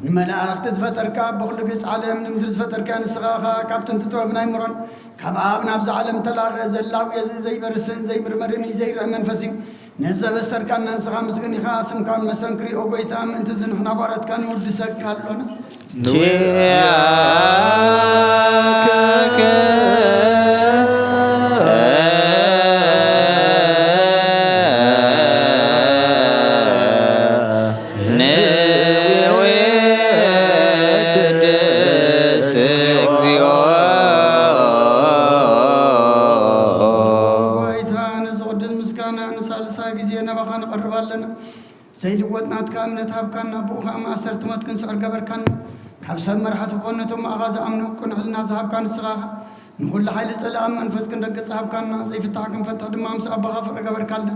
ንመላእኽቲ ዝፈጠርካ፣ ብኹሉ ገጽ ዓለም ንምድሪ ዝፈጠርካ ንስኻ ኢኻ። ካብ ጥንቲ ጥበብ ናይ ምሮን ካብ ኣብ ናብዛ ዓለም ተላቐ ዘላዊ እዚ ዘይበርስን ዘይምርመርን እዩ ዘይረአ መንፈስ እዩ። ነዚ ዘበሰርካና ንስኻ ምስግን ኢኻ። ስምካ እውን መሰንክር እዩ። ኦ ጎይታ፣ ምእንቲ እዚ ንሕና ባሮትካ ንውድሰካ ኣሎና። ኪያከ ንውድስ እግዚኦ። ጎይታ፣ ነዚ ቅዱስ ምስጋና ንሳልሳይ ግዜ ናባኻ ንቐርብ ኣለና። ዘይልወጥ ናትካ እምነት ሃብካና፣ ብኡ ኸኣ ማእሰርቲ ሞት ክንስዕር ገበርካና። ካብ ሰብ መራሕቲ ኮነ እቶም ብኣኻ ዝኣምኑ ቅኑዕ ሕልና ዝሃብካ ንስኻ ኢኻ። ንኹሉ ሓይሊ ጸላእን መንፈስ ክንረግጽ ሃብካና፣ ዘይፍታሕ ክንፈትሕ ድማ ምስ ኣቦኻ ፍቕሪ ገበርካልና።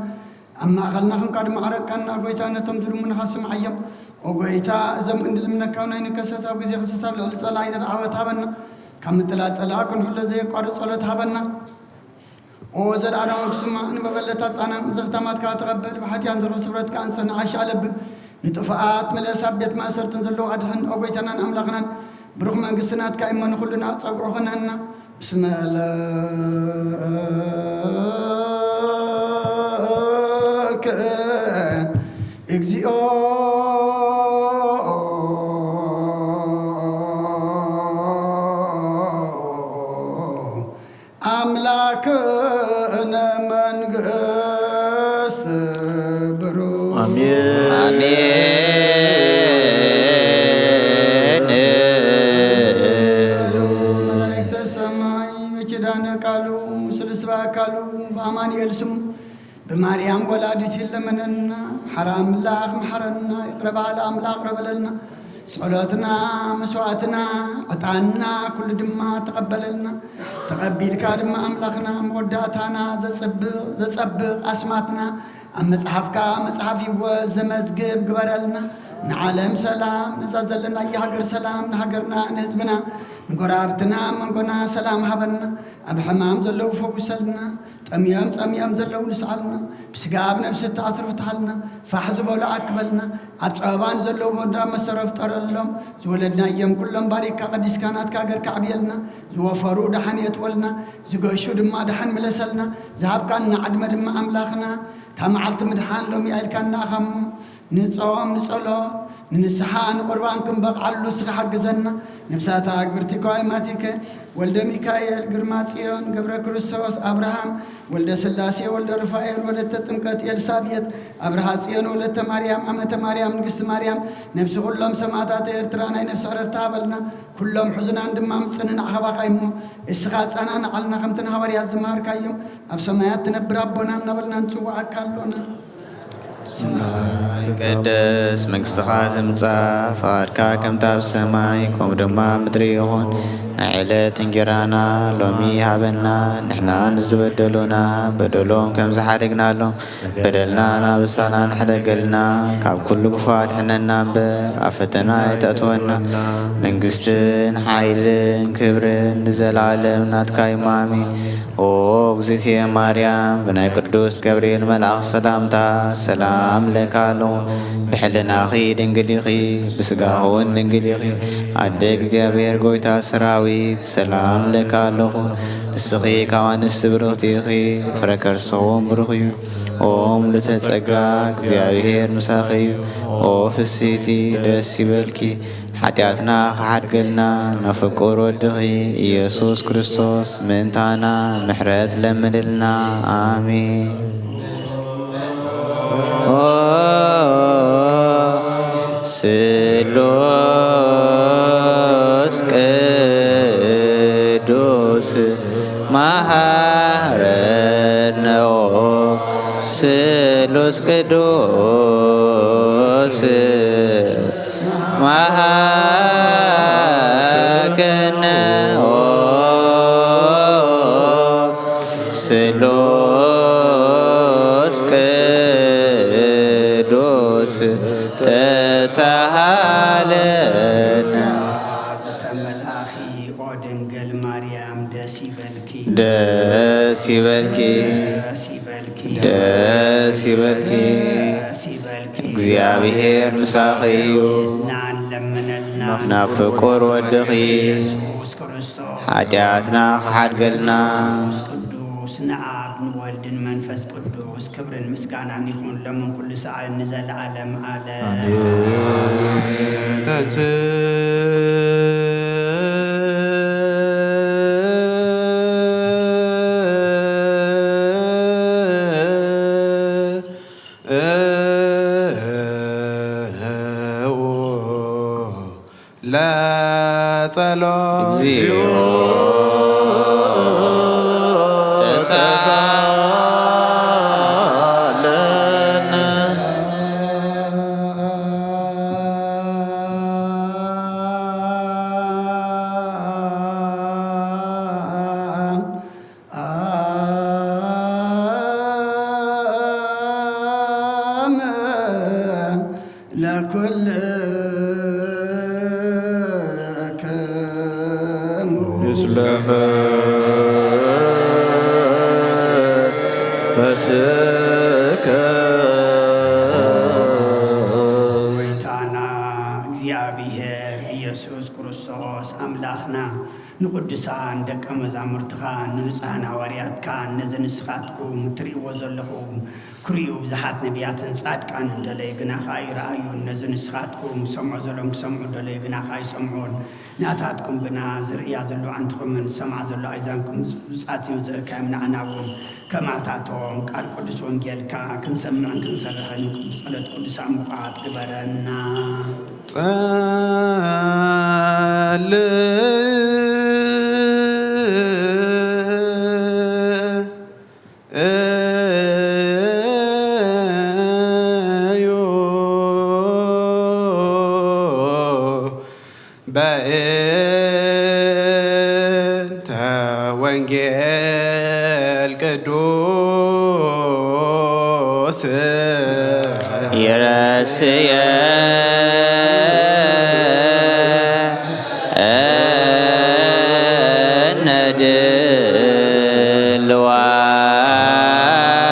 ኣብ ማእከልና ኾንካ ድማ ዓረቅካና። ጎይታ፣ ነቶም ዝልምኑኻ ስምዓዮም። ኦ ጎይታ፣ እዞም እንልምነካ እውን ኣይንከሰስ፣ ኣብ ግዜ ክሰስ ኣብ ልዕሊ ጸላኢና ዓወት ሃበና። ካብ ምጥላል ጸላኢ ክንሕሎ ዘየቋርጽ ጸሎት ሃበና። ኦ ዘልኣለማዊ ክስማዕ ንመበለታት ጻናን ዘኽታማትካ ተቐበል፣ ብሓጢኣን ዘሎ ስብረትካ ኣንጽህ፣ ንዓሻ ለብብ፣ ንጥፉኣት ምለስ፣ ኣብ ቤት ማእሰርትን ዘለዉ ኣድሕን። ኦ ጎይታናን ኣምላኽናን፣ ብሩኽ መንግስቲ ናትካ እሞ ንኹልና ጸግዑ ኹነና። እስመ ለከ እግዚኦ አምላክነ መንግስት ብሩክ። አሜን። መላእክተ ሰማይ በኪዳነ ቃሉ ስልስባ አካሉ በአማኑኤል ስሙ ብማርያም ወላዲት ይለመነና። ሓራ ኣምላኽ መሓረና፣ ይቕረ በሃሊ ኣምላኽ ይቕረ በለልና። ጸሎትና፣ መስዋዕትና፣ ዕጣንና ኩሉ ድማ ተቐበለልና። ተቐቢልካ ድማ ኣምላኽና መወዳእታና ዘጽብቕ፣ ዘጸብቕ ኣስማትና ኣብ መጽሓፍካ መጽሓፍ ህይወት ዘመዝግብ ግበረልና። ንዓለም ሰላም፣ ነዛ ዘለናያ ሃገር ሰላም፣ ንሃገርና፣ ንህዝብና፣ ንጎረባብትና፣ መንጎና ሰላም ሃበና። ኣብ ሕማም ዘለዉ ፈውሰልና። ጠምዮም ጸሚኦም ዘለዉ ንስዓልና። ብስጋ ኣብ ነፍሲ እተኣስሩ ፍትሓልና። ፋሕ ዝበሉ ኣክበልና። ኣብ ጸበባ ንዘለዉ መዳ መሰረ ፍጠረሎም። ዝወለድናዮም ኩሎም ባሪካ ቀዲስካ ናትካ ሃገር ከዕብየልና። ዝወፈሩ ደሓን የእትወልና። ዝገሹ ድማ ደሓን ምለሰልና። ዝሃብካና ዕድመ ድማ ኣምላኽና እታ መዓልቲ ምድሓን ሎሚ ኣኢልካና ኢኻ እሞ ንጾም ንጸሎ ንንስሓ ንቁርባን ክንበቕዓሉ ንስኻ ሓግዘና። ነፍሳት ኣግብርቲ ከዋይ ማቲከ፣ ወልደ ሚካኤል፣ ግርማ ጽዮን፣ ገብረ ክርስቶስ፣ ኣብርሃም፣ ወልደ ስላሴ፣ ወልደ ሩፋኤል፣ ወለተ ጥምቀት ኤልሳቤጥ፣ ኣብርሃ ጽዮን፣ ወለተ ማርያም፣ ኣመተ ማርያም፣ ንግስቲ ማርያም፣ ነፍሲ ኩሎም ሰማዕታት ኤርትራ ናይ ነፍሲ ዕረፍቲ ሃበልና። ኩሎም ሕዙናን ድማ ምጽንናዕ ሃባኻ እሞ፣ እስኻ ኣጸናንዓልና፣ ከምቲ ንሃዋርያት ዝመሃርካዮም፣ ኣብ ሰማያት ትነብር ኣቦና እናበልና ንጽውዓካ ኣሎና። ይቀደስ መንግስትኻ ትምጻእ፣ ፍቓድካ ከምታ ኣብ ሰማይ ከምኡ ድማ ኣብ ምድሪ ይኹን። ናይ ዕለት እንጀራና ሎሚ ሃበና፣ ንሕና ንዝበደሉና በደሎም ከም ዝሓደግናሎም በደልና ናብ ንስኻና ንሕደገልና፣ ካብ ኩሉ ክፉእ ኣድሕነና እምበር፣ ኣብ ፈተና ኣይተእትወና። መንግስትን ሓይልን ክብርን ንዘለኣለም ናትካ እዩ፣ ኣሜን። ኦ እግዝእትየ ማርያም፣ ብናይ ቅዱስ ገብርኤል መልኣኽ ሰላምታ ሰላም እብለካ ኣለኹ። ብሕልናኺ ድንግል ኢኺ፣ ብስጋኺ እውን ድንግል ኢኺ። ኣደ እግዚኣብሔር፣ ጎይታ ሰራዊት፣ ሰላም እብለካ ኣለኹ። ንስኺ ካብ ኣንስቲ ብርኽቲ ኢኺ፣ ፍረ ከርስኺ እውን ብሩኽ እዩ። ኦ ምልዕተ ጸጋ፣ እግዚኣብሔር ምሳኺ እዩ። ኦ ፍስሕቲ፣ ደስ ይበልኪ፣ ሓጢኣትና ክሓድገልና፣ ናብ ፍቁር ወድኺ ኢየሱስ ክርስቶስ ምእንታና ምሕረት ለምንልና። ኣሜን። ኦ ስሉስ ቅዱስ መሃረነ፣ ኦ ስሉስ ቅዱስ መሃረነ፣ ኦ ስሉስ ቅዱስ ተሳሃለነ። ተመልኣኺ ኦ ድንግል ማርያም ደስ ይበልኪ። ደስ ይበልኪ። ደስ ይበልኪ። ደስ ይበልኪ። ደስ ይበልኪ። እግዚኣብሔር ምሳኺ እዩ። ንዓን ለምነልና። ናብ ፍቁር ወድኺ ኢየሱስ ክርስቶስ። ሓጢኣትና ክሓድገልና። ቅዱስ ንኣብ ንወልድን መንፈስ ቅዱስ ክብርን ምስጋናን ይኹን ሎምን ኩሉ ሰዓትን ንዘለዓለም ዓለም። ኣሜን። ተንሥእ ለጸሎት። እግዚኦ ተሳለነ። አመ ለኩልክሙ። ምስለ መንፈስከ። ጎይታና እግዚኣብሔር ኢየሱስ ክርስቶስ ኣምላኽና፣ ንቅዱሳን ደቀ መዛሙርትኻ፣ ንንጹሃን ሃዋርያትካ፣ ነዚ ንስኻትኩም እትርእይዎ ዘለኹም ክርእዩ ብዙሓት ነቢያትን ጻድቃንን ደለዩ፣ ግናኻ ኣይረኣዩን። ነዚ ንስኻትኩም ክሰምዑ ዘለዎም ክሰምዑ ደለዩ፣ ግናኻ ኣይሰምዑን። ናታትኩም ግና ዝርእያ ዘለዋ ኣዕንትኹምን ዝሰምዓ ዘለዋ ኣእዛንኩም ብፁዓት እዮም ዘልካዮም። ንዓና እውን ከማታቶም ቃል ቅዱስ ወንጌልካ ክንሰምዕን ክንሰርሕን ብጸሎት ቅዱሳን ምቑሓት ግበረና። ጸልዩ በእንተ ወንጌል ቅዱስ ይረስየ እነ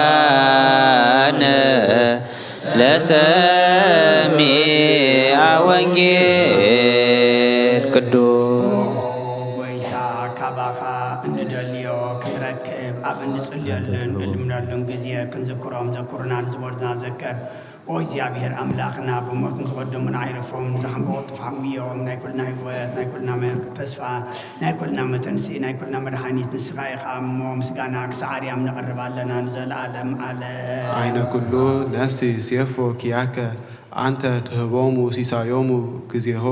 ድልዋነ ለሰሚዐ ወንጌል ቅዱስ። ኦ ጎይታ፣ ካባኻ እንደልዮ ክንረክብ፣ ኣብ እንጽልየሉን እንልምነሉን ግዜ ክንዝክሮም ዘኩርና፣ ንዝወርድና ዘክር። ኦ እግዚኣብሔር ኣምላኽና፣ ብሞት ንዝቐደሙን ኣይረፎም፣ ንዝሓምበቑ ጥፍ ዓውዮም፣ ናይ ኩልና ህይወት፣ ናይ ኩልና መ-፣ ተስፋ፣ ናይ ኩልና መተንስኢ፣ ናይ ኩልና መድሓኒት ንስኻ ኢኻ እሞ፣ ምስጋና ክሳዕ ኣርያም ነቕርብ ኣለና ንዘለኣለም ዓለም። አይነ ኩሉ ነፍሲ ሴፎ ኪያከ አንተ ትህቦሙ ሲሳዮሙ ጊዜሆ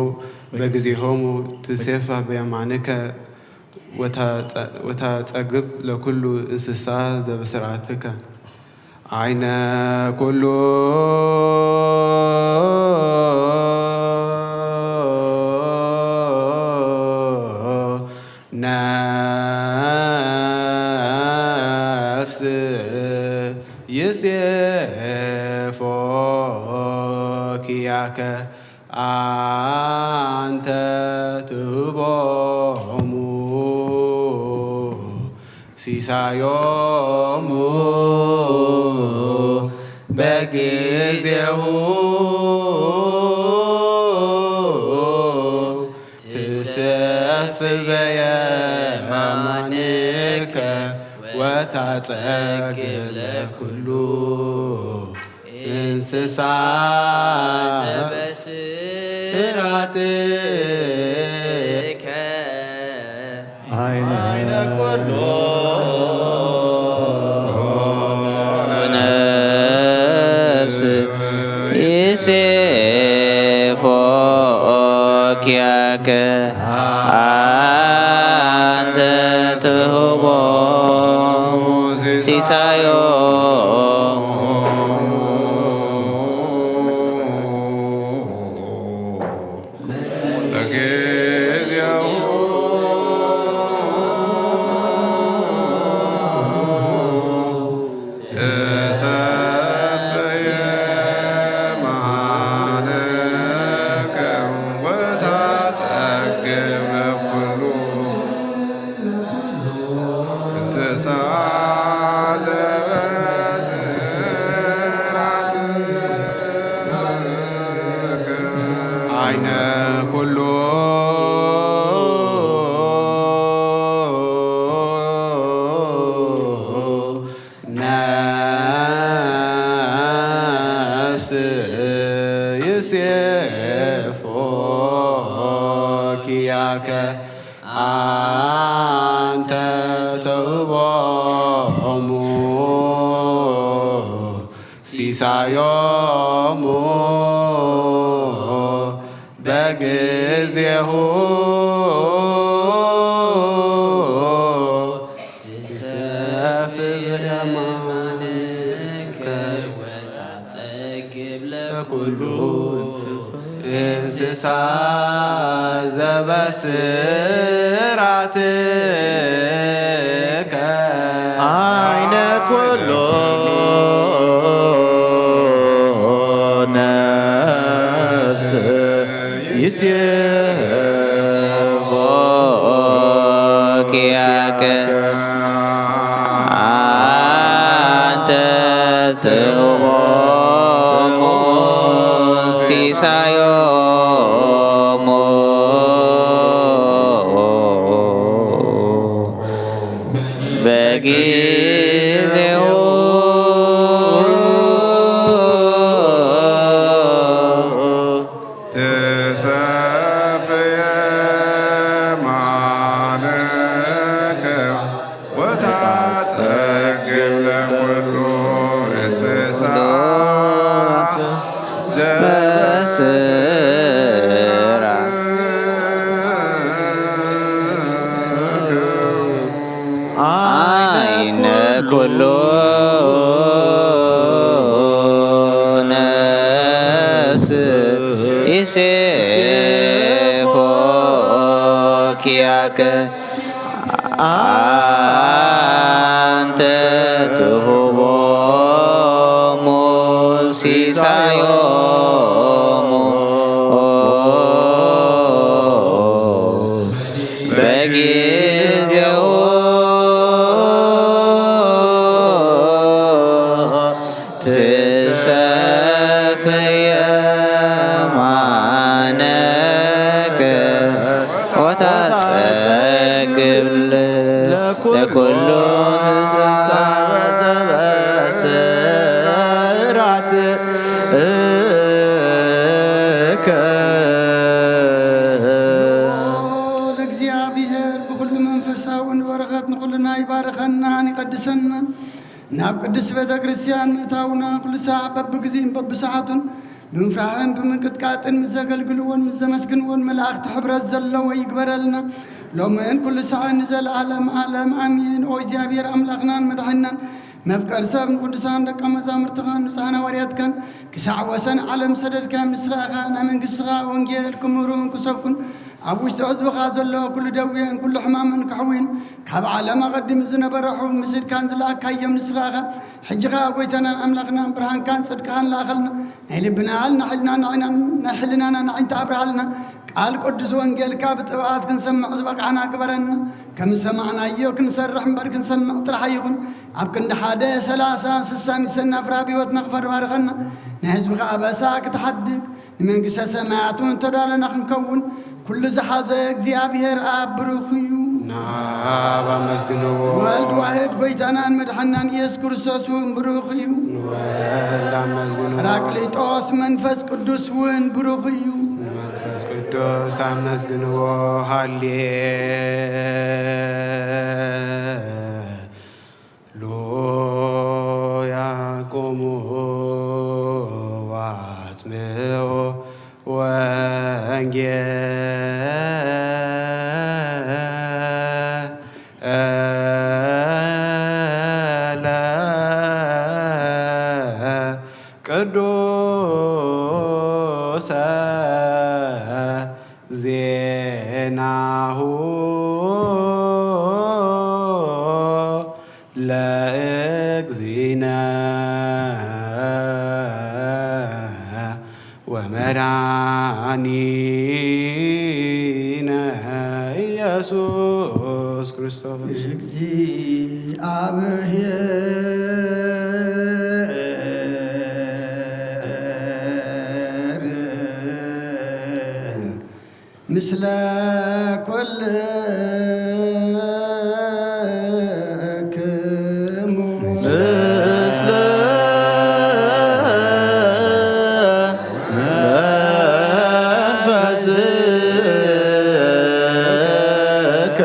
በጊዜሆሙ ትሴፋ በየማንከ ወታጸግብ ለኩሉ እንስሳ ዘበስርዓትከ። አይነ ኩሉ ነፍስ ይሴፎ ኪያከ አንተ ትህቦሙ ሲሳዮሙ በጊዜሁ ትሰፍ በየማንከ ወታጸግብ ለኩሉ እንስሳ ዘበስራትከ። አይነ ኩሉ ነፍስ ይሴፎ ኪያከ አንተ ትህቦ ሲሳዮ። አይነ ኩሉ ነፍስ ይሴፎ ኪያከ አንተ ተውቦሙ ሲሳዮሙ በጊዜሁ ትሰፍር የማንከ ወታጸግብ ለኩሉ እንስሳ ዘበስራትከ። አይነ ኩሉ ነፍስ ይሴፎ ኪያከ አንተ ትህቦሙ ሲሳዮሙ በጊዜሁ። ትሰፍየ ማለከ ወታጸግብ ለኩሉ እንስሳ ዘበስራ። አይነ ኩሉ ነፍስ ይሴፎ ኪያከ አንተ ትሁቦሙ ሲሳዮሙ በጊዜሁ። ትሰፍየ ማነከ ወታጸግብ ለኩሉ እንስሳ ዘበስራት። ንበረኸት ንኹልና ይባርኸናን ይቐድሰናን። ናብ ቅድስት ቤተ ክርስቲያን ምእታውና ኩሉ ሳዕ በብግዜን በብሰዓቱን ብምፍራህን ብምንቅጥቃጥን ምስ ዘገልግልዎን ምስ ዘመስግንዎን መላእኽቲ ሕብረት ዘለዎ ይግበረልና። ሎምን ኩሉ ሳዕን ንዘለዓለም ዓለም ኣሜን። ኦ እግዚኣብሔር ኣምላኽናን መድሓኒናን መፍቀር ሰብ ንቅዱሳን ደቀ መዛሙርትኻን ንጹሓን ሃዋርያትካን ክሳዕ ወሰን ዓለም ሰደድካዮም። ንስኻ ኢኻ ናይ መንግስትኻ ወንጌል ክምህሩን ክሰብኩን ኣብ ውሽጢ ህዝብኻ ዘሎ ኩሉ ደዌን ኩሉ ሕማምን ከሕውይን ካብ ዓለም ኣቐዲሙ ዝነበረ ሕቡብ ምስልካን ዝለኣካዮም ንስኻ ኢኻ። ሕጂ ኸኣ ጎይታናን ኣምላኽናን ብርሃንካን ጽድቅኻን ለኣኸልና። ናይ ልብና ናይ ሕልናና ናይ ሕልናና ዓይንታ ኣብርሃልና። ቃል ቅዱስ ወንጌልካ ብጥብኣት ክንሰምዕ ዝበቃዕና ግበረና። ከም ዝሰማዕናዮ ክንሰርሕ እምበር ክንሰምዕ ጥራሕ ኣይኹን። ኣብ ክንዲ ሓደ ሰላሳ ስሳ ሚሰና ፍራ ብህይወትና ክፈርባርኸና። ናይ ህዝብኻ ኣበሳ ክትሓድግ ንመንግስተ ሰማያት እውን ተዳለና ክንከውን ኩሉ ዝሓዘ እግዚኣብሔር ኣብ ብሩኽ እዩ። ናብ ኣመስግንዎ። ወልድ ዋህድ ጎይታናን መድሓናን ኢየሱስ ክርስቶስ እውን ብሩኽ እዩ። ወልድ ኣመስግንዎ። ጳራቅሊጦስ መንፈስ ቅዱስ እውን ብሩኽ እዩ። መንፈስ ቅዱስ ኣመስግንዎ። ሃሌ ሉያ ቁሙ ዋጽምዑ ወንጌለ ቅዱሰ ዜናሁ ለእግዚእነ ወመድኃኒነ ኢየሱስ ክርስቶስ። እግዚአብሔር ምስለ ኩልክሙ። ምስለ መንፈስከ።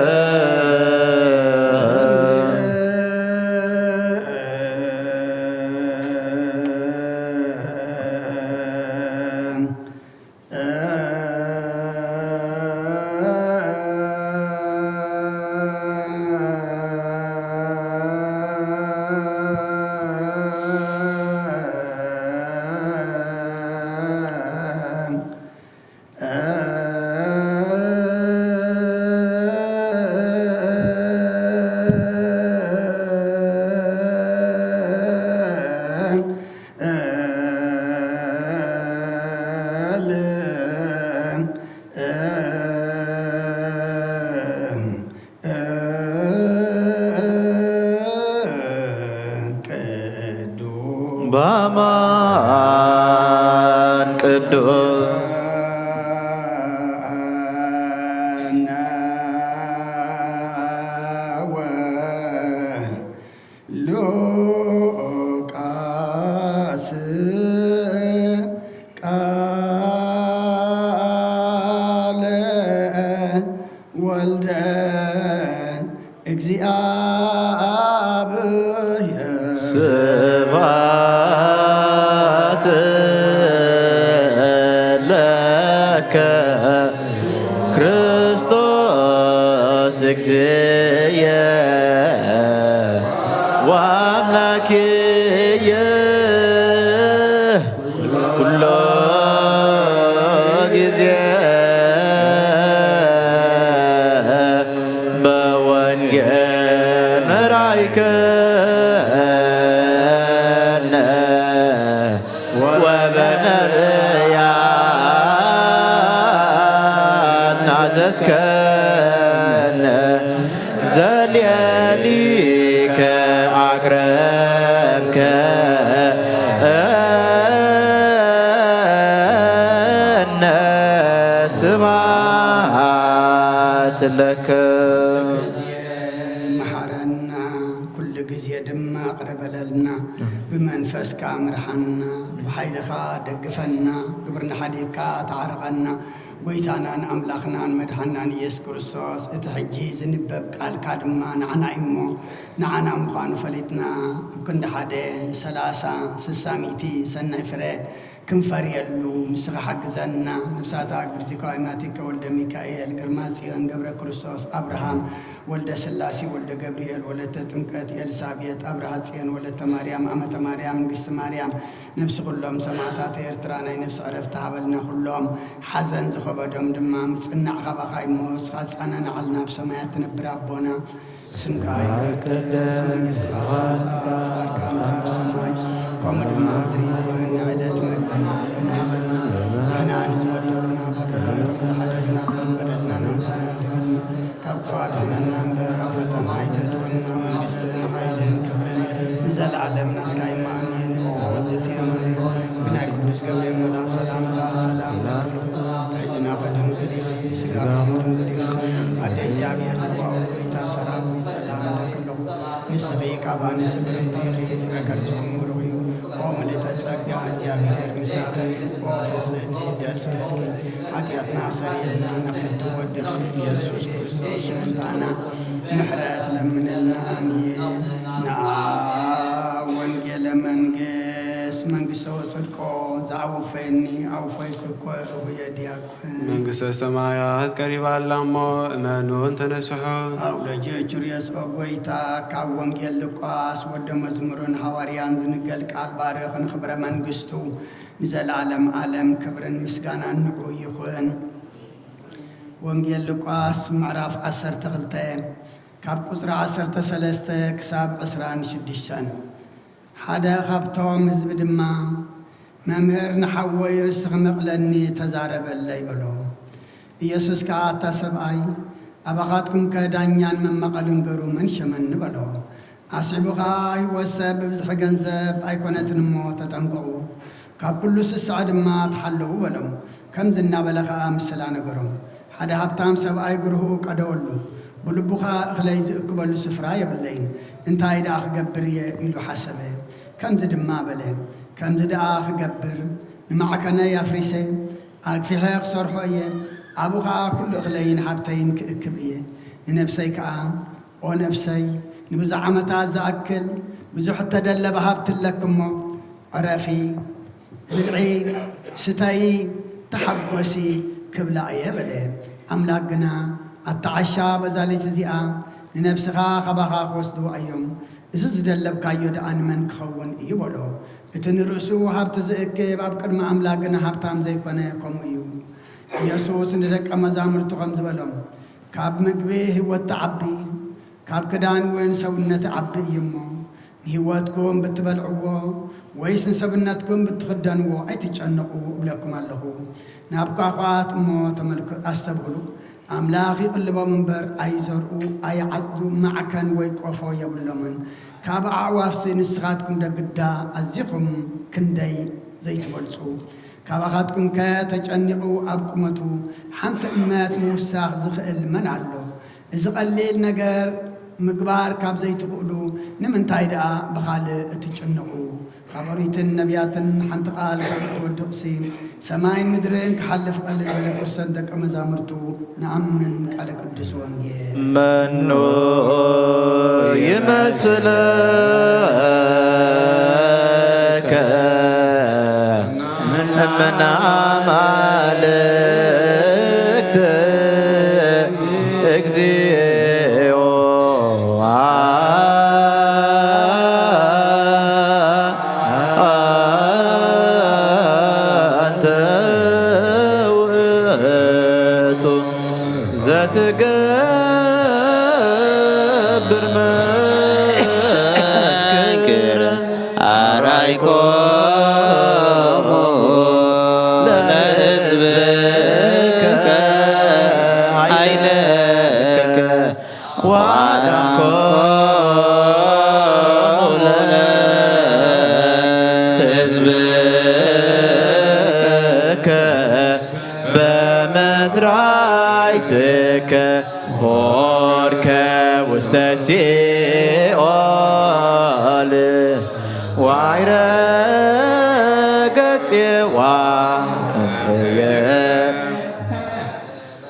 በአማን ቅዱስ ሉቃስ ቃለ ወልደ እግዚአብሔር። ስብሐት ለከ ክርስቶስ እግዚእየ ወአምላክየ ኩሎ ጊዜ በወንጌል መራይከነ ወበነቢያት ናዘዝከነ ዘሌሊከ አቅረብከነ ስብሐት ለከ። ግዜ መሓረና፣ ኩሉ ግዜ ድማ ይቕረ በለልና። ብመንፈስካ ምርሓና፣ ብሓይልኻ ደግፈና፣ ግብርና ሓዲግካ ተዓርቐና። ጎይታናን ኣምላኽናን መድሓናን ኢየሱስ ክርስቶስ፣ እቲ ሕጂ ዝንበብ ቃልካ ድማ ንዓና እዩ እሞ፣ ንዓና ምዃኑ ፈሊጥና፣ ኣብ ክንዲ ሓደ፣ ሰላሳ፣ ስሳ፣ ሚእቲ ሰናይ ፍረ ክንፈርየሉ ንስኻ ሓግዘና። ነፍሳት ኣግብርቲ ከዋይማቲከ ወልደ ሚካኤል፣ ግርማ ጽዮን ገብረ ክርስቶስ፣ ኣብርሃም ወልደ ስላሴ፣ ወልደ ገብርኤል፣ ወለተ ጥምቀት፣ ኤልሳቤጥ፣ ኣብርሃ ጽዮን፣ ወለተ ማርያም፣ ኣመተ ማርያም፣ ንግስቲ ማርያም፣ ነፍሲ ኩሎም ሰማእታት ኤርትራ ናይ ነፍሲ ዕረፍቲ ሃበልና። ኩሎም ሓዘን ዝኸበዶም ድማ ምጽናዕ ካባኻ እሞ፣ ንስኻ ኣጻናንዓልና፣ ኣብ ሰማያት ትነብር ኣቦና፣ ስምካ ይቀደስ፣ መንግስትኻ ትምጻእ፣ ፍቓድካ እንተ ኣብ ሰማይ ከምኡ ድማ ኣብ ምድሪ ይኹን። ንዕለት መግብና ሎሚ ሃበና፣ ንሕና ንዝበደሉና በደሎም ከም ዝሓደግና፣ በደልና ንንሳና ንደገልና፣ ካብ ክፉኣት ኣድሕነና እምበር፣ ኣብ ፈተና ኣይተእትወና፣ መንግስትን ሓይልን ክብርን ንዘለኣለም ናትካ እዩ። ኣሜን። ኦ እግዝእትየ ማርያም፣ ብናይ ቅዱስ ገብርኤል መልኣኽ ሰላምታ ሰላም ለኪ፣ ሕሊናኺ ድንግል ኢኺ፣ ብስጋኺ ድንግል ኢኺ፣ ኣደ እግዚኣብሔር ጸባኦት፣ ጎይታ ሰራዊት፣ ሰላም ለኪ ኣለኹ። ንስኺ ካብ ኣንስቲ ብርክቲ ኢኺ፣ ፍረ ከርስኺ እውን ብሩኽ እዩ። ኦ ምልእተ ጸጋ፣ እግዚኣብሔር ምሳኺ፣ ኦ ፍስሕቲ ደስ ይበልኪ፣ ሓጢኣትና ሰሪየልና፣ ናብ ፍትው ወድኺ ኢየሱስ ክርስቶስ ምእንታና ምሕረት ለምንልና። ኣሜን። ንዓ ወንጌለ መንግስት መንግስቶ ጽድቆ ዘኣወፈየኒ ኣውፈይኩ እኮ እሁየ ዲያቆን። መንግስተ ሰማያት ቀሪባ ኣላ እሞ እመኑን ተነስሑ። ኣውለጀ ቹርየስ ኦ ጎይታ፣ ካብ ወንጌል ሉቃስ ወደ መዝሙርን ሃዋርያን ዝንገል ቃል ባርኽ፣ ንኽብረ መንግስቱ ንዘለዓለም ዓለም ክብርን ምስጋናን ንዑ ይኹን። ወንጌል ሉቃስ ምዕራፍ ዓሰርተ ክልተ ካብ ቁጽሪ ዓሰርተ ሰለስተ ክሳብ ዕስራን ሽዱሽተን። ሓደ ካብቶም ህዝቢ ድማ፣ "መምህር፣ ንሓወይ ርስቲ ክመቕለኒ ተዛረበለይ" በሎ። ኢየሱስ ከኣ፣ "ኣታ ሰብኣይ፣ ኣባኻትኩምከ ዳኛን መመቐልን ገሩ መን ሸመኒ?" በሎ። ኣስዒቡ ኸኣ፣ "ህይወት ሰብ ብብዝሒ ገንዘብ ኣይኮነትን እሞ ተጠንቀቑ፣ ካብ ኩሉ ስስዐ ድማ ተሓለዉ" በሎም። ከምዚ እናበለ ኸኣ ምስላ ነገሮም። ሓደ ሃብታም ሰብኣይ ግርህኡ ቀደወሉ፣ ብልቡ ኸኣ፣ "እኽለይ ዝእክበሉ ስፍራ የብለይን፣ እንታይ ደኣ ክገብር እየ?" ኢሉ ሓሰበ። ከምዚ ድማ በለ፣ "ከምዚ ደኣ ክገብር፣ ንማዕከነይ ኣፍሪሰ፣ ኣግፊሐ ክሰርሖ እየ፣ ኣብኡ ኸኣ ኩሉ እኽለይን ሃብተይን ክእክብ እየ። ንነፍሰይ ከኣ፣ ኦ ነፍሰይ፣ ንብዙሕ ዓመታት ዝኣክል ብዙሕ እተደለበ ሃብቲ ኣለኪ እሞ፣ ዕረፊ፣ ብልዒ፣ ስተዪ፣ ተሓጎሲ ክብላ እየ" በለ። ኣምላክ ግና፣ "ኣታ ዓሻ፣ በዛ ለይቲ እዚኣ ንነብስኻ ካባኻ ክወስድዋ እዮም፣ እዚ ዝደለብካዮ ደኣ ንመን ክኸውን እዩ?" በሎ። እቲ ንርእሱ ሃብቲ ዝእክብ ኣብ ቅድሚ ኣምላክ ግና ሃብታም ዘይኮነ ከምኡ እዩ። ኢየሱስ ንደቀ መዛሙርቱ ከምዚ በሎም፣ ካብ ምግቢ ህይወት ትዓቢ፣ ካብ ክዳን እውን ሰውነት ይዓቢ እዩ እሞ፣ ንህይወትኩም ብትበልዕዎ ወይስ ንሰብነትኩም ብትኽደንዎ ኣይትጨነቑ እብለኩም ኣለኹ። ናብ ኳኳት እሞ ተመልከ-፣ ኣስተብህሉ። ኣምላኽ ይቕልቦም እምበር ኣይዘርኡ፣ ኣይዓጽዱ፣ ማዕከን ወይ ቆፎ የብሎምን። ካብ ኣዕዋፍሲ ንስኻትኩም ዶ ግዳ ኣዚኹም ክንደይ ዘይትበልጹ? ካባኻትኩምከ ተጨኒቑ ኣብ ቁመቱ ሓንቲ እመት ምውሳኽ ዝኽእል መን ኣሎ? እዚ ቐሊል ነገር ምግባር ካብ ዘይትኽእሉ፣ ንምንታይ ደኣ ብኻልእ እትጭነቑ? ካብ ኦሪትን ነቢያትን ሓንቲ ቃል ካብ እትወድቕሲ፣ ሰማይን ምድርን ክሓልፍ ቀልል ዝበለ ቁርሰን ደቀ መዛሙርቱ ንኣምን። ቃለ ቅዱስ ወንጌል። መኑ ይመስለከ ምን ኣማልክት እግዚኦ አንተ ውእቱ ዘትገብር መንክር አራይኮሙ ለሕዝብከ ኃይለከ ወአዳንኮሙ ለሕዝብከ በመዝራይትከ ሆርከ ውስተ ሲኦል ዋይረ ገጽዋ እምየ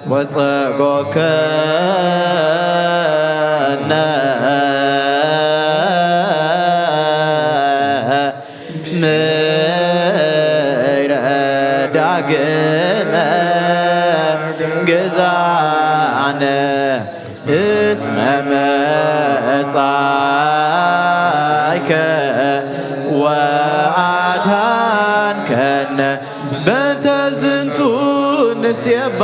ወጸጎከነ ምረ ዳግመ ግዛነ እስመ መጻእከ ወአድኃንከነ። በእንተ ዝንቱ ንሴብሐከ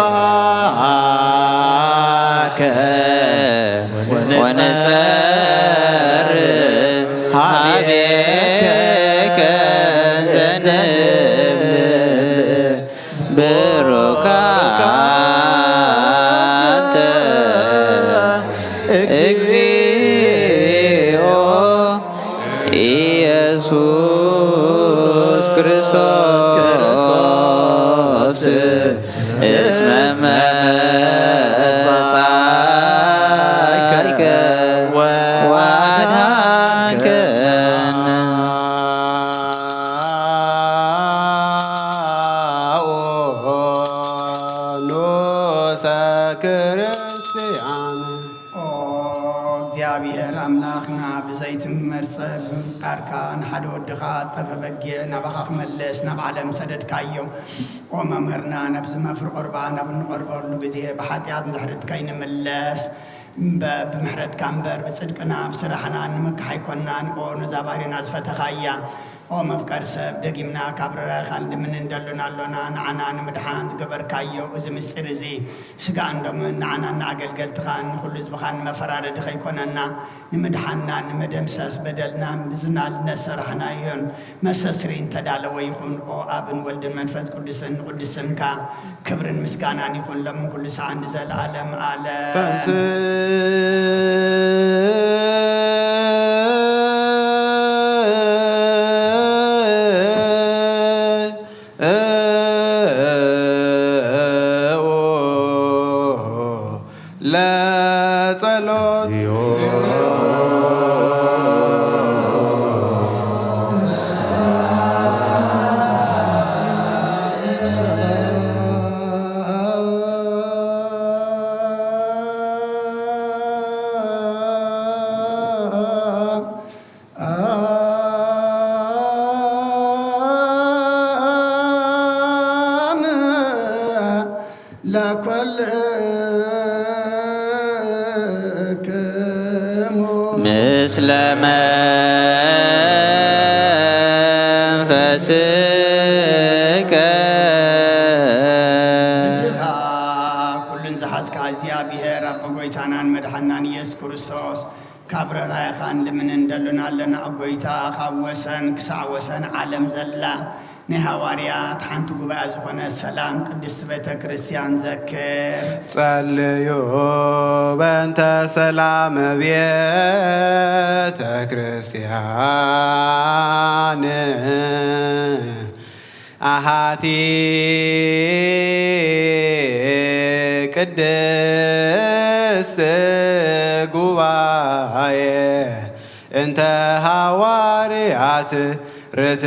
ወነጸር ሀቤከ ዘንብል ብሩካንተ እግዚኦ ኢየሱስ ክርስቶስ እስመ መጻእከ ወአድኃንከነ። ኦ ንኡሰ ክርስቲያን። ኦ እግዚኣብሔር ኣምላኽና፣ ብዘይትመርጸ ብምፍቃርካ ንሓደ ወድኻ ጠፈ በጊዕ ናባኻ ክመልስ ናብ ዓለም ሰደድካዮ። ኦ መምህርና፣ ነብዚ መፍሪ ቁርባን ኣብ እንቐርበሉ ግዜ ብሓጢኣት ንድሕሪት ከይንምለስ፣ እምበ-፣ ብምሕረትካ እምበር ብጽድቅና ብስራሕና ንምካሕ ኣይኮናን። ኦ ነዛ ባህሪና ዝፈተኻያ፣ ኦ መፍቀሪ ሰብ፣ ደጊምና ካብ ርራይኻን ልምንን ደሎና ኣሎና። ንዓና ንምድሓን ዝገበርካዮ እዚ ምስጢር እዚ፣ ስጋን ደምን ንዓናን ንኣገልገልትኻን ንኹሉ ህዝብኻን ንመፈራረዲ ከይኮነና፣ ንምድሓንና፣ ንመደምሰስ በደልና፣ ምስና ልነሰራሕናዮን መሰስሪ እንተዳለወ ይኹን። ኦ ኣብን ወልድን መንፈስ ቅዱስን ንቅዱስ ስምካ ክብርን ምስጋናን ይኹን፣ ሎምን ኩሉ ሰዓን ንዘለዓለም ዓለም። ተንስ ለጸሎት። ለኮልክሙ ምስለ መንፈስከ። ኩሉን ዝሓዝካ እግዚኣብሔር ኣቦ ጎይታናን መድሓናን ኢየሱስ ክርስቶስ፣ ካብ ርራይኻን ልምንን ደሉና ኣለና። ኦ ጎይታ፣ ካብ ወሰን ክሳዕ ወሰን ዓለም ዘላ ናይ ሃዋርያት ሓንቲ ጉባኤ ዝኾነ ሰላም ቅድስቲ ቤተ ክርስቲያን ዘክር። ጸልዩ በእንተ ሰላም ቤተ ክርስቲያን። ኣሃቲ ቅድስት ጉባኤ እንተ ሃዋርያት ርትዕት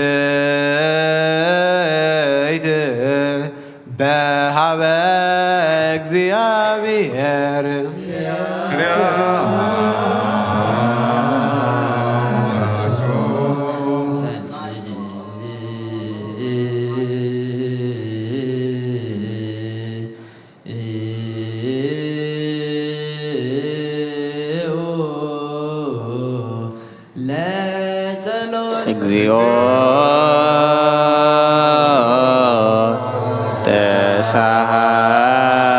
በሃበ እግዚኣብሔር። እግዚኦ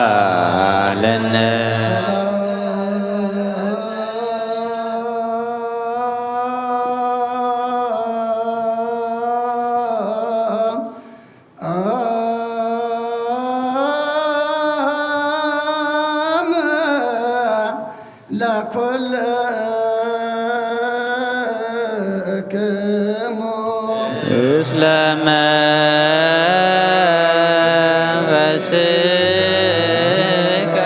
ተሳሃለነ። ለኩልክሙ እስለ መንፈስከ።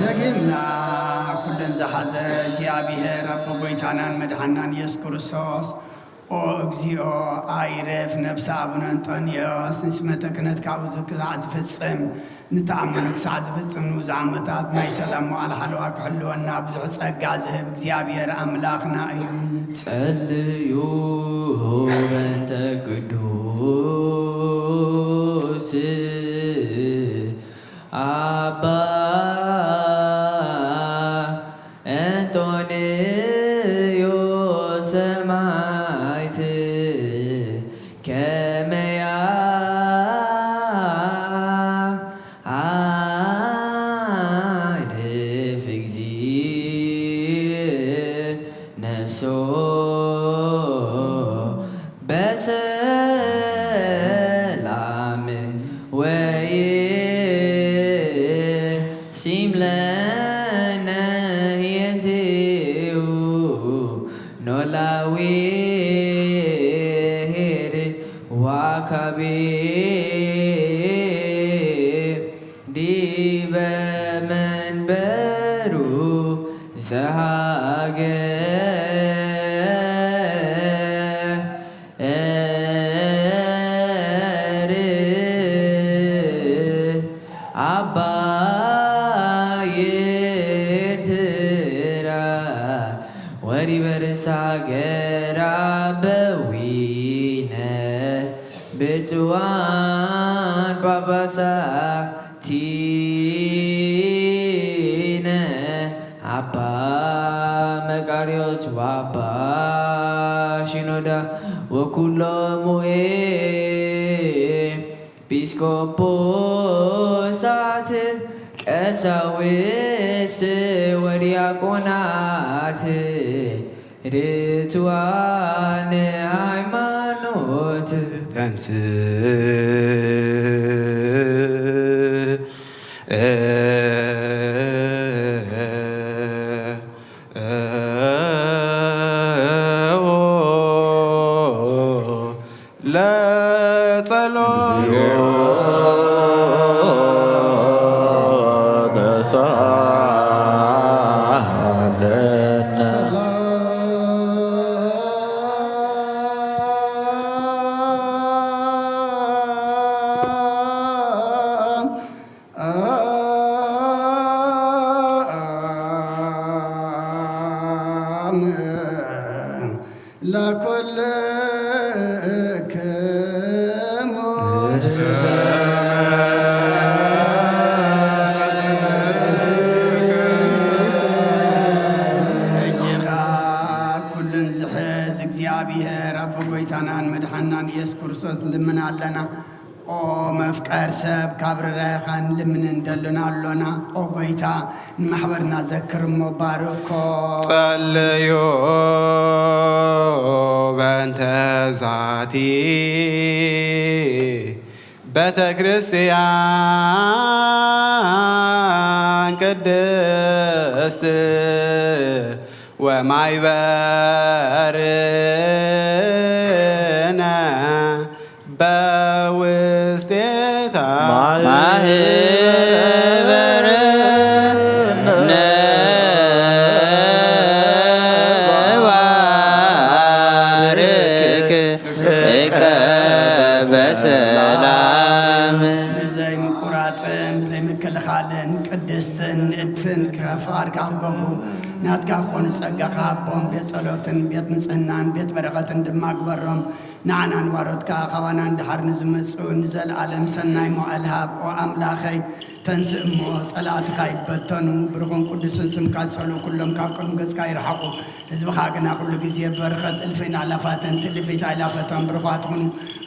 ደጊምና ኩለን ዝሓዘ እግዚኣብሔር ኣቦ ጎይታናን መድሓናን ኢየሱስ ክርስቶስ፣ ኦ እግዚኦ፣ ኣይርፍ ነብሲ ኣቡነ እንጦንዮስ ንስመተ ክህነት ካብኡ ዝክላዕ ዝፍጽም ንተኣምኑ ክሳዕ ዝፍጽም ንብዙሕ ዓመታት ናይ ሰላም መዋዕለ ሓለዋ ክሕልወና ብዙሕ ጸጋ ዝህብ እግዚኣብሔር ኣምላኽና እዩ። ጸልዩ በእንተ ቅዱስ ኣባ እንጦንዮስ ሰማዕት ከመያ ኣድፍ እግዚእ ነፍሶ በሰላም ወይሲም ለነ ህየንቴሁ ኖላዊ ሄር ዋካቤ ዲበ መንበሩ ዘሃገ ኤርትራ ኣባይ ኤርትራ ወዲበ ርእሳ ገራ በዊነ ብፁዓን ጳጳሳት ቲነ ኣባ መቃርዮስ ወኣባ ሺኖዳ ወኩሎሙ ኤጲስቆጶሳት ቀሳውስት ወዲያቆናት ርቱዓን ሃይማኖት ተንስእ ለጸሎት ለኩልክሙ እጅኻ ኩሉን ዝሕዝ እግዚኣብሔር ኣቦ ጎይታናን መድሓናን ኢየሱስ ክርስቶስ ልምን ኣለና። ኦ መፍቀር ሰብ ካብ ርራይኻን ልምንን ደሎና ኣሎና። ኦ ጎይታ ንማሕበርና ዘክር እሞ ባርኮ። ጸልዩ በእንተ ዛቲ ቤተ ክርስቲያን ቅድስት ወማይበርነ በውስቴታ ማህበርነ ባርክ እቀ በሰላም። ብዘይ ምቁራጽን ብዘይ ምክልኻልን ቅድስትን ንእድፍን ከፋር ካብ ገፉ ናትካ ክኾኑ ጸጋኻ ሃቦም። ቤት ጸሎትን ቤት ንጽህናን ቤት በረኸትን ድማ ግበሮም። ንዓና ንባሮትካ ካባና ንድሓር ንዝመጹ ንዘለኣለም ሰናይ መዋእል ሃብ። ኦ ኣምላኸይ ተንስእ እሞ ጸላእትኻ ይበተኑ። ብሩኽን ቅዱስን ስምካ ዝጸልኡ ኩሎም ካብ ቅድሚ ገጽካ ይርሓቑ። ህዝብኻ ግና ኩሉ ግዜ በረኸት እልፍን ኣእላፋትን ትእልፊት ኣእላፋቶም ብሩኻት ይኹኑ።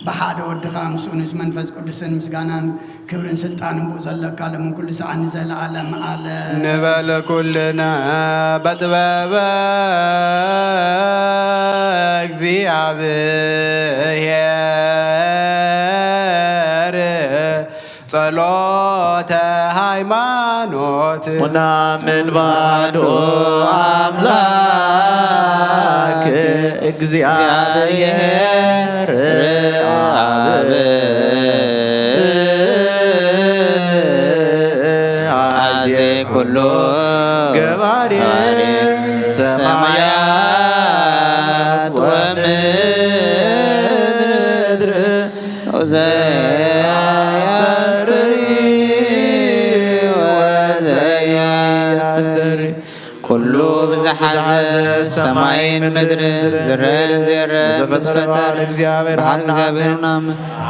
ብሓደ ወድኻ ምስኡ ምስ መንፈስ ቅዱስን ምስጋናን ክብርን ስልጣንን ብኡ ዘለካ ሎምን ኩሉ ሰዓት ንዘለኣለም ኣለም። ንበል ኩልነ በጥበበ እግዚኣብሔር ጸሎተ ሃይማኖት። ሞናምን ባዶ ኣምላክ እግዚኣብሔር ኣብ ኣዜ ኩሉ ገባሬ ሰማያት ወምድር ዘያስተሪ ኣስተሪ ኩሉ ብዝሓዘ ሰማይን ምድርን ዝረን ዘይረን ብዝፈጠረ ብዝፈጠረ ብሓደ እግዚኣብሔር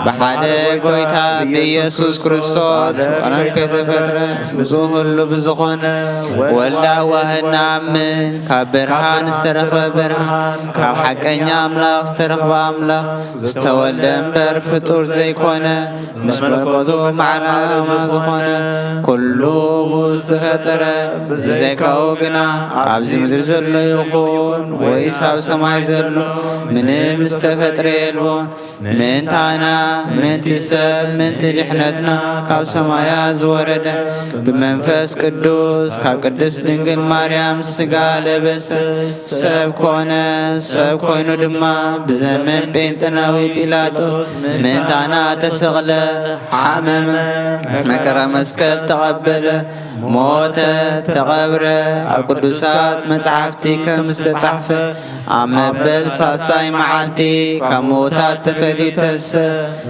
ብሓደ ጎይታ ብኢየሱስ ክርስቶስ ዓለም ከይተፈጥረ ብዝኹሉ ብዝኾነ ወልዳ ዋህድ ንኣምን። ካብ ብርሃን ዝተረኽበ ብርሃን፣ ካብ ሓቀኛ ኣምላኽ ዝተረኽበ ኣምላኽ፣ ዝተወልደ እምበር ፍጡር ዘይኮነ፣ ምስ መለኮቱ ማዕረ ኣማን ዝኾነ፣ ኩሉ ብኡ ዝተፈጠረ፣ ብዘይካኡ ግና ኣብዚ ምድሪ ዘሎ ይኹን ወይስ ኣብ ሰማይ ዘሎ ምንም ዝተፈጥረ የልቦን። ምእንታና፣ ምእንቲ ሰብ፣ ምእንቲ ድሕነትና ካብ ሰማያት ዝወረደ፣ ብመንፈስ ቅዱስ ካብ ቅድስት ድንግል ማርያም ስጋ ለበሰ፣ ሰብ ኮነ። ሰብ ኮይኑ ድማ ብዘመን ጴንጠናዊ ጲላጦስ ምእንታና ተሰቕለ፣ ሓመመ፣ መከራ መስቀል ተቐበለ፣ ሞተ፣ ተቐብረ። ኣብ ቅዱሳት መጻሕፍቲ ከም ዝተጻሕፈ ኣብ መበል ሳልሳይ መዓልቲ ካብ ምዉታት ተፈልዩ ተንስአ፣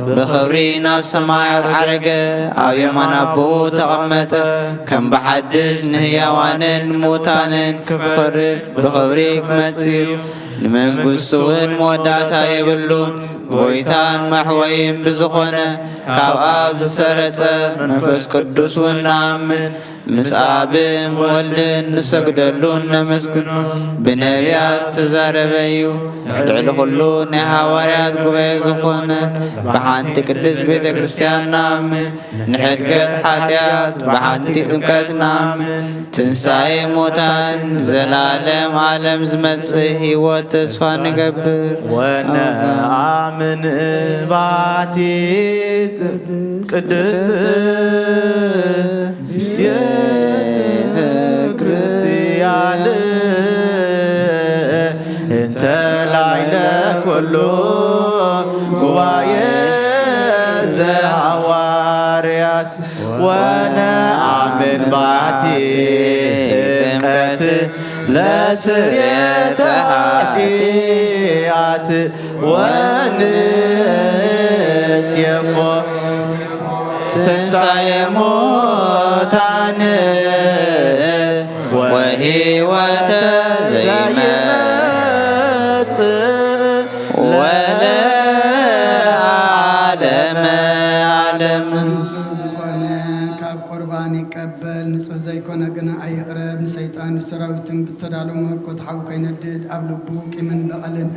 ብኽብሪ ናብ ሰማያት ዓረገ፣ ኣብ የማን ኣቦኡ ተቐመጠ። ከም ብሓድሽ ንህያዋንን ምዉታንን ክፈርድ ብኽብሪ ክመጽእ እዩ። ንመንግስቱ እውን መወዳእታ የብሉን። ጎይታን መሕወይን ብዝኾነ ካብ ኣብ ዝሰረጸ መንፈስ ቅዱስ እውን ንኣምን። ምስ ኣብን ወልድን ንሰግደሉን ነመስግኖ። ብነቢያት ዝተዛረበ እዩ። ልዕሊ ኩሉ ናይ ሃዋርያት ጉባኤ ዝኾነ ብሓንቲ ቅድስት ቤተ ክርስቲያን ንኣምን። ንሕድገት ሓጢኣት ብሓንቲ ጥምቀት ንኣምን። ትንሳኤ ሙታን ዘላለም ዓለም ዝመጽእ ህይወት ተስፋ ንገብር። ወነአምን ባቲ ቅድስት ቤተ ክርስቲያን እንተ ላዕለ ኩሉ ጉባኤ ዘሃዋርያት ወነአምን ባቲ ጥምቀት ለስርየተ ኃጢአት ወንሴፎ ትንሣኤ ሙታን ወሕይወተ ዘይመጽእ ወለዓለመ ዓለም። ንጹህ ዝኾነ ካብ ቁርባን ይቀበል፣ ንጹህ ዘይኮነ ግና ኣይቕረብ። ንሰይጣን ብሰራዊቱን ብተዳሎ መለኮት ሓዊ ከይነድድ ኣብ ልቡ ቂምን በቐልን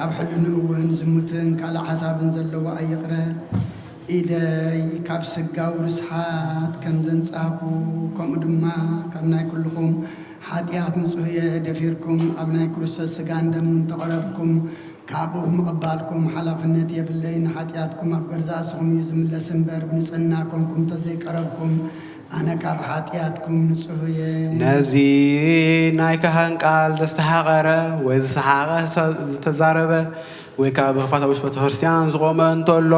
ኣብ ሕልንኡ እውን ዝሙትን ካልእ ሓሳብን ዘለዎ ኣይቕረብ። ኢደይ ካብ ስጋዊ ርስሓት ከም ዘንጻህኩ፣ ከምኡ ድማ ካብ ናይ ኩልኹም ሓጢኣት ንጹህ እየ። ደፊርኩም ኣብ ናይ ክርስቶስ ስጋን ደምን ተቐረብኩም፣ ካብኡ ብምቕባልኩም ሓላፍነት የብለይን። ንሓጢኣትኩም ኣብ ገርዛእስኹም እዩ ዝምለስ እምበር፣ ብንጽህና ኮንኩም እንተዘይቀረብኩም፣ ኣነ ካብ ሓጢኣትኩም ንጹህ እየ። ነዚ ናይ ካህን ቃል ዘስተሓቐረ ወይ ዝሰሓቐ ሰ-፣ ዝተዛረበ ወይ ከኣ ብኽፋት ኣብ ውሽጢ ቤተ ክርስቲያን ዝቖመ እንተሎ፣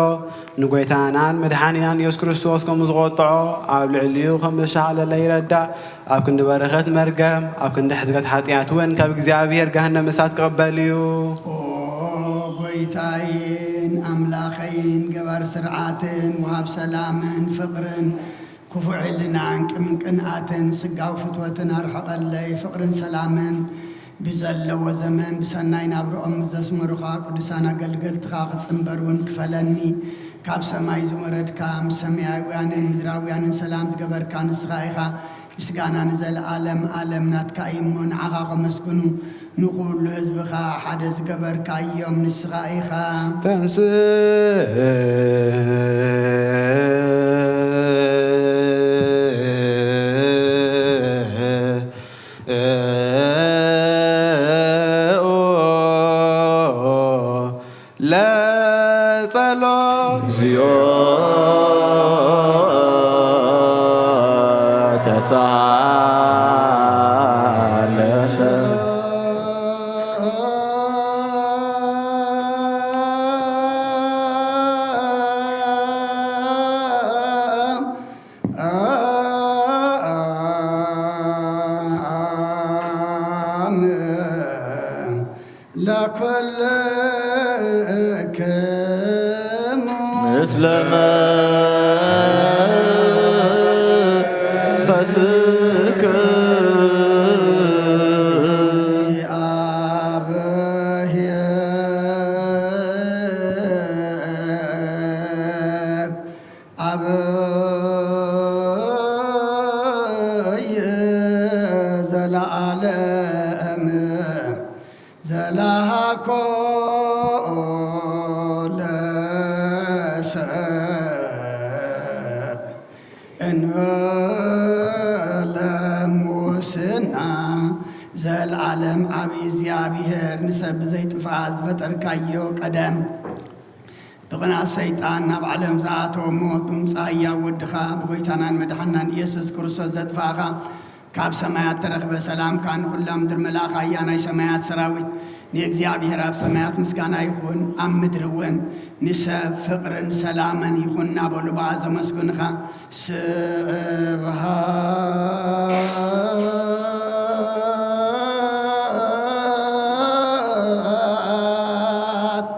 ንጎይታናን መድሓኒናን ኢየሱስ ክርስቶስ ከም ዝቖጥዖ፣ ኣብ ልዕሊኡ ከም ዘሻቕለለ ይረዳእ። ኣብ ክንዲ በረኸት መርገም፣ ኣብ ክንዲ ሕድገት ሓጢኣት እውን ካብ እግዚኣብሔር ገሃነመ እሳት ክቕበል እዩ። ኦ ጎይታይን ኣምላኸይን፣ ገባር ስርዓትን ወሃብ ሰላምን ፍቕርን፣ ክፉእ ሕልናን ቂምን ቅንኣትን ስጋዊ ፍትወትን ኣርሕቐለይ። ፍቕርን ሰላምን ብዘለዎ ዘመን ብሰናይ ናብርኦም ምስ ዘስመሩኻ ቅዱሳን ኣገልገልትኻ ክጽንበር እውን ክፈለኒ። ካብ ሰማይ ዝወረድካ፣ ምስ ሰማያውያንን ምድራውያንን ሰላም ዝገበርካ ንስኻ ኢኻ። ምስጋና ንዘለዓለም ዓለም ናትካ እዩ እሞ፣ ንዓኻ ከመስግኑ፣ ንኹሉ ህዝብኻ ሓደ ዝገበርካዮም ንስኻ ኢኻ። ተንስእ ለጸሎት። እግዚኦ ተሳለነ። ለኩልክሙ ምስለ መንፈስክ ዘልዓለም ዓብዪ እግዚኣብሔር፣ ንሰብ ብዘይጥፍኣት ዝፈጠርካዮ ቀደም ብቕንኣት ሰይጣን ናብ ዓለም ዝኣተወ ሞት ብምምጻእ ህያው ወድኻ ብጎይታናን መድሓናን ኢየሱስ ክርስቶስ ዘጥፋእኻ፣ ካብ ሰማያት ተረኽበ ሰላምካ ንኹላ ምድር መልኣኻ እያ። ናይ ሰማያት ሰራዊት ንእግዚኣብሔር ኣብ ሰማያት ምስጋና ይኹን፣ ኣብ ምድሪ እውን ንሰብ ፍቕርን ሰላምን ይኹን እናበሉ ብኣ ዘመስግንኻ። ስብሃት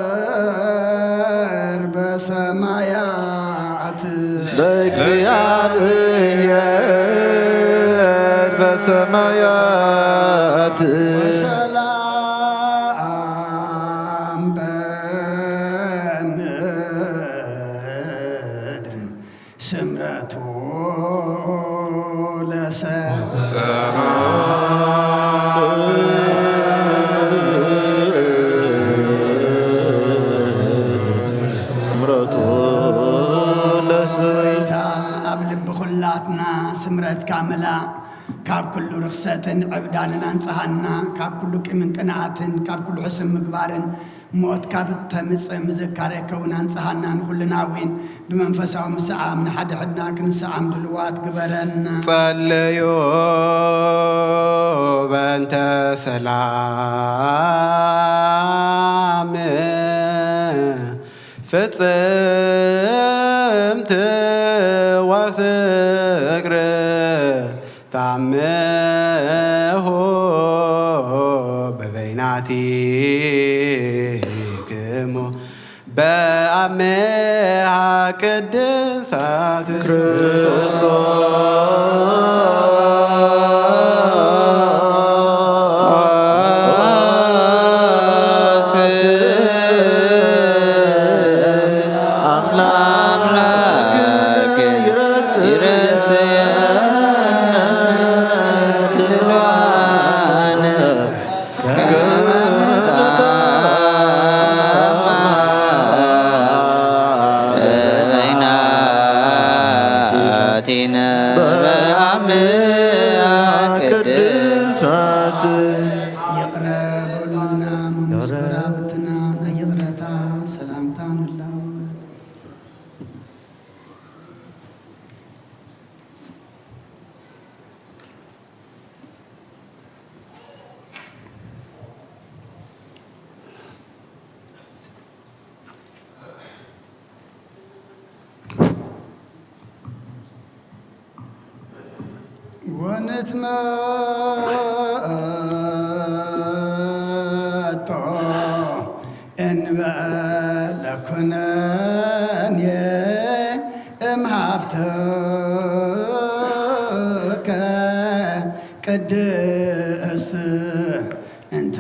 ለእግዚኣብሔር በሰማያት። ለእግዚኣብሔር በሰማያት። ወሰላም በምድር ስምረቱ ለሰብ። ሰላም ስምረቱ ለሰብ። ጎይታ ኣብ ልቢ ኩላትና ስምረትካ ምላእ። ካብ ኩሉ ርኽሰትን ዕብዳንን ኣንጽሃና። ካብ ኩሉ ቂምን ቅንኣትን፣ ካብ ኩሉ ሕስም ምግባርን ሞት ካብ እተምጽእ ምዝካረ ከውን ኣንጽሃና። ንኹልና እውን ብመንፈሳዊ ምስዓም ንሓድሕድና ክንስዓም ድልዋት ግበረና። ጸለዩ በእንተ ሰላም ፍጽምቲ ወፍቅር ታምሁ በበይናቲክሙ በአምሃ ቅድሳት ክርስቶስ። አምላክ ይረስየነ ድልዋነ ከመ በይናቲነ በአምሃ ቅድሳት። ይቕረ በሉልና፣ መመስገራ በትና፣ ናይ ይቕረታ ሰላምታ ንላወ። ወንትመጦ እንበለ ኩነኔ እምሃብትከ ቅድስት እንተ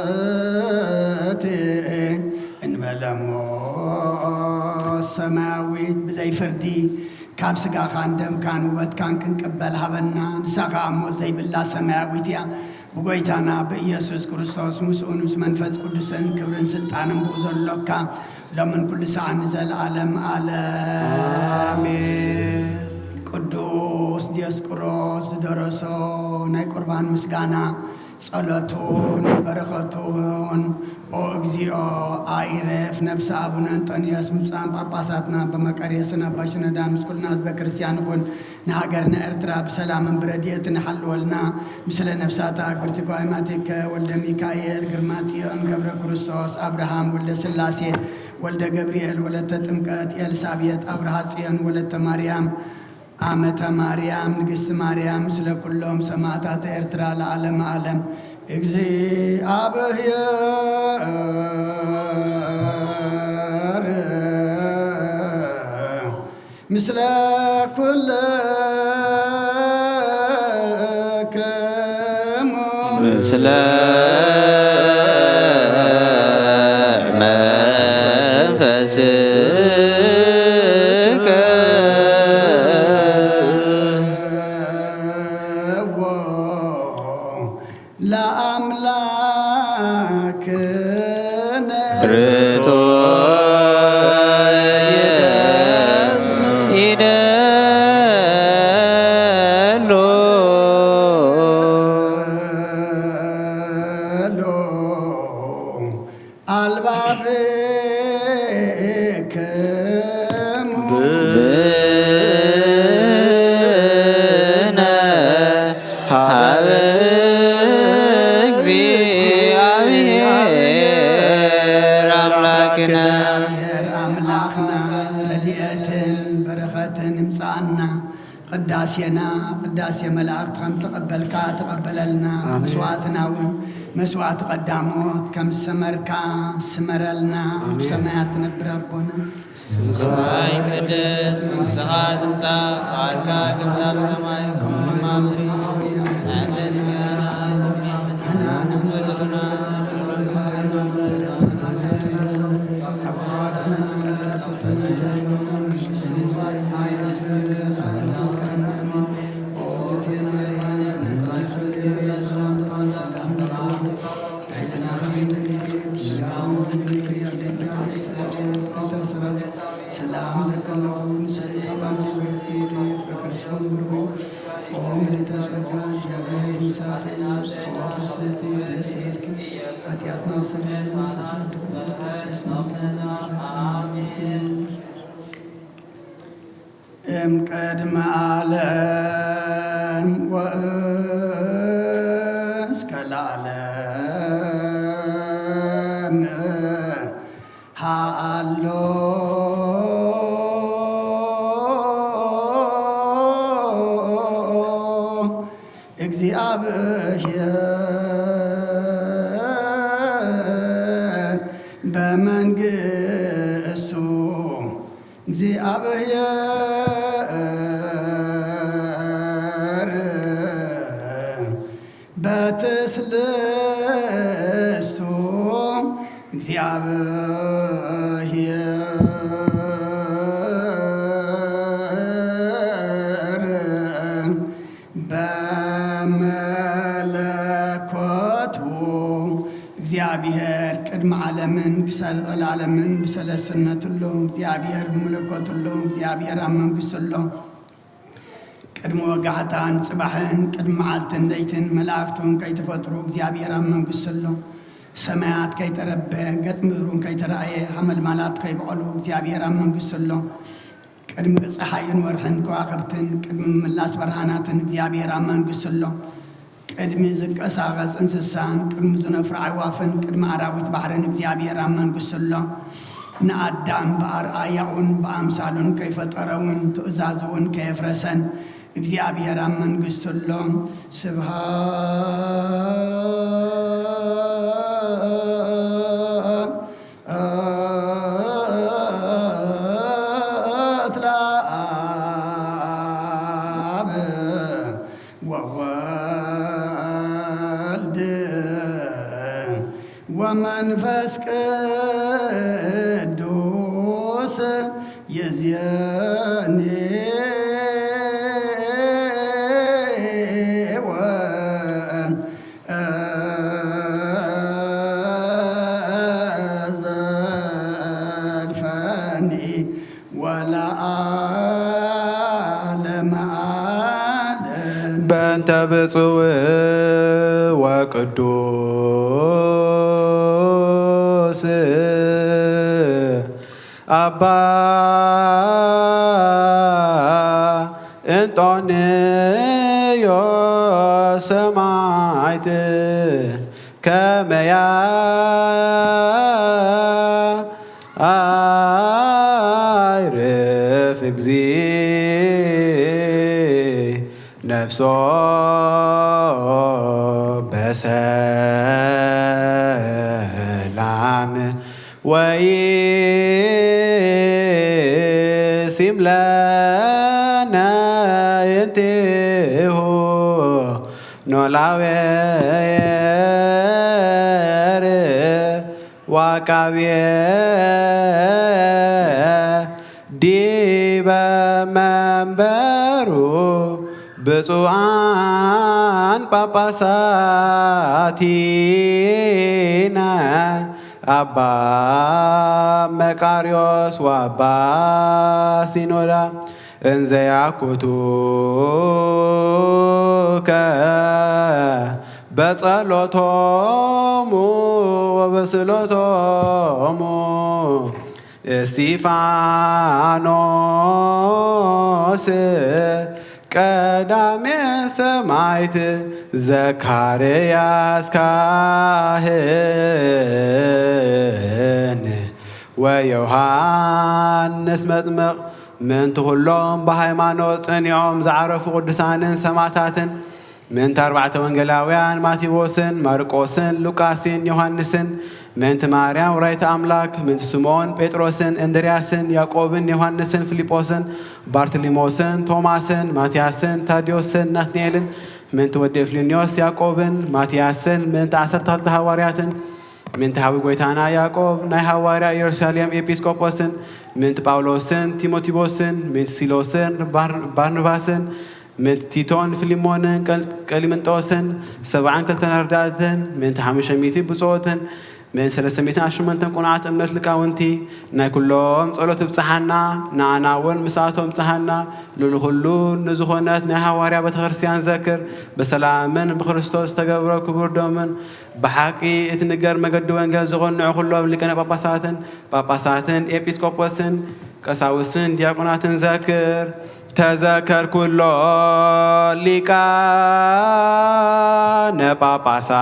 ይእቲ እንበለሞ ሰማያዊት ብዘይ ፍርዲ ካብ ስጋኻን ደምካን ውበትካን ክንቅበል ሃበና። ንሳ ኸኣ ሞት ዘይብላ ሰማያዊት እያ። ብጎይታና ብኢየሱስ ክርስቶስ ምስኡን ምስ መንፈስ ቅዱስን ክብርን ስልጣንን ብኡ ዘሎካ ሎምን ኩሉ ሰዓት ንዘለዓለም ዓለም። ኣሜን። ቅዱስ ዲዮስቆሮስ ዝደረሶ ናይ ቁርባን ምስጋና ጸሎቱን በረኸቱን። ኦ እግዚኦ፣ ኣይረፍ ነፍሲ ኣቡነ እንጠንዮስ፣ ብፁዓን ጳጳሳትና፣ በመቃርዮስን ኣባ ሽኖዳን፣ ምስ ኩልና ህዝበ ክርስቲያን ይኹን። ንሃገርና ኤርትራ ብሰላምን ብረድኤትን ሓልወልና። ምስለ ነፍሳታ ግብርቲ ኳይማቲከ ወልደ ሚካኤል፣ ግርማ ጽዮን፣ ገብረ ክርስቶስ፣ ኣብርሃም ወልደ ስላሴ፣ ወልደ ገብርኤል፣ ወለተ ጥምቀት፣ ኤልሳቤጥ፣ ኣብርሃ ጽዮን፣ ወለተ ማርያም፣ ኣመተ ማርያም፣ ንግስቲ ማርያም፣ ምስለ ኩሎም ሰማዕታት ኤርትራ ለዓለመ ዓለም። እግዚኣብሔር ምስለ ኩልክሙ። ምስለ መንፈስከ። ኣምላክነ ርቶ ይደሎ ሎ ኣልባብክሙ ብነ ሀበ እግዚኣብሔር ኣምላክነ። ኣምላኽና ረድኤትን በረኸትን ይምጽኣና። ቅዳሴና ቅዳሴ መላእክት ከም ተቐበልካ ተቐበለልና። መስዋዕትና እውን መስዋዕቲ ቀዳሞት ከም ዝሰመርካ ስመረልና። ኣብ ሰማያት ትነብር ኣቦና ስምካ ይቀደስ፣ መንግስትኻ ትምጻእ፣ ፍቓድካ ከምታ ኣብ ሰማይ ከምኡ ድማ ኣብ ምድሪ። እም ቅድመ ዓለም ወእስከ ለዓለም ሃሎ እግዚኣብሔር በመንግስቱ እግዚኣብሔር በትስልስቱ እግዚኣብሔር በመለኮቱ እግዚኣብሔር ቅድሚ ዓለምን ክሳብ ዘለዓለምን ብሰለስነቱ ኣሎ። እግዚኣብሔር ብመለኮቱ ኣሎ። እግዚኣብሔር ኣብ መንግስቱ ኣሎ። ቅድሚ ወጋሕታን ጽባሕን ቅድሚ መዓልትን ለይትን መላእክቱን ከይተፈጥሩ እግዚኣብሔር ኣብ መንግስቱ ኣሎ። ሰማያት ከይተረበ ገጽ ምድሩን ከይተራእየ ሓመልማላት ከይበቐሉ እግዚኣብሔር ኣብ መንግስቱ ኣሎ። ቅድሚ ጸሓይን ወርሕን ከዋኽብትን ቅድሚ ምምላስ ብርሃናትን እግዚኣብሔር ኣብ መንግስቱ ኣሎ። ቅድሚ ዝንቀሳቐስ እንስሳን ቅድሚ ዝነፍሩ ኣዕዋፍን ቅድሚ ኣራዊት ባሕርን እግዚኣብሔር ኣብ መንግስቱ ኣሎ። ንኣዳም ብኣርኣያኡን ብኣምሳሉን ከይፈጠረ እውን ትእዛዙ እውን ከየፍረሰን እግዚኣብሔር ኣብ መንግስቱ ኣሎ። ስብሃት ለኣብ ወወልድ ወመንፈስ ቅዱስ ይእዜኒ ወዘልፈኒ ወለዓለመ ዓለም። በእንተ ብፁዕ ወቅዱስ አባ እንጦንዮስ ሰማዕት ከመያ አይርፍ እግዚ ነፍሶ በሰላም ወይሲም ለነ እንቲሁ ኖላዌር ዋቃቤ ዲበ መንበሩ ብፁዓን ጳጳሳቲነ ኣባ መቃርዮስ ወኣባ ሲኖዳ እንዘያኩቱከ በጸሎቶሙ ወበስእሎቶሙ እስጢፋኖስ ቀዳሜ ሰማዕት ዘካርያስ ካህን ወዮሃንስ መጥምቕ ምእንቲ ኩሎም ብሃይማኖት ጸኒዖም ዝዓረፉ ቅዱሳንን ሰማዕታትን ምእንቲ ኣርባዕተ ወንጌላውያን ማቴዎስን ማርቆስን ሉቃስን ዮሃንስን ምእንቲ ማርያም ውራይተ ኣምላክ ምእንቲ ስምኦን ጴጥሮስን እንድርያስን ያዕቆብን ዮሃንስን ፊልጶስን ባርትሊሞስን ቶማስን ማትያስን ታድዮስን ናትናኤልን ምእንቲ ወዲ እፍልንዮስ ያዕቆብን ማትያስን ምእንቲ ዓሰርተ ክልተ ሃዋርያትን ምእንቲ ሓዊ ጐይታና ያዕቆብ ናይ ሃዋርያ ኢየሩሳሌም ኤጲስቆጶስን ምእንቲ ጳውሎስን ጢሞቴዎስን ምእንቲ ሲሎስን ባር- ባርናባስን ምእንቲ ቲቶን ፊልሞንን ቀል- ቀሊምንጦስን ሰብዓን ክልተን ኣርዳእትን ምእንቲ ሓሙሽተ ሚእቲ ብፁዓትን ምእንቲ ሰለስተ ሚእትን ኣሽመንተን ቅኑዓት እምነት ሊቃውንቲ ናይ ኩሎም ጸሎት እብጽሓና ንኣና እውን ምስኣቶም ብጽሓና ልሉ ኩሉ ንዝኾነት ናይ ሃዋርያ ቤተ ክርስቲያን ዘክር ብሰላምን ብክርስቶስ ዝተገብረ ክቡር ደምን ብሓቂ እትንገር መገዲ ወንጌል ዝቐንዑ ኩሎም ሊቃነ ጳጳሳትን ጳጳሳትን ኤጲስቆጶስን ቀሳውስትን ዲያቆናትን ዘክር። ተዘከር ኩሎ ሊቃነ ጳጳሳተ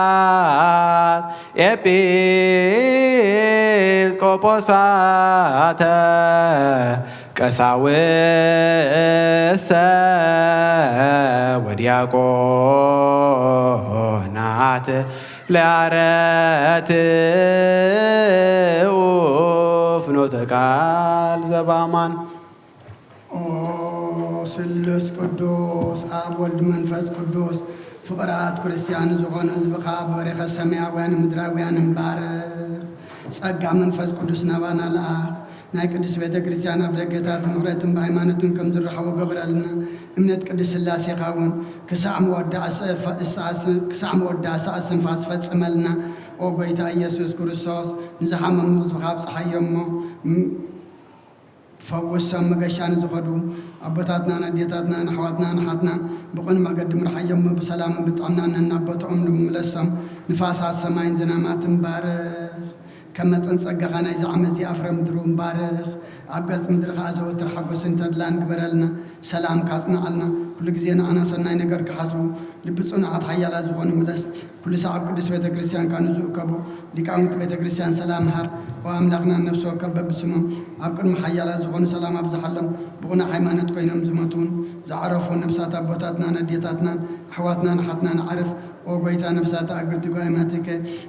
ጳጳሳት ኤጲስቆጶሳተ ቀሳውስተ ወዲያቆናት ለአረትኡ ፍኖተ ቃል ዘባማን። ኦ ስሉስ ቅዱስ ኣብ ወልድ መንፈስ ቅዱስ ፍቕራት ክርስቲያን ዝኾኑ ህዝብኻ ብበረኸት ሰማያውያን ምድራውያን እምባር ጸጋ መንፈስ ቅዱስ ናባና ለኣኽ። ናይ ቅድስት ቤተ ክርስቲያን ኣፍ ደገታት ብምሕረትን ብሃይማኖትን ከም ዝረኸቡ ገበረልና። እምነት ቅድስት ሥላሴኻ እውን ክሳዕ መወዳእ ሰ- እሳ- ክሳዕ መወዳእ ሰዓት ስንፋስ ፈጽመልና። ኦ ጐይታ ኢየሱስ ክርስቶስ ንዝሓመሙ ህዝብኻ ኣብጽሓዮ እሞ ም- ፈውሶም። መገሻ ንዝኸዱ ኣቦታትናን ኣዴታትናን ኣሕዋትናን ኣሓትናን ብቕኑዕ መገዲ ምርሓዮም እሞ ብሰላምን ብጥዕናን ነናብ ቦትኦም ንምለሶም። ንፋሳት ሰማይን ዝናማትን ባርኽ። ከም መጠን ጸጋኻ ናይዚ ዓመት እዚ ኣፍረ ምድሪ እውን ባርኽ። ኣብ ገጽ ምድሪ ከኣ ዘወትር ሓጎስን ተድላን ግበረልና። ሰላምካ ኣጽንዓልና። ኩሉ ግዜ ንዓና ሰናይ ነገር ክሓስቡ ልቢ ጽኑዓት ሓያላት ዝኾኑ ምለስ። ኩሉ ሰዓብ ቅድስት ቤተ ክርስቲያንካ ንዝእከቡ ሊቃውንቲ ቤተ ክርስቲያን ሰላም ሃብ። ኦ ኣምላኽና ነፍሲ ወከፍ በብስሞም ኣብ ቅድሚ ሓያላት ዝኾኑ ሰላም ኣብዝሓሎም። ብቕኑዕ ሃይማኖት ኮይኖም ዝሞቱን ዝዓረፉ ነፍሳት ኣቦታትናን ኣዴታትናን ኣሕዋትናን ኣሓትናን ኣዕርፍ። ኦ ጐይታ ነፍሳት ኣእግርቲ ጓይማትከ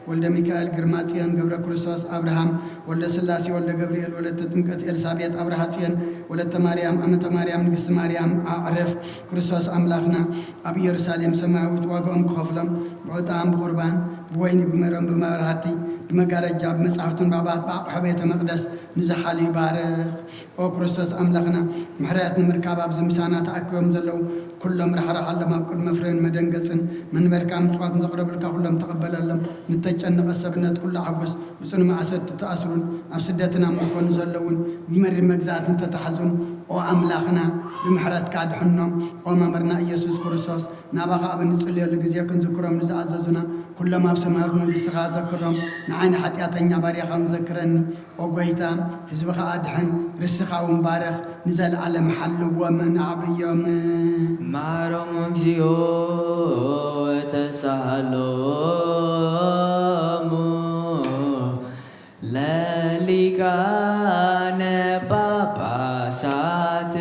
ወልደ ሚካኤል ግርማ ጽዮን ገብረ ክርስቶስ ኣብርሃም ወልደ ስላሴ ወልደ ገብርኤል ወለተ ጥምቀት ኤልሳቤጥ ኣብርሃ ጽዮን ወለተ ማርያም ኣመተ ማርያም ንግስቲ ማርያም ኣዕርፍ። ክርስቶስ ኣምላኽና ኣብ ኢየሩሳሌም ሰማያዊት ዋጋኦም ክኸፍሎም ብዕጣን ብቑርባን ብወይኒ ብመረን ብመብራህቲ ብመጋረጃ ብመጻሕፍትን ብኣባት ብኣቕሑ ቤተ መቕደስ ንዝሓሉ ይባርኽ። ኦ ክርስቶስ ኣምላኽና ምሕረት ንምርካብ ኣብዚ ምሳና ተኣኪቦም ዘለዉ ኩሎም ራሕራሓሎም ኣብ ቅድሚ ፍሬን መደንገጽን መንበርካ ምጽዋት ንዘቕረብልካ ኩሎም ተቐበለሎም። ንተጨነቐ ሰብነት ኩሉ ዓጉስ ብጽኑ ማእሰርቲ ተኣስሩን ኣብ ስደትን ኣብ ምርኮ ንዘለዉን ብመሪር መግዛእትን ተታሕዙን ኦ ኣምላኽና ብምሕረትካ ድሕኖም። ኦ መምህርና ኢየሱስ ክርስቶስ ናባኻ ኣብ እንጽልየሉ ግዜ ክንዝክሮም ንዝኣዘዙና ኩሎም ኣብ ሰማያዊት መንግስትኻ ዘክሮም። ንዓይ ንሓጢኣተኛ ባርያኻ እውን ዘክረኒ። ኦ ጐይታ ህዝብኻ ኣድሕን ርስኻ እውን ባርኽ። ንዘለዓለም ሓልዎምን ኣዕብዮምን። ማሮም እግዚኦ ተሳሃሎሙ ለሊቃነ ጳጳሳት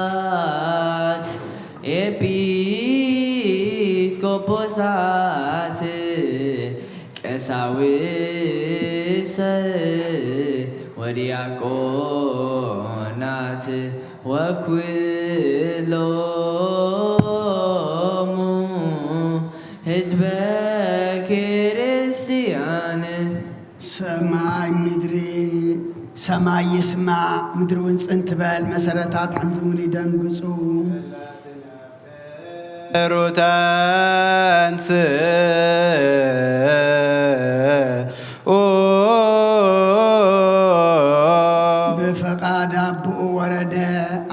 ጳጳሳት ኤጲስቆጶሳት ቀሳውስት ወዲያቆናት ወኩሎሙ ህዝበ ክርስቲያን። ሰማይ ይስማዕ፣ ምድሪ እውን ጽን ትበል፣ መሰረታት ሕንዝሙል ይደንግጹ። ብፍቓድ ኣቦኡ ወረደ፣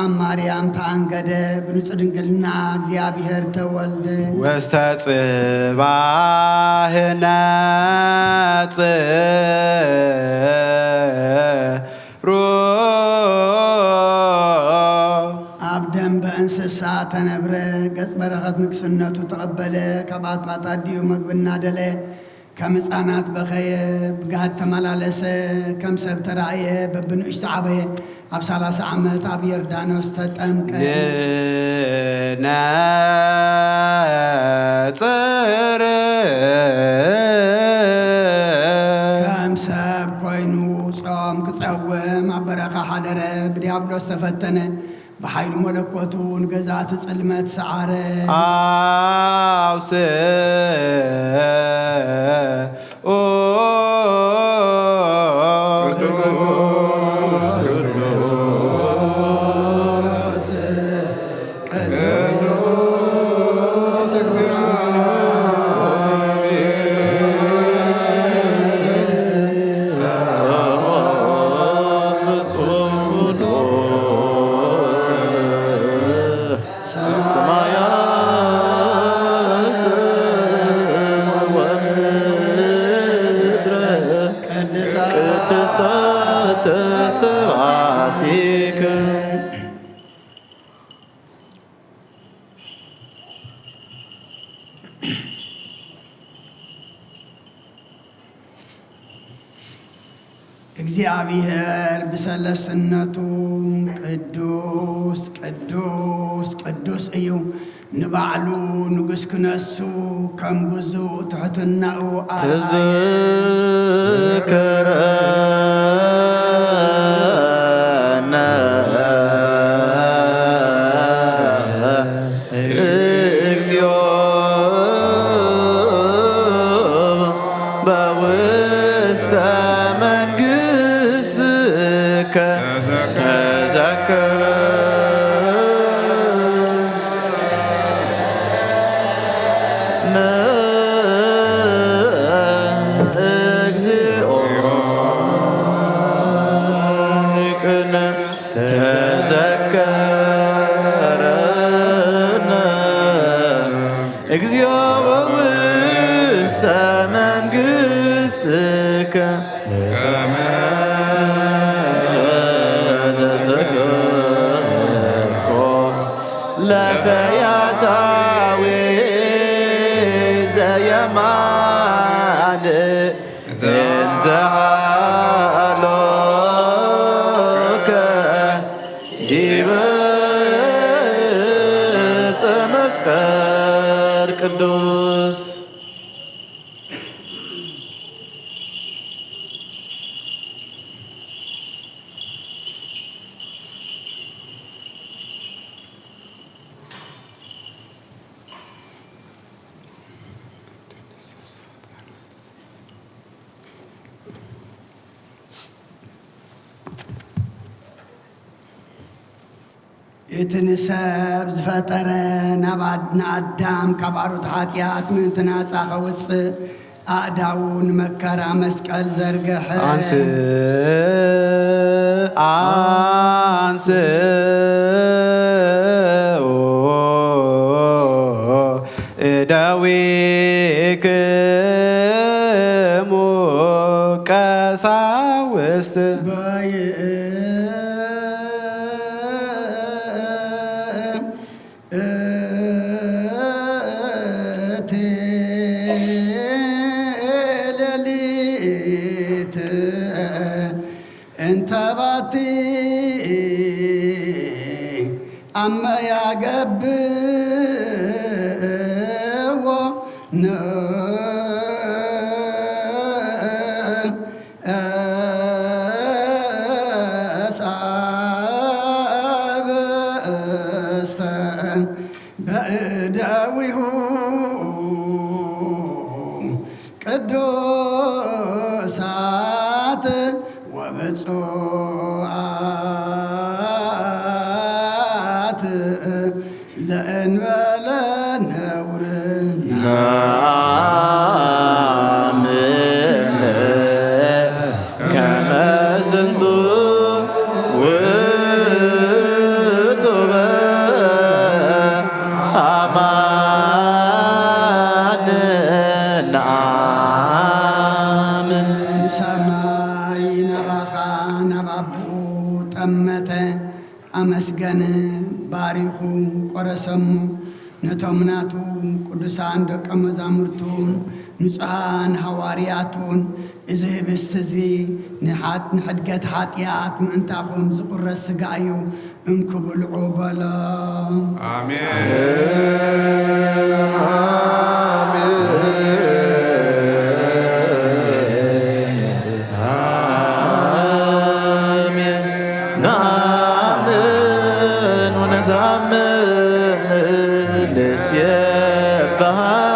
ኣብ ማርያም ተኣንገደ፣ ብንጹህ ድንግልና እግዚኣብሔር ተወልደ። ወስተ ጽባህ ነጽሩ። ኣብ ደንበ እንስሳ ተነብረ፣ ገጽ በረኸት ንግስነቱ ተቐበለ፣ ካብ ኣጥባት ኣዲኡ መግቢ እናደለ፣ ከም ህፃናት በኸየ፣ ብጋህድ ተመላለሰ፣ ከም ሰብ ተራእየ፣ በብንእሽቱ ዓበየ፣ ኣብ ሰላሳ ዓመት ኣብ ዮርዳኖስ ተጠምቀ። ነጽር። ከም ሰብ ኮይኑ ጾም ክጸውም ኣብ በረኻ ሓደረ፣ ብዲያብሎስ ተፈተነ፣ ብሓይሉ መለኮቱ ንገዛእቲ ጽልመት ሰዓረ። ኣውስኡ ቅዱስ ቅዱስ ቅዱስ እግዚአብሔር ጸባኦት ፍጹም ነው። ሰማያት ወምድር ቅድሳተ ስብሐቲከ። እግዚኣብሔር ብሰለስትነቱ ቅዱስ፣ ቅዱስ፣ ቅዱስ እዩ። ንባዕሉ ንጉስ ክነሱ ከም ግዙእ ትሕትናኡ ኣርኣየ። ትዝክረነ እግዚኦ በውስተ መንግሥትከ ተዘከረነ እግዚኦ። ተዘከረነ እግዚኦ ውስተ መንግሥትከ ከመ ዘዘከርኮ ለፈያታዊ ዘየማን እንዘ ሀሎከ ዲበ ዕፀ መስቀል ቅዱስ። እቲ ንሰብ ዝፈጠረ፣ ናብ ኣድ-፣ ንኣዳም ካብ ኣሮት ሓጢኣት ምእንቲ ናጻ ከውጽእ፣ ኣእዳዉ ንመከራ መስቀል ዘርግሐ። ኣንስ-፣ ኣንስኡ እደዊክሙ ቀሳውስት። በይእቲ ሌሊት እንተ ባቲ ኣመ ያገብእዎ ንእሳብእስተ በእደዊሁ ቅዱሳት ወብፁዕ ጠመተ፣ ኣመስገነ፣ ባሪኹ፣ ቆረሰሞ። ነቶም ናቱ ቅዱሳን ደቀ መዛሙርቱን ንጹሃን ሃዋርያቱን፣ እዚ ህብስቲ እዚ ንሓት-፣ ንሕድገት ሓጢኣት ምእንታኹም ዝቑረስ ስጋ እዩ፣ እንኩ ብልዑ በሎ። ኣሜን። ኣሜን። ነኣምን ወነተኣምን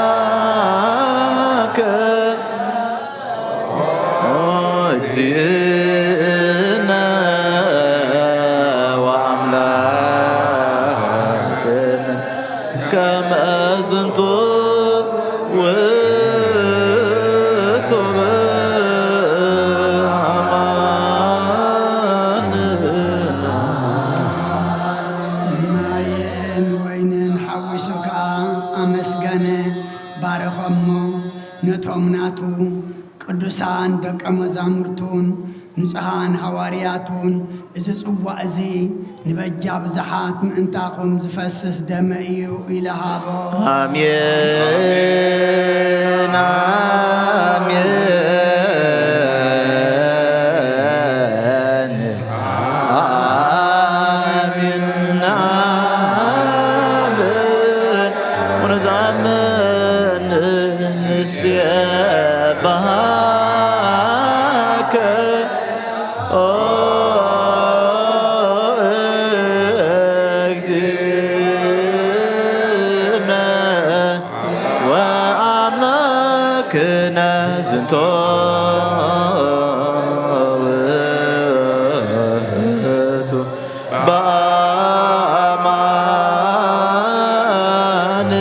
ንሴብሐከ ኦ እግዚእነ ወአምላክነ ከመ ዝንቱ ውእቱ ብርሃንና። ማይን ወይንን ሓዊሱ ከኣ ኣመስገነ፣ ባረኸሞ፣ ነቶም ናቱ ቅዱሳን ደቀ መዛሙርቱን ንጹሃን ሃዋርያቱን፣ እዚ ጽዋእ እዚ ንበጃ ብዙሓት ምእንታኹም ዝፈስስ ደመ እዩ ኢለ ሃቦ። ኣሜን፣ ኣሜን፣ ኣሜን፣ ኣሜን። ወነተኣምን ንሴብሐከ ኦ እግዚእነ ወአምላክነ ዝንቶ ውእቱ በአማን።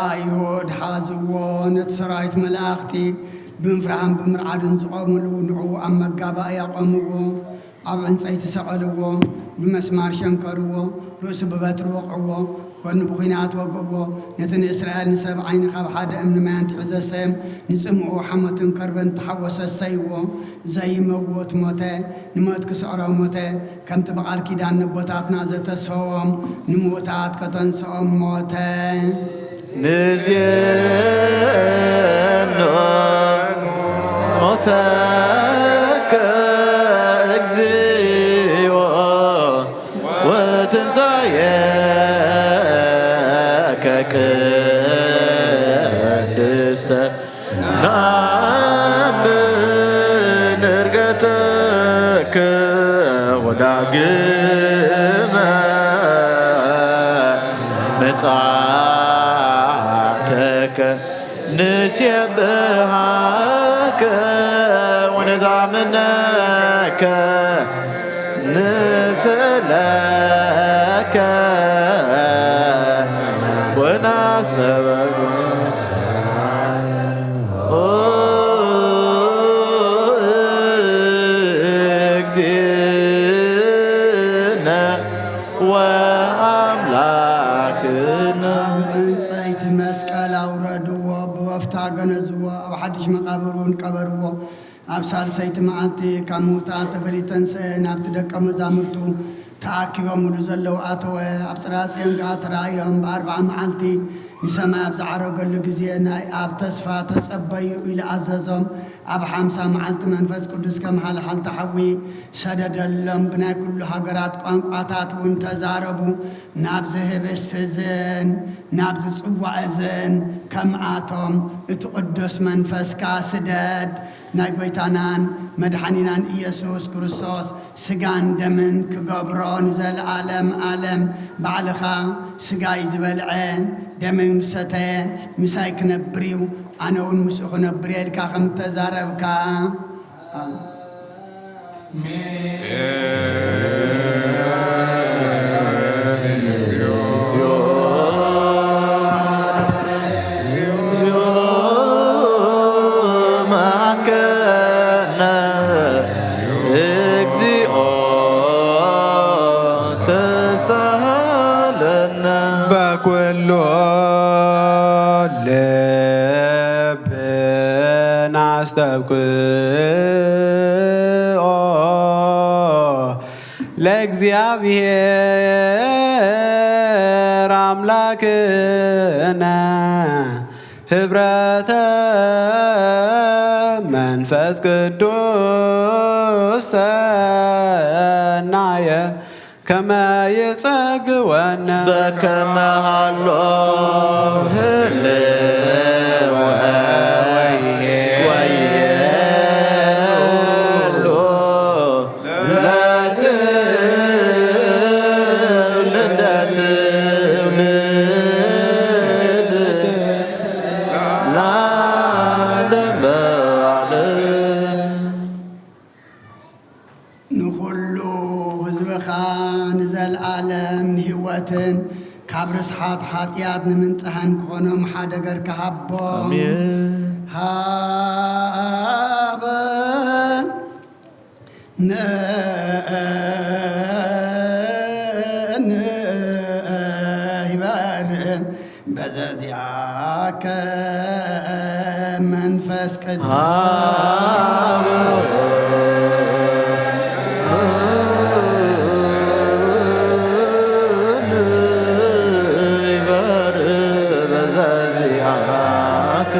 ኣይሁድ ሓዝዎ፣ ነቲ ሰራዊት መላእኽቲ ብምፍራህን ብምርዓድን ዝቖሙሉ ንዕኡ ኣብ መጋባእያ ኣቖምዎ። ኣብ ዕንጸይቲ ሰቐልዎ፣ ብመስማር ሸንከርዎ፣ ርእሱ ብበትሪ ወቕዕዎ፣ ጎኑ ብኲናት ወግእዎ። ነቲ ንእስራኤል ንሰብ ዓይኒ ካብ ሓደ እምኒ ማይ ኣንቲዑ ዘሰዮም፣ ንጽምኡ ሓሞትን ከርበን ተሓወሰ ሰይዎ። ዘይመውት ሞተ፣ ንሞት ክስዕሮ ሞተ። ከምቲ ብቓል ኪዳን ነቦታትና ዘተስፈዎም፣ ንምዉታት ከተንስኦም ሞተ። ንዜኑ ሞተከ እግዚኦ ወትንሳኤከ ቅድስተ ነአምን ዕርገተከ ወዳግመ ምጽኣተከ ንሴብሃከ ወነዛምነከ ንስእለከ ወናስተበሉ ኦ እግዚእነ ወአምላክነ። ዕንጸይቲ መስቀል ኣውረድዎ፣ ብወፍታ ገነዝዎ፣ ኣብ ሓድሽ መቓብር እውን ቀበርዎ። ኣብ ሳልሰይቲ መዓልቲ ካብ ምዉታት ተፈልዩ ተንስአ፣ ናብቲ ደቀ መዛሙርቱ ተኣኪቦምሉ ዘለዉ ኣተወ። ኣብ ጽርሐ ጽዮን ከኣ ተራእዮም። ብኣርብዓ መዓልቲ ንሰማይ ኣብ ዝዓረገሉ ግዜ፣ ናይ ኣብ ተስፋ ተጸበዩ ኢሉ ኣዘዞም። ኣብ ሓምሳ መዓልቲ መንፈስ ቅዱስ ከም ሓልሓልቲ ሓዊ ሰደደሎም። ብናይ ኩሉ ሃገራት ቋንቋታት እውን ተዛረቡ። ናብዚ ህብስቲ እዝን ናብዚ ጽዋእ እዝን ከምኣቶም እቲ ቅዱስ መንፈስካ ስደድ። ናይ ጐይታናን መድሓኒናን ኢየሱስ ክርስቶስ ስጋን ደምን ክገብሮ ንዘለኣለም ኣለም ባዕልኻ ስጋይ ዝበልዐ ደመይ ዝሰተየ ምሳይ ክነብር እዩ፣ ኣነ እውን ምስኡ ክነብር እየ ኢልካ ከም እተዛረብካ። መሃከነ እግዚኦ ተሳሃለነ። በኩሉ ልብና ተብቅዖ ለእግዚኣብሔር ኣምላክነ ህብረተ መንፈስ ቅዱስ ሰናየ ከመ ይጸግወነ በከመ ሃሎ ህልወ ወይሄሉ ለትውልደ ትውልድ ለዓለመ ዓለም። ንኹሉ ህዝብኻ ንዘለዓለም ንህይወትን ካብ ርስሓት ሓጢኣት ንምንጻህን ክኾኖም ሓደ ገርካ ሃቦም። ኣሜን። ሃበ ነ-፣ ነ-፣ ይባር በዘዚኣከ መንፈስ ቅዱስ። ይበር በዘዚኣከ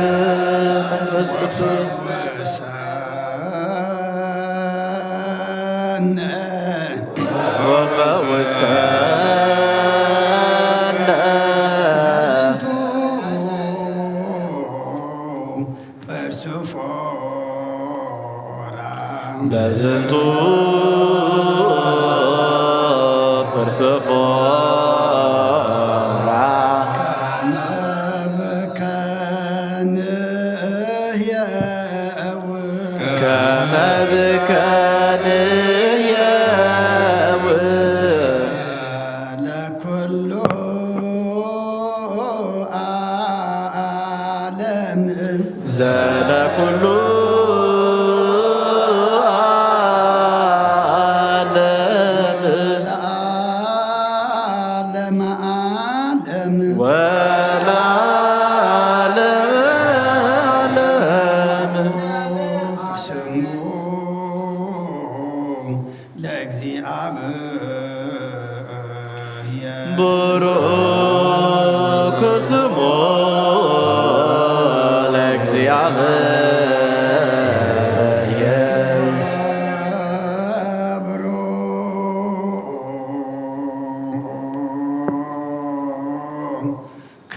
መንፈስ ቅዱስ። ወፈውሰነ። በዝንቱ ፐርሰፎራ ከመ ብከ ንሕየው ለኩሉ ዓለም ዘለኩሉ ዓለም ለዓለመ ዓለም ወለዓለመ ዓለም። ስሙ ለእግዚኣብሔር። ብሩክ ስሙ ለእግዚኣብሔር። ብሩክ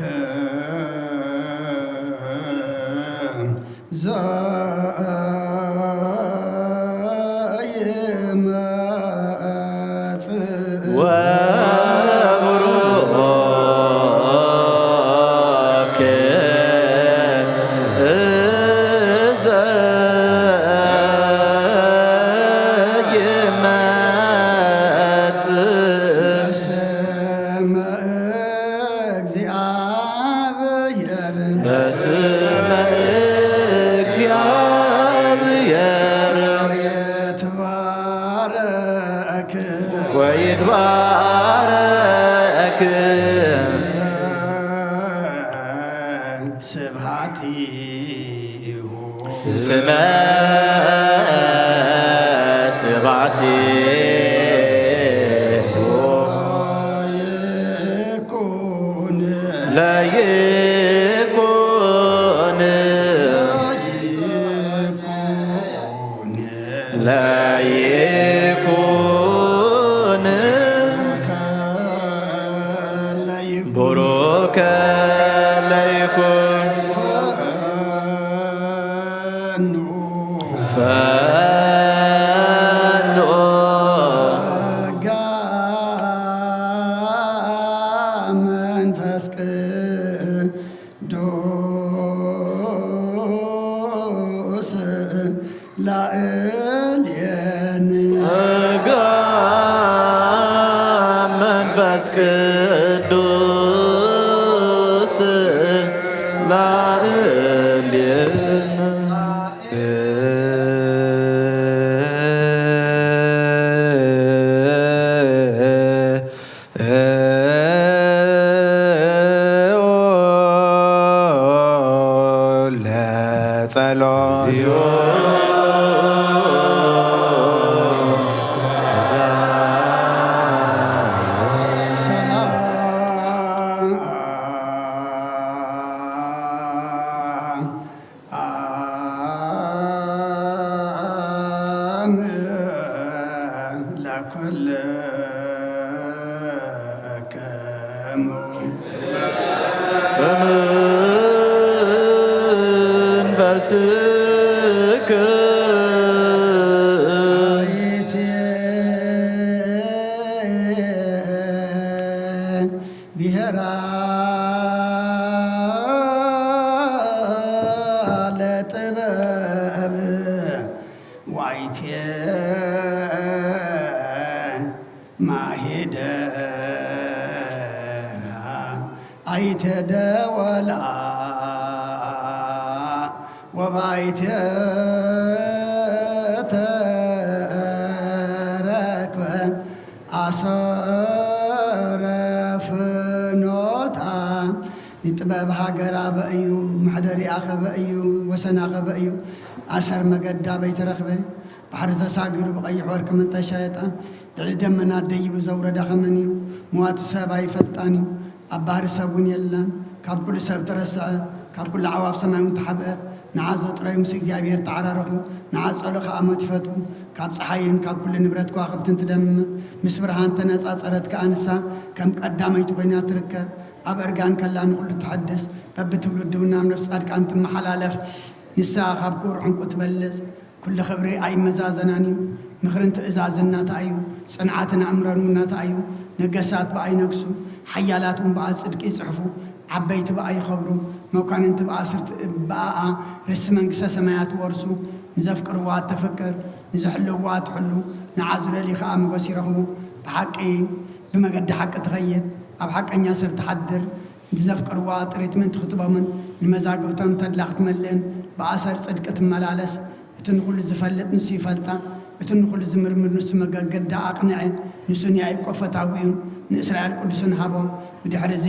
እግዚአብሔር በስመ እግዚአብሔር ይትባረክ ወይትባረክ ስብሐቲ ስመ ስብሐቲሁ ለይኩን ለይኩን ቡሩከ ለይኩን ፈኑ ጸጋ መንፈስ ቅዱስ ላዕሌነ ጸጋ መንፈስ ቅዱስ ላዕሌነ። ለጸሎት ለከሙ በመንፈስከ። ብሔራ ለጥበብ ዋይቴ ማሂደራ ኣይተደወላ ወባይቴ ተረክበ ኣሰረ ፍኖታ። ንጥበብ ሃገር ኣበ እዩ፣ መሕደሪኣ ከበ እዩ፣ ወሰና ከበ እዩ። ኣሰር መገዳ በይተረኽበ፣ ባሕሪ ተሳጊሩ ብቐይሕ ወርቂ ምን ተሻየጠ። ልዕሊ ደመና ደይቡ ዘውረዳ ከመን እዩ፣ መዋቲ ሰብ ኣይፈልጣን እዩ። ኣብ ባህሪ ሰብ እውን የላን። ካብ ኩሉ ሰብ ተረስዐ፣ ካብ ኩሉ ዓዋፍ ሰማይ እውን ተሓብአት። ንዓዞ ጥራይ ምስ እግዚኣብሔር ተዓራረኹ፣ ንዓጸሎ ከኣ ሞት ይፈትዉ። ካብ ጸሓይን ካብ ኩሉ ንብረት ከዋኽብትን ትደምቕ፣ ምስ ብርሃን ተነጻጸረት ከኣ ንሳ ከም ቀዳመይቲ ኮይና ትርከብ። ኣብ እርጋን ከላ ንኹሉ ትሐድስ፣ በብትውልዲ እውን ናብ ነፍሲ ጻድቃን ትመሓላለፍ። ንሳ ካብ ክቡር ዕንቁ ትበልጽ። ኩሉ ክብሪ ኣይመዛዘናን እዩ። ምኽርን ትእዛዝን ናታ እዩ። ጽንዓትን ኣእምሮን እውን ናታ እዩ። ነገሳት ብኣ ይነግሱ፣ ሓያላት እውን ብኣ ጽድቂ ይጽሕፉ። ዓበይቲ ብኣ ይኸብሩ፣ መኳንንቲ ብኣ ስርት-፣ ብኣኣ ርስቲ መንግስተ ሰማያት ይወርሱ። ንዘፍቅርዋ እተፍቅር፣ ንዝሕልውዋ ትሕሉ፣ ንዓዙ ለሊ ኸኣ ሞገስ ይረኽቡ። ብሓቂ፣ ብመገዲ ሓቂ ትኸይድ፣ ኣብ ሓቀኛ ሰብ ትሓድር። ንዘፍቅርዋ ጥሪት ምእንቲ ክትቦምን ንመዛግብቶም ተድላ ክትመልእን ብኣሰር ጽድቂ ትመላለስ። እቲ ንኹሉ ዝፈልጥ ንሱ ይፈልጣ፣ እቲ ንኹሉ ዝምርምር ንሱ መገገዳ ኣቕንዐ። ንሱ ንያዕቆብ ፈታዊ እዩ፣ ንእስራኤል ቅዱስን ሃቦ። ብድሕሪ እዚ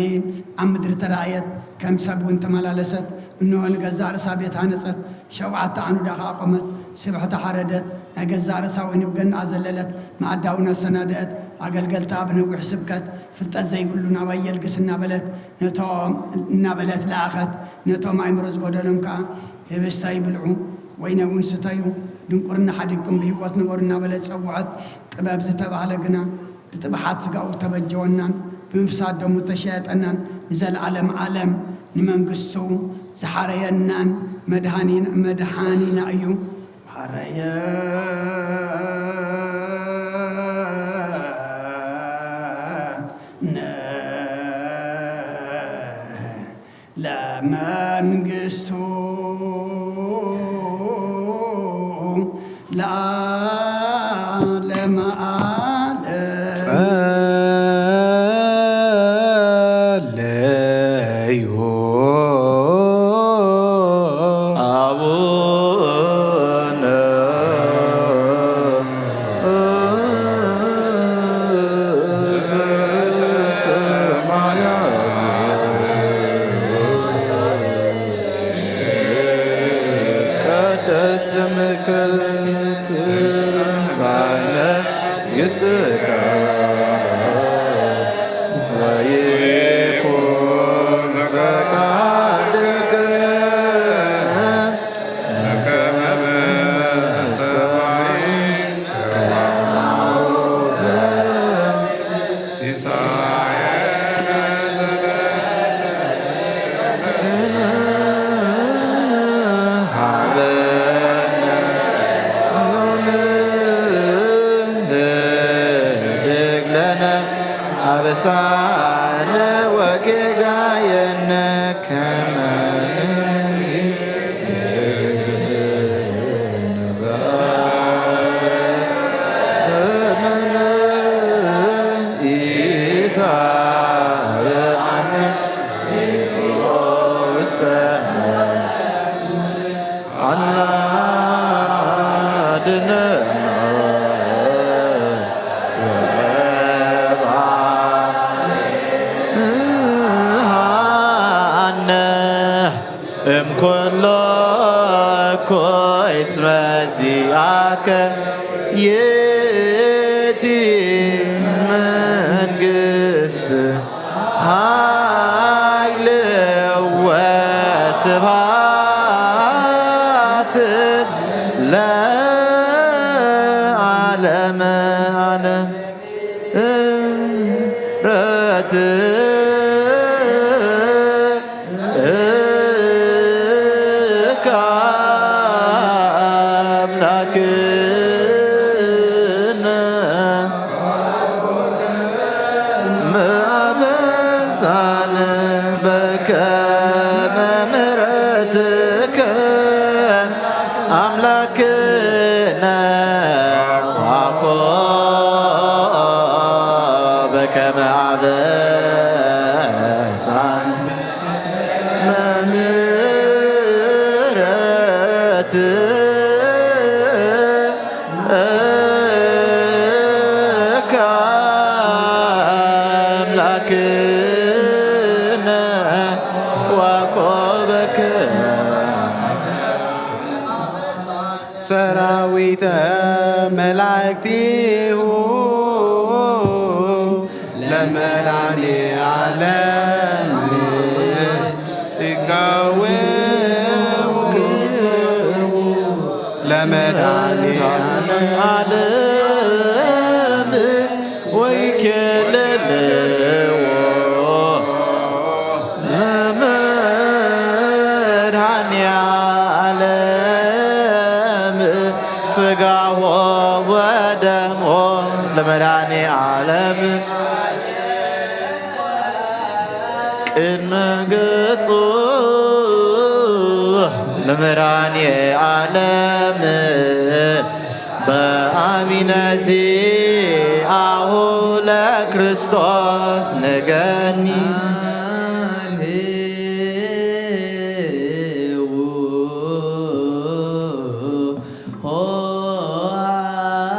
ኣብ ምድሪ ተራእየት፣ ከም ሰብ እውን ተመላለሰት። እንሆ ንገዛእ ርእሳ ቤት ሃነጸት፣ ሸውዓተ ኣዕኑዳ ኸኣ ቆመት። ስብሕቲ ሓረደት፣ ናይ ገዛእ ርእሳ ወይኒ ብገንኣ ዘለለት፣ መኣዳ እውን ኣሰናደአት። ኣገልገልታ ብነዊሕ ስብከት፣ ፍልጠት ዘይብሉ ናባይ የልግስ እናበለት፣ ነቶም እናበለት ለኣኸት። ነቶም ኣእምሮ ዝጎደሎም ከኣ ህብስቲ ይብልዑ፣ ወይነ እውን ስተዩ፣ ድንቁርና ሓዲግኩም ብህይወት ንበሩ እናበለት ጸውዐት። ጥበብ ዝተባህለ ግና ብጥብሓት ስጋኡ ተበጀወናን ብምፍሳድ ደሙ ተሸየጠናን ንዘለዓለም ዓለም ንመንግስቱ ዝሓረየናን መድሃኒን-፣ መድሓኒና እዩ። ሓረየ ለመንግስቱ ለዓለመ ዓለም። ጸለዩ አቡነ ዘበሰማያት ይትቀደስ ስምከ ትምጻእ መንግሥትከ ወይኩን ፈቃድከ በከመ በሰማይ ከማሁ በምድር። ሲሳየነ ዘለለዕለትነ ሀበነ ዮም ህድግ ለነ አበሳነ ወጌጋየነ ከመ ንሕነኒ ኢታብአነ ውስተ አድነነ ወበዓነ እምኩሎ እኮ እስመ ዚአከ ይእቲ መንግስት ኃይል ወስብሐት ለዓለመ ዓለም። ትእካ ኣምላክነ ምኣበሳን በከመ ምሕረትከ ኣምላክነ ዋኮ በከመ ኣበሳን መምህረት እካ ኣምላክነ ዋኮበከ ሰራዊተ መላእክቲሁ ለመድኃኔ ዓለም ይቃወሙ ለመድኃኔ ዓለም ወይኬልልዎ ለመድኃኔ ዓለም ሥጋሆ ወደሞ ለመድኃኔ ዓለም ቅድመ ገጹ ለመድኃኔ ዓለም በአሚነ ዚአሁ ለክርስቶስ ንገኒ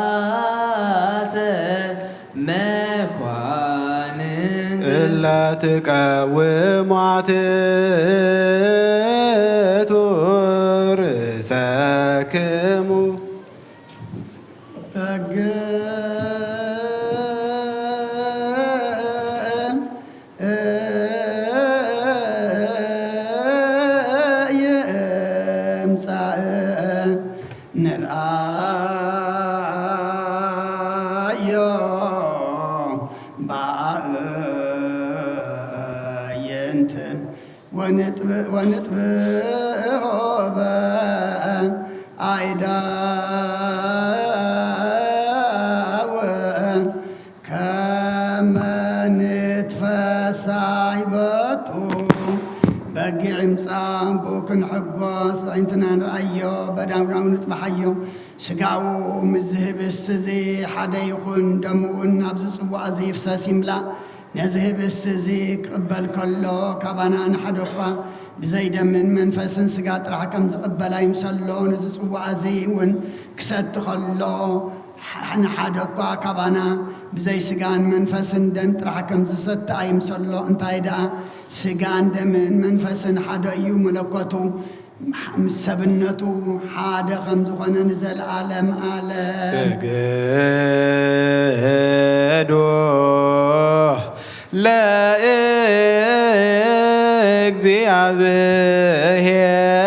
ሆሃተ መኳንንት እለ ትቀውሙ አትቱ ርእሰክሙ ይእምጻእ ንርኣዮ በአዕይንት ወንጥብ ወንጥብሖ በአይዳወ ከመ ንትፈሳህ በቱ በጊዕ ይምጻእ ብኡ ክንሕጎስ ኣዒንትና ንርኣዮ በዳውናው ንጥበሓዮ። ስጋኡ ምስ ዝህብስ እዚ ሓደ ይኹን፣ ደሙ እውን ኣብዚ ጽዋእ እዚ ይፍሰስ ይምላእ። ነዚ ህብስቲ እዚ ክቕበል ከሎ፣ ካባና ንሓደ እኳ ብዘይ ደምን መንፈስን ስጋ ጥራሕ ከም ዝቕበል ኣይምሰሎ። ነዚ ጽዋእ እዚ እውን ክሰቲ ከሎ፣ ንሓደ እኳ ካባና ብዘይ ስጋን መንፈስን ደም ጥራሕ ከም ዝሰቲ ኣይምሰሎ። እንታይ ደኣ፣ ስጋን ደምን መንፈስን ሓደ እዩ፣ መለኮቱ ምስ ሰብነቱ ሓደ ከም ዝኾነ ንዘለዓለም ዓለም። ስግዱ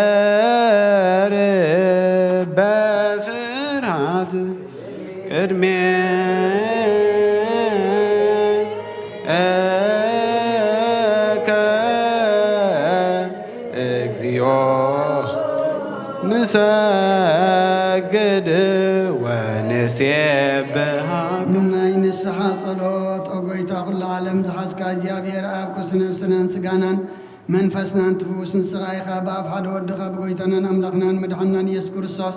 ለእግዚኣብሔር በፍርሃት ቅድሜከ እግዚኦ ንሰግድ ወንሴብሐ። ናይ ንስሓ ጸሎት። ኦ ጎይታ፣ ኩሉ ዓለም ዝሓዝካ እግዚኣብሔር ኣብ ቅዱስ ነፍስናን ስጋናን መንፈስናን ትፍውስ ንስኻ ኢኻ። ብኣፍ ሓደ ወድኻ ብጎይታናን ኣምላኽናን መድሓንናን ኢየሱስ ክርስቶስ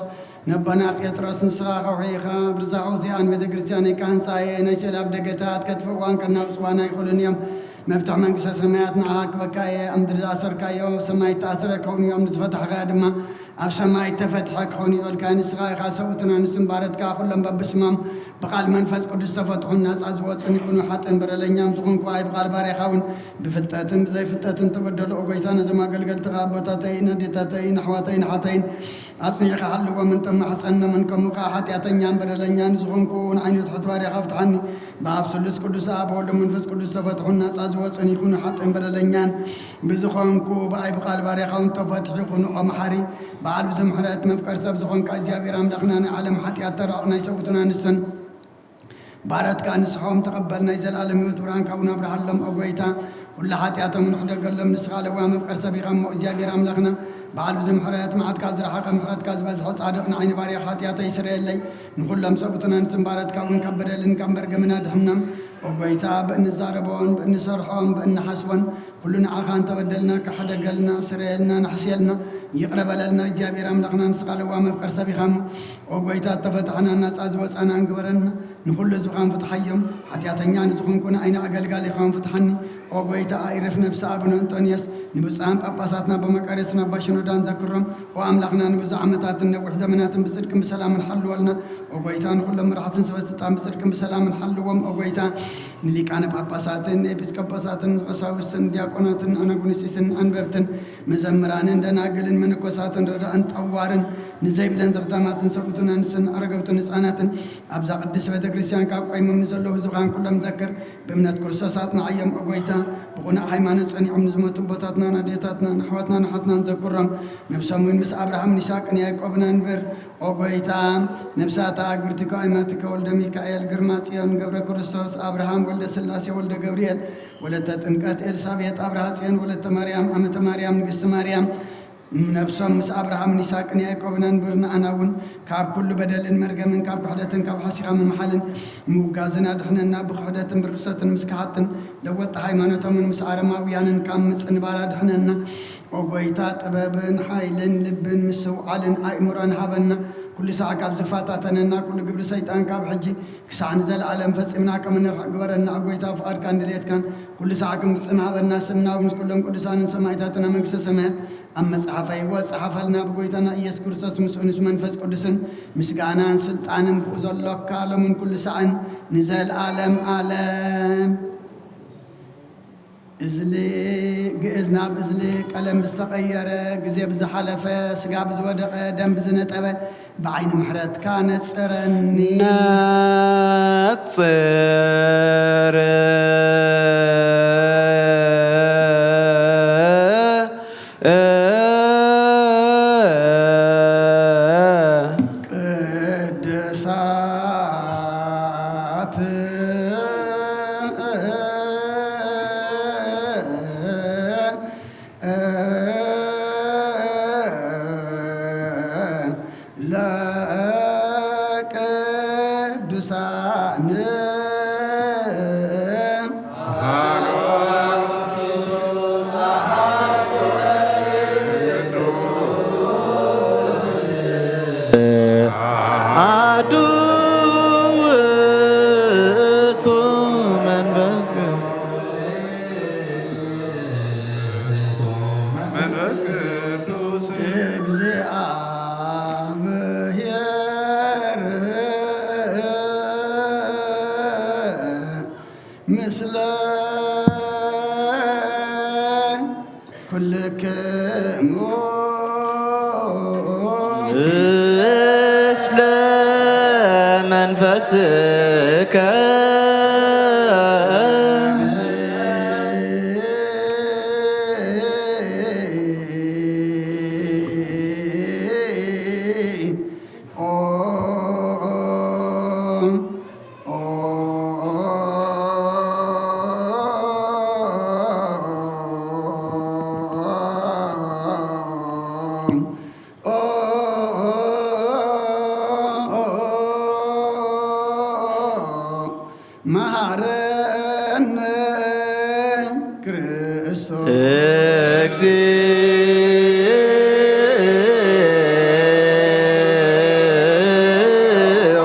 ነቦና ጴጥሮስ ንስኻ ከውሒ ኢኻ። ብርዛኹ እዚኣ ንቤተ ክርስቲያነይ ክሃንጻ እየ። ናይ ስእሊ ኣብ ደገታት ከጥፍእዋን ከናውጽዋን ኣይኽእሉን እዮም። መፍትሕ መንግስተ ሰማያት ንዓኻ ክበካ እየ። ኣብ ምድሪ ዝኣሰርካዮ ኣብ ሰማይ እተኣስረ ክኸውን እዩ፣ ኣብ ምድሪ ዝፈታሕካዮ ድማ ኣብ ሰማይ እተፈትሐ ክኸውን እዩ በልካ። ንስኻ ኢኻ ሰብኡትና ንስም ባረትካ፣ ኩሎም በብስሞም ብቓል መንፈስ ቅዱስ ተፈትሑን ናጻ ዝወጹን ይኹኑ። ሓጥእን በደለኛን ዝኾንኩ ኣይ ብቓል ባርያኻ እውን ብፍልጠትን ብዘይፍልጠትን ተበደሉ። ኦ ጎይታ፣ ነዞም ኣገልገልትኻ ኣቦታተይን ኣዴታተይን ኣሕዋተይን ኣሓተይን ኣጽኒዕካ ሓልዎም፣ እንተማሕጸኖምን ከምኡ ከኣ ሓጢኣተኛን በደለኛን ዝኾንኩ ንዓይኑ ትሑት ባርያኻ ፍትሓኒ። ብኣብ ስሉስ ቅዱስ ኣብ ወልድ መንፈስ ቅዱስ ተፈትሑን ናጻ ዝወጹን ይኹኑ። ሓጥእን በደለኛን ብዝኾንኩ ብኣይ ብቓል ባርያኻ እውን ተፈትሑ ይኹኑ። ኦ መሓሪ በዓል ብዙሕ ምሕረት መፍቀር ሰብ ዝኾንካ እግዚኣብሔር ኣምላኽና ናይ ዓለም ሓጢኣት ተራቕ ናይ ሰብኡትና ንስን ባረትካ ንስሖም ተቐበል፣ ናይ ዘለኣለም ህይወት ብርሃንካ እውን ኣብርሃሎም። ኦ ጐይታ፣ ኩሉ ሓጢኣቶም ንሕደገሎም፣ ንስኻ ለዋህ መፍቀር ሰብ ኢኻ እሞ፣ እግዚኣብሔር ኣምላኽና፣ በዓል ብዙሕ ምሕረት፣ መዓትካ ዝረሓቐ፣ ምሕረትካ ዝበዝሐ ጻድቕ፣ ንዓይ ንባርያኻ ሓጢኣተይ ስረየለይ፣ ንኹሎም ሰብኡትን ኣንስትን ባረትካ እውን ካብ በደልን ካብ መርገምን ኣድሕኖም። ኦ ጐይታ፣ ብእንዛረቦን ብእንሰርሖን ብእንሓስቦን ኩሉ ንዓኻ እንተበደልና፣ ክሕደገልና፣ ስረየልና፣ ንሕስየልና፣ ይቕረ በለልና። እግዚኣብሔር ኣምላኽና፣ ንስኻ ለዋህ መፍቀር ሰብ ኢኻ እሞ፣ ኦ ጐይታ፣ እተፈታሕናን ናጻ ዝወጻናን ግበረና። ንኹሉ ህዝብኻን ፍትሓዮም። ሓጢኣተኛ ንዝኹንኩ ንዓይኒ ኣገልጋሊኻን ፍትሓኒ። ኦ ጐይታ፣ ኣይርፍ ነብሲ ኣቡነ እንጦንዮስ፣ ንብፁዓን ጳጳሳትና ኣባ መቃርዮስን ኣባ ሽኖዳን ዘክሮም። ኦ ኣምላኽና፣ ንብዙሕ ዓመታትን ነዊሕ ዘመናትን ብጽድቅን ብሰላምን ሓልወልና። ኦ ጐይታ፣ ንኹሎም መራሕትን ሰበ ስልጣን ብጽድቅን ብሰላምን ሓልዎም። ኦ ጐይታ፣ ንሊቃነ ጳጳሳትን ንኤጲስቆጶሳትን ንቀሳውስትን ዲያቆናትን ኣናጉንስጢስን ኣንበብትን መዘምራንን ደናግልን መነኮሳትን ረዳእን ጠዋርን ንዘይብለን ዘኽታማትን ሰብኡትን ኣንስትን ኣረገውትን ህፃናትን ኣብዛ ቅድስት ቤተ ክርስቲያን ካብ ቆይሞም ንዘለዉ ህዝብኻን ኩሎም ዘክር። ብእምነት ክርስቶስ ኣጽንዓዮም። ኦ ጐይታ፣ ብቕኑዕ ሃይማኖት ጸኒዖም ንዝሞቱ ኣቦታትናን ኣዴታትናን ኣሕዋትናን ኣሓትናን ዘክሮም። ነብሶም እውን ምስ ኣብርሃምን ይስሐቅን ያዕቆብን ኣንብር። ኦ ጐይታ፣ ነብሳታ ኣግብርቲከ ኣይማቲከ ወልደ ሚካኤል፣ ግርማ ጽዮን፣ ገብረ ክርስቶስ፣ ኣብርሃም፣ ወልደ ስላሴ፣ ወልደ ገብርኤል፣ ወለተ ጥምቀት፣ ኤልሳቤጥ፣ ኣብርሃ ጽዮን፣ ወለተ ማርያም፣ ኣመተ ማርያም፣ ንግስቲ ማርያም፣ ነብሶም ምስ ኣብርሃምን ይስሐቅን ያዕቆብን ኣንብር። ንኣና እውን ካብ ኩሉ በደልን መርገምን ካብ ክሕደትን ካብ ሓሲኻ ምምሓልን ምውጋዝን ኣድሕነና። ብክሕደትን ብርክሰትን ምስ ከሓድትን ለወጥቲ ሃይማኖቶምን ምስ ኣረማውያንን ካብ ምጽንባር ኣድሕነና። ኦ ጐይታ፣ ጥበብን ሓይልን ልብን ምስትውዓልን ኣእምሮን ሃበና። ኩሉ ሳዕ ካብ ዝፈታተነና ኩሉ ግብሪ ሰይጣን ካብ ሕጂ ክሳዕ ንዘለኣለም ፈጺምና ከም እንርሕቕ ግበረና። ኦ ጐይታ፣ ፍቓድካን ድሌትካን ኩሉ ሳዕ ክንፍጽም ሃበና። ስምና እውን ምስ ኩሎም ቅዱሳንን ሰማዕታትን ኣብ መንግስተ ሰማያት ኣብ መጽሓፈ ህይወት ጸሓፈልና። ብጐይታና ኢየሱስ ክርስቶስ ምስኡ ምስ መንፈስ ቅዱስን ምስጋናን ስልጣንን ብኡ ዘሎካ ሎምን ኩሉ ሳዕን ንዘለኣለም ኣለም። እዝሊ ግእዝ ናብ እዝሊ ቀለም ብዝተቐየረ፣ ግዜ ብዝሓለፈ፣ ስጋ ብዝወደቐ፣ ደም ብዝነጠበ፣ ብዓይኒ ምሕረትካ ነጽረኒ። ነጽር ቅዱሳት ለቅዱሳን አሐዱ ውእቱ መንፈስ ቅዱስ። መንፈስ ቅዱስ እግዚአብሔር ምስለ ኩልክሙ ምስለ መንፈስከ። መሐረነ ክርስቶስ። እግዚኦ።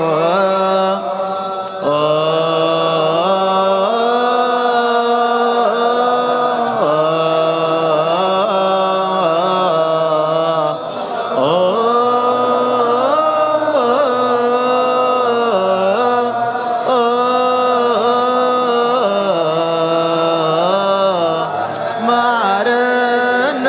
መሐረነ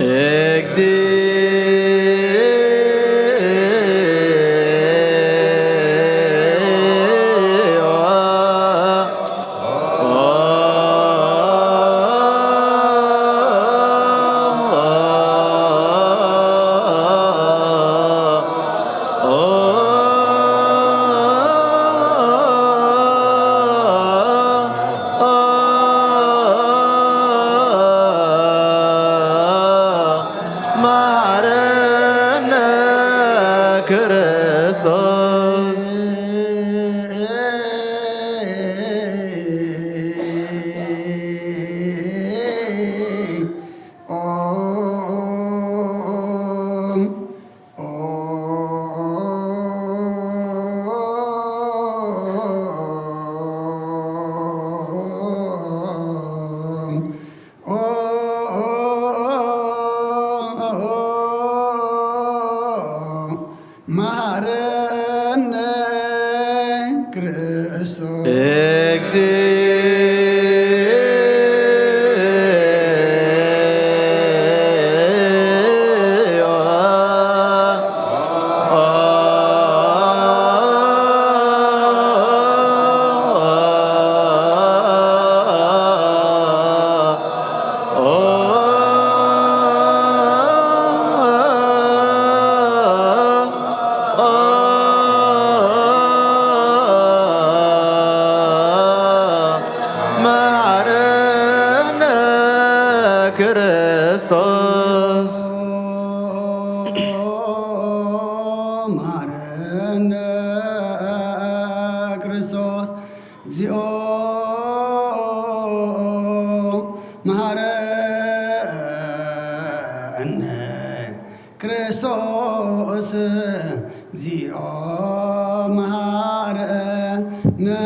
እግዚኦ መሐረነ ክርስቶስ። መሐረነ ክርስቶስ። መሐረነ ክርስቶስ። መሐረነ ክርስቶስ። እግዚኦ መሐረነ ክርስቶስ። እግዚኦ መሐረነ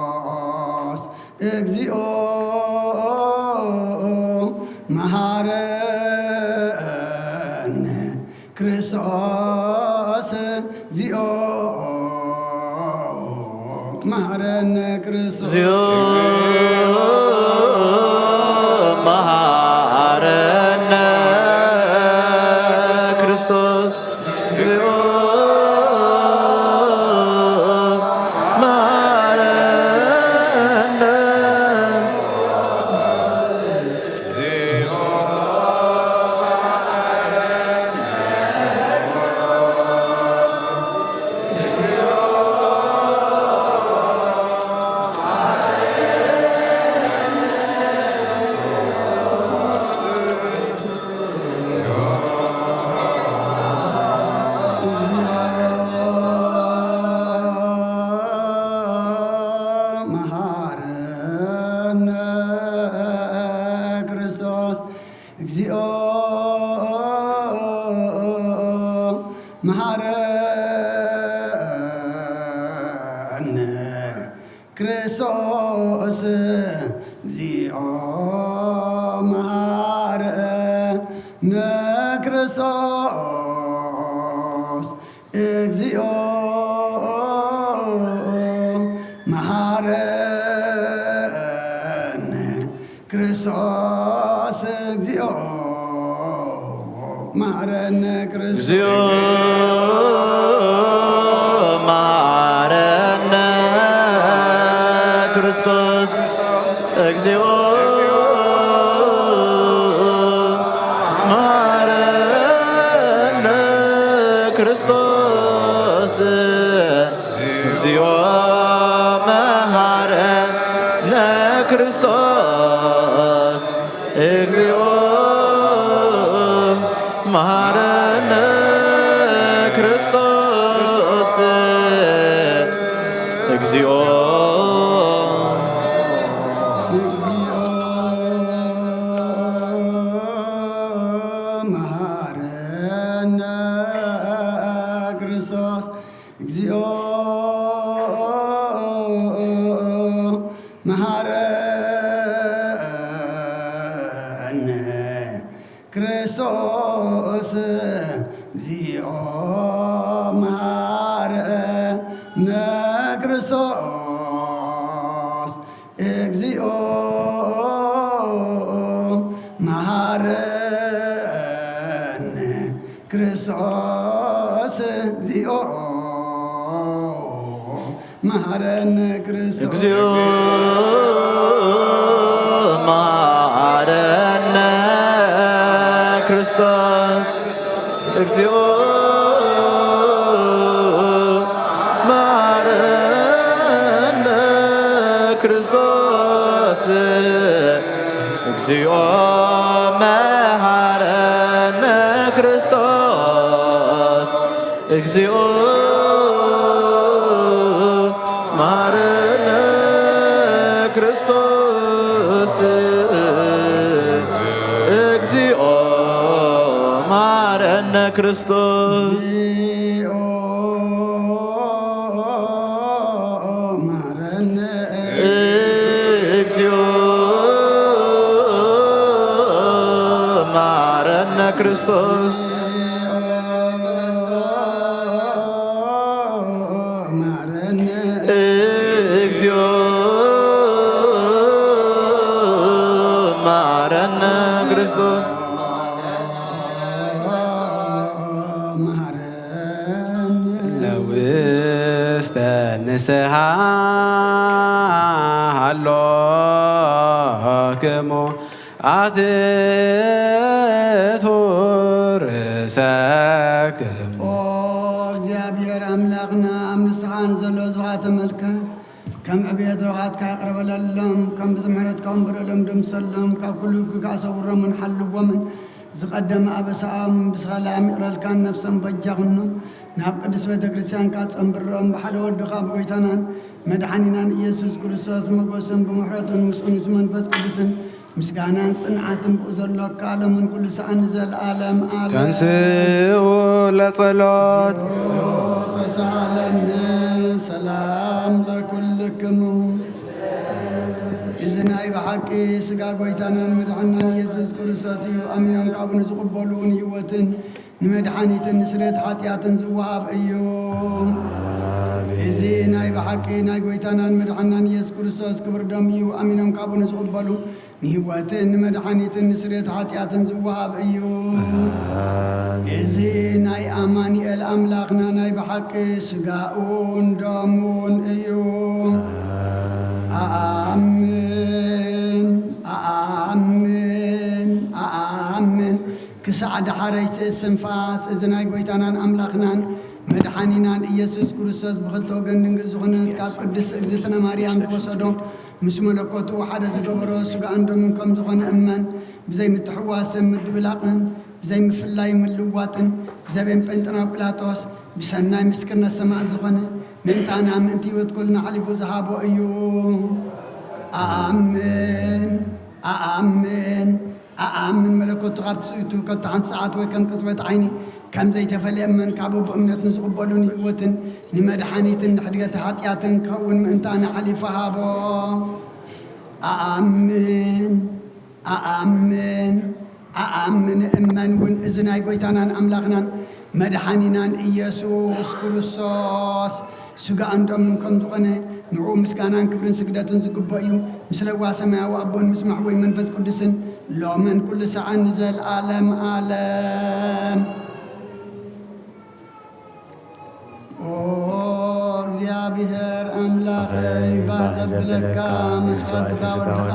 ክርስቶስ። እግዚኦ መሐረነ ክርስቶስ። እግዚኦ መሐረነ ክርስቶስ። እግዚኦ መሐረነ ክርስቶስ። እግዚኦ መሐረነ። መሐረነ ክርስቶስ። እግዚኦ መሐረነ ክርስቶስ። እግዚኦ መሐረነ ክርስቶስ። እግዚኦ መሐረነ ክርስቶስ። እግዚኦ መሐረነ ክርስቶስ። እግዚኦ መሐረነ ክርስቶስ። እግዚኦ መሐረነ ክርስቶስ። እግዚኦ መሐረነ ክርስቶስ። እግዚኦ መሐረነ ክርስቶስ። እግዚኦ መሐረነ ክርስቶስ። እግዚኦ መሐረነ ክርስቶስ። እግዚኦ መሐረነ ክርስቶስ። እግዚኦ መሃረነ ክርስቶስ እግዚኦ፣ መሃረነ ክርስቶስ። እግዚኦ መሃረነ ክርስቶስ። እግዚኦ መሃረነ ክርስቶስ። እግዚኦ መሃረነ ክርስቶስ። እግዚኦ መሃረነ ክርስቶስ። እግዚኦ መሃረነ ክርስቶስ። እግዚኦ መሃረነ። እግዚኦ መሃረነ ክርስቶስ። መሃረነ። እግዚኦ መሃረነ ክርስቶስ። መሃረነ። ውስተ ንስሓ ሃሎክሙ ኣትቱ ርእሰክሙ። ኦ እግዚኣብሔር ኣምላኽና፣ ኣብ ንስሓ ንዘሎ ህዝብኻ ተመልከት። ከም ዕብየት ረብሓትካ ይቕረ በለሎም፣ ከም ብዝምሕረትካ እውን በደሎም ደምሰሎም፣ ካብ ኩሉ ክፉእ ሰውሮምን ሓልዎምን። ዝቐደመ ኣበሳኦም ብሰላም ይቕረልካን ነፍሶም በጃ ኩኖም። ናብ ቅድስት ቤተ ክርስቲያንካ ጸንብሮም፣ ብሓደ ወድኻ ብጎይታናን መድሓኒናን ኢየሱስ ክርስቶስ ሞገስን ብምሕረቱን ምስኡን ምስ መንፈስ ቅዱስን ምስጋናን ጽንዓትን ብኡ ዘሎካ ሎምን ኩሉ ሰዓን ንዘለኣለም ኣለም። ተንስኡ ለጸሎት። ተሳለነ ሰላም ለኩልክሙ። እዚ ናይ ብሓቂ ስጋ ጎይታናን መድሓናን ኢየሱስ ክርስቶስ እዩ። ኣሚኖም ካብኡ ንዝቕበሉ ንህይወትን ንመድሓኒትን ንስርየት ሓጢኣትን ዝወሃብ እዩ። እዚ ናይ ብሓቂ ናይ ጎይታናን መድሓናን ኢየሱስ ክርስቶስ ክብር ደም እዩ። ኣሚኖም ካብኡ ንዝቕበሉ ንህይወትን ንመድሓኒትን ንስርየት ሓጢኣትን ዝወሃብ እዩ። እዚ ናይ ኣማኑኤል ኣምላኽና ናይ ብሓቂ ስጋኡን ደሙን እዩ። ኣኣምን፣ ኣኣምን፣ ኣኣምን። ክሳዕ ዳሓረይቲ እስትንፋስ እዚ ናይ ጎይታናን ኣምላኽናን መድሓኒናን ኢየሱስ ክርስቶስ ብኽልተ ወገን ድንግል ዝኾነት ካብ ቅድስት እግዝእትነ ማርያም ዝወሰዶ ምስ መለኮቱ ሓደ ዝገበሮ ስጋኡን ደሙን ከም ዝኾነ እመን። ብዘይ ምትሕዋስን ምድብላቕን፣ ብዘይ ምፍላይ ምልዋጥን፣ ብዘበን ጴንጠና ጲላጦስ ብሰናይ ምስክርነት ሰማዕት ዝኾነ ምእንታና ምእንቲ ህይወት ኩልና ኣሕሊፉ ዝሃቦ እዩ። ኣኣምን፣ ኣኣምን፣ ኣኣምን መለኮቱ ካብ ትስእቱ ከቶ ሓንቲ ሰዓት ወይ ከም ቅጽበት ዓይኒ ከም ዘይተፈልየ እመን። ካብኡ ብእምነት ንዝቕበሉ ንህይወትን ንመድሓኒትን ንሕድገት ሓጢኣትን ክኸውን ምእንታና ኣሕሊፉ ሃቦ። ኣኣምን፣ ኣኣምን፣ ኣኣምን እመን እውን እዚ ናይ ጎይታናን ኣምላኽናን መድሓኒናን ኢየሱስ ክርስቶስ ስጋኡን ደሙን ከም ዝኾነ ንዕኡ ምስጋናን ክብርን ስግደትን ዝግብኦ እዩ። ምስ ለዋ ሰማያዊ ኣቦን ምስ ማሕወይ መንፈስ ቅዱስን ሎምን ኩሉ ሰዓን ንዘለኣለም ኣለም። ኦ እግዚኣብሔር ኣምላኸይ፣ ባህ ዘብለካ መስዋእትኻ ወድኻ፣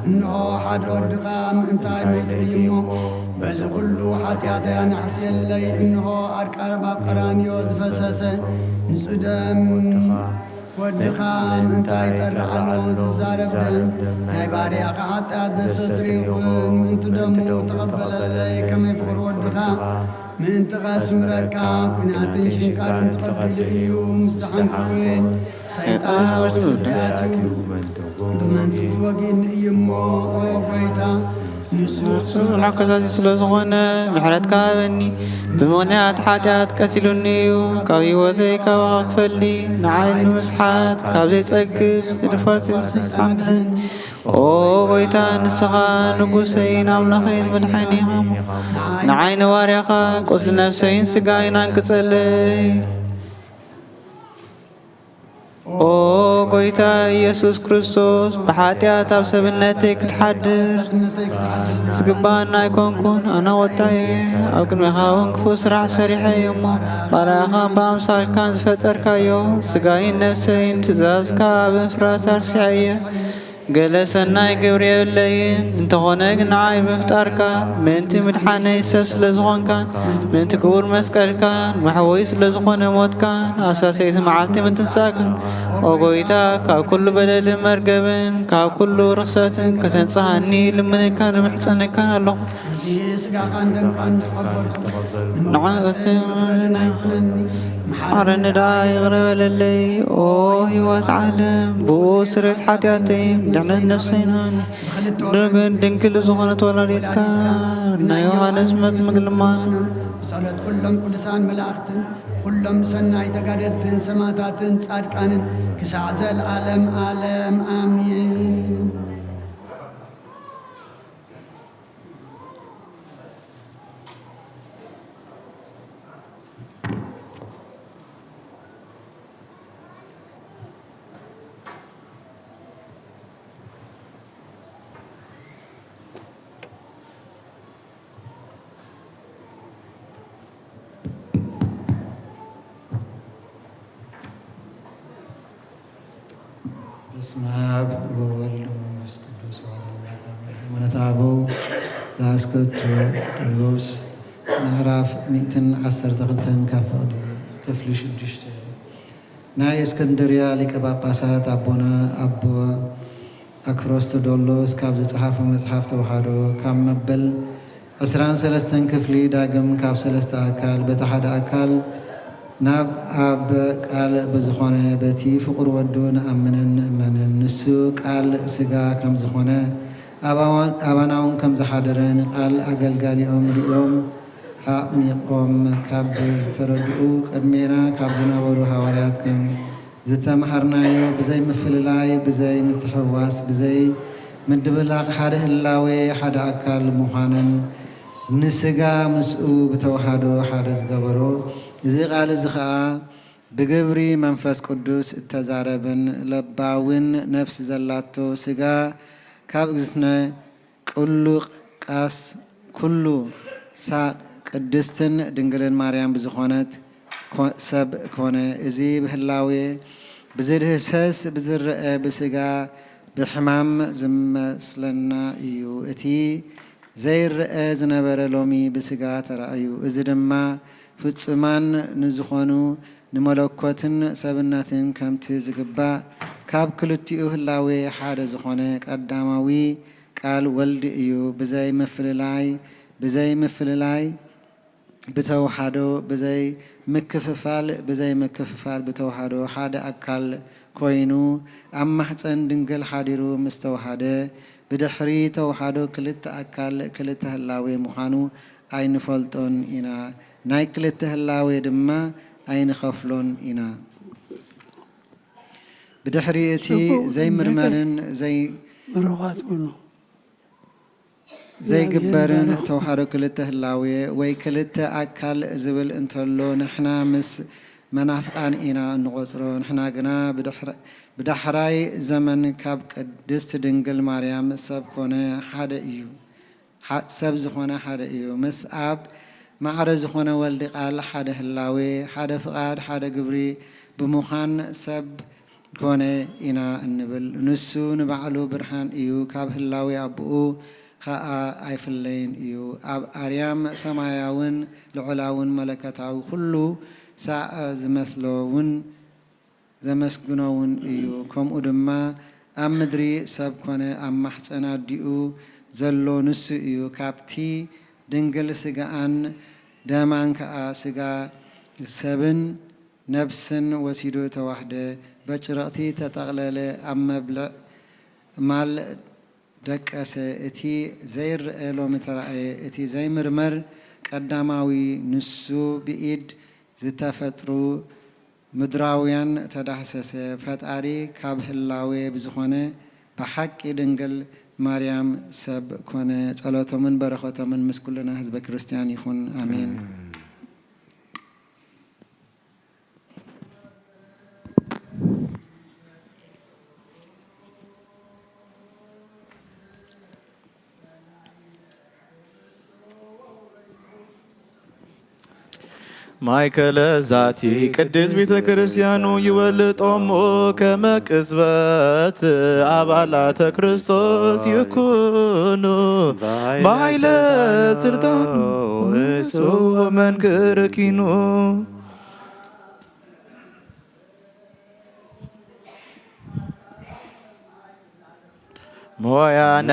እንሆ ሓደ ወድኻ ምእንታይ ሞይቱ እዩ እሞ፣ በዚ ኩሉ ሓጢኣተይ ኣናሕስየለይ። እንሆ ኣርቃብ ኣብ ቀራንዮ ዝፈሰሰ ንጹህ ደም ወድኻ ምእንታይ ይጠርዕ ኣሎ? ዝዛረብ ደም ናይ ባርያኻ ሓጢኣት ዘስተስርይ ይኹን። ምእንቲ ደሙ ተቐበለለይ፣ ከመይ ፍቕሪ ወድኻ ምእንቲ ኸስምረካ፣ ኲናትን ሽንካርን ተቐቢሉ እዩ። ምስ ደሓንኩ እውን ሰይጣን ኣብ ውሽጢ ልበይ ኣትዩ ብመንትኡ ወጊእኒ እዩ እሞ፣ ኦ ጐይታ፣ ንሱ ፍጹም ጽኑዕ ከሳሲ ስለ ዝኾነ፣ ምሕረትካ ሃበኒ። ብምኽንያት ሓጢኣት ቀቲሉኒ እዩ፣ ካብ ህይወተይ ካባኻ ክፈልኒ፣ ንዓይ ንምስሓት ካብ ዘይጸግብ ዝድፈር ሰይጣን ድሕነኒ። ኦ ጐይታ፣ ንስኻ ንጉሰይን ኣምላኸይን መድሓኒን ኢኻ እሞ፣ ንዓይ ንባርያኻ ቁስሊ ነፍሰይን ስጋይን ኣንቅጸለይ። ኦ ጎይታ ኢየሱስ ክርስቶስ፣ ብሓጢኣት ኣብ ሰብነተይ ክትሓድር ዝግባኣና ኣይኮንኩን። ኣነ ወጣየ ኣብ ቅድሜኻ እውን ክፉእ ስራሕ ሰሪሐ እየ እሞ፣ ባርያኻ ብኣምሳልካን ዝፈጠርካዮ ስጋይን ነፍሰይን ትእዛዝካ ኣብ ምፍራስ ኣርሲዐ እየ። ገለ ሰናይ ግብሪ የብለይን፣ እንተኾነ ግን ንዓይ ብምፍጣርካ፣ ምእንቲ ምድሓነይ ሰብ ስለ ዝኾንካን፣ ምእንቲ ክቡር መስቀልካን፣ መሕወይ ስለ ዝኾነ ሞትካን፣ ኣብ ሳልሰይቲ መዓልቲ ምትንሳእካን፣ ኦ ጎይታ፣ ካብ ኩሉ በደልን መርገብን፣ ካብ ኩሉ ርኽሰትን ከተንጽሃኒ ልምነካን እምሕጸነካን ኣለኹ። እዚ ስጋኻን ደምካን ዝተቐበልኩ ንዓይ መሓረኒ ደኣ ይቕረ በለለይ። ኦ ህይወት ዓለም፣ ብኡ ስሬት ሓጢኣተይ፣ ድሕነት ነፍሰይን ሃበኒ። ድንግል፣ ድንግል ዝኾነት ወላዲትካ፣ ናይ ዮሃንስ መጥምቅ ልማን። ጸሎት ኩሎም ቅዱሳን መላእኽትን፣ ኩሎም ሰናይ ተጋደልትን፣ ሰማዕታትን፣ ጻድቃንን፣ ክሳዕ ዘልዓለም ዓለም ኣሜን። በስመ አብ ወወልድ ወመንፈስ ቅዱስ አሐዱ አምላክ አሜን። ሃይማኖተ አበው ዘአስከቱ ዳውሎስ ምዕራፍ ሚእትን ዓሰርተ ክልተን ካብ ፍቕዲ ክፍሊ ሽዱሽተ። ናይ እስክንድርያ ሊቀ ጳጳሳት ኣቦና ኣቦ ኣክሮስቶዶሎስ ካብ ዝጸሓፎ መጽሓፍ ተዋህዶ ካብ መበል ዕስራን ሰለስተን ክፍሊ ዳግም ካብ ሰለስተ ኣካል በቲ ሓደ ኣካል ናብ ኣብ ቃል ብዝኾነ በቲ ፍቑር ወዱ ንኣምንን ንእመንን። ንሱ ቃል ስጋ ከም ዝኾነ ኣብ ኣዋን-፣ ኣባና እውን ከም ዝሓደረ ንቃል ኣገልጋሊኦም ርእዮም ኣዕሚቖም ካብ ዝተረድኡ ቅድሜና ካብ ዝነበሩ ሃዋርያት ከም ዝተምሃርናዮ ብዘይ ምፍልላይ፣ ብዘይ ምትሕውዋስ፣ ብዘይ ምድብላቕ ሓደ ህላዌ ሓደ ኣካል ምዃንን ንስጋ ምስኡ ብተዋህዶ ሓደ ዝገበሮ እዚ ቃል እዚ ኸኣ ብግብሪ መንፈስ ቅዱስ እተዛረብን ለባውን ነፍሲ ዘላቶ ስጋ ካብ እግዝእትነ ኩሉ ቃስ ኩሉ ሳቅ ቅድስትን ድንግልን ማርያም ብዝኾነት ኮ-፣ ሰብ ኮነ። እዚ ብህላዌ ብዝድህሰስ ብዝረአ ብስጋ ብሕማም ዝመስለና እዩ። እቲ ዘይረአ ዝነበረ ሎሚ ብስጋ ተራእዩ። እዚ ድማ ፍጹማን ንዝኾኑ ንመለኮትን ሰብነትን ከምቲ ዝግባእ ካብ ክልቲኡ ህላዌ ሓደ ዝኾነ ቀዳማዊ ቃል ወልድ እዩ። ብዘይ ምፍልላይ፣ ብዘይ ምፍልላይ ብተውሃዶ፣ ብዘይ ምክፍፋል፣ ብዘይ ምክፍፋል ብተውሃዶ ሓደ ኣካል ኮይኑ ኣብ ማሕፀን ድንግል ሓዲሩ ምስ ተውሃደ፣ ብድሕሪ ተውሃዶ ክልተ ኣካል ክልተ ህላዌ ምዃኑ ኣይንፈልጦን ኢና። ናይ ክልተ ህላዌ ድማ ኣይንኸፍሎን ኢና። ብድሕሪ እቲ ጽቡቕ ዘይምርመርን ትምህርቲ። ዘይ-፣ ምሩኻት ኩኑ። ዘይግበርን እግዚኣብሔር ይባርኽ። ተውሃዶ ክልተ ህላዌ ወይ ክልተ ኣካል ዝብል እንተሎ፣ ንሕና ምስ መናፍቃን ኢና እንቖጽሮ። ንሕና ግና ብድሕር-፣ ብዳሕራይ ዘመን ካብ ቅድስት ድንግል ማርያም ሰብ ኮነ፣ ሓደ እዩ። ሓ-፣ ሰብ ዝኾነ ሓደ እዩ። ምስ ኣብ ማዕረ ዝኾነ ወልድ ቃል ሓደ ህላዌ፣ ሓደ ፍቓድ፣ ሓደ ግብሪ ብምዃን ሰብ ኮነ ኢና እንብል። ንሱ ንባዕሉ ብርሃን እዩ፣ ካብ ህላዌ ኣቦኡ ኸኣ ኣይፍለይን እዩ። ኣብ ኣርያም ሰማያውን ልዑላውን መለኮታዊ ኩሉ ሳዕ ዝመስሎ እውን ዘመስግኖ እውን እዩ። ከምኡ ድማ ኣብ ምድሪ ሰብ ኮነ፣ ኣብ ማሕፀን ኣዲኡ ዘሎ ንሱ እዩ። ካብቲ ድንግል ስጋኣን ደማን ከኣ ስጋ ሰብን ነብስን ወሲዱ ተዋህደ። በጭርቕቲ ተጠቕለለ፣ ኣብ መብልዕ ማል ደቀሰ። እቲ ዘይረአ ሎሚ ተራእየ፣ እቲ ዘይምርመር ቀዳማዊ ንሱ ብኢድ ዝተፈጥሩ ምድራውያን ተዳህሰሰ። ፈጣሪ ካብ ህላዌ ብዝኾነ ብሓቂ ድንግል ማርያም ሰብ ኮነ። ጸሎቶምን በረኸቶምን ምስ ኩልና ህዝበ ክርስቲያን ይኹን። ኣሜን። ማእከለ ዛቲ ቅድስት ቤተ ክርስቲያኑ ይወልጦሙ ከመ ቅጽበት አባላተ ክርስቶስ ይኩኑ በኃይለ ስልጣኑ ንጹሕ መንክር ኪኑ። ሞያነ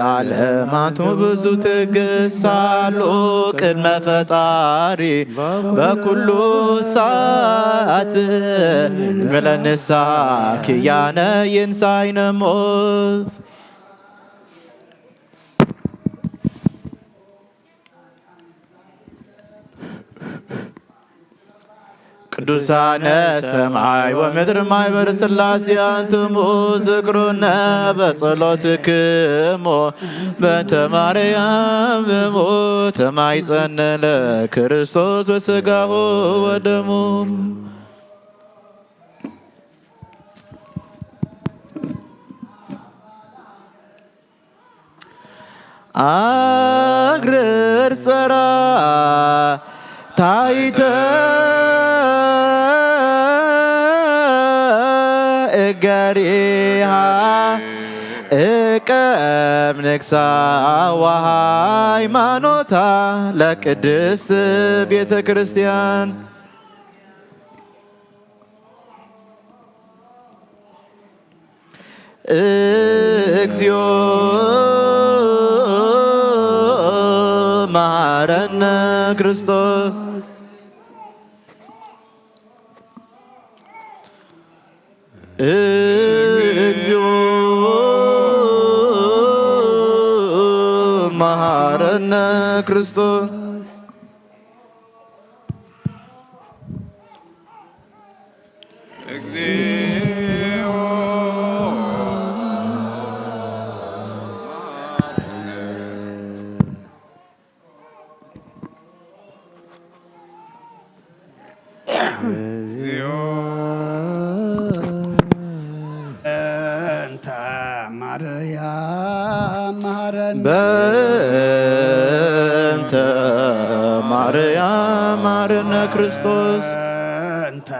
ዓለማቱ ብዙ ትግሳሉ ቅድመ ፈጣሪ በኩሉ ሰዓት ምለ ንስሐ ክያነ ይንሳይነ ሞት። ቅዱሳነ ሰማይ ወምድር ማይበር ሥላሴ አንትሙ ዝክሩነ በጸሎትክሙ በእንተ ማርያም እሙ ተማይጸነ ለክርስቶስ ወሥጋሁ ወደሙ። አግርር ጸራ ታይተ እገሪሃ እቀብ ንግሳ ወሃይማኖታ ለቅድስት ቤተ ክርስቲያን። እግዚኦ መሐረነ ክርስቶስ። እግዚኦ መሐረነ ክርስቶስ። እግዚኦ። በእንተ ማርያም መሐረነ። በእንተ ማርያም መሐረነ ክርስቶስ። በእንተ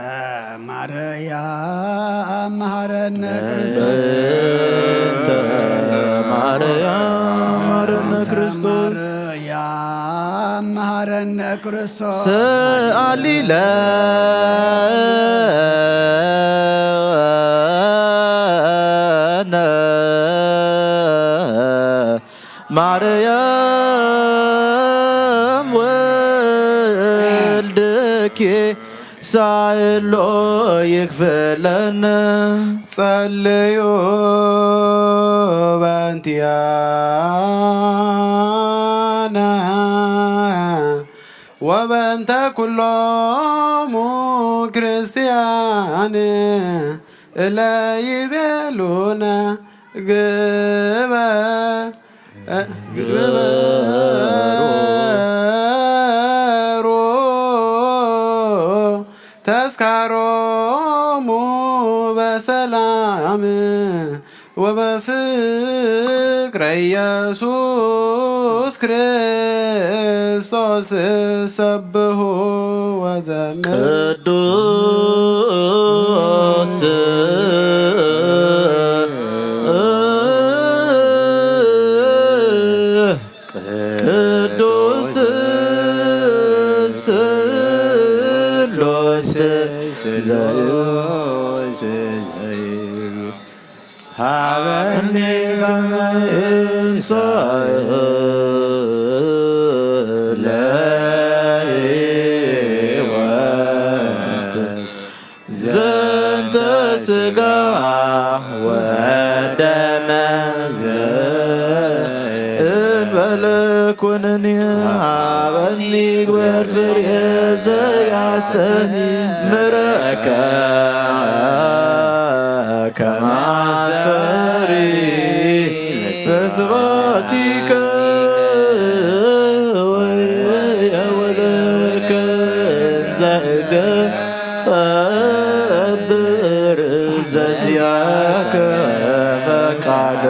ማርያም መሐረነ ክርስቶስ። በእንተ ማርያም መሐረነ ክርስቶስ። ማርያም መሐረነ ክርስቶስ። ሰአሊ ለነ ማርያም ወልድኪ ሳህሎ ይክፈለነ። ጸልዩ በእንቲአነ ወበእንተ ኩሎሙ ክርስቲያን እለ ይቤሉነ ግበ ግበሩ ተስካሮሙ በሰላም ወበፍቅረ ኢየሱስ ክርስቶስ ሰብሑ ወዘምር። ቅዱስ ቅዱስ ስሉስ ዘ- ሀበኒ ከመ እንሶ ለሕይወት ዘንተ ስጋ ወደመ ዘእንበለ ኩነኔ ሀበኒ ግበር ፍሬ ዘያሰምረከ ከመ አስተሪ በስብሐቲከ ወወለከ እንዘ እገብር ዘዚአከ ፈቃድ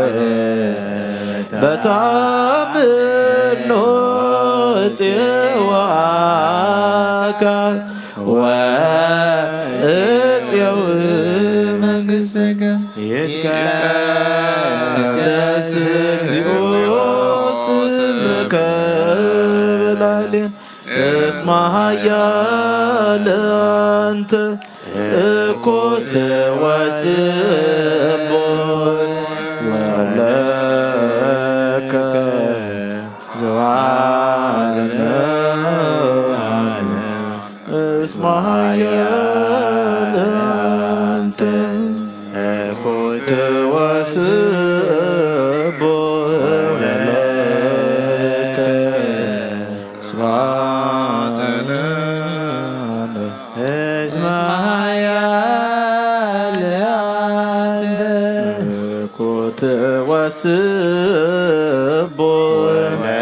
በታምኖ ጽዋ ወእፄው መንግሥትከ ይትቀደስ እግዚኦ ስምከ በላዕሌነ እስመ ኃያል አንተ እኩት ወስቡሕ ወለከ ስብሐት ለዓለም እስመ ኃያል አንተ እኩት ወስቡሕ ወለከ ስብሐት ለዓለም እስመ ኃያል አንተ እኩት ወስቡሕ ወለከ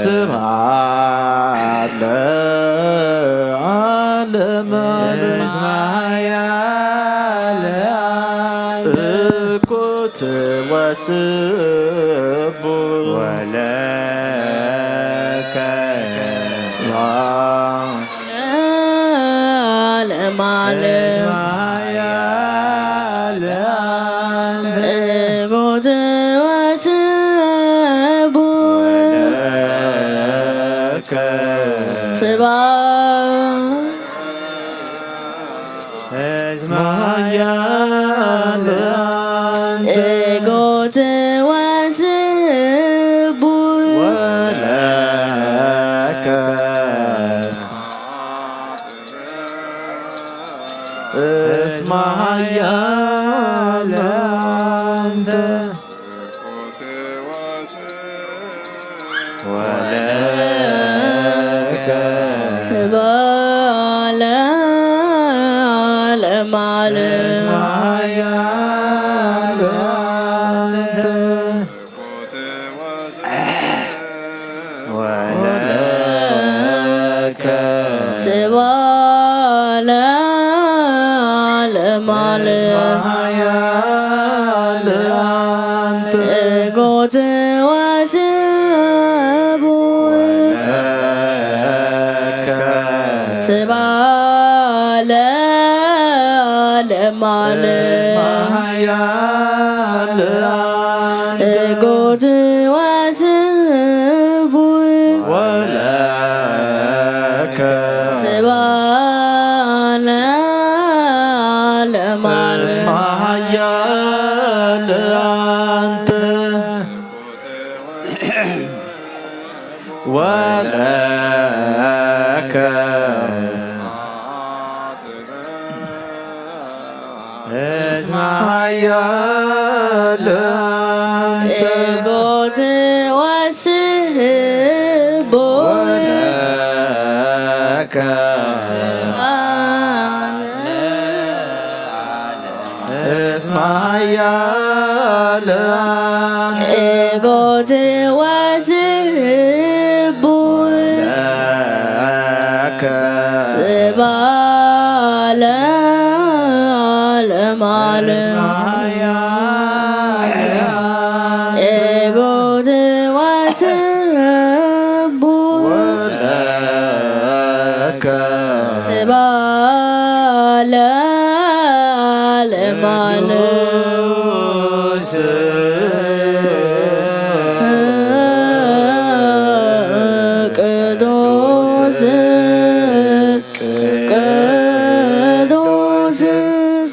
ስብሐት ለዓለም እስመ ኃያል አንተ እኩት ወስቡሕ ወለከ ለዓለመ ዓለም። እኩት ወስቡሕ ወለከ ስብሐት እስመ ኃያል አንተ እኩት ወስቡሕ ወለከ እስመ ኃያል አንተ ወለከ በዓለ ዓለም ዓለም። ወለከ ስብሐት ለዓለም ዓለም። እኩት ወስቡሕ ስብሐት ለዓለመ ዓለም። እኩት ወስቡሕ ወለከ ስብሐት ለዓለመ ዓለም። እስመ ኃያል አንተ ወለከ እስመ ኃያል አንተ እኩት ወስቡሕ ወለከ እስመ ኃያል እኩት ወስቡሕ ለከ ስብሐት ለዓለመ ዓለም። እኩት ወስቡሕ ወለከ ስብሐት ለዓለመ ዓለም። ቅዱስ ቅዱስ ቅዱስ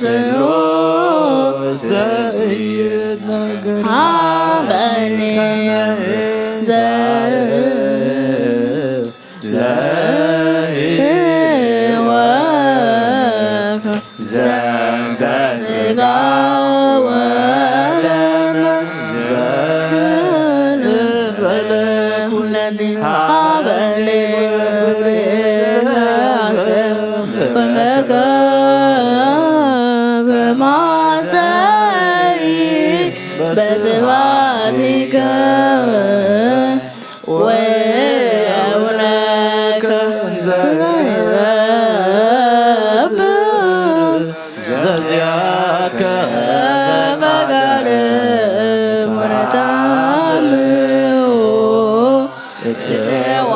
ስሉስ ዘኢይትናገር ሀበኒ ዘ ለህይወት ዘንተ ሥጋ ወደም ዘንበለ ኩለኒ ሀበኒ በመከ ከማስተሪ በስብሐቲከ ወእብለከ እንዘ ይረክብ ዘዚአከ ፈቃድ ወነታምው ጽዋ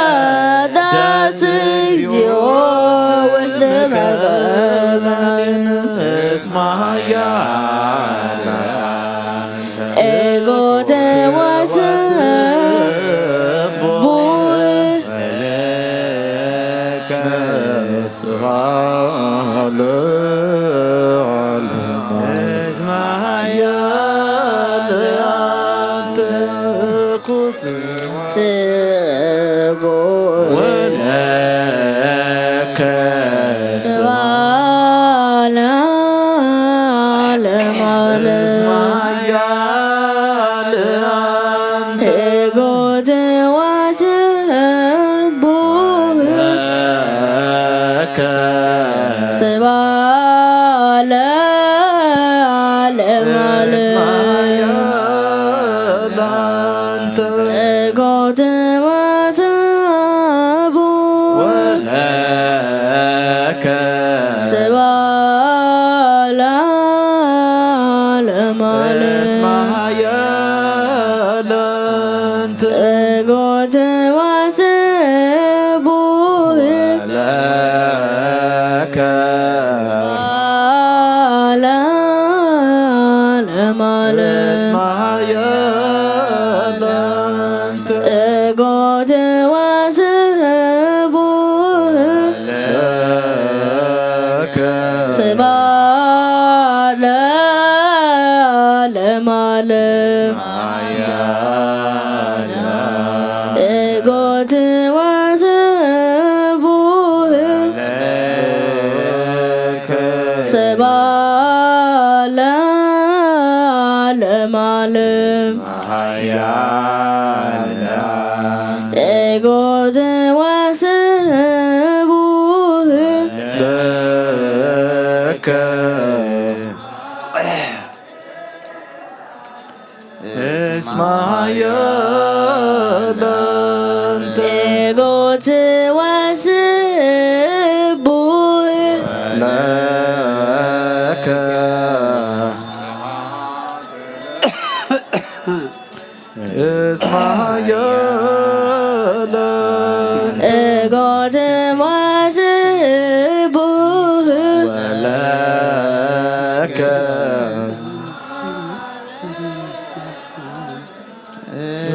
ይቀዳስ እግዚኦ ውስተ መቃብር። እስመ ኃያል ኤጎ ተዋስእ ስቡሕ ወለከ ስብሐት ለዓለመ ዓለም። ኄር ወስቡሕ ለከ ስብሐት ለዓለመ ዓለም። ኄር ወስቡሕ ለከ ስብሐት ለዓለመ ዓለም። ኄር ወስቡሕ ለዓለመ ዓለም። ኄር ወስቡሕ ለከ ስብሐት ለዓለመ ዓለም። ኄር ወስቡሕ ለከ ስብሐት ለዓለመ ዓለም። ኄር ወስቡሕ ለከ እስመ ኃያል ኄር ወስቡሕ ለከ እስመ ኃያል ኄር ወስቡሕ ለከ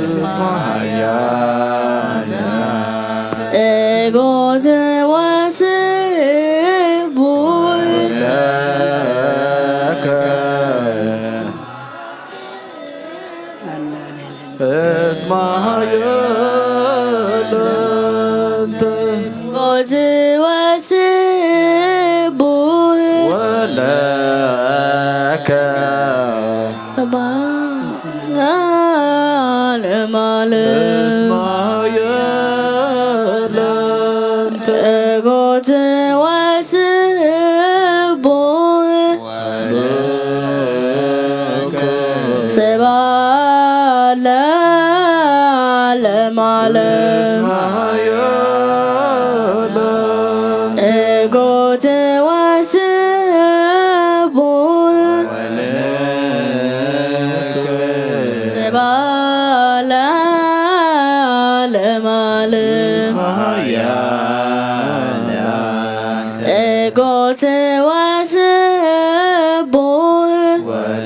እስመ ኃያል ኄር ወስቡሕ ለከ እስመ ኃያል ኄር ወስቡሕ ለከ ለዓለመ ዓለም። እስመ ኃያል ኄር ወስቡሕ ለከ ስብሐት ለዓለመ ዓለም። ኄር ወስቡሕ ለከ ስብሐት ለዓለመ ዓለም። ኄር ወስቡሕ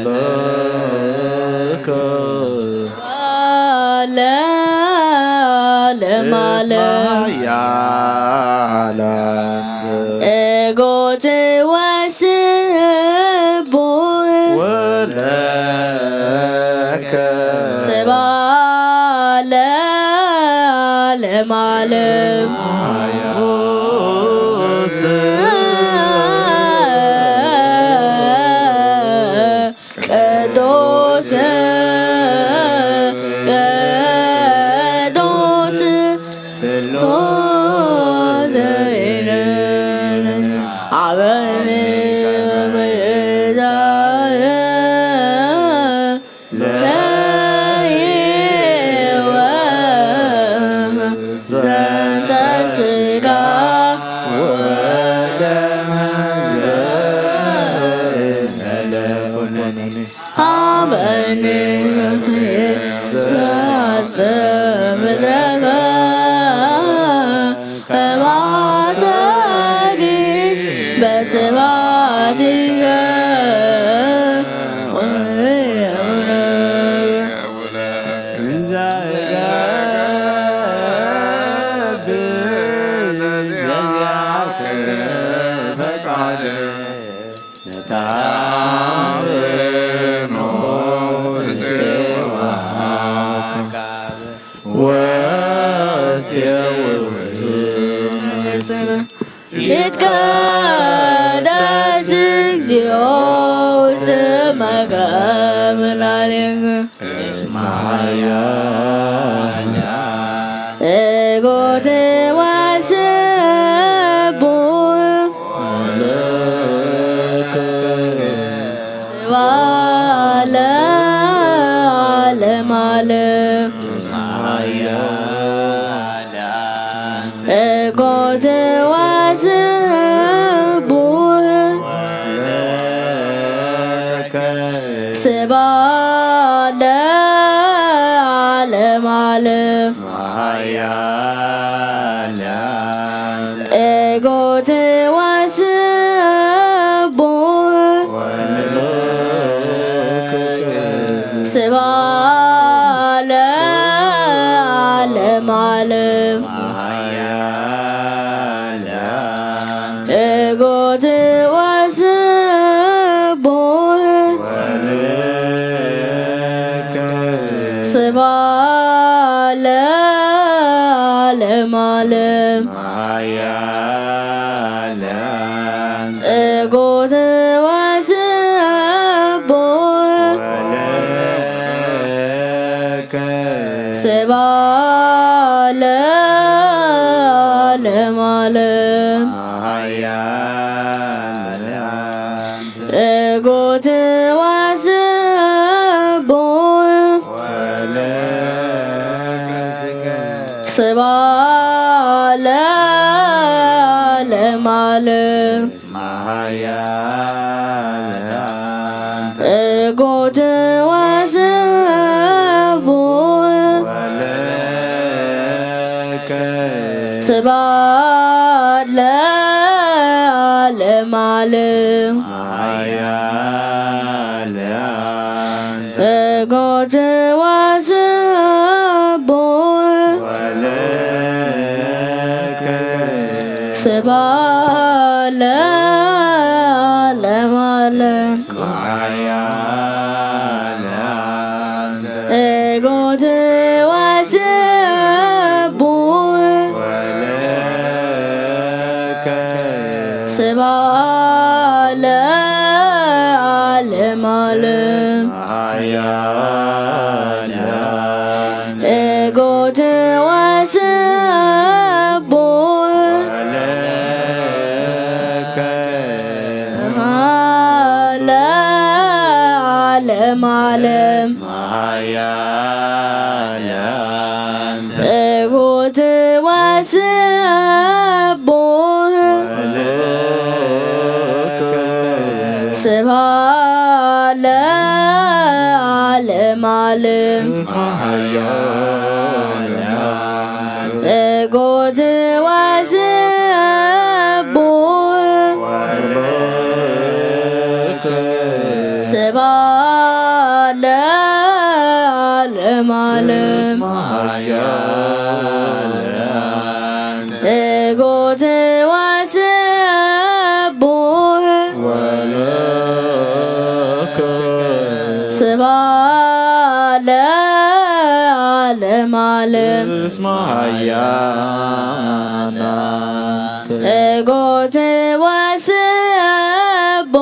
ለከ ለዓለመ ዓለም። ኄር ወስቡሕ ለከ ስብሐት ለዓለመ ዓለም። ቅዱስ ቅዱስ ስሉስ ይልን አበኒ በመዛየ ለይወ ዘንተ ስጋ ወደም ዘእለ ኩነኔ አበኒ ዘአሰብ ስብሐቲከ ይትቀደስ እግዚኦ ስመከ በላዕሌከ እስመ ኃያል እጎቴ ወስቡ ስብሐት ለዓለመ ዓለም። እጎቴ ወስቡ ስብሐት ለዓለመ ዓለም። እጎቴ ወስቡ ስብሐት ለዓለመ ዓለም። እጎቴ ወስቡ ስብሐት ለዓለመ ዓለም። እጎቴ ወስቡ ስብሐት ለዓለመ ዓለም። እጎቴ ወስቡ ስብሐት ለዓለመ ዓለም። እጎቴ ወስቡ ስብሐት ለዓለመ ዓለም። እጎቴ ወስቡ ስብሐት ለዓለመ ዓለም። እጎቴ ወስቡ ስብሐት ለዓለመ ዓለም። እጎቴ ወስቡ ስብሐት ለዓለመ ዓለም። እጎቴ ወስቡ ስብሐት ለዓለመ ዓለም። እጎቴ ወስቡ ስብሐት ለዓለመ ዓለም። እጎቴ ወስቡ ስብሐት ለዓለመ ዓለም። እጎቴ ወስቡ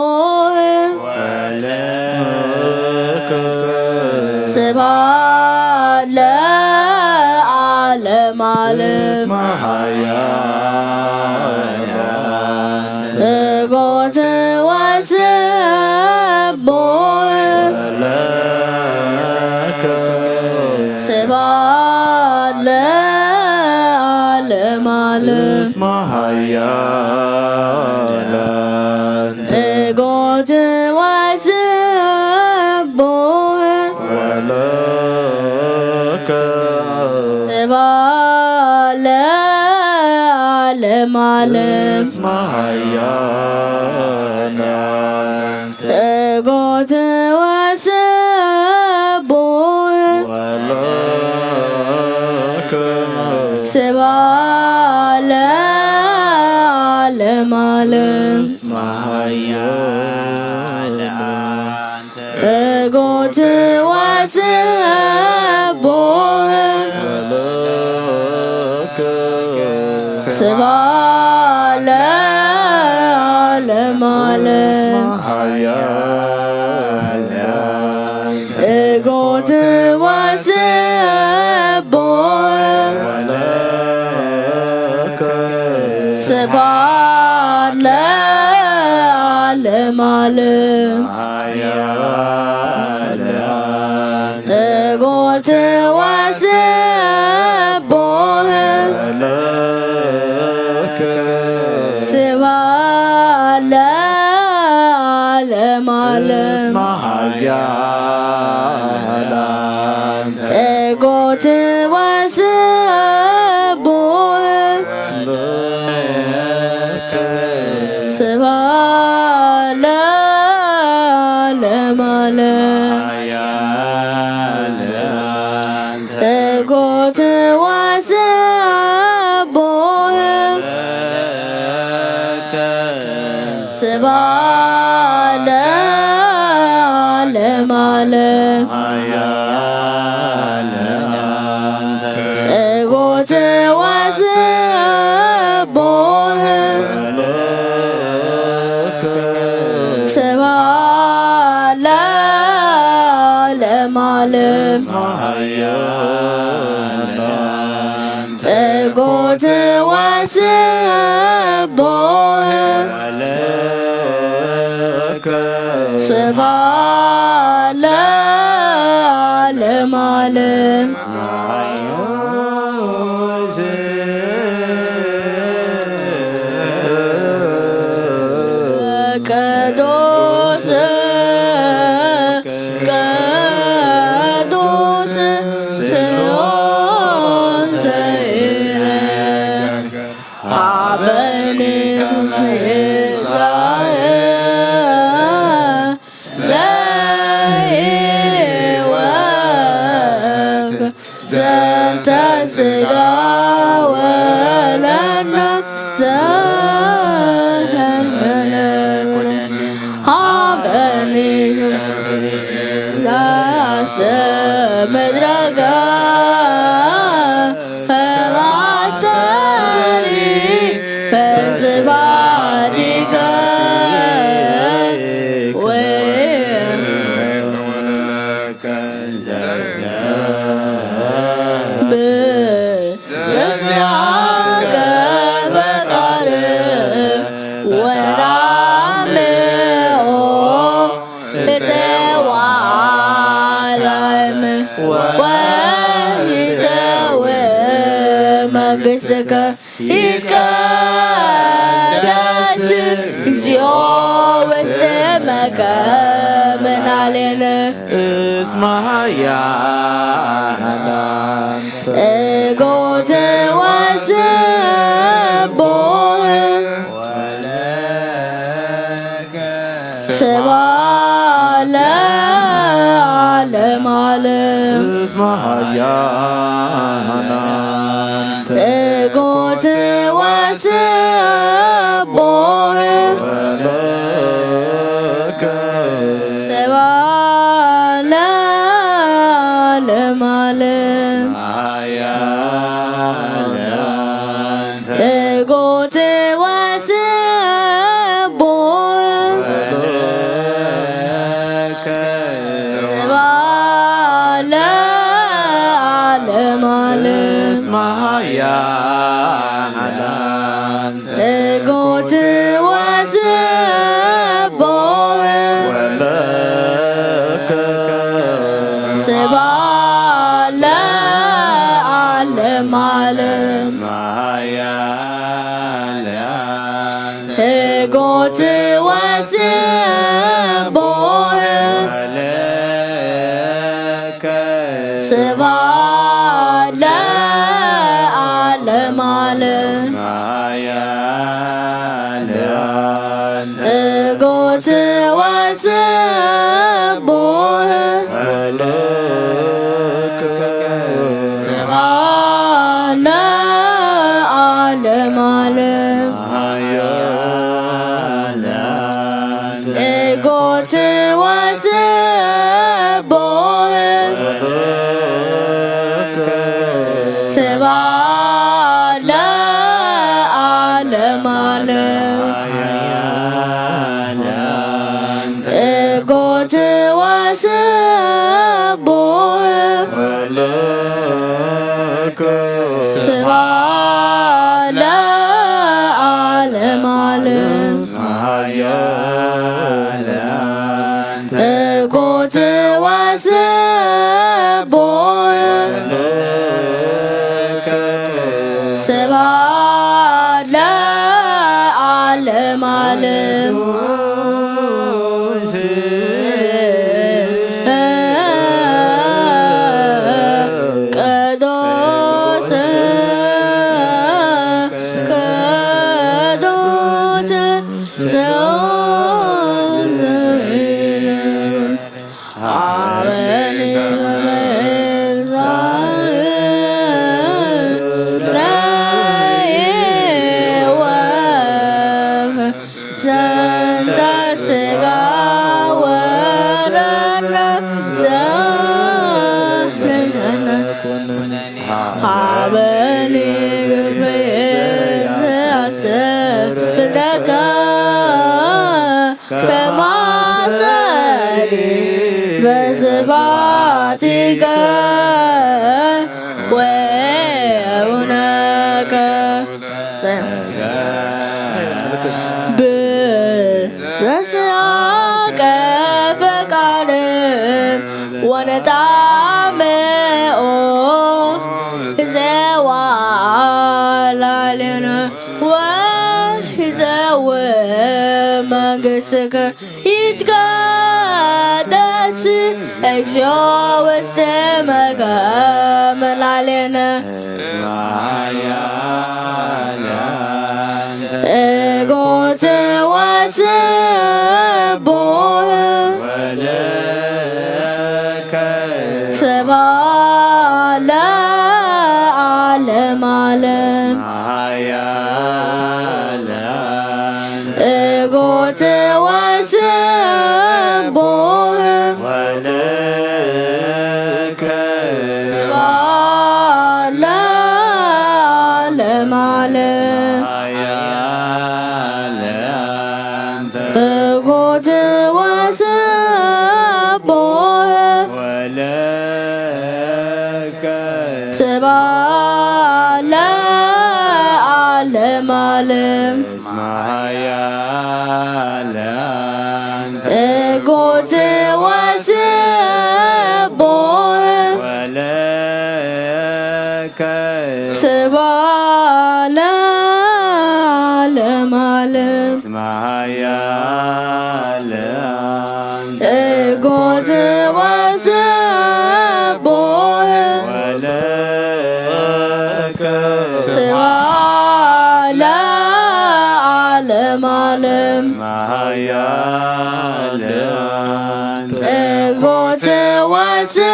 ስብሐት ለዓለመ ዓለም። እጎቴ ወስቡ ስብሐት ለዓለመ ዓለም። እጎቴ ወስቡ ስብሐት ዓለም። እጎትወ ስብሖ ስብሐት ለዓለመ ዓለም። እጎትወ ስብሖ ስብሐት ለዓለመ ዓለም። እጎትወ ስብሖ ስብሐት ለዓለመ ዓለም። እጎትወ ስብሖ ስብሐት ለዓለመ ዓለም። እጎትወ ስብሖ ስብሐት ለዓለመ ዓለም። እጎትወ ስብሖ ስብሐት ለዓለመ ዓለም። እጎትወ ስብሖ ስብሐት ለዓለመ ዓለም። ቅዱስ ቅዱስ ስብሖት ይትረገም። ሀበኒ ይትረገም። ለሕይወት ዘንተ ሥጋ ወለነ ዘመለኩ ሀበኒ ዘያስብ ምድረከ አስተሪ በስብሐቲከ ወይኩን ለከ ዘገብእ ዘዚአከ ፈቃድ ወተአምኦ እፀዋዕላይም ወይሰውእ መንግሥትከ ይትቀደስ እግዚኦ ውስተ መከ ምናሌነ እስመ ኃያል እጎትወ ስብሖ ስብሐት ለዓለመ ዓለም። እስመ ኃያል እጎትወ ስብሖ ወለከ ስብሐት ለዓለመ ዓለም። ኃያል እጎትወ ስብሖ ስብሐት ለዓለመ ዓለም። እጎትወ ስብሖ ስብሐት ለዓለመ ዓለም። እጎትወ ስብሖ ስብሐት ለዓለመ ዓለም። እጎትወ ስብሖ ስብሐት ለዓለመ ዓለም። እጎት ወስቡሕ ስብሐት ለዓለመ ዓለም። ቅዱስ ቅዱስ ስብሐት ለይወ ዘንተ ስጋ ወደም ዘፍለነ ሀበኒ ግብር ዘያስብ ብለከ ከማሰሪ በስባቲከ ወውነከ ብዘስያቀ ፈቃድ ወነጣምኦ ይዘዋ ላዕሌነ ወይዘው መንግስትከ ይትቀደስ እግዚኦ ውስተ መከመ ላዕሌነ እጎት ወስቡሕ ስብሐት ለዓለመ ዓለም። እጎት ወስቡሕ ስብሐት ለዓለመ ዓለም። እጎት ወስቡሕ ስብሐት ለዓለመ ዓለም። እጎት ወስቡሕ ስብሐት ለዓለመ ዓለም። እጎት ወስቡሕ ስብሐት ለዓለመ ዓለም። እጎት ወስቡሕ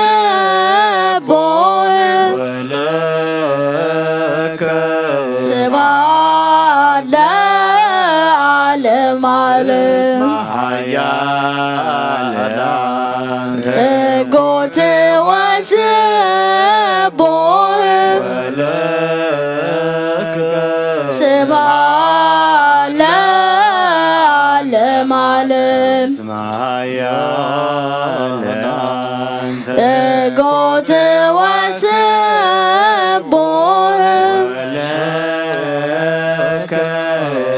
ስብሐት ለዓለመ ዓለም። እጎት ወስቡሕ ስብሐት ለዓለመ ዓለም። እጎት ወስቡሕ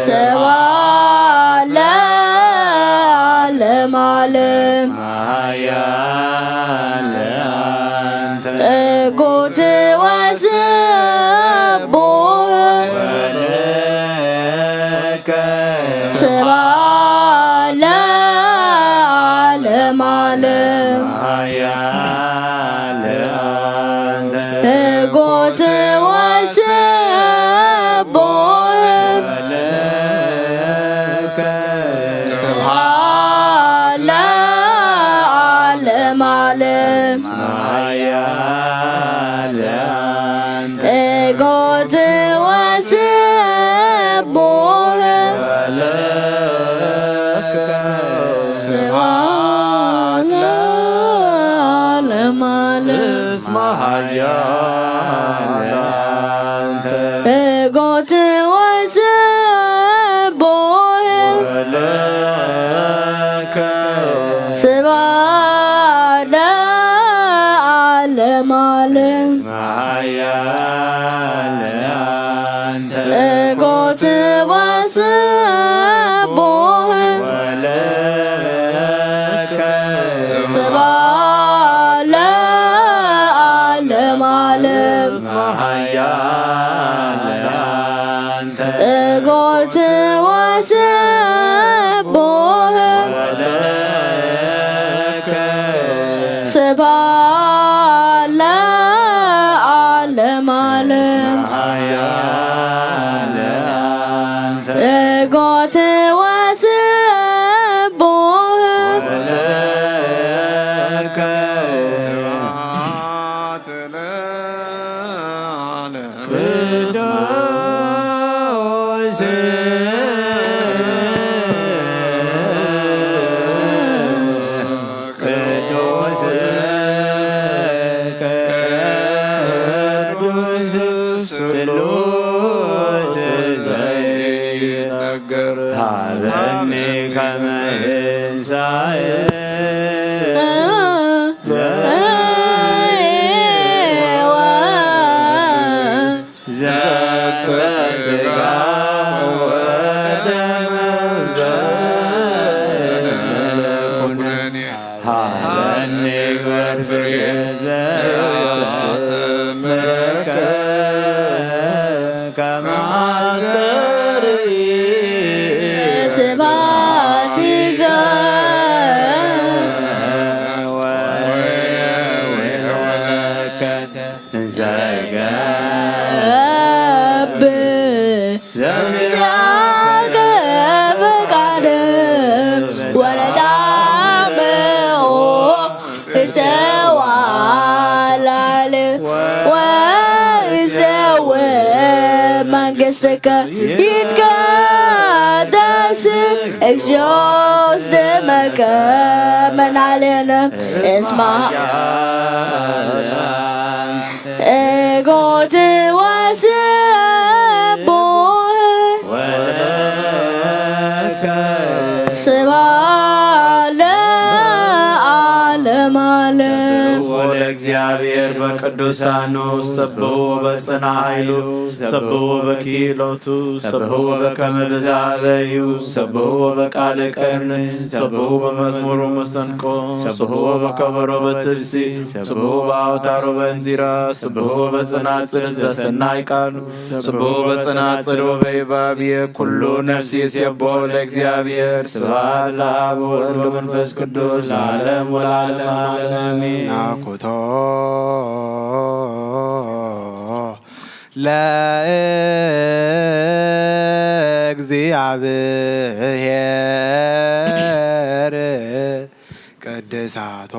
ስብሐት ለዓለመ ዓለም። እጎት ወስቡሕ ስብሐት ለዓለመ ዓለም። እጎት ወስቡሕ ስብሐት ለዓለመ ዓለም። እጎት ወስቡሕ ስብሐት ለዓለመ ዓለም። እጎት ወስቡሕ ስብሐት ለዓለመ ዓለም። እጎት ወስቡሕ ባለ ዓለም ዓለም እጎት ወስቡህ ቅዱስ ቅዱስ ስሉስ ዘይትነገር ሃበኒ ከመ ትንሣኤ ዘተ ሥጋ ወደም ዘኩነኔ ሃበኒ ግበር ፍሬ ዘያሰምረከ ከመ አስተርእይ ስብሐቲከ ወወለከ ዘገብእ ዘዚአከ ፈቃድ ወለታምኦ እሰዋ ላለ ወእሰው መንግስትከ ይትቀደስ እግዚኦ ስምከ መናሌነ እስማ እጎት ወስቡህ ስብሐት ለዓለመ ዓለም። ወለእግዚአብሔር በቅዱሳኑ ሰብሑ በጽንዓ ኃይሉ ሰብሑ በክህሎቱ ሰብሑ በከመ ብዝሃበ እዩ ሰብሑ በቃለ ቀርኒ ሰብሑ በመዝሙሩ መሰንቆ ሰብሑ በከበሮ በትብሲ ሰብሑ በአውታሮ በእንዚራ ስብሑ በጸናጽል ዘሰናይ ቃሉ ስብሑ በጸናጽል ወበይባብየ ኩሉ ነፍሲ ይሴብሖ ለእግዚአብሔር። ስብሐት ለአብ ወወልድ ወመንፈስ ቅዱስ ለዓለም ወለዓለመ ዓለም አሜን። ናኩቶ ለእግዚአብሔር ቅድሳቶ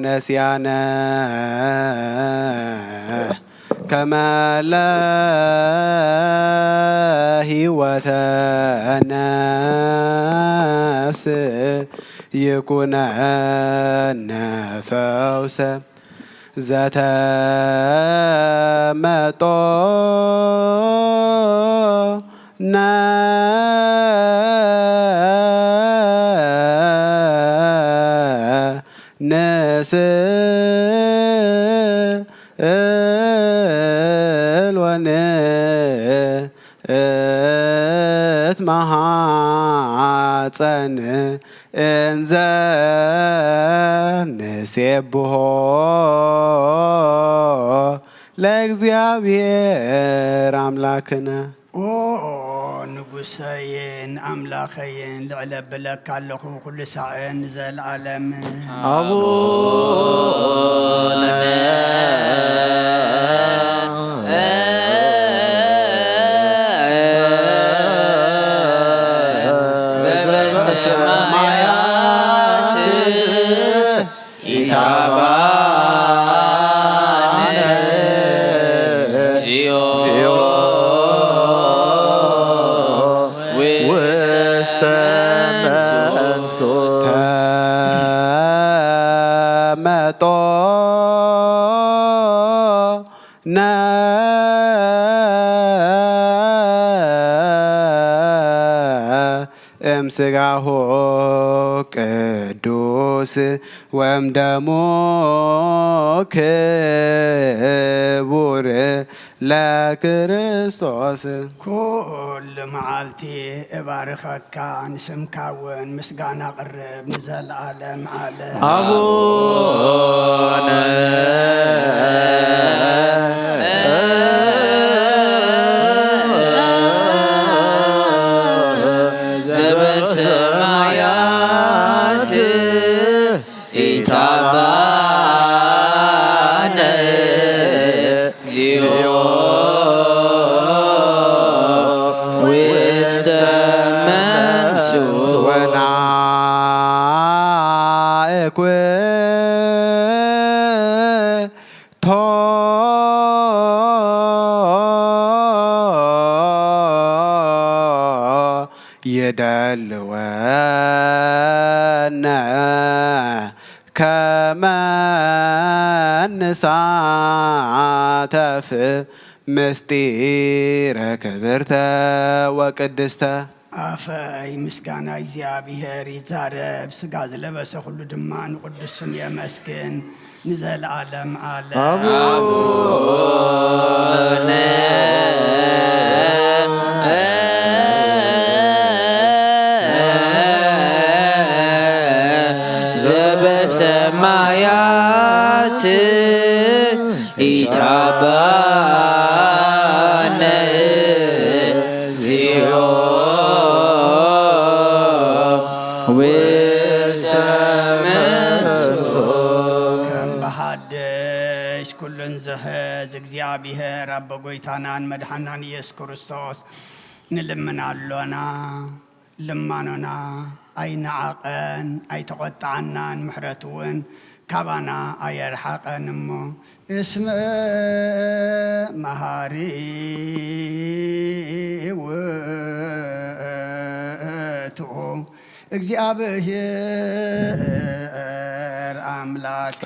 ነስያነ ከመ ለህይወተ ነፍስ ይኩነነ ፈውሰ ዘተመጦ ነ ንስእል ወንእት መሃፀን እንዘ ንሴብሖ ለእግዚአብሔር አምላክነ። ኦ ንጉሰይን ኣምላኸይን፣ ልዕለ ብለካ ኣለኹ ኩሉ ሳዕን ንዘለዓለም። ኣቡነ ዘበሰማያት ኢታባነ እግዚኦ ውስተ መንሱት ተመጦ ነ እምስጋሁ ቅዱስ ወእምደሙ ክቡር ለክርስቶስ። ኩሉ መዓልቲ እባርኸካ፣ ንስምካ እውን ምስጋና ኣቕርብ ንዘለዓለም ዓለም። ኣቡነ ዘበሰማያት ኢታባ ወናእኩቶ ይደልወነ ከመ ንሳተፍ ምስጢረ ክብርተ ወቅድስተ። ኣፈይ ምስጋና እግዚኣብሔር ይዛረብ፣ ሥጋ ዝለበሰ ኩሉ ድማ ንቅዱስ ስም የመስግን ንዘለዓለም ዓለም። ኣቡነ ዘበሰማያት ኢታባነ እግዚኦ ውስተ መንሱ። ከም ብሓድሽ ኩሉን ዝሕዝ እግዚኣብሔር ኣቦ ጎይታናን መድሓናን ኢየሱስ ክርስቶስ ንልምን ኣሎና። ልማኖና ኣይነዓቐን፣ ኣይተቖጥዓናን፣ ምሕረቱ እውን ካባና ኣየርሓቐን እሞ። እስመ መሃሪ ውእቱ እግዚኣብሔር ኣምላክ።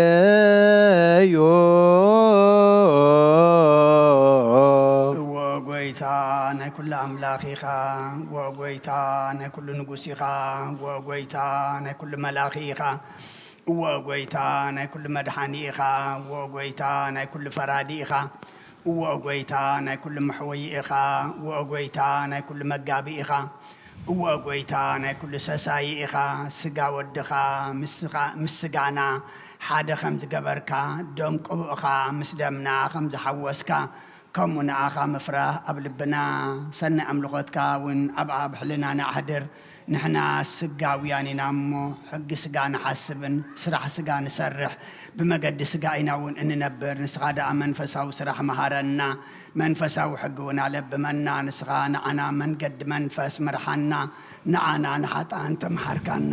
ጸልዩ። እወ ጎይታ ናይ ኩሉ ኣምላኽ ኢኻ። እወ ጎይታ ናይ ኩሉ ንጉስ ኢኻ። እወ ጎይታ ናይ ኩሉ መላኺ ኢኻ። እወ ጎይታ ናይ ኩሉ መድሓኒ ኢኻ። እወ ጎይታ ናይ ኩሉ ፈራዲ ኢኻ። እወ ጎይታ ናይ ኩሉ መሕወዪ ኢኻ። እወ ጎይታ ናይ ኩሉ መጋቢ ኢኻ። እወ ጎይታ ናይ ኩሉ ሰሳዪ ኢኻ። ስጋ ወድኻ ምስ ስጋ-፣ ምስ ስጋና ሓደ ከም ዝገበርካ፣ ደም ቅቡእኻ ምስ ደምና ከም ዝሓወስካ፣ ከምኡ ንዓኻ ምፍራህ ኣብ ልብና፣ ሰናይ ኣምልኾትካ እውን ኣብ፣ ኣብ ሕልናና ኣሕድር። ንሕና ስጋውያን ኢና እሞ፣ ሕጊ ስጋ ንሓስብን ስራሕ ስጋ ንሰርሕ፣ ብመገዲ ስጋ ኢና እውን እንነብር። ንስኻ ደኣ መንፈሳዊ ስራሕ መሃረና፣ መንፈሳዊ ሕጊ እውን ኣለብመና። ንስኻ ንዓና መንገዲ መንፈስ ምርሓና፣ ንዓና ንሓጥኣን ተምሓርካና።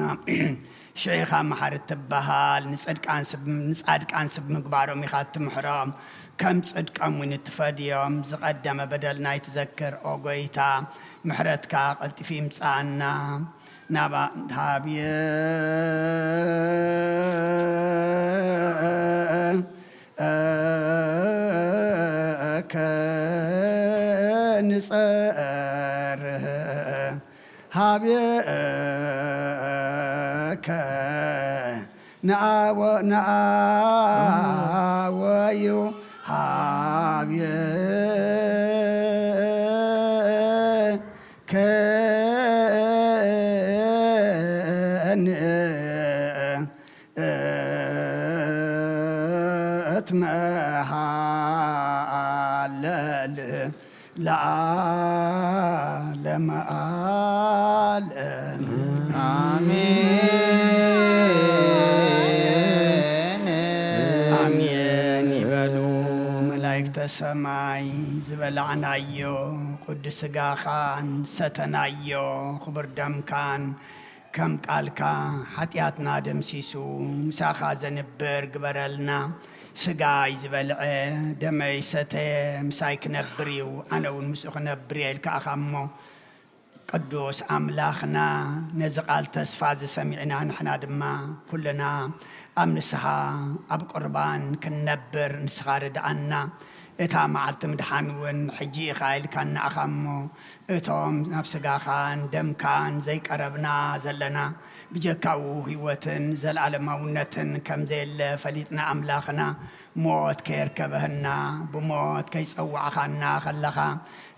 ሽዒኻ መሓሪ ትበሃል፣ ንጽድቃን ስብ-፣ ንጻድቃን ስብ ምግባሮም ኢኻ እትምሕሮም፣ ከም ጽድቆም እውን እትፈድዮም። ዝቐደመ በደልና ኣይትዘክር፣ ኦ ጐይታ፣ ምሕረትካ ቀልጢፉ ይምጽኣና። ናባ-፣ ሃብየ ከንጸርህ ሃብየከ ነኣወ-፣ ነኣወዩ ሃብየከ ንእትመሃለል ለዓለመ ዓለም። ኣሜን። ኣሜን ይበሉ መላእክተ ሰማይ። ዝበላዕናዮ ቅዱስ ሥጋኻን ሰተናዮ ክቡር ደምካን ከም ቃልካ ሓጢኣትና ደምሲሱ ምሳኻ ዘንብር ግበረልና። ሥጋይ ዝበልዐ ደመይ ሰተየ ምሳይ ክነብር እዩ፣ ኣነ እውን ምስኡ ክነብር እየ ኢልካ ኢኻ እሞ፣ ቅዱስ ኣምላኽና፣ ነዚ ቃል ተስፋ እዚ ሰሚዕና ንሕና ድማ ኩልና ኣብ ንስሓ ኣብ ቁርባን ክንነብር ንስኻ ርድኣና። እታ መዓልቲ ምድሓን እውን ሕጂ ኢኻ ኢልካና ኢኻ እሞ፣ እቶም ናብ ስጋኻን ደምካን ዘይቀረብና ዘለና፣ ብጀካኡ ህይወትን ዘለኣለማውነትን ከም ዘየለ ፈሊጥና ኣምላኽና፣ ሞት ከየርከበህና፣ ብሞት ከይጸዋዕኻና ከለኻ፣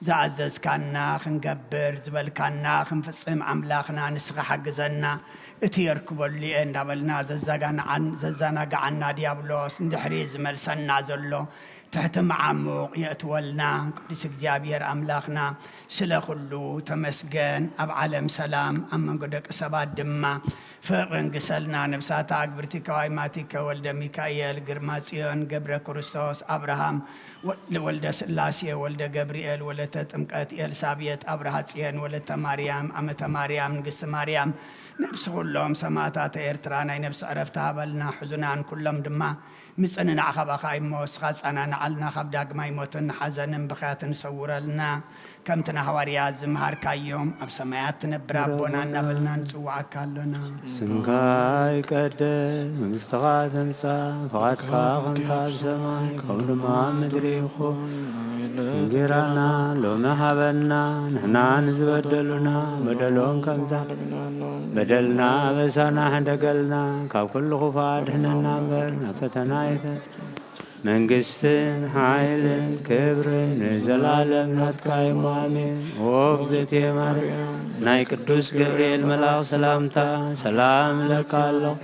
ዝኣዘዝካና ክንገብር፣ ዝበልካና ክንፍጽም ኣምላኽና ንስኻ ሓግዘና። እቲ የርክበሉ እየ እንዳበልና ዘዛጋንዓን-፣ ዘዛናግዓና ዲያብሎስ ንድሕሪት ዝመልሰና ዘሎ፣ ትሕቲ መዓሙቕ የእትወልና። ቅዱስ እግዚኣብሔር ኣምላኽና፣ ስለ ኩሉ ተመስገን። ኣብ ዓለም ሰላም፣ ኣብ መንጎ ደቂ ሰባት ድማ ፍቕሪ ንግሰልና። ነብሳታ ኣግብርቲ ከዋይማቲከ ወልደ ሚካኤል፣ ግርማ ጽዮን፣ ገብረ ክርስቶስ፣ ኣብርሃም ወ-፣ ወልደ ስላሴ፣ ወልደ ገብርኤል፣ ወለተ ጥምቀት፣ ኤልሳቤጥ፣ ኣብርሃ ጽዮን፣ ወለተ ማርያም፣ ኣመተ ማርያም፣ ንግስቲ ማርያም፣ ነብሲ ኩሎም ሰማዕታተ ኤርትራ ናይ ነብሲ ዕረፍቲ ሃበልና። ሕዙናን ኩሎም ድማ ምጽንናዕ ካባኻ እሞ፣ እስኻ ጻናንዓልና፣ ካብ ዳግማይ ሞትን ሓዘንን ብኽያትን ሰውረልና። ከምቲ ንሃዋርያት ዝመሃርካዮም፣ ኣብ ሰማያት ትነብር ኣቦና እናበልና ንጽውዓካ ኣሎና። ስምካ ይቀደስ፣ መንግስትኻ ትምጻእ፣ ፍቓድካ ከምቲ ኣብ ሰማይ ከምኡ ድማ ኣብ ምድሪ ይኹን። እንጌራና ሎሚ ሃበና፣ ንሕና ንዝበደሉና በደሎም ከምዛ በደልና ኣበሳና ሕደገልና፣ ካብ ኩሉ ክፉእ ኣድሕነና እምበር፣ ናብ ፈተና ኣይተ-፣ መንግስትን ሓይልን ክብርን ንዘላለም ናትካ እዩ፣ ኣሜን። ኦ እግዝእትየ ማርያም፣ ናይ ቅዱስ ገብርኤል መልኣኽ ሰላምታ ሰላም እለካ ኣለኹ።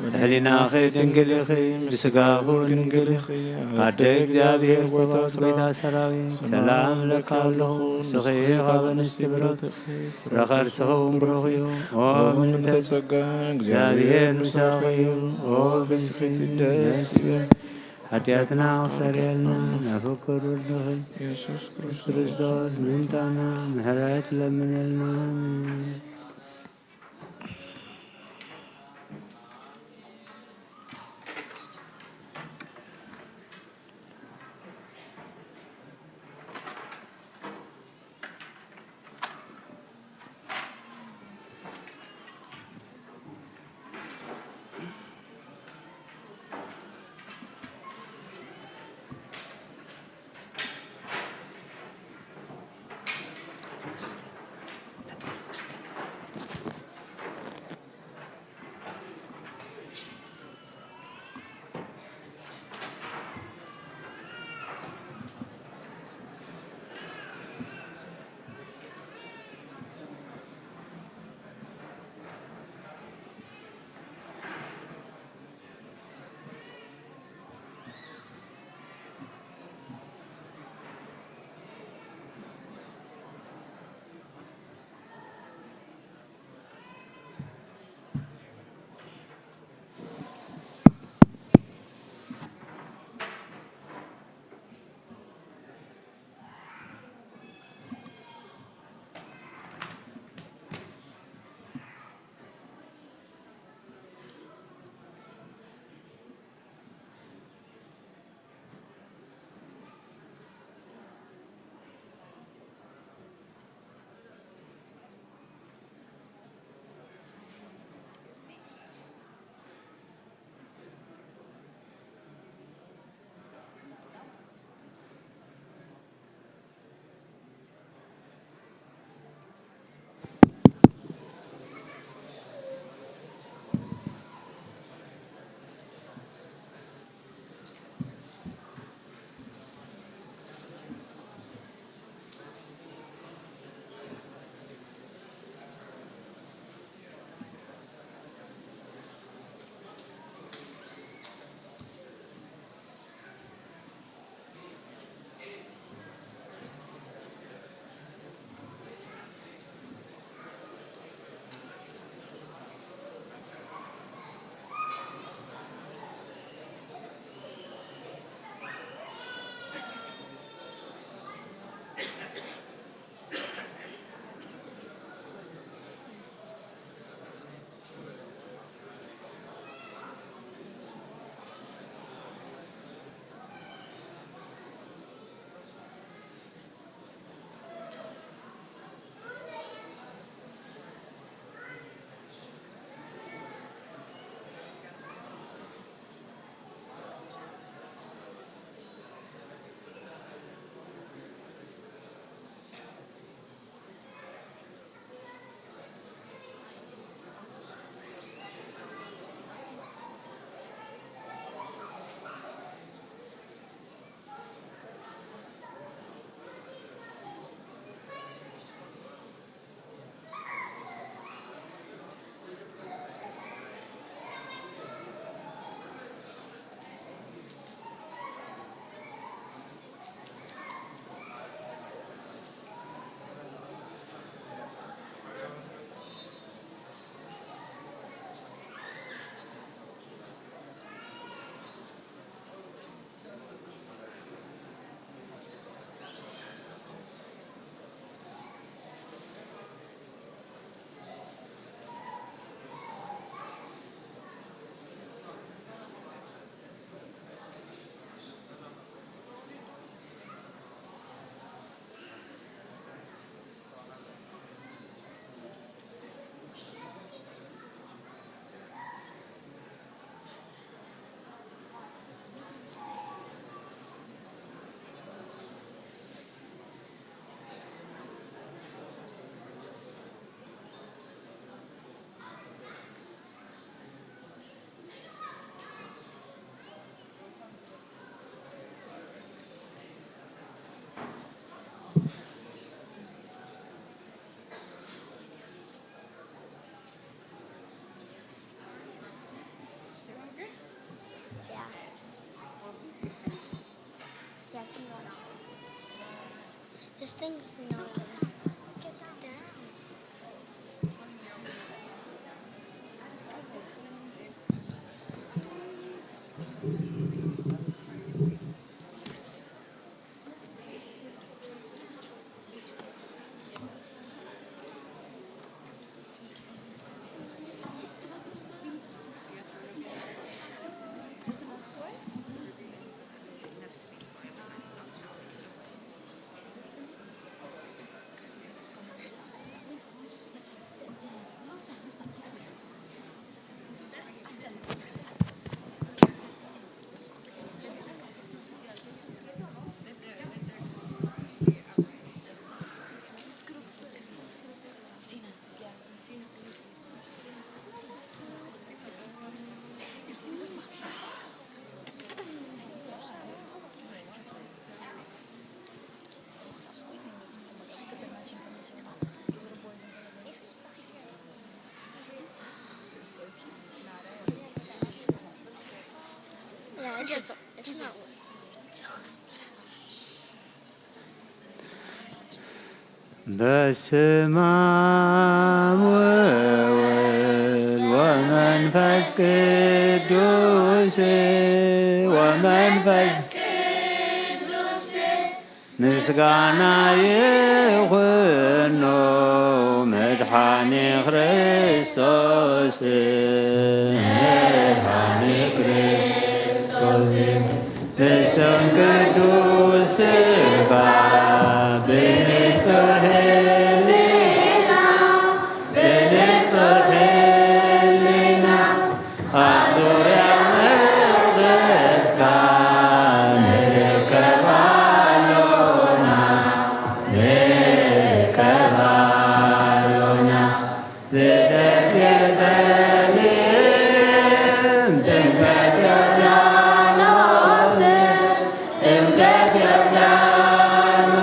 ብሕሊናኺ ድንግል ኢኺ፣ ብስጋኺ ድንግል ኢኺ፣ ኣደ እግዚኣብሔር ጸባኦት፣ ጎይታ ሰራዊት፣ ሰላም እለካ ኣለኹ። ንስኺ ካብ ኣንስቲ ብሩኽቲ፣ ፍረ ከርስኺ እውን ብሩኽ እዩ። ኦ ምልዕተ ጸጋ፣ እግዚኣብሔር ምሳኺ እዩ። ኦ ፍስሕቲ ደስ ይበል፣ ሓጢኣትና ክሰርየልና ናብ ፍቁር ወልድኺ ኢየሱስ ክርስቶስ ምእንታና ምሕረት ለምነልና። ኣሜን። Things no. Get down. Yeah, it's just, it's not. በስመ አብ ወወልድ ወመንፈስ ቅዱስ ወመንፈስ ምስጋና ይኹኖ መድሓኒ ክርስቶስ። መድሓኒ ክርስቶስ ብስም ቅዱስ ስጋ ብንጹሕ ህሊና፣ ብንጹሕ ህሊና ኣብ ዙርያ መቕደስካ ንርከብ ኣሎና፣ ንርከብ ኣሎና። ልደት ቤተልሔም፣ ጥምቀት ዮርዳኖስ፣ ጥምቀት ዮርዳኖስ።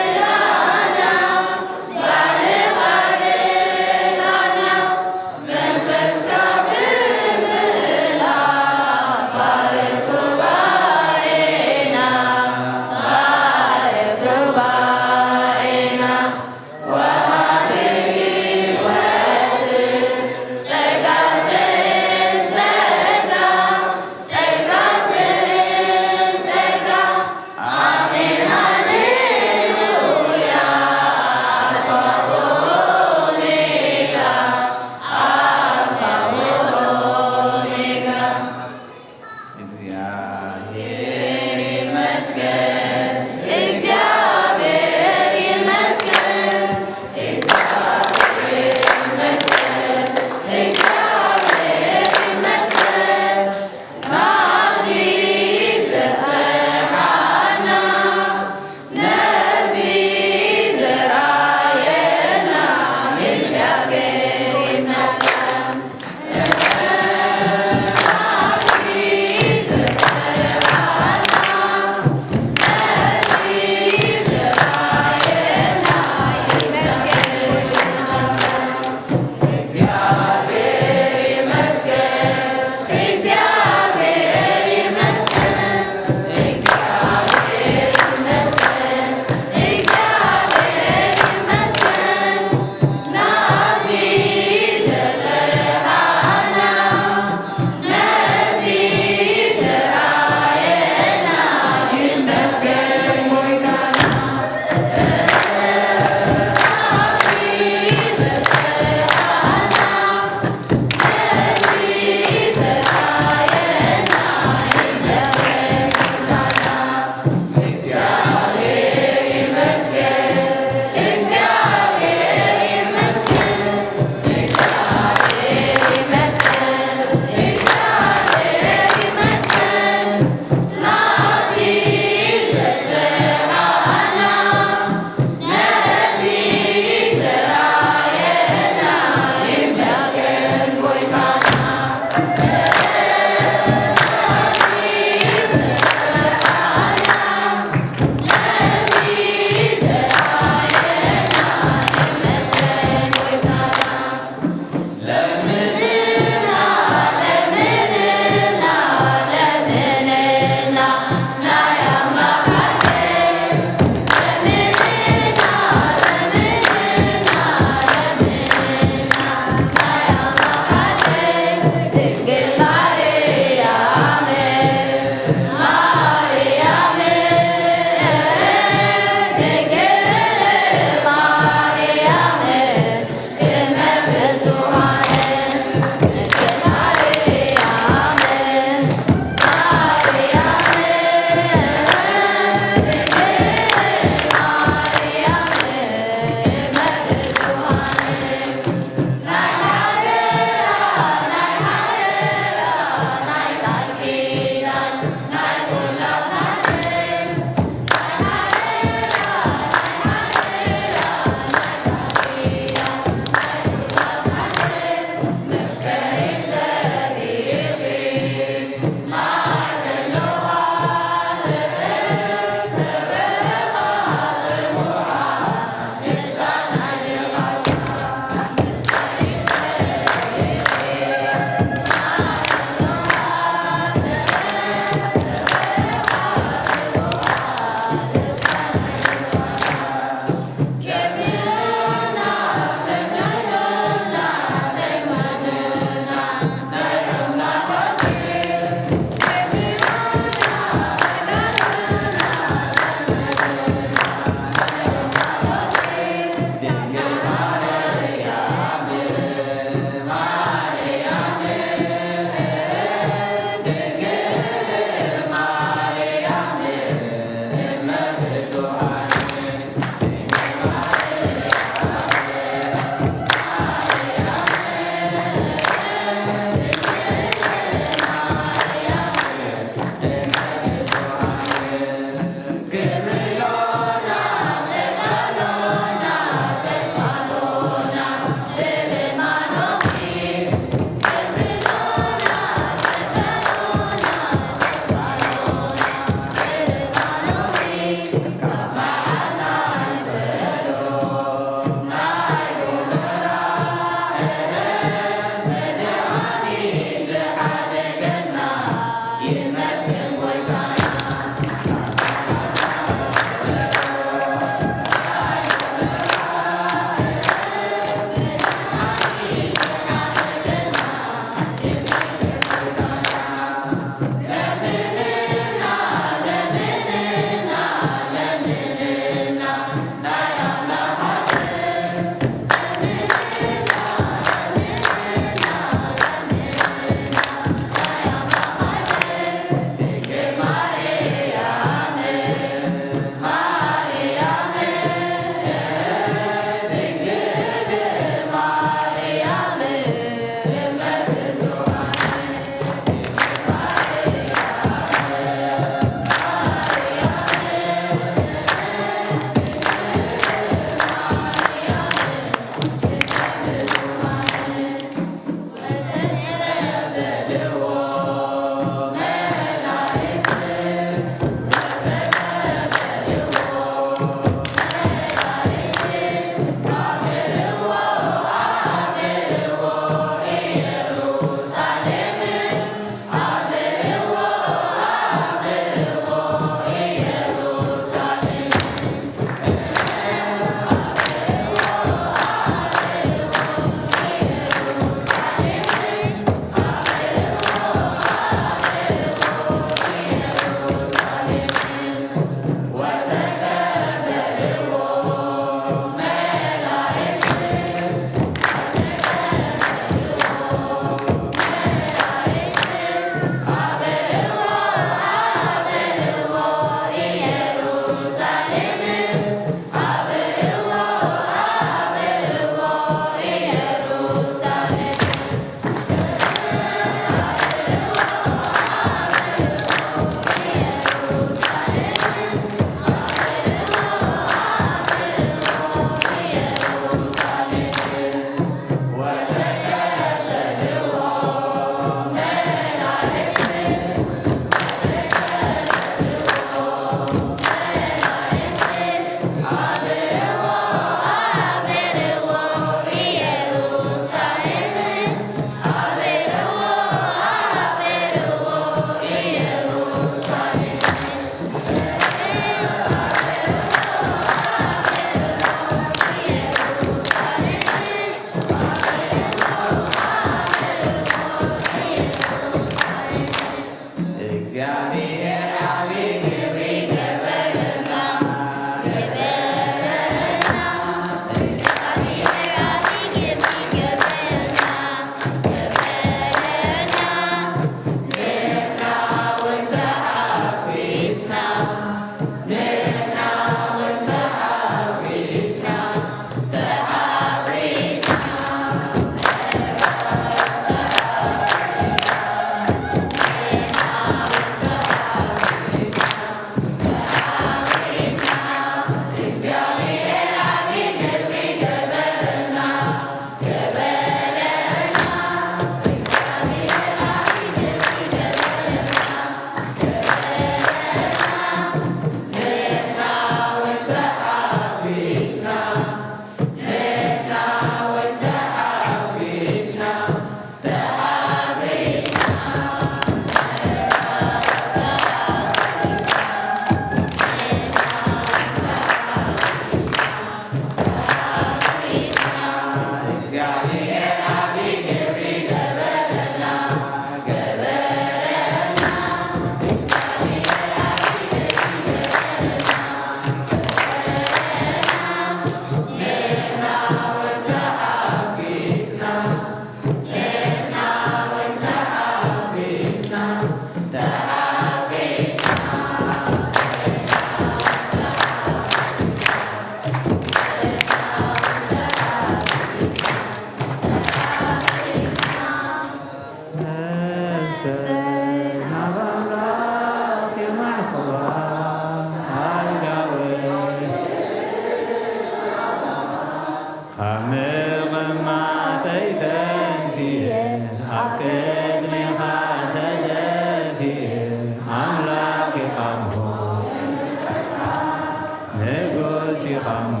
ኻሞ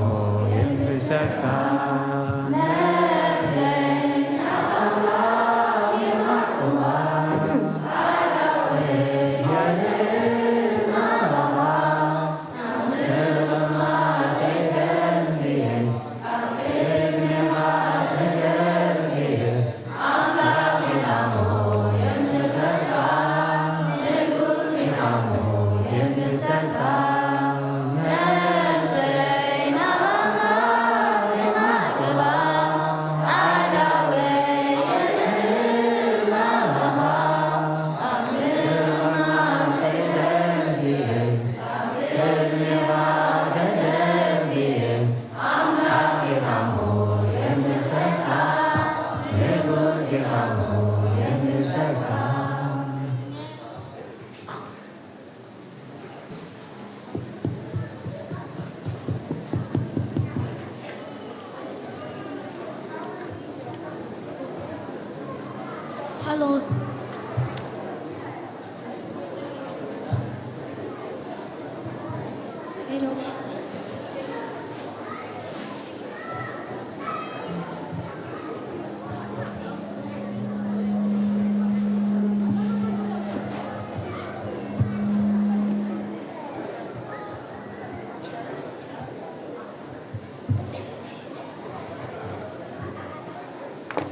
የልብሰካ ነፍሰይ ናብ ኣምላኽ የማዕጥዋ።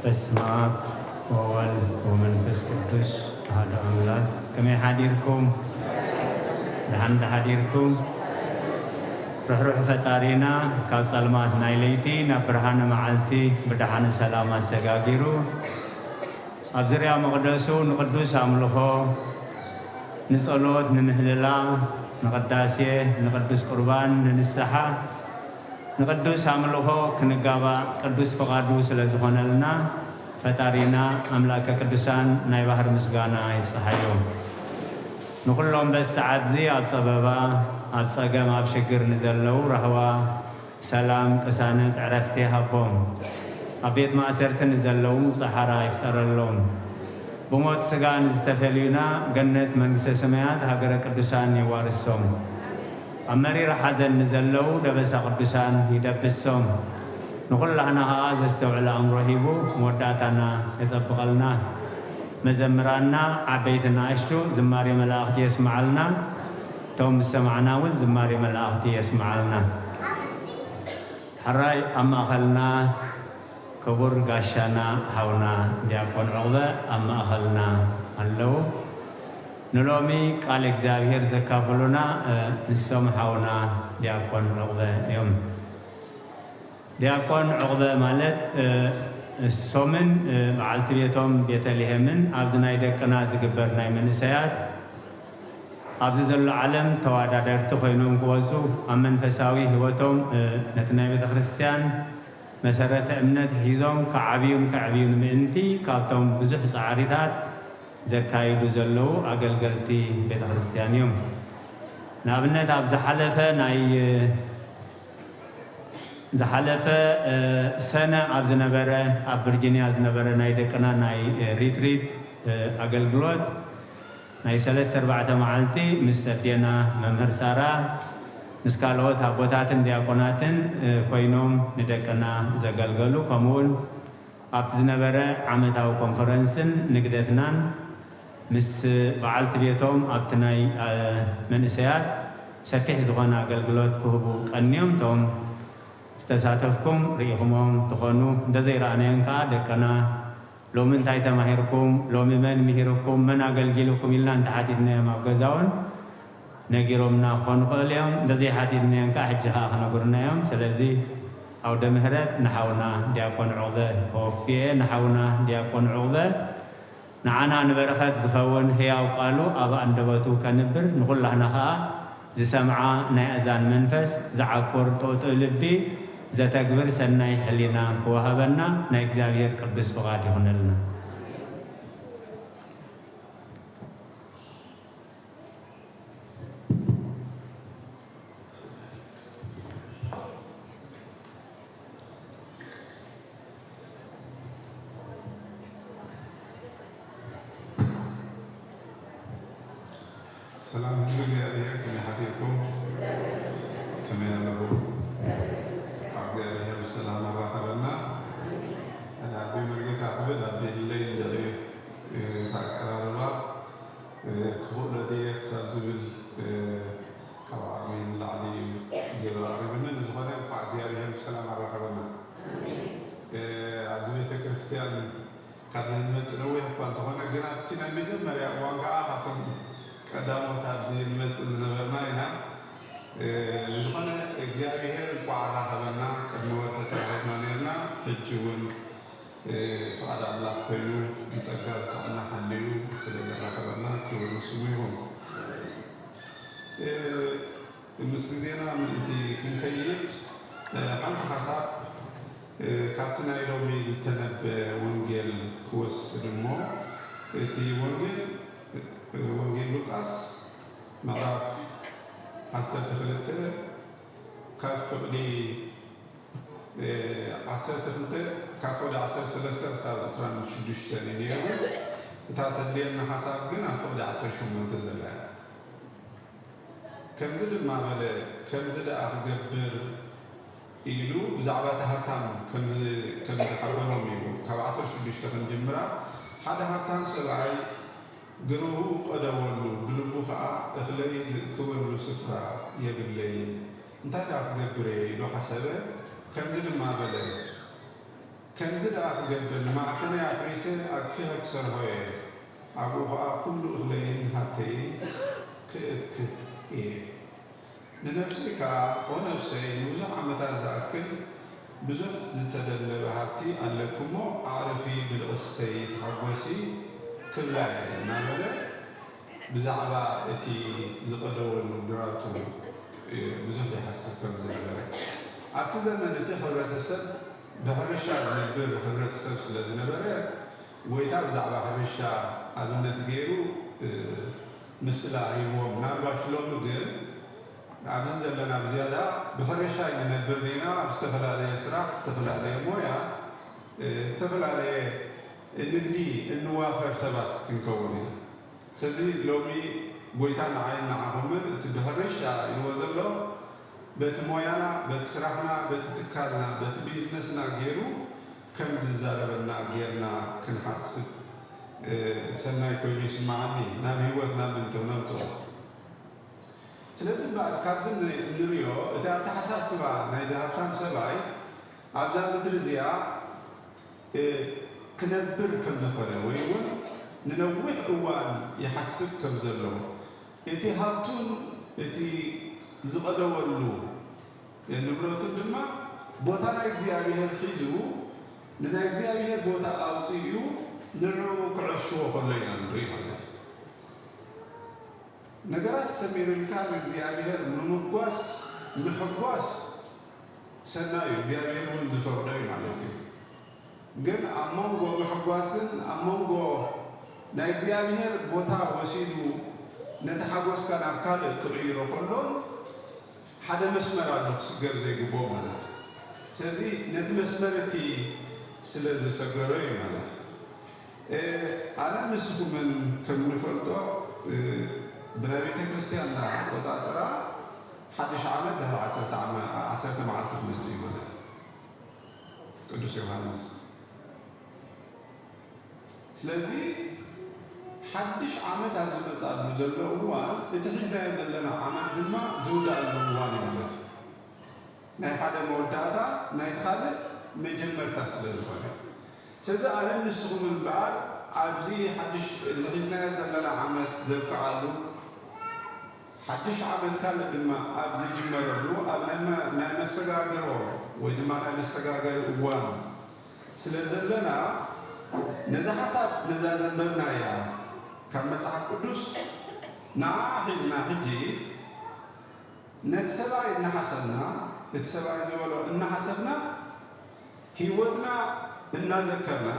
በስመ አብ ወወልድ ወመንፈስ ቅዱስ አሐዱ አምላክ። ከመይ ሓዲርኩም? ደሓን ዶ ሓዲርኩም? ርሕሩሕ ፈጣሪና ካብ ጸልማት ናይ ለይቲ ናብ ብርሃነ መዓልቲ ብደሓነ ሰላም ኣሰጋጊሩ ኣብ ዙርያ መቕደሱ ንቕዱስ ኣምልኾ፣ ንጸሎት፣ ንምህልላ፣ ንቕዳሴ፣ ንቕዱስ ቁርባን፣ ንንስሓ፣ ንቕዱስ ኣምልኾ ክንጋባእ ቅዱስ ፍቓዱ ስለ ዝኾነልና፣ ፈጣሪና ኣምላከ ቅዱሳን ናይ ባህር ምስጋና ይብጽሓዮ። ንኹሎም በዚ ሰዓትዚ ኣብ ጸበባ፣ ኣብ ጸገም፣ ኣብ ሽግር ንዘለዉ ራህዋ፣ ሰላም፣ ቅሳነት፣ ዕረፍቲ ይሃቦም። ኣብ ቤት ማእሰርቲ ንዘለዉ ጸሓራ ይፍጠረሎም። ብሞት ስጋ ንዝተፈልዩና ገነት መንግስተ ሰማያት ሃገረ ቅዱሳን የዋርሶም። ኣብ መሪር ሓዘን ንዘለዉ ደበሳ ቅዱሳን ይደብሶም። ንኹላህና ኸኣ ዘስተውዕል ኣእምሮ ሂቡ መወዳእታና የጸብቐልና። መዘምራንና ዓበይቲ ንኣሽቱ ዝማሬ መላእኽቲ የስምዓልና። እቶም ዝሰማዕና እውን ዝማሬ መላእኽቲ የስምዓልና። ሕራይ ኣብ ማእኸልና ክቡር ጋሻና ሓውና ዲያቆን ዑቕበ ኣብ ማእኸልና ኣለዉ። ንሎሚ ቃል እግዚኣብሔር ዘካፍሉና፣ እ፣ ንሶም ሓውና ዲያቆን ዑቕበ እዮም። ዲያቆን ዑቕበ ማለት፣ እ፣ ንሶምን፣ እ፣ በዓልቲ ቤቶም ቤተልሔምን ኣብዚ ናይ ደቅና ዝግበር ናይ መንእሰያት ኣብዚ ዘሎ ዓለም ተወዳደርቲ ኮይኖም ክወፁ ኣብ መንፈሳዊ ህይወቶም፣ እ፣ ነቲ ናይ ቤተ ክርስቲያን መሰረተ እምነት ሒዞም ክዓብዩን ከዕብዩን ምእንቲ ካብቶም ብዙሕ ፃዕሪታት ዘካይዱ ዘለዉ ኣገልገልቲ ቤተ ክርስቲያን እዮም። ንኣብነት ኣብ ዝሓለፈ ናይ፣ እ፣ ዝሓለፈ፣ እ፣ ሰነ ኣብ ዝነበረ፣ ኣብ ቪርጂንያ ዝነበረ ናይ ደቅና ናይ፣ እ፣ ሪትሪት፣ እ፣ ኣገልግሎት ናይ ሰለስተ ኣርባዕተ መዓልቲ ምስ ኣዴና መምህር ሳራ፣ ምስ ካልኦት ኣቦታትን ዲያቆናትን፣ እ፣ ኮይኖም ንደቅና ዘገልገሉ፣ ከምኡውን ኣብቲ ዝነበረ ዓመታዊ ኮንፈረንስን ንግደትናን ምስ በዓልቲ ቤቶም ኣብቲ ናይ፣ እ፣ መንእሰያት ሰፊሕ ዝኾነ ኣገልግሎት ክህቡ ቀንዮም። እቶም ዝተሳተፍኩም ርኢኹሞም ትኾኑ፣ እንተዘይረኣናዮም ከኣ ደቅና ሎሚ እንታይ ተማሂርኩም፣ ሎሚ መን ምሂርኩም፣ መን ኣገልጊልኩም ኢልና እንተሓቲትናዮም ኣብ ገዛ እውን ነጊሮምና ክኾኑ ይኽእሉ እዮም። እንተዘይሓቲትናዮም ከኣ ሕጂ ከኣ ክነግሩና እዮም። ስለዚ ዓውደ ምህረት ንሓውና ዲያቆን ዑቕበ ከወፍዮ እየ። ንሓውና ዲያቆን ዑቕበ ንዓና ንበረኸት ዝኸውን ህያው ቃሉ ኣብ ኣንደበቱ ከንብር፣ ንኹላህና ኸኣ ዝሰምዓ ናይ ኣእዛን መንፈስ ዝዓቁር ጥቕጡእ ልቢ ዘተግብር ሰናይ ሕሊና ክወሃበና ናይ እግዚኣብሔር ቅዱስ ፍቓድ ይኹነልና። ሰላም ህዝቢ እግዚኣብሔር፣ ከመይ ሓዲርኩም? ከመይ ኣለኹም? ሰላም ኣራኸበና። እ፣ ኣብዚ ቤተ ክርስቲያን ካብ ዝንመጽእ ነዊሕ እኳ እንተኾነ፣ ግን ኣብቲ ናይ መጀመርያ እዋን ከኣ ካብቶም ቀዳሞት ኣብዚ ንመጽእ ዝነበርና ኢና። እ፣ ብዝኾነ እግዚኣብሔር እንቋዕ ኣራኸበና። ቅድሚ ወርሒ ተራኺብና ነርና። ሕጂ እውን፣ እ፣ ፍቓድ ኣምላኽ ኮይኑ ብጸጋ ብጥዕና ሓልዩ ስለ ዘራኸበና ክብሪ ንስሙ ይኹን። እ፣ ምስ ግዜና ምእንቲ ክንከይድ፣ እ፣ ሓንቲ ሓሳብ፣ እ፣ ካብቲ ናይ ሎሚ ዝተነበ ወንጌል ክወስድ እሞ፣ እቲ ወንጌል፣ እ፣ ወንጌል ሉቃስ ምዕራፍ ዓሰርተ ክልተ ካብ ፍቕዲ፣ እ፣ ዓሰርተ ክልተ ካብ ፍቕዲ ዓሰርተ ሰለስተ ክሳብ ዕስራን ሽዱሽተን እዩ ነይሩ። እታ ተድልየና ሓሳብ ግን ኣብ ፍቕዲ ዓሰርተ ሸሞንተ ዘላ እያ። ከምዚ ድማ በለ፣ ከምዚ ደኣ ክገብር ኢሉ ብዛዕባ እቲ ሃብታም ከምዚ፣ ከም ዝሓበሮም እዩ። ካብ ዓሰርተ ሽዱሽተ ክንጅምራ፣ ሓደ ሃብታም ሰብኣይ ግርሁ ቀደወሉ፣ ብልቡ ኸኣ፣ "እኽለይ ዝእክበሉ ስፍራ የብለይን፣ እንታይ ደኣ ክገብር እየ?" ኢሉ ሓሰበ። ከምዚ ድማ በለ፣ ከምዚ ደኣ ክገብር፣ ንማዕከነይ ኣፍሪሰ ኣግፊሐ ክሰርሖ እየ፣ ኣብኡ ኸኣ ኩሉ እኽለይን ሃብተይን ክእክብ እየ። ንነፍሰይ ከኣ፣ ኦ ነፍሰይ፣ ንብዙሕ ዓመታት ዝኣክል ብዙሕ ዝተደለበ ሃብቲ ኣለኪ እሞ፣ ኣዕርፊ፣ ብልቕስተይ፣ ተሓጎሲ ክብላ እየ እናበለ፣ ብዛዕባ እቲ ዝቐደወሉ ግራቱ፣ እ፣ ብዙሕ ይሓስብ ከም ዝነበረ። ኣብቲ ዘመን እቲ ሕብረተሰብ ብሕርሻ ዝነብር ሕብረተሰብ ስለ ዝነበረ፣ ጎይታ ብዛዕባ ሕርሻ ኣብነት ገይሩ፣ እ፣ ምስላ ሂብዎም። ምናልባሽ ሎሚ ግን ኣብዚ ዘለና ብዝያዳ ብሕርሻ ኣይንነብርን ኢና። ኣብ ዝተፈላለየ ስራሕ፣ ዝተፈላለየ ሞያ፣ እ፣ ዝተፈላለየ ንግዲ እንዋፈር ሰባት ክንከውን ኢና። ስለዚ ሎሚ ጎይታ ንዓይን ንዓኹምን እቲ ብሕርሻ ኢልዎ ዘሎ በቲ ሞያና፣ በቲ ስራሕና፣ በቲ ትካልና፣ በቲ ቢዝነስና ገይሩ ከም ዝዛረበና ጌርና ክንሓስብ፣ እ፣ ሰናይ ኮይኑ ይስምዓኒ፣ ናብ ህይወትና ምእንቲ ክነምጽኦ። ስለዚ እምበኣር ካብዚ ን-፣ እንሪኦ እቲ ኣተሓሳስባ ናይዚ ሃብታም ሰብኣይ ኣብዛ ምድሪ እዚኣ፣ እ፣ ክነብር ከም ዝኾነ ወይ እውን ንነዊሕ እዋን ይሓስብ ከም ዘሎ፣ እቲ ሃብቱን እቲ ዝቐደወሉ ንብረቱን ድማ ቦታ ናይ እግዚኣብሔር ሒዙ፣ ንናይ እግዚኣብሔር ቦታ ኣውጺኡ ንዕኡ ክዕሽዎ ከሎ ኢና ንርኢ ማለት እዩ። ነገራት ሰሚሩልካ ንእግዚኣብሔር ምምጓስ፣ ምሕጓስ ሰናይ እዩ። እግዚኣብሔር እውን ዝፈቕዶ እዩ ማለት እዩ። ግን ኣብ መንጎ ምሕጓስን ኣብ መንጎ ናይ እግዚኣብሔር ቦታ ወሲዱ ነቲ ሓጎስካ ናብ ካልእ ክቕይሮ ከሎን ሓደ መስመር ኣሎ ክስገር ዘይግብኦ ማለት እዩ። ስለዚ ነቲ መስመር እቲ ስለ ዝሰገሮ እዩ ማለት እዩ። እ፣ ኣነ ንስኹምን ከም ንፈልጦ፣ እ፣ ብናይ ቤተ ክርስቲያንና ኣቆጻጽራ ሓድሽ ዓመት ድሕሪ ዓሰርተ ዓመ-፣ ዓሰርተ መዓልቲ ክመጽእ እዩ ማለት እዩ። ቅዱስ ዮሃንስ። ስለዚ ሓድሽ ዓመት ኣብ ዝመጽኣሉ ዘሎ እዋን እቲ ሒዝናዮ ዘለና ዓመት ድማ ዝውዳኣሉ እዋን እዩ ማለት እዩ። ናይ ሓደ መወዳእታ ናይቲ ካልእ መጀመርታ ስለ ዝኾነ። ስለዚ ኣነ ንስኹም እምበኣር ኣብዚ ሓድሽ፣ እዚ ሒዝናዮ ዘለና ዓመት ዘብቅዓሉ፣ ሓድሽ ዓመት ካልእ ድማ ኣብ ዝጅመረሉ፣ ኣብ ናይ መ-፣ ናይ መሰጋገሮ ወይ ድማ ናይ መሰጋገሪ እዋን ስለ ዘለና፣ ነዛ ሓሳብ ነዛ ዘንበብናያ ካብ መጽሓፍ ቅዱስ ንዓ ሒዝና ሕጂ ነቲ ሰብኣይ እናሓሰብና፣ እቲ ሰብኣይ ዝበሎ እናሓሰብና፣ ህይወትና እናዘከርና፣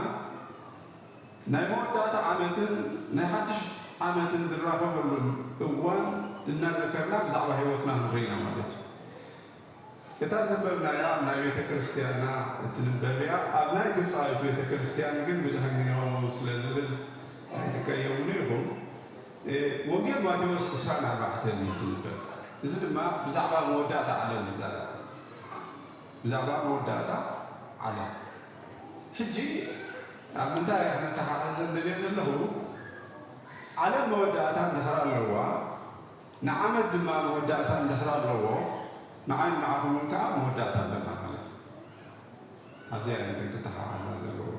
ናይ መወዳእታ ዓመትን ናይ ሓድሽ ዓመትን ዝራኸበሉን እዋን እናዘከርና ብዛዕባ ህይወትና ክንርኢ ኢና ማለት እዩ። እታ ዘንበብናያ ኣብ ናይ ቤተ ክርስቲያንና እትንበብ እያ። ኣብ ናይ ግብፃዊት ቤተ ክርስቲያን ግን ብዙሕ ግዜ ከምኡ ስለ ዝብል ኣይትቀየሙኒ ኢኹም። እ፣ ወንጌል ማቴዎስ ዕስራን ኣርባዕተን እዩ ዝንበብ። እዚ ድማ ብዛዕባ መወዳእታ ዓለም ይዛረብ። ብዛዕባ መወዳእታ ዓለም። ሕጂ ኣብ ምንታይ እየ ክነተሓሕዘ እንደልየ ዘለኹ? ዓለም መወዳእታ እንድሕር ኣለዋ፣ ንዓመት ድማ መወዳእታ እንድሕር ኣለዎ፣ ንዓይ ንዓኹምን ከዓ መወዳእታ ኣለና ማለት እዩ። ኣብዚኣ እየን እተን ክተሓሓዛ ዘለዎ።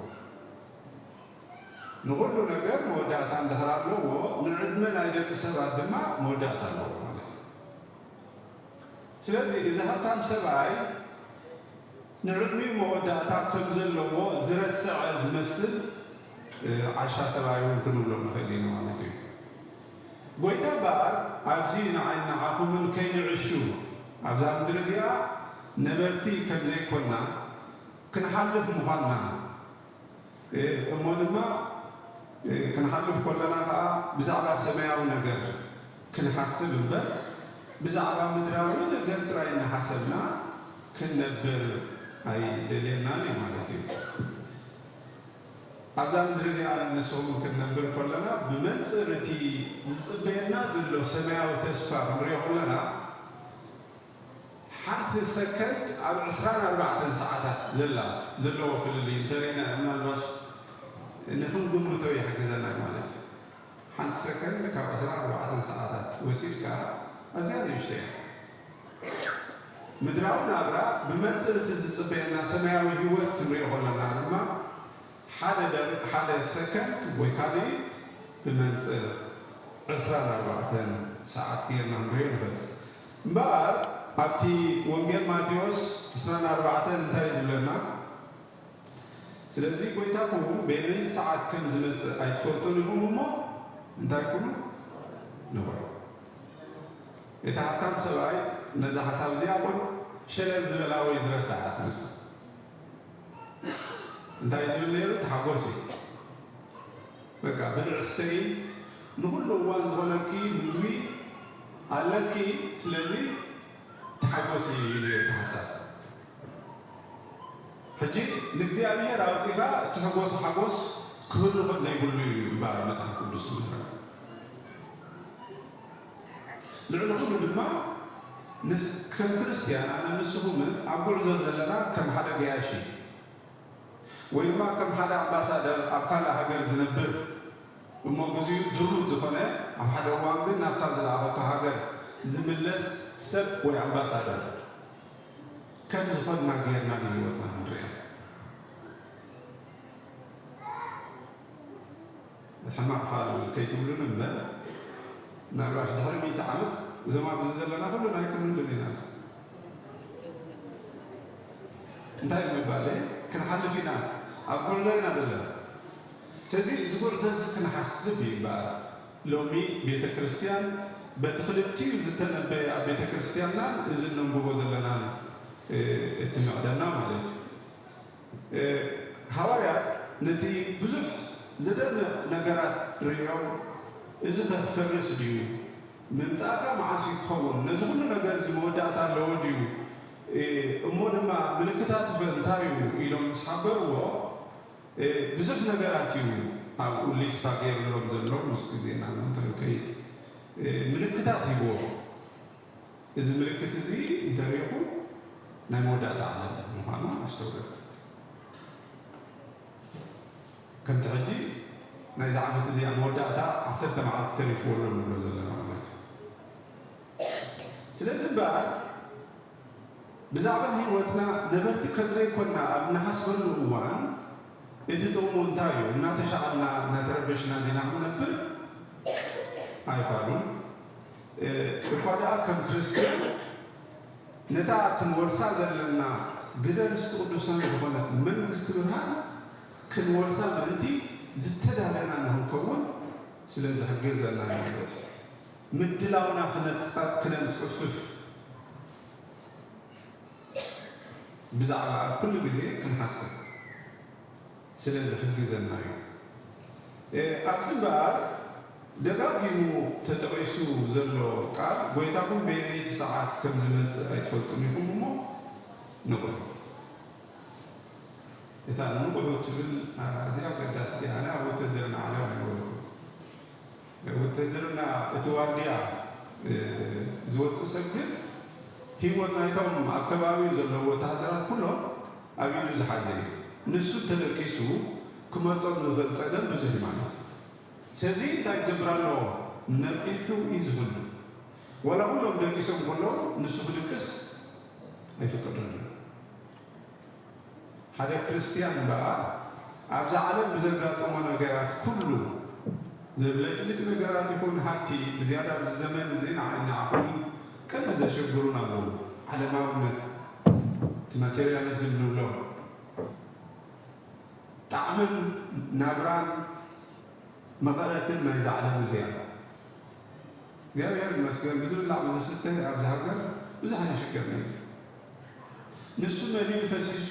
ንኹሉ ነገር መወዳእታ እንድሕር ኣለዎ፣ ንዕድመ ናይ ደቂ ሰባት ድማ መወዳእታ ኣለዎ ማለት እዩ። ስለዚ እዚ ሃብታም ሰብኣይ ንዕድሚኡ መወዳእታ ከም ዘለዎ ዝረስዐ ዝመስል፣ እ፣ ዓሻ ሰብኣይ እውን ክንብሎ ንኽእል ኢና ማለት እዩ። ጎይታ እምበኣር ኣብዚ ንዓይ ንዓኹምን ከይንዕሹ፣ ኣብዛ ምድሪ እዚኣ ነበርቲ ከም ዘይኮንና፣ ክንሓልፍ ምዃንና፣ እ፣ እሞ ድማ፣ እ፣ ክንሓልፍ ከለና ኸዓ ብዛዕባ ሰማያዊ ነገር ክንሓስብ እምበር፣ ብዛዕባ ምድራዊ ነገር ጥራይ እናሓሰብና ክንነብር ኣይደልየናን እዩ ማለት እዩ። ኣብዛ ምድሪ እዚኣ ንስኹም ክንነብር ከለና፣ ብመንጽር እቲ ዝጽበየና ዘሎ ሰማያዊ ተስፋ ክንሪኦ ከለና፣ ሓንቲ ሰከንድ ኣብ ዕስራን ኣርባዕተን ሰዓታት ዘላ፣ ዘለዎ ፍልልይ እንተሪእና፣ ምናልባሽ ንክንግምቶ ይሕግዘና ማለት እዩ። ሓንቲ ሰከንድ ካብ ዕስራን ኣርባዕተን ሰዓታት ወሲድካ ኣዝያ ንእሽቶ እያ። ምድራዊ ናብራ ብመንጽር እቲ ዝጽበየና ሰማያዊ ህይወት ክንሪኦ ከለና ድማ፣ ሓደ ደቂ-፣ ሓደ ሰከንድ ወይ ካልኢት ብመንጽር ዕስራን ኣርባዕተን ሰዓት ጌርና ክንሪኦ ንኽእል። እምበኣር ኣብቲ ወንጌል ማቴዎስ ዕስራን ኣርባዕተን እንታይ እዩ ዝብለና? ስለዚ ጎይታኹም በየነይቲ ሰዓት ከም ዝመጽእ ኣይትፈልጡን ኢኹም እሞ እንታይ ኩኑ? ንውሑ። እቲ ሃብታም ሰብኣይ ነዛ ሓሳብ እዚኣ እውን ሸለል ዝበላ ወይ ዝረስዓ ትመስል። እንታይ ዝብል ነይሩ? ተሓጎሲ። በቃ ብልዕ ስተይ፣ ንኹሉ እዋን ዝኾነኪ ምግቢ ኣለኪ፣ ስለዚ ተሓጎሲ እዩ ነይሩ እቲ ሓሳብ። ሕጂ ንእግዚኣብሔር ኣውጺኻ እትሕጎሶ ሓጎስ ክህሉ ከም ዘይብሉ እዩ እምበኣር መጽሓፍ ቅዱስ ዝምህረና። ልዕሊ ኩሉ ድማ ንስ-፣ ከም ክርስትያን ኣነ ንስኹምን ኣብ ጉዕዞ ዘለና ከም ሓደ ገያሺ ወይ ድማ ከም ሓደ ኣምባሳደር ኣብ ካልእ ሃገር ዝነብር እሞ ግዜኡ ድሩት ዝኾነ ኣብ ሓደ እዋን ግን ናብታ ዝለኣኸቶ ሃገር ዝምለስ ሰብ ወይ ኣምባሳደር ከም ዝኾንና ጌርና ንህይወትና ክንሪኣ። ሕማቕ ፋል ከይትብሉን እምበር፣ ምናልባሽ ድሕሪ ሚእቲ ዓመት እዞም ኣብዚ ዘለና ኩሉ ናይ ክንህሉን ኢና። ኣብዚ እንታይ ምባል፣ ክንሓልፍ ኢና፣ ኣብ ጉዕዞ ኢና ዘለና። ስለዚ እዚ ጉዕዞ እዚ ክንሓስብ እዩ እምበኣር፣ ሎሚ ቤተ ክርስቲያን በቲ ክልቲኡ ዝተነበየ ኣብ ቤተ ክርስቲያንናን እዚ እነንብቦ ዘለናን፣ እ፣ እትምዕደና ማለት እዩ። እ፣ ሃዋርያት ነቲ ብዙሕ ዘደንቕ ነገራት ርእዮም፣ "እዚ ከ ክፈርስ ድዩ? ምምጻእካ መዓስ እዩ ክኸውን? ነዚ ኩሉ ነገር እዚ መወዳእታ ኣለዎ ድዩ? እ፣ እሞ ድማ ምልክታቱ ከ እንታይ እዩ?" ኢሎም ምስ ሓበርዎ፣ እ፣ ብዙሕ ነገራት እዩ ኣብኡ ሊስታ ገይሩሎም ዘሎ፣ ምስ ግዜና ምእንቲ ክንከይድ፣ እ፣ ምልክታት ሂብዎም። እዚ ምልክት እዚ እንተሪኢኹም ናይ መወዳእታ ዓለም ምዃኑ ኣስተውዕሉ። ከምቲ ሕጂ ናይዚ ዓመት እዚኣ መወዳእታ ዓሰርተ መዓልቲ ተሪፍዎ ኣሎ ንብሎ ዘለና ማለት እዩ። ስለዚ እምበኣር ብዛዕባ ህይወትና ነበርቲ ከም ዘይኮንና ኣብ እንሓስበሉ እዋን እቲ ጥቕሙ እንታይ እዩ? እናተሻቐልና እናተረበሽና ዲና ክንነብር? ኣይፋሉን። እ፣ እኳ ደኣ ከም ክርስትያን ነታ ክንወርሳ ዘለና ግደ ርስቲ ቅዱሳን ዝኾነት መንግስቲ ብርሃን ክንወርሳ ምእንቲ ዝተዳለና ንኽንከውን ስለ ዝሕግዘና እዩ ማለት እዩ። ምድላውና ክነጸ-፣ ክነንጽፍፍ ብዛዕባ ኩሉ ግዜ ክንሓስብ ስለ ዝሕግዘና እዩ። እ፣ ኣብዚ እምበኣር ደጋጊሙ ተጠቒሱ ዘሎ ቃል፣ "ጎይታኹም በየነይቲ ሰዓት ከም ዝመጽእ ኣይትፈልጡን ኢኹም እሞ ንቕሑ።" እታ ንቕሑ ትብል፣ ኣ፣ ኣዝያ ኣገዳሲ እያ። ኣነ ኣብ ውትድርና ዓለም ኣይነበርኩን። ውትድርና እቲ ዋርድያ፣ እ፣ ዝወጽእ ሰብ ግን ህይወት ናይቶም ኣብ ከባቢኡ ዘለዉ ወተሃደራት ኩሎም ኣብ ኢዱ ዝሓዘ እዩ። ንሱ እንተደቂሱ ክመጾም ዝኽእል ጸገም ብዙሕ እዩ ማለት እዩ። ስለዚ እንታይ ክገብር ኣለዎ? ነቒሑ እዩ ዝህሉ። ዋላ ኩሎም ደቂሶም ከለዉ ንሱ ክድቅስ ኣይፍቀደሉን። ሓደ ክርስትያን እምበኣር ኣብዛ ዓለም ብዘጋጥሞ ነገራት ኩሉ ዘብለጭልጭ ነገራት ይኹን ሃብቲ ብዝያዳ ኣብዚ ዘመን እዚ ንዓይ ንዓኹምን ቀንዲ ዘሸግሩን ኣለዉ። ዓለማውነት፣ እቲ ማቴሪያሊዝም ንብሎ ጣዕምን ናብራን መቐረትን ናይዛ ዓለም እዚኣ። እግዚኣብሔር ይመስገን ብዝብላዕ ብዝስተ ኣብዚ ሃገር ብዙሕ ኣይሽገርና። ንሱ መሊኡ ፈሲሱ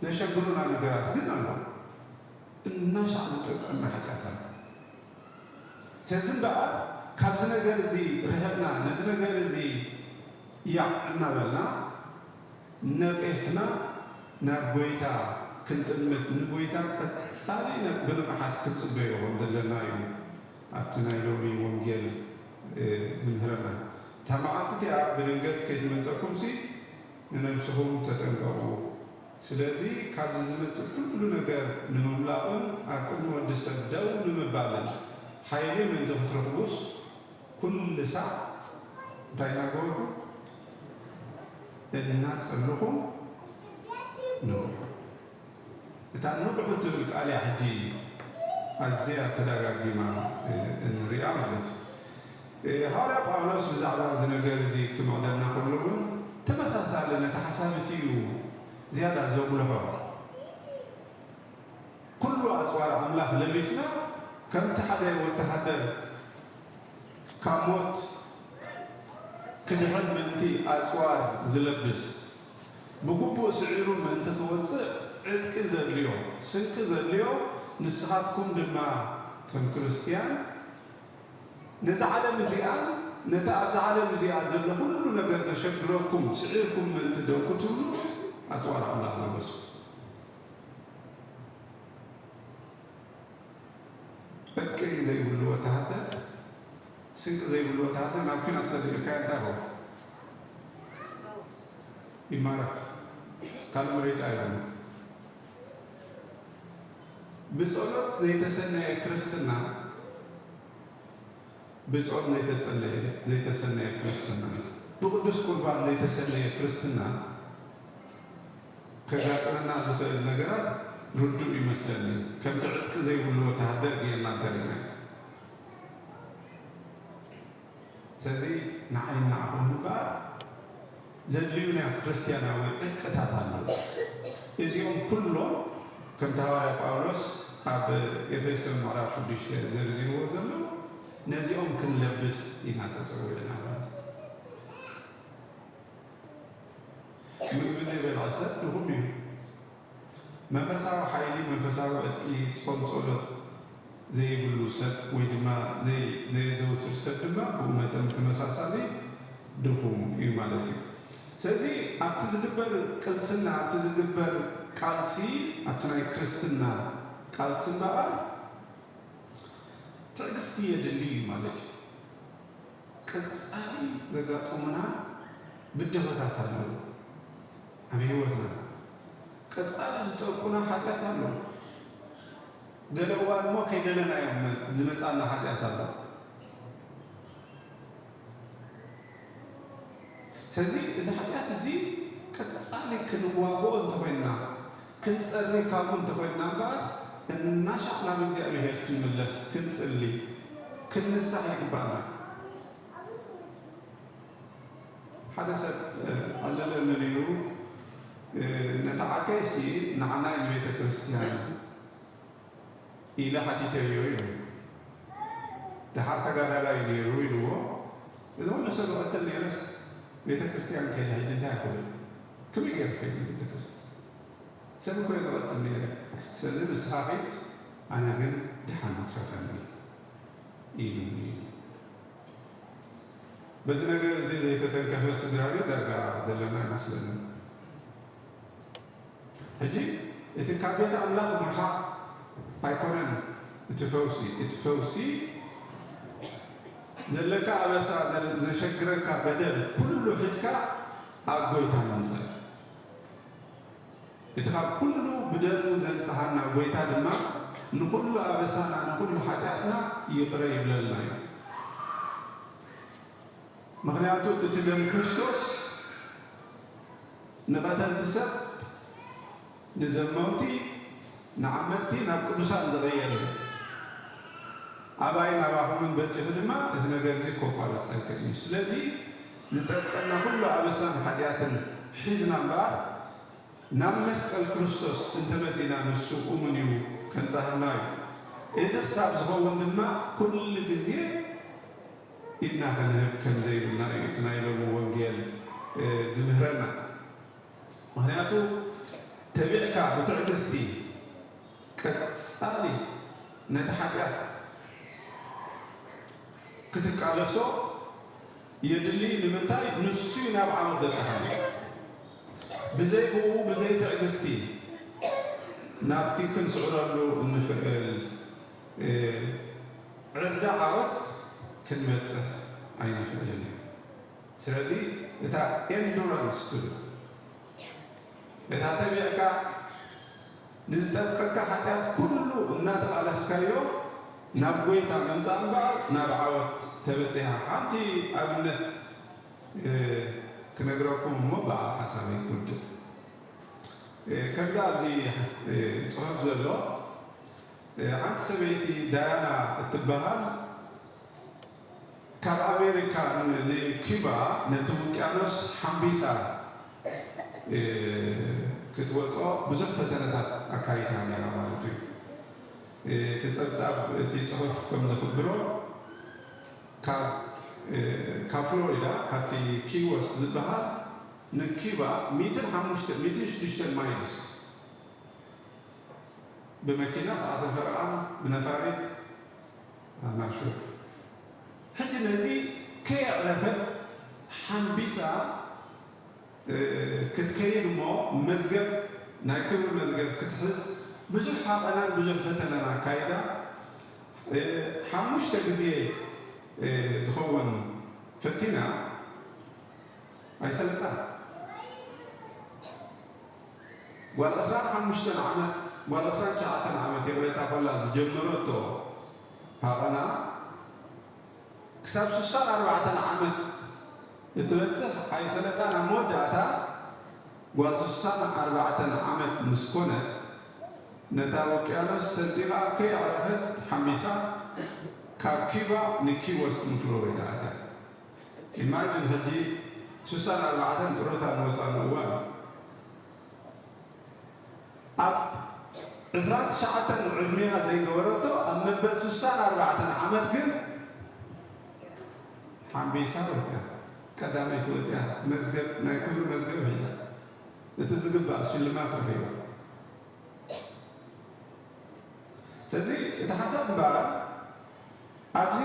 ዘሸግሩና ነገራት ግን ኣሎ። እናሻዕ ዝጠቀምና ሓጢኣት ኣሎ። ስለዚ እምበኣር ካብዚ ነገር እዚ ርሕቕና ነዚ ነገር እዚ ያዕ እናበልና ነቒሕና ናብ ጎይታ ክንጥምት ንጎይታ ቀጻሊ ነ- ብንቕሓት ክንጽበዮ ከም ዘለና እዩ ኣብቲ ናይ ሎሚ ወንጌል እ፣ ዝምህረና። እታ መዓልቲ እቲኣ ብድንገት ከይትመጸኩምሲ ንነብስኹም ተጠንቀቑ። ስለዚ ካብዚ ዝመጽእ ኩሉ ነገር ንምምላቕን ኣብ ቅድሚ ወዲ ሰብ ደው ንምባልን ሓይሊ ምእንቲ ክትረኽቡስ ኩሉ ሳዕ እንታይ እናገበርኩም እናጸለኹም ንብሩ። እታ ንቑሑ ትብል ቃል እያ ሕጂ ኣዝያ ተደጋጊማ እ፣ እንሪኣ ማለት እዩ። እ፣ ሃዋርያ ጳውሎስ ብዛዕባ እዚ ነገር እዚ ክምዕደልና ከሎ እውን ተመሳሳሊ ነቲ ሓሳብ እቲ እዩ ዝያዳ ዘጉልሖ። ኩሉ ኣጽዋር ኣምላኽ ለቢስና ከምቲ ሓደ ወተሃደር ካብ ሞት ክድሕን ምእንቲ ኣጽዋር ዝለብስ፣ ብግቡእ ስዒሩ ምእንቲ ክወጽእ ዕጥቂ ዘድልዮ፣ ስንቂ ዘድልዮ፣ ንስኻትኩም ድማ ከም ክርስትያን ነዛ ዓለም እዚኣን ነቲ ኣብዛ ዓለም እዚኣ ዘሎ ኩሉ ነገር ዘሸግረኩም ስዒርኩም ምእንቲ ደው ክትብሉ ኣጽዋር ኣምላኽ ልበሱ። ዕጥቂ ዘይብሉ ወተሃደር፣ ስንቂ ዘይብሉ ወተሃደር ናብ ኲናት ተልኢኽካዮ እንታይ ይኸውን? ይማረኽ። ካልእ ምርጫ የብሉን። ብጸሎት ዘይተሰነየ ክርስትና፣ ብጾም ዘይተጸለየ ዘይተሰነየ ክርስትና፣ ብቅዱስ ቁርባን ዘይተሰነየ ክርስትና ከጋጥመና ዝኽእል ነገራት ርዱእ ይመስለኒ። ከምቲ ዕጥቂ ዘይብሉ ወተሃደር ጌርና እንተሪእናዮ። ስለዚ ንዓይን ንዓኹምን እምበኣር ዘድልዩና ክርስትያናዊ ዕጥቅታት ኣለዉ። እዚኦም ኩሎም ከምቲ ሃዋርያ ጳውሎስ ኣብ ኤፌሶን ምዕራፍ ሽዱሽተ ዘርዚርዎ ዘሎ ነዚኦም ክንለብስ ኢና ተጸዊዕና ማለት እዩ። ምግቢ ዘይበልዐ ሰብ ድኹም እዩ። መንፈሳዊ ሓይሊ፣ መንፈሳዊ ዕጥቂ፣ ጾም ጸሎት ዘይብሉ ሰብ ወይ ድማ ዘይ-፣ ዘየዘውትር ሰብ ድማ ብኡ መጠን ብተመሳሳሊ ድኹም እዩ ማለት እዩ። ስለዚ ኣብቲ ዝግበር ቅልስና፣ ኣብቲ ዝግበር ቃልሲ፣ ኣብቲ ናይ ክርስትና ቃልሲ እምበኣር ትዕግስቲ የድሊ እዩ ማለት እዩ። ቀጻሊ ዘጋጥሙና ብድሆታት ኣለዉ ኣብ ህይወትና። ቀጻሊ ዝጠቁና ሓጢኣት ኣለዉ። ገለ እዋን እሞ ከይደለናዮም ዝመጻና ሓጢኣት ኣሎ። ስለዚ እዚ ሓጢኣት እዚ ቀጻሊ ክንዋግኦ እንተኾይንና፣ ክንጸሪ ካብኡ እንተኾይንና እምበኣር፣ እናሻዕ ናብ እግዚኣብሔር ክንምለስ፣ ክንጽሊ፣ ክንንሳሕ ይግባና። ሓደ ሰብ፣ እ፣ ኣለለኒ ነይሩ፣ እ፣ ነቲ ዓርከይሲ ንዓናይ ንቤተ ክርስቲያን ኢለ ሓቲተዮ ኢሉ። ደሓር ተጋዳላይ ነይሩ ኢልዎ። እዚ ኩሉ ሰብ ዝቐትል ነይረስ ቤተ ክርስቲያን ከይደ ሕጂ እንታይ ክብል? ከመይ ገይሩ ከይዱ ቤተ ክርስቲያን? ሰብ እኮ እየ ዝቐትል ነይረ። ስለዚ ንስኻ ኺድ፣ ኣነ ግን ደሓን ይትረፈኒ ኢሉኒ ኢሉ። በዚ ነገር እዚ ዘይተተንከፈ ስድራ ቤት ዳርጋ ዘለና ኣይመስለንን። ሕጂ እቲ ካብ ቤት ኣምላኽ ምርሓቕ ኣይኮነን እቲ ፈውሲ። እቲ ፈውሲ ዘለካ ኣበሳ፣ ዘ-፣ ዘሸግረካ በደል ኩሉ ሒዝካ ኣብ ጎይታ ምምጻእ። እቲ ካብ ኩሉ ብደሙ ዘንጽሃና ጎይታ ድማ ንኹሉ ኣበሳና፣ ንኹሉ ሓጢኣትና ይቕረ ይብለልና እዩ። ምኽንያቱ እቲ ደም ክርስቶስ ንቐተልቲ ሰብ፣ ንዘመውቲ፣ ንዓመፅቲ ናብ ቅዱሳን ዝቐየረ እዩ። ኣባይ ናባኹምን በፂሑ ድማ እዚ ነገር እዚ ከቋርፅ ኣይክእልን እዩ። ስለዚ ዝጠብቀና ኩሉ ኣበሳን ሓጢኣትን ሒዝና እምበኣር ናብ መስቀል ክርስቶስ እንተመፂና ንሱ እሙን እዩ ከንጻህና እዩ። እዚ ክሳብ ዝኸውን ድማ ኩሉ ግዜ ኢድና ክንህብ ከም ዘይብልና እዩ እቲ ናይ ሎሚ ወንጌል ዝምህረና። ምኽንያቱ ተቢዕካ ብትዕግስቲ ቀጻሊ ነቲ ሓጢኣት ክትቃለሶ የድሊ። ንምንታይ? ንሱ እዩ ናብ ዓወት ዘብጽሓና። ብዘይ ብኡ፣ ብዘይ ትዕግስቲ ናብቲ ክንስዕረሉ እንኽእል ዕርዲ ዓወት ክንበጽሕ ኣይንኽእልን እዩ። ስለዚ እታ ኤንዱራንስ ትብል እታ ተቢዕካ ንዝጠብቀካ ሓጢኣት ኩሉ እናተቓለስካዮ ናብ ጎይታ ምምጻእ እምበኣር ናብ ዓወት ተበጺሓ። ሓንቲ ኣብነት ክነግረኩም እሞ ብኣ ሓሳበይ ክውድእ። ከምዛ ኣብዚ ጽሑፍ ዘሎ ሓንቲ ሰበይቲ ዳያና እትበሃል ካብ ኣሜሪካ ንኪባ ነቲ ውቅያኖስ ሓምቢሳ ክትወፅኦ ብዙሕ ፈተነታት ኣካይዳ ነይራ ማለት እዩ። እቲ ፀብፃብ እቲ ፅሑፍ ከም ዝሕብሮ ካብ ፍሎሪዳ ካብቲ ኪወስት ዝበሃል ንኪባ ሚእትን ሓሙሽተ ሚእትን ሽዱሽተ ማይልስ ብመኪና ሰዓትን ፈረቓን ብነፋሪት ኣናሹ ሕጂ ነዚ ከየዕረፈት ሓምቢሳ ክትከይድ እሞ መዝገብ ናይ ክብሪ መዝገብ ክትሕዝ ብዙሕ ሓቐናን ብዙሕ ፈተናን ኣካይዳ ሓሙሽተ ግዜ ዝኸውን ፈቲና ኣይሰለጣን። ጓል ዕስራን ሓሙሽተን ዓመት ጓል ዕስራን ትሽዓተን ዓመት የብረታ ኮላ ዝጀመረቶ ሃቐና ክሳብ ስሳን ኣርባዕተን ዓመት እትበጽሕ ኣይሰለጣን። ኣብ መወዳእታ ጓል ስሳን ኣርባዕተን ዓመት ምስ ኮነት ነታ ውቅያኖስ ሰንጢቓ ከየዕረፈት ሓምቢሳ ካብ ኪባ ንኪወስት ንፍሎሪዳ ኣትያ። ኢማጅን ሕጂ ስሳን ኣርባዕተን ጥሮታ ንወፃሉ እዋን እዩ። ኣብ ዕስራን ትሽዓተን ዕድሜኣ ዘይገበረቶ ኣብ መበል ስሳን ኣርባዕተን ዓመት ግን ሓምቢሳ ወፅያ። ቀዳመይቲ ወፅያ መዝገብ ናይ ክብሪ መዝገብ ሒዛ እቲ ዝግባእ ሽልማት ረኺባ። ስለዚ እቲ ሓሳብ እምበኣር ኣብዚ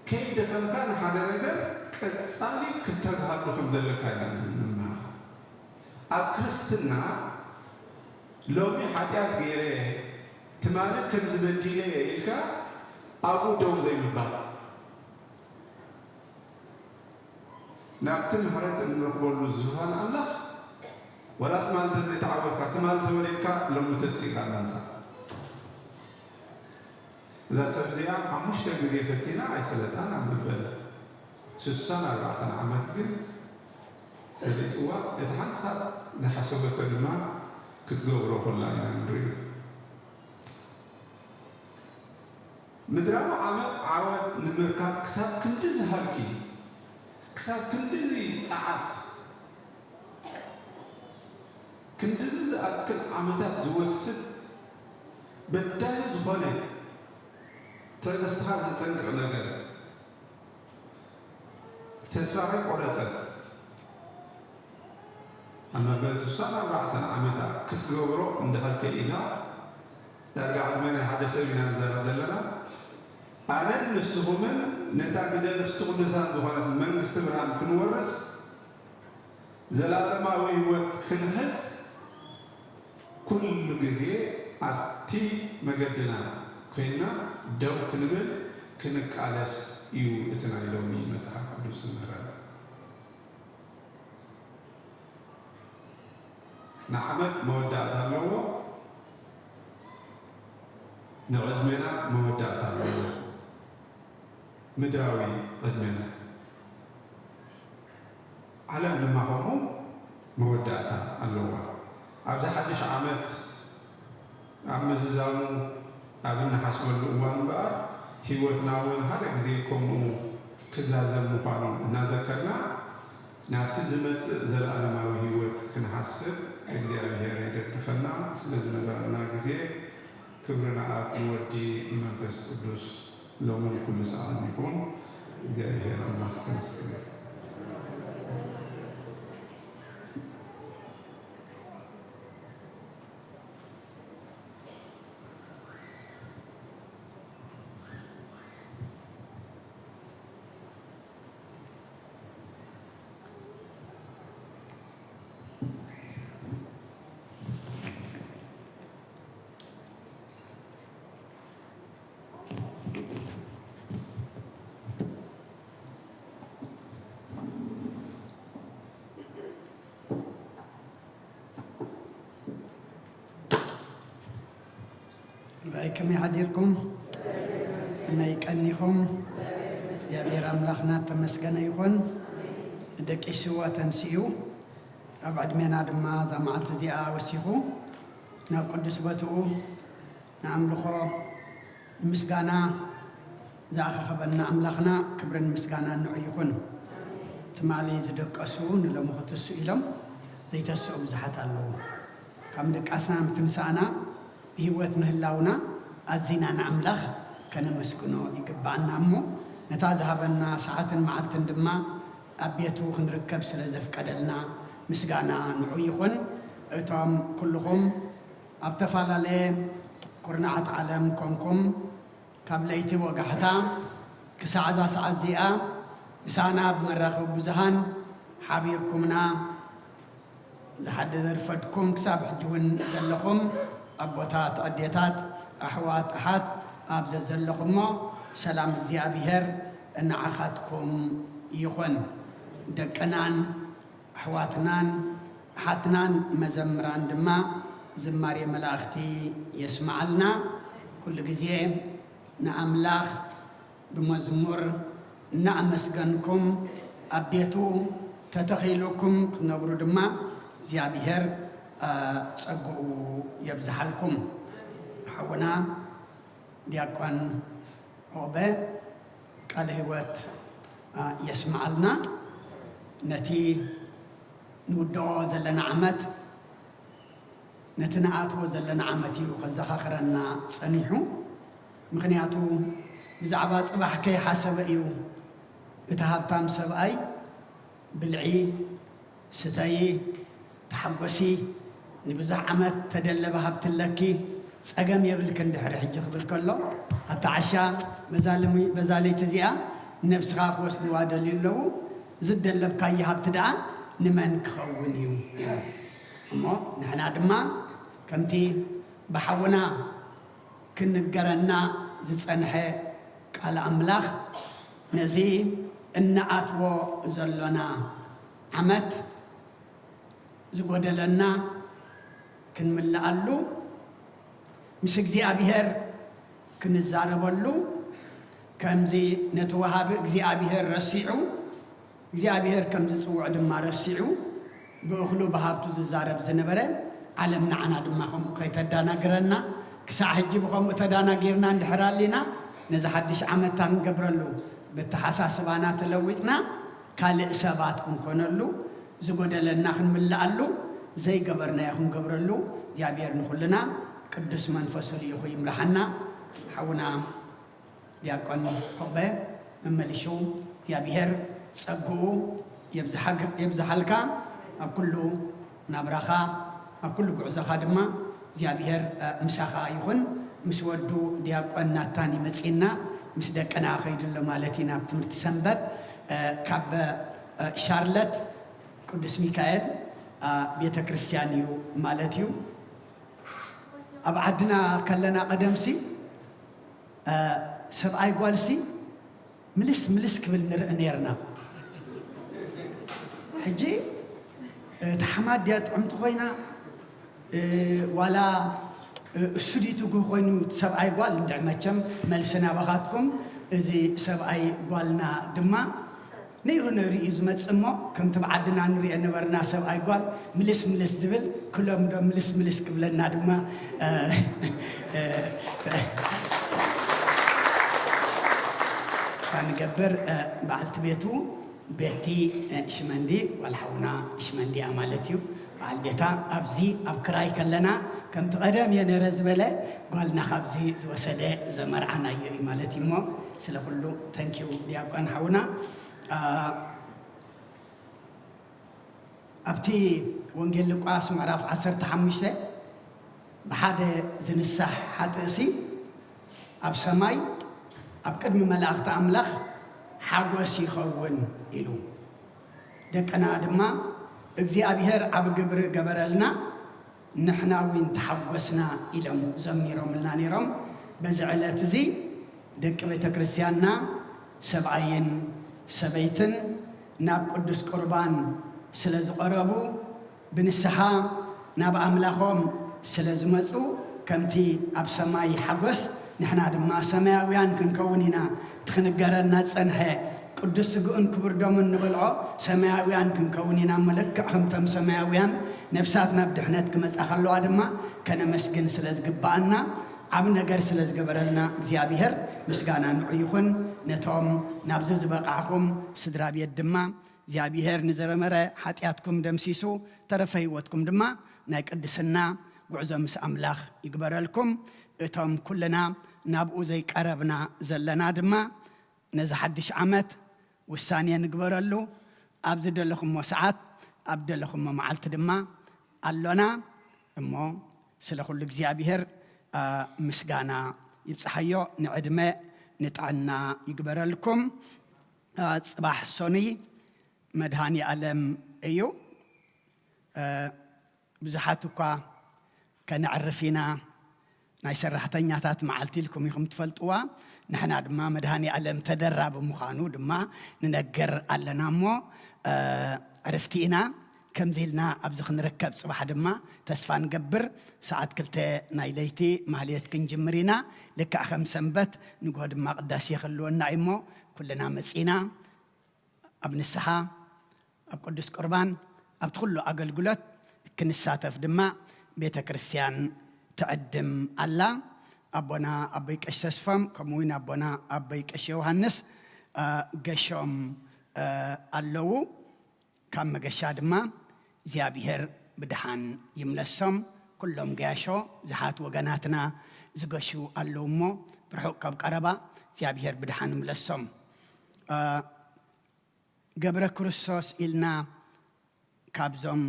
ከይደኸምካ ንሓደ ነገር ቀጻሊ ክተግሃሉ ከም ዘለካ ኢና ንመሃር። ኣብ ክርስትና ሎሚ ሓጢኣት ገይረ ትማሊ ከም ዝበዲለ እየ ኢልካ ኣብኡ ደው ዘይምባል ናብቲ ምሕረት እንረኽበሉ ዙፋን ኣምላኽ ወላ ትማሊ ተዘይተዓወትካ ትማሊ ተወሪድካ ሎሚ ተስኢካ ናምፃ እዛ ሰብ እዚኣ ሓሙሽተ ግዜ ፈቲና ኣይሰለጣን ኣብ መበል ስሳን ኣርባዕተን ዓመት ግን ሰሊጥዋ እቲ ሓንሳብ ዝሓሰበቶ ድማ ክትገብሮ ኮላ ኢና ንርኢ። ምድራዊ ዓመ ዓወት ንምርካብ ክሳብ ክንድዚ ሃልኪ ክሳብ ክንድዚ ጸዓት ክንድዚ ዝኣክል ዓመታት ዝወስድ በዳሂ ዝኾነ ትዕግስትኻ ዘጸንቅቕ ነገር ተስፋ ከይቆረጸት ኣብ መበል ስሳን ኣርባዕተን ዓመታ ክትገብሮ እንድሕር ከኢላ ዳርጋ ዕድመ ናይ ሓደ ሰብ ኢና ንዛረብ ዘለና ኣነን ንስኹምን ነታ ግደ ርስቲ ቅዱሳን ዝኾነት መንግስቲ ብርሃን ክንወርስ ዘላለማዊ ህይወት ክንሕዝ ኩሉ ግዜ ኣብቲ መገድና ኮይንና ደው ክንብል ክንቃለስ እዩ እቲ ናይ ሎሚ መጽሓፍ ቅዱስ ዝምህረና። ንዓመት መወዳእታ ኣለዎ፣ ንዕድሜና መወዳእታ ኣለዎ። ምድራዊ ዕድሜና ዓለም ድማ ከምኡ መወዳእታ ኣለዋ። ኣብዚ ሓድሽ ዓመት ኣብ ምዝዛሙ ኣብ እንሓስበሉ እዋን እምበኣር፣ ህይወትና እውን ሓደ ግዜ ከምኡ ክዛዘም ምዃኑ እናዘከርና፣ ናብቲ ዝመጽእ ዘለኣለማዊ ህይወት ክንሓስብ እግዚኣብሔር ይደግፈና። ስለ ዝነበረና ግዜ ክብሪ ንኣብ ንወዲ ንመንፈስ ቅዱስ ሎምን ኩሉ ሰዓትን ይኹን። እግዚኣብሔር ኣምላኽ ዝተመስገነ። እምበኣይ ከመይ ሓዲርኩም? ከመይ ቀኒኹም? እግዚኣብሔር ኣምላኽና እተመስገነ ይኹን። ደቂስዎ ተንሲኡ፣ ኣብ ዕድሜና ድማ እዛ መዓልቲ እዚኣ ወሲኹ ናብ ቅዱስ ቦትኡ ንኣምልኾ ንምስጋና ዝኣኻኸበና ኣምላኽና ክብርን ምስጋናን ንዑ ይኹን። ትማሊ ዝደቀሱ ንሎሚ ክትስኡ ኢሎም ዘይተስኡ ብዙሓት ኣለዉ። ካብ ምድቃስና ምትንሳእና ብህይወት ምህላውና ኣዚና ንኣምላኽ ከነመስግኖ ይግብኣና እሞ፣ ነታ ዝሃበና ሰዓትን መዓልትን ድማ ኣብ ቤቱ ክንርከብ ስለ ዘፍቀደልና ምስጋና ንዑ ይኹን። እቶም ኩልኹም ኣብ ተፈላለየ ኩርናዓት ዓለም ኮንኩም፣ ካብ ለይቲ ወጋሕታ ክሳዕ እዛ ሰዓት እዚኣ ምሳና ብመራኸቢ ብዙሃን ሓቢርኩምና ዝሓደር ፈድኩም ክሳብ ሕጂ እውን ዘለኹም ኣቦታት፣ ኣዴታት፣ ኣሕዋት፣ ኣሓት ኣብ ዘዘለኹሞ ሰላም እግዚኣብሔር ንዓኻትኩም ይኹን። ደቅናን ኣሕዋትናን ኣሓትናን መዘምራን ድማ ዝማሬ መላእኽቲ የስምዓልና። ኩሉ ግዜ ንኣምላኽ ብመዝሙር እናኣመስገንኩም ኣብ ቤቱ ተተኺሉኩም ክትነብሩ ድማ እግዚኣብሔር፣ አ፣ ጸግኡ የብዝሓልኩም። ሓውና ዲያቆን ዑቕበ ቃለ ህይወት፣ አ፣ የስምዓልና። ነቲ ንውድኦ ዘለና ዓመት ነቲ ንኣትዎ ዘለና ዓመት እዩ ከዘኻኽረና ጸኒሑ። ምኽንያቱ ብዛዕባ ጽባሕ ከይሓሰበ እዩ እቲ ሃብታም ሰብኣይ ብልዒ፣ ስተዪ፣ ተሓጎሲ፣ ንብዙሕ ዓመት ተደለበ ሃብቲ ኣለኪ፣ ጸገም የብልክን ድሕሪ ሕጂ ክብል ከሎ፣ ኣብቲ ዓሻ በዛ ልሚ-፣ በዛ ለይቲ እዚኣ ንነብስኻ ክወስድዋ ደልዩ ኣለዉ፣ ዝደለብካዮ ሃብቲ ደኣ ንመን ክኸውን እዩ? ኢሉ። እሞ ንሕና ድማ ከምቲ ብሓውና ክንገረና ዝጸንሐ ቃል ኣምላኽ፣ ነዚ እንኣትዎ ዘሎና ዓመት ዝጎደለና ክንምልኣሉ፣ ምስ እግዚኣብሔር ክንዛረበሉ፣ ከምዚ ነቲ ወሃቢ እግዚኣብሔር ረሲዑ፣ እግዚኣብሔር ከም ዝጽውዕ ድማ ረሲዑ፣ ብእኽሉ ብሃብቱ ዝዛረብ ዝነበረ፣ ዓለም ንዓና ድማ ከምኡ ከይተዳናግረና፣ ክሳዕ ሕጂ ብኸምኡ ተዳናጊርና እንድሕር ኣሊና፣ ነዚ ሓድሽ ዓመት ክንገብረሉ፣ ብተሓሳስባና ተለዊጥና፣ ካልእ ሰባት ክንኮነሉ፣ ዝጎደለና ክንምልኣሉ፣ ዘይገበርናዮ ክንገብረሉ፣ እግዚኣብሔር ንኹልና ቅዱስ መንፈሱ ልኢኹ ይምርሓና። ሓውና ዲያቆን ዑቕበ መመሊሹ እግዚኣብሔር ጸግኡ የብዝሓግ-፣ የብዝሓልካ። ኣብ ኩሉ ናብራኻ፣ ኣብ ኩሉ ጉዕዞኻ ድማ እግዚኣብሔር፣ እ፣ ምሳኻ ይኹን። ምስ ወዱ ዲያቆን ናታን ይመጽእና፣ ምስ ደቅና ከይዱ ኣሎ ማለት እዩ ናብ ትምህርቲ ሰንበት። እ፣ ካብ፣ እ፣ ሻርለት ቅዱስ ሚካኤል፣ እ፣ ቤተ ክርስቲያን እዩ ማለት እዩ። ኣብ ዓድና ከለና ቀደምሲ፣ እ፣ ሰብኣይ ጓልሲ ምልስ ምልስ ክብል ንርኢ ነርና። ሕጂ፣ እ፣ እታ ሓማት ድያ ጥዕምቲ ኮይና፣ እ፣ ዋላ፣ እ፣ እሱ ድዩ ትጉህ ኮይኑ እቲ ሰብኣይ ጓል? እንድዒ መቸም መልሲ ናባኻትኩም። እዚ ሰብኣይ ጓልና ድማ ነይሩ ነይሩ እዩ ዝመጽእ እሞ፣ ከምቲ ብዓድና ንሪኦ ነበርና ሰብኣይ ጓል ምልስ ምልስ ዝብል፣ ክሎም ዶ ምልስ ምልስ ክብለና ድማ፣ እ፣ እ፣ ንገብር፣ እ፣ በዓልቲ ቤቱ ቤቲ፣ እ፣ ሽመንዲ፣ ጓል ሓውና ሽመንዲ እያ ማለት እዩ። በዓል ቤታ ኣብዚ ኣብ ክራይ ከለና ከምቲ ቀደም እየ ነረ ዝበለ ጓልና ካብዚ ዝወሰደ ዘመርዓናዮ እዩ ማለት እዩ። እሞ ስለ ኩሉ ተንኪዩ ዲያቆን ሓውና። አ፣ ኣብቲ ወንጌል ሉቃስ ምዕራፍ ዓሰርተ ሓሙሽተ ብሓደ ዝንሳሕ ሓጥእሲ ኣብ ሰማይ ኣብ ቅድሚ መላእኽቲ ኣምላኽ ሓጎስ ይኸውን ኢሉ። ደቅና ድማ እግዚኣብሔር ዓቢ ግብሪ ገበረልና፣ ንሕና እውን ተሓጎስና ኢሎም ዘሚሮምልና ነይሮም። በዚ ዕለት እዚ ደቂ ቤተ ክርስቲያንና ሰብኣይን ሰበይትን ናብ ቅዱስ ቁርባን ስለ ዝቐረቡ ብንስሓ ናብ ኣምላኾም ስለ ዝመጹ ከምቲ ኣብ ሰማይ ሓጎስ ንሕና ድማ ሰማያውያን ክንከውን ኢና። እቲ ክንገረና ዝጸንሐ ቅዱስ ስግኡን ክቡር ደሙን ንበልዖ ሰማያውያን ክንከውን ኢና እሞ ልክዕ ከምቶም ሰማያውያን ነፍሳት ናብ ድሕነት ክመጻ ከለዋ ድማ ከነመስግን ስለ ዝግብኣና ዓብ ነገር ስለ ዝገበረልና እግዚኣብሔር ምስጋና ንዑ ይኹን። ነቶም ናብዚ ዝበቃዕኹም ስድራ ቤት ድማ እግዚኣብሔር ንዝረመረ ሓጢኣትኩም ደምሲሱ ተረፈ ህይወትኩም ድማ ናይ ቅድስና ጉዕዞ ምስ ኣምላኽ ይግበረልኩም። እቶም ኩልና ናብኡ ዘይቀረብና ዘለና ድማ ነዚ ሓድሽ ዓመት ውሳኔ ንግበረሉ። ኣብ ዝደለኹሞ ሰዓት ኣብ ደለኹሞ መዓልቲ ድማ ኣሎና እሞ ስለ ኩሉ እግዚኣብሔር፣ አ፣ ምስጋና ይብጽሓዮ። ንዕድመ ንጥዕና ይግበረልኩም። አ፣ ጽባሕ ሶኑይ መድሃኒ ኣለም እዩ። እ፣ ብዙሓት እኳ ከነዕርፍ ኢና፣ ናይ ሰራሕተኛታት መዓልቲ ኢልኩም ኢኹም ትፈልጥዋ። ንሕና ድማ መድሃኒ ኣለም ተደራቢ ምዃኑ ድማ ንነግር ኣለና እሞ፣ እ፣ ዕርፍቲ ኢና። ከምዚ ኢልና ኣብዚ ክንርከብ ጽባሕ ድማ ተስፋ ንገብር። ሰዓት ክልተ ናይ ለይቲ ማህሌት ክንጅምር ኢና። ልክዕ ከም ሰንበት ንግሆ ድማ ቅዳሴ ክህልወና እዩ እሞ ኩልና መጺና ኣብ ንስሓ፣ ኣብ ቅዱስ ቁርባን፣ ኣብቲ ኩሉ ኣገልግሎት ክንሳተፍ ድማ ቤተ ክርስቲያን ትዕድም ኣላ። ኣቦና ኣቦይ ቀሽ ተስፎም ከምኡ እውን ኣቦና ኣቦይ ቀሽ ዮሃንስ፣ አ፣ ገሾም፣ አ፣ ኣለዉ። ካብ መገሻ ድማ እግዚኣብሔር ብድሓን ይምለሶም። ኩሎም ገያሾ ዝሓት ወገናትና ዝገሹ ኣለዉ እሞ ብርሑቕ ካብ ቀረባ እግዚኣብሔር ብድሓን ይምለሶም። አ፣ ገብረ ክርስቶስ ኢልና ካብዞም፣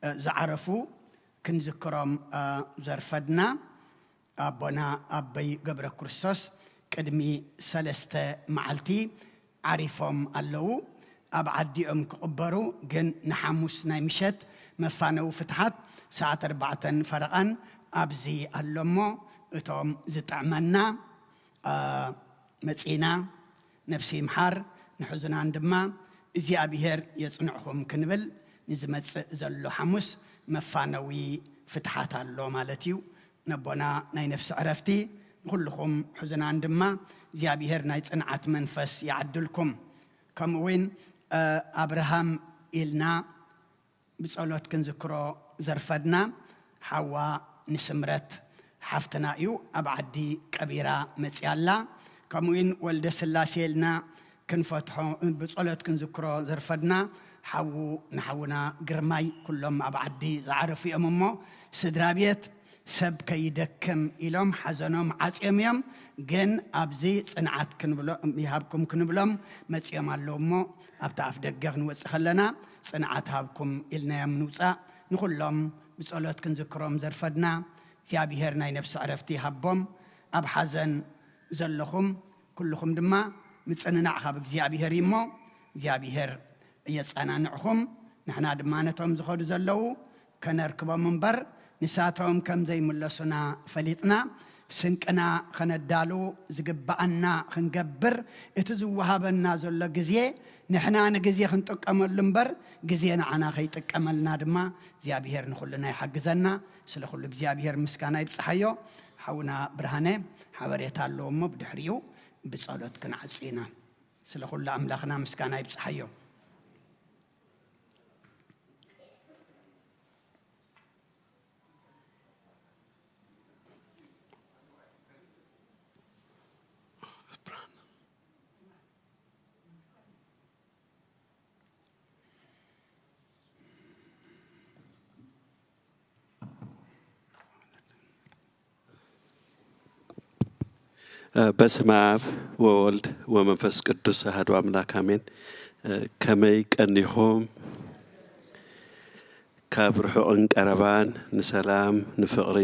እ፣ ዝዓረፉ ክንዝክሮም፣ እ፣ ዘርፈድና ኣቦና ኣበይ ገብረ ክርስቶስ ቅድሚ ሰለስተ መዓልቲ ዓሪፎም ኣለዉ። ኣብ ዓዲኦም ክቕበሩ ግን ንሓሙስ ናይ ምሸት መፋነዊ ፍትሓት ሰዓት ኣርባዕተን ፈረቓን ኣብዚ ኣሎ እሞ እቶም ዝጥዕመና አ፣ መጺና፣ ነፍሲ ይምሓር፣ ንሕዙናን ድማ እግዚኣብሔር የጽንዕኹም ክንብል ንዝመጽእ ዘሎ ሓሙስ መፋነዊ ፍትሓት ኣሎ ማለት እዩ። ነቦና ናይ ነፍሲ ዕረፍቲ፣ ንኹልኹም ሕዙናን ድማ እግዚኣብሔር ናይ ጽንዓት መንፈስ ይዓድልኩም። ከምኡ እውን፣ እ፣ ኣብርሃም ኢልና ብጸሎት ክንዝክሮ ዘርፈድና ሓዋ ንስምረት ሓፍትና እዩ። ኣብ ዓዲ ቀቢራ መጺኣ ኣላ። ከምኡውን ወልደ ስላሴ ኢልና ክንፈትሖ ብጸሎት ክንዝክሮ ዘርፈድና ሓዉ ንሓውና ግርማይ ኩሎም ኣብ ዓዲ ዝዓረፉ እዮም እሞ ስድራ ቤት ሰብ ከይደክም ኢሎም ሓዘኖም ዓጽዮም እዮም። ግን ኣብዚ ጽንዓት ክንብሎ-፣ ይሃብኩም ክንብሎም መጺኦም ኣለዉ እሞ ኣብቲ ኣፍ ደገ ክንወጽእ ከለና ጽንዓት ሃብኩም ኢልናዮም ንውጻእ። ንኹሎም ብጸሎት ክንዝክሮም ዘርፈድና እግዚኣብሔር ናይ ነፍሲ ዕረፍቲ ይሃቦም። ኣብ ሓዘን ዘለኹም ኩልኹም ድማ ምጽንናዕ ካብ እግዚኣብሔር እዩ እሞ እግዚኣብሔር የጸናንዕኹም። ንሕና ድማ ነቶም ዝኸዱ ዘለዉ ከነርክቦም እምበር ንሳቶም ከም ዘይምለሱና ፈሊጥና ስንቅና ከነዳሉ ዝግብኣና ክንገብር እቲ ዝወሃበና ዘሎ ግዜ ንሕና ንግዜ ክንጥቀመሉ እምበር ግዜ ንዓና ከይጥቀመልና ድማ እግዚኣብሔር ንኹልና ይሓግዘና። ስለ ኩሉ እግዚኣብሔር ምስጋና ይብጽሓዮ። ሓውና ብርሃነ ሓበሬታ ኣለዎ እሞ ብድሕሪኡ ብጸሎት ክንዓጹ ኢና። ስለ ኩሉ ኣምላኽና ምስጋና ይብጽሓዮ። በስመ አብ ወወልድ ወመንፈስ ቅዱስ አሐዱ አምላክ አሜን። ከመይ ቀኒኹም? ካብ ርሑቕን ቀረባን ንሰላም ንፍቕሪ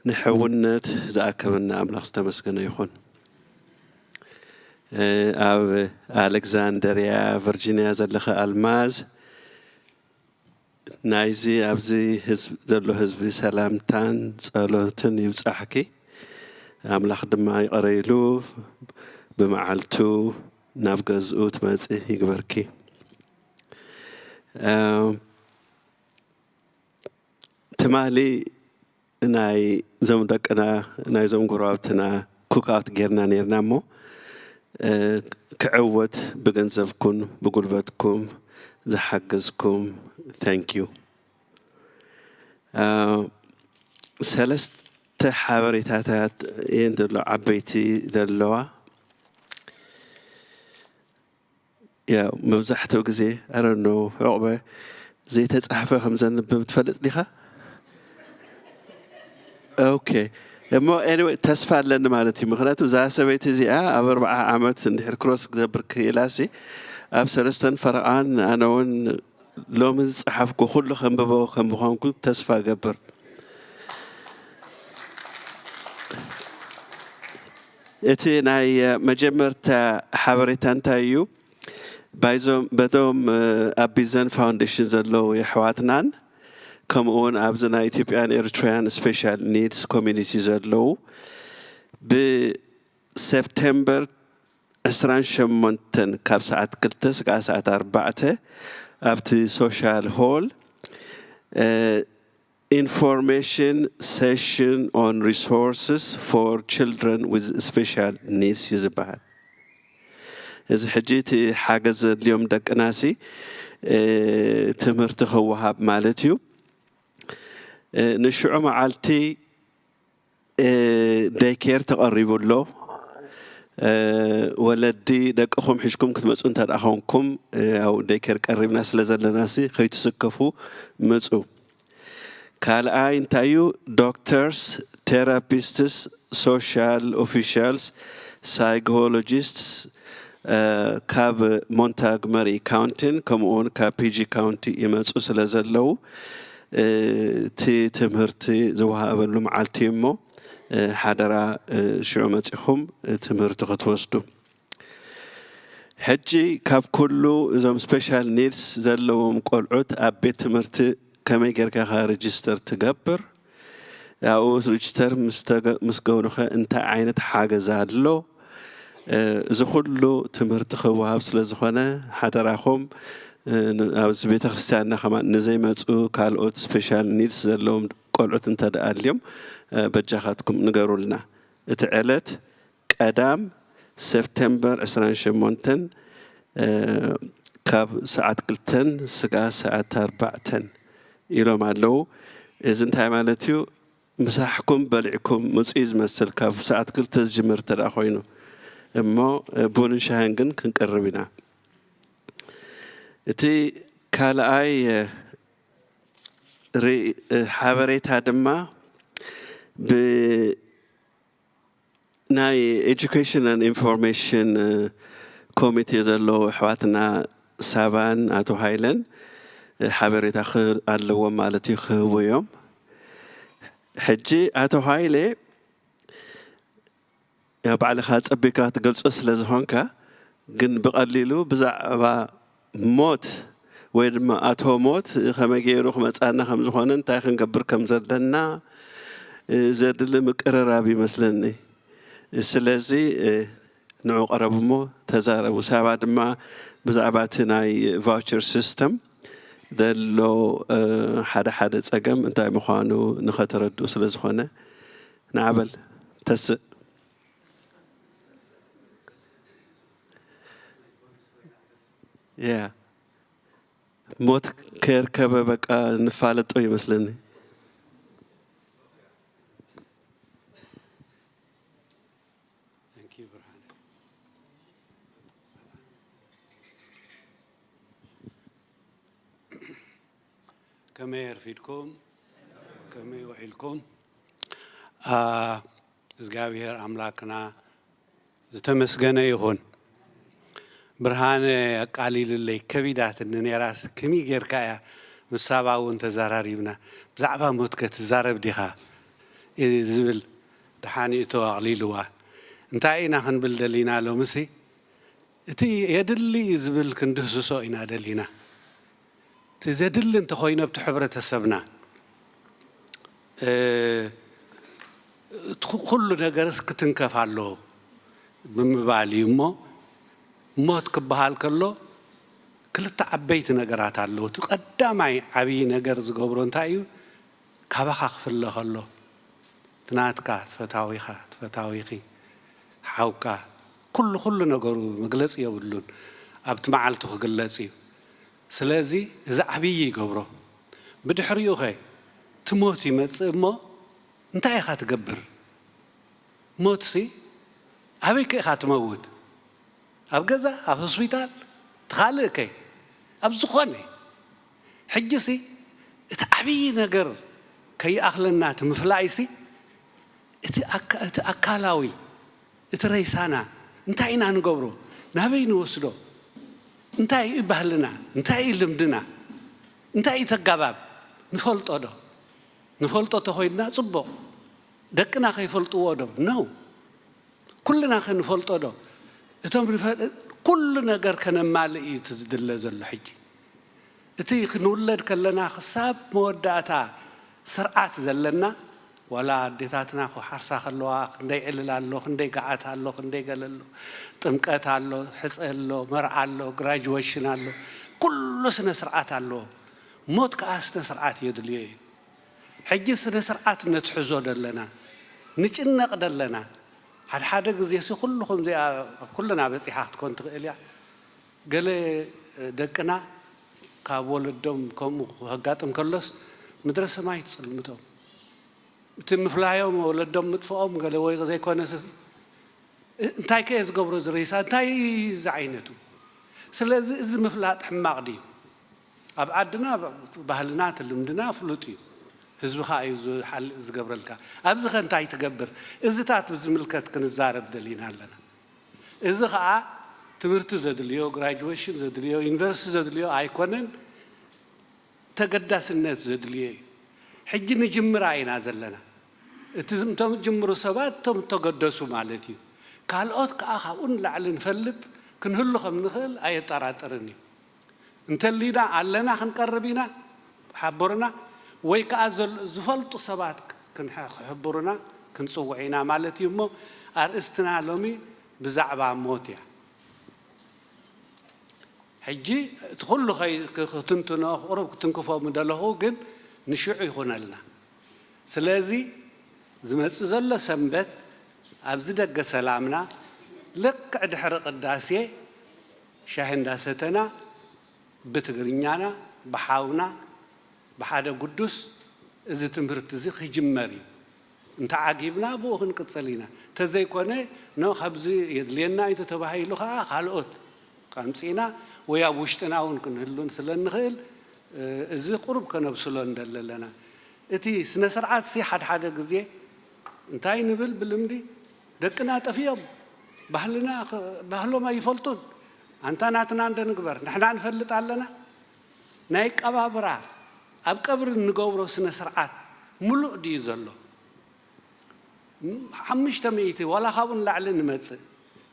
ንሕውነት ዝኣከበና ኣምላኽ ዝተመስገነ ይኹን። ኣብ ኣሌክዛንደርያ ቨርጂንያ ዘለኸ ኣልማዝ ናይዚ ኣብዚ ህዝብ ዘሎ ህዝቢ ሰላምታን ጸሎትን ይብጻሕኪ። ኣምላኽ ድማ ይቕረ ኢሉ ብመዓልቱ ናብ ገዝኡ ትመጺ ይግበርኪ። ትማሊ ናይ ዞም ደቅና ናይ ዞም ጎረባብትና ኩካውት ጌርና ኔርና እሞ ክዕወት ብገንዘብኩም ብጉልበትኩም ዝሓገዝኩም thank you። ሰለስተ ሓበሬታታት እየን ዘሎ ዓበይቲ ዘለዋ። ያው መብዛሕትኡ ግዜ I don't know ዑቕበ ዘይተጻሕፈ ከም ዘንብብ ትፈልጥ ዲኻ? ኦኬ እሞ anyway ተስፋ ኣለኒ ማለት እዩ። ምክንያቱ እዛ ሰበይቲ እዚኣ ኣብ ኣርብዓ ዓመት እንድሕር ክሮስ ክገብር ክኢላሲ ኣብ ሰለስተን ፈረቓን ኣነ እውን ሎሚ ዝጸሓፍኩ ኩሉ ከንብቦ ከም ምዃንኩ ተስፋ እገብር። እቲ ናይ መጀመርታ ሓበሬታ እንታይ እዩ? ባይዞም በቶም ኣብ ቢዘን ፋውንዴሽን ዘለዉ የሕዋትናን ከምኡ እውን ኣብዚ ናይ ኢትዮጵያን ኤርትራያን ስፔሻል ኒድስ ኮሚኒቲ ዘለዉ ብሰፕቴምበር ዕስራን ሸሞንተን ካብ ሰዓት ክልተ ስጋዕ ሰዓት ኣርባዕተ ኣብቲ ሶሻል ሆል information session on resources for children with special needs እዩ ዝበሃል። እዚ ሕጂ እቲ ሓገዝ ዘድልዮም ደቅናሲ ትምህርቲ ክወሃብ ማለት እዩ። ንሽዑ መዓልቲ daycare ተቐሪቡ ኣሎ። ወለዲ ደቅኹም ሒዝኩም ክትመፁ እንተ ደኣ ኾንኩም ያው daycare ቀሪብና ስለ ዘለና ሲ ከይትስከፉ ምፁ። ካልኣይ እንታይ እዩ? doctors, therapists, social officials, psychologists ካብ Montgomery County ን ከምኡ እውን ካብ PG County ይመፁ ስለ ዘለዉ እቲ ትምህርቲ ዝወሃበሉ መዓልቲ እዩ እሞ ሓደራ ሽዑ መፂኹም ትምህርቲ ክትወስዱ። ሕጂ ካብ ኩሉ እዞም special needs ዘለዎም ቆልዑት ኣብ ቤት ትምህርቲ ከመይ ጌርካ ኢኻ register ትገብር? ኣብኡ register ምስ ገበሩኸ እንታይ ዓይነት ሓገዝ ኣሎ? እዚ ኩሉ ትምህርቲ ክወሃብ ስለ ዝኾነ ሓደራኹም ኣብዚ ቤተ ክርስቲያንና ከማን ንዘይመፁ ካልኦት special needs ዘለዎም ቆልዑት እንተ ደኣ ኣልዮም በጃኻትኩም ንገሩልና። እቲ ዕለት ቀዳም ሰፕተምበር ዕስራን ሸሞንተን ካብ ሰዓት ክልተን ስጋ ሰዓት ኣርባዕተን ኢሎም ኣለዉ። እዚ እንታይ ማለት እዩ? ምሳሕኩም በሊዕኩም ምፁ እዩ ዝመስል፣ ካብ ሰዓት ክልተ ዝጅምር እንተ ደኣ ኮይኑ እሞ ቡንን ሻህን ግን ክንቅርብ ኢና። እቲ ካልኣይ ሓበሬታ ድማ ብ ናይ education and information ኮሚቴ ዘለዉ ኣሕዋትና ሳባን ኣቶ ሃይለን ሓበሬታ ኣለዎም ማለት እዩ ክህቡ እዮም። ሕጂ ኣቶ ሃይለ ያው ባዕልኻ ጸቢካ ትገልጾ ስለ ዝኾንካ ግን ብቐሊሉ ብዛዕባ ሞት ወይ ድማ ኣቶ ሞት ከመይ ገይሩ ክመጻና ከም ዝኾነ እንታይ ክንገብር ከም ዘለና ዘድሊ ምቅርራብ ይመስለኒ። ስለዚ ንዑ ቀረቡ እሞ ተዛረቡ። ሳባ ድማ ብዛዕባ እቲ ናይ voucher system ዘሎ ሓደ ሓደ ጸገም እንታይ ምዃኑ ንኸተረድኡ ስለ ዝኾነ ንዓበል ተስእ ያ ሞት ከየርከበ በቃ ንፋለጦ ይመስለኒ። ከመይ ኣርፊድኩም? ከመይ ውዒልኩም? እግዚኣብሔር ኣምላክና ዝተመስገነ ይኹን። ብርሃነ ኣቃሊሉለይ ከቢዳትኒ ነይራስ ከመይ ጌርካ እያ? ምስ ሳባ እውን ተዘራሪብና። ብዛዕባ ሞት ከ ትዛረብ ዲኻ? ዝብል ደሓን እቶ ኣቕሊልዋ። እንታይ ኢና ክንብል ደሊና ሎምሲ? እቲ የድሊ እዩ ዝብል ክንድህስሶ ኢና ደሊና። እቲ ዘድሊ እንተኾይኑ ኣብቲ ሕብረተሰብና ኩሉ ነገርስ ክትንከፍ ኣለዎ ብምባል እዩ እሞ ሞት ክበሃል ከሎ ክልተ ዓበይቲ ነገራት ኣለዉ። እቲ ቀዳማይ ዓብዪ ነገር ዝገብሮ እንታይ እዩ? ካባኻ ክፍለ ከሎ እቲ ናትካ፣ እቲ ፈታዊኻ፣ እቲ ፈታዊኺ፣ ሓውካ፣ ኩሉ ኩሉ ነገሩ መግለፂ የብሉን። ኣብቲ መዓልቱ ክግለፅ እዩ። ስለዚ እዚ ዓብዪ ይገብሮ። ብድሕሪኡ ኸ እቲ ሞት ይመፅእ እሞ እንታይ ኢኻ ትገብር? ሞትሲ ኣበይ ከ ኢኻ ትመውት? ኣብ ገዛ፣ ኣብ ሆስፒታል፣ እቲ ካልእ ከ ኣብ ዝኾነ። ሕጂሲ እቲ ዓብዪ ነገር ከይኣኽለና እቲ ምፍላይሲ እቲ ኣካ- እቲ ኣካላዊ እቲ ሬሳና እንታይ ኢና ንገብሮ? ናበይ ንወስዶ? እንታይ እዩ ባህልና? እንታይ እዩ ልምድና? እንታይ እዩ ተጋባብ? ንፈልጦ ዶ? ንፈልጦ ተኾይንና ጽቡቕ። ደቅና ከይፈልጥዎ ዶ? ነው። ኩልና ከ ንፈልጦ ዶ? እቶም ንፈ- ኩሉ ነገር ከነማልእ እዩ እቲ ዝድለ ዘሎ ሕጂ። እቲ ክንውለድ ከለና ክሳብ መወዳእታ ስርዓት ዘለና ዋላ ኣዴታትና ክሓርሳ ከለዋ ክንደይ ዕልል ኣሎ፣ ክንደይ ገዓት ኣሎ፣ ክንደይ ገለ ኣሎ፣ ጥምቀት ኣሎ፣ ሕፀ ኣሎ፣ መርዓ ኣሎ፣ ግራጅወሽን ኣሎ፣ ኩሉ ስነ ስርዓት ኣለዎ። ሞት ከዓ ስነ ስርዓት የድልዮ እዩ። ሕጂ ስነ ስርዓት ነትሕዞ ደለና፣ ንጭነቕ ደለና። ሓደ ሓደ ግዜ ሲ ኩሉ ከምዚኣ ኩልና በፂሓ ክትኮን ትኽእል እያ። ገለ ደቅና ካብ ወለዶም ከምኡ ከጋጥም ከሎስ ምድረ ሰማይ ትፅልምቶም። እቲ ምፍላዮም ወለዶም ምጥፍኦም ገለ ወይ ዘይኮነስ እንታይ ከ ዝገብሮ ዝሬሳ እንታይ ዝዓይነቱ? ስለዚ እዚ ምፍላጥ ሕማቕ ድዩ? ኣብ ዓድና ባህልና እቲ ልምድና ፍሉጥ እዩ። ህዝብኻ እዩ ዝሓል- ዝገብረልካ። ኣብዚ ከ እንታይ ትገብር? እዚታት ብዝምልከት ክንዛረብ ደሊና ኣለና። እዚ ኸዓ ትምህርቲ ዘድልዮ፣ ግራጅዌሽን ዘድልዮ፣ ዩኒቨርሲቲ ዘድልዮ ኣይኮነን፣ ተገዳስነት ዘድልዮ እዩ። ሕጂ ንጅምራ ኢና ዘለና። እቲ ዝም- እቶም ዝጅምሩ ሰባት እቶም እተገደሱ ማለት እዩ። ካልኦት ከዓ ካብኡ ንላዕሊ ንፈልጥ ክንህሉ ከም ንኽእል ኣየጠራጥርን እዩ። እንተሊና ኣለና ክንቀርብ ኢና ሓቦርና ወይ ከዓ ዘል- ዝፈልጡ ሰባት ክንሕ- ክሕብሩና ክንፅውዕ ኢና ማለት እዩ እሞ ኣርእስትና ሎሚ ብዛዕባ ሞት እያ። ሕጂ እቲ ኩሉ ከይ- ክ- ክትንትኖ ቁሩብ ክትንክፎ ምደለኹ ግን ንሽዑ ይኹነልና። ስለዚ ዝመጽእ ዘሎ ሰንበት ኣብዚ ደገ ሰላምና ልክዕ ድሕሪ ቅዳሴ ሻሂ እንዳሰተና ብትግርኛና ብሓውና ብሓደ ጉዱስ እዚ ትምህርቲ እዚ ክጅመር እዩ። እንተዓጊብና ብኡ ክንቅጽል ኢና። ተዘይኮነ ኖ ካብዚ የድልየና እዩ ተባሂሉ ከዓ ካልኦት ኣምጺእና ወይ ኣብ ውሽጥና እውን ክንህሉን ስለ እንኽእል እዚ ቁሩብ ከነብስሎ እንደለለና። እቲ ስነ ስርዓት ሲ ሓደ ሓደ ግዜ እንታይ ንብል ብልምዲ ደቅና ጠፊኦም ባህልና ባህሎም ኣይፈልጡን። ኣንታ ናትና እንደ ንግበር ንሕና ንፈልጥ ኣለና። ናይ ቀባብራ ኣብ ቀብሪ እንገብሮ ስነ ስርዓት ሙሉእ ድዩ ዘሎ? ሓሙሽተ ሚእቲ ዋላ ካብኡ ንላዕሊ ንመፅእ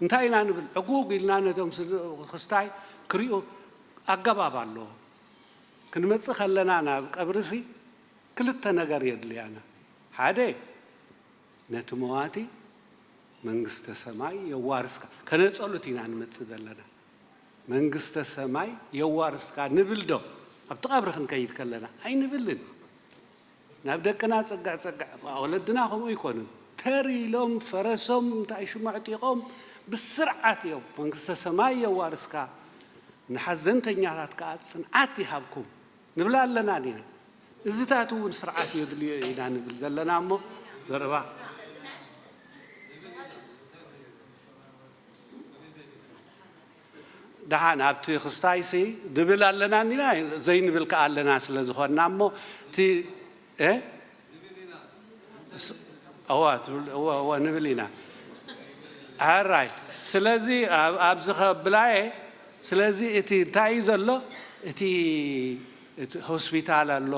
እንታይ ኢና ንብል? ዕጉግ ኢልና ነቶም ክስታይ ክሪኡ ኣገባብ ኣለዎ። ክንመፅእ ከለና ናብ ቀብርሲ ክልተ ነገር የድልያና። ሓደ ነቲ መዋቲ መንግስተ ሰማይ የዋርስካ ከነፀሉት ኢና ንመፅእ ዘለና። መንግስተ ሰማይ የዋርስካ ንብል ዶ ኣብቲ ቀብሪ ክንከይድ ከለና? ኣይንብልን። ናብ ደቅና ፅግዕ ፅግዕ። ወለድና ከምኡ ኣይኮኑን። ተር ኢሎም ፈረሶም እንታይ ሽሙ ኣዕጢቖም ብስርዓት እዮም መንግስተ ሰማይ የዋርስካ ንሓዘንተኛታት ከዓ ጽንዓት ይሃብኩም ንብል ኣለና ዲና? እዚታት እውን ስርዓት የድልዮ ኢና ንብል ዘለና እሞ ዘረባ ደሓን ኣብቲ ክስታይሲ ንብል ኣለና ኒና ዘይንብል ከዓ ኣለና ስለ ዝኾንና እሞ እቲ እ? ስ- እዋ ትብል- እዋ እዋ ንብል ኢና ሕራይ። ስለዚ ኣብ- ኣብዚ ከብላየ ስለዚ እቲ እንታይ እዩ ዘሎ? እቲ እቲ ሆስፒታል ኣሎ፣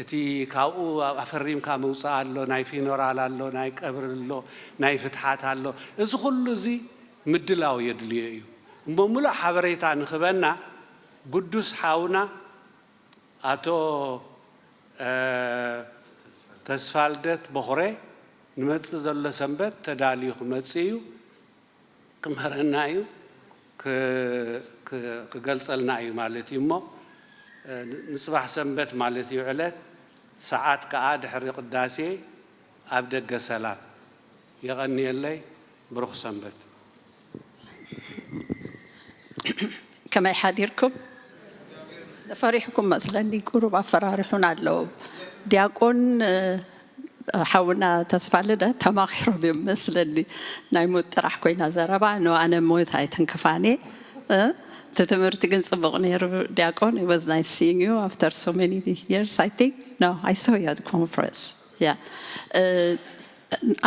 እቲ ካብኡ ኣፈሪምካ ምውፃእ ኣሎ፣ ናይ ፊኖራል ኣሎ፣ ናይ ቀብሪ ኣሎ፣ ናይ ፍትሓት ኣሎ። እዚ ኩሉ እዚ ምድላው የድልዮ እዩ። እሞ ምሉእ ሓበሬታ ንክበና ግዱስ ሓውና ኣቶ ተስፋልደት በኹሬ ንመጽእ ዘሎ ሰንበት ተዳልዩ ክመጽእ እዩ። ክምህረና እዩ፣ ክገልጸልና እዩ ማለት እዩ። እሞ ንጽባሕ ሰንበት ማለት እዩ ዕለት ሰዓት ከኣ ድሕሪ ቅዳሴ ኣብ ደገ ሰላም። የቐንየለይ። ብሩኽ ሰንበት። ከመይ ሓዲርኩም? ፈሪሕኩም መስለኒ፣ ቁሩብ ኣፈራሪሑን ኣለዉ። ዲያቆን ሓውና ተስፋ ልደ ተማኺሮም እዮም መስለኒ። ናይ ሞት ጥራሕ ኮይና ዘረባ፣ ኖ ኣነ ሞት ኣይትንክፋኔ። እቲ ትምህርቲ ግን ጽቡቕ ነይሩ ዲያቆን። It was nice seeing you after so many years, I think. No, I saw you at conference. Yeah.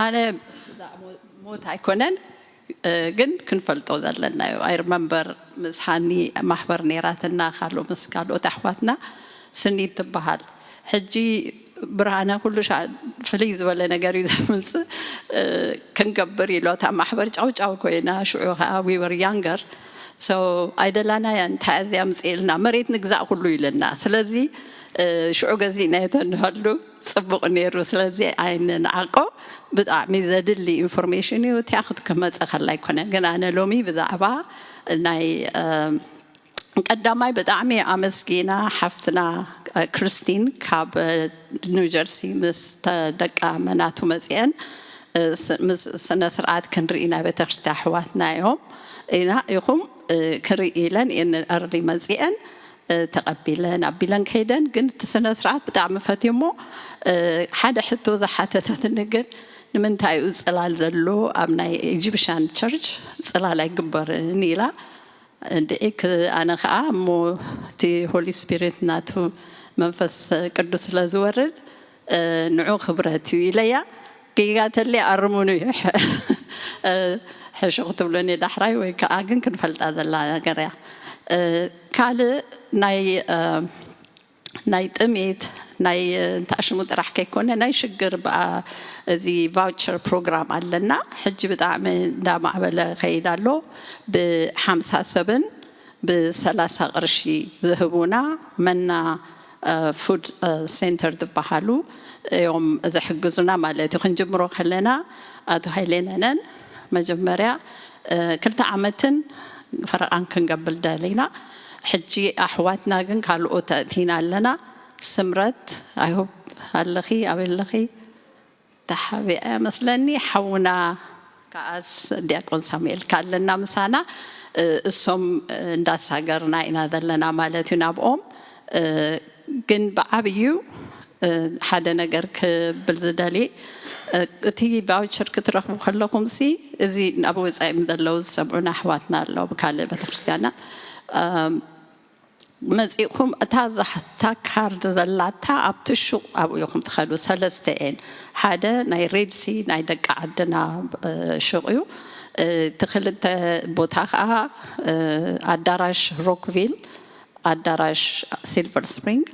ኣነ ሞት ኣይኮነን ግን ክንፈልጦ ዘለና እዩ። I remember ምስ ሃኒ ማሕበር ነይራትና፣ ካልኦ ምስ ካልኦት ኣሕዋትና ስኒት ትበሃል። ሕጂ ብርሃነ ኩሉ ሻ ፍልይ ዝበለ ነገር እዩ ዘምፅእ። ክንገብር ኢሎ እታ ማሕበር ጫውጫው ኮይና፣ ሽዑ ከዓ we were younger, so ኣይደላናያን። እንታይ እዚ ኣምፅእልና፣ መሬት ንግዛእ ኩሉ ኢልና። ስለዚ ሽዑ ገዚእናዮ ተንህሉ ፅቡቕ ነይሩ። ስለዚ ኣይንንዓቆ፣ ብጣዕሚ ዘድሊ ኢንፎርሜሽን እዩ። እቲኣ ክትክመፀ ከላ ኣይኮነ ግን ኣነ ሎሚ ብዛዕባ ናይ ቀዳማይ ብጣዕሚ ኣመስጊና ሓፍትና ክርስቲን ካብ ኒውጀርሲ ምስ ደቃ መናቱ መፅአን ስነ ስርዓት ክንርኢ ናይ ቤተክርስትያ ኣሕዋትና እዮም ኢና ኢኹም ክርኢ ኢለን እየን early መፅአን ተቐቢለን ኣቢለን ከይደን ግን እቲ ስነ ስርዓት ብጣዕሚ ፈትየሞ ሓደ ሕቶ ዝሓተተትኒ ግን ንምንታይ እዩ ፅላል ዘሎ ኣብ ናይ Egyptian church ፅላል ኣይግበርን ኢላ እንድዒ ኣነ ከዓ እሞ እቲ Holy Spirit ናቱ መንፈስ ቅዱስ ስለ ዝወርድ ንዑ ክብረት እዩ ኢለያ ጌጋ ተለ ኣርሙኑ እዩ ሕሹ ክትብሉኒ ዳሕራይ ወይ ከዓ ግን ክንፈልጣ ዘላ ነገር እያ ካልእ ናይ ናይ ጥሜት ናይ እንታሽሙ ጥራሕ ከይኮነ ናይ ሽግር ብኣ እዚ voucher program ኣለና ሕጂ ብጣዕሚ እንዳማዕበለ ከይድ ኣሎ ብሓምሳ ሰብን ብሰላሳ ቅርሺ ዝህቡና መና food center ዝበሃሉ እዮም ዝሕግዙና ማለት እዩ ክንጅምሮ ከለና ኣቶ ሃይሌነነን መጀመርያ ክልተ ዓመትን ፈረቓን ክንገብር ደሊና ሕጂ ኣሕዋትና ግን ካልኦት ኣእቲና ኣለና ስምረት ኣይሆብ ኣለኺ ኣበይ ኣለኺ ተሓቢኣ መስለኒ ሓውና ከዓስ ዲያቆን ሳሙኤል ካለና ምሳና እሶም እንዳሳገርና ኢና ዘለና ማለት እዩ ናብኦም ግን ብዓብዩ ሓደ ነገር ክብል ዝደሊ እቲ voucher ክትረኽቡ ከለኹም ሲ እዚ ኣብ ወፃኢ ዘለዉ ዝሰምዑና ኣሕዋትና ኣለዉ ብካልእ ቤተክርስትያናት መፂእኹም እታ ዛሕታ ካርድ ዘላታ ኣብቲ ሹቕ ኣብኡ ኢኹም ትኸዱ ሰለስተ እየን ሓደ ናይ ሬድሲ ናይ ደቂ ዓድና ሹቕ እዩ እቲ ክልተ ቦታ ከዓ ኣዳራሽ ሮክቪል ኣዳራሽ ሲልቨር ስፕሪንግ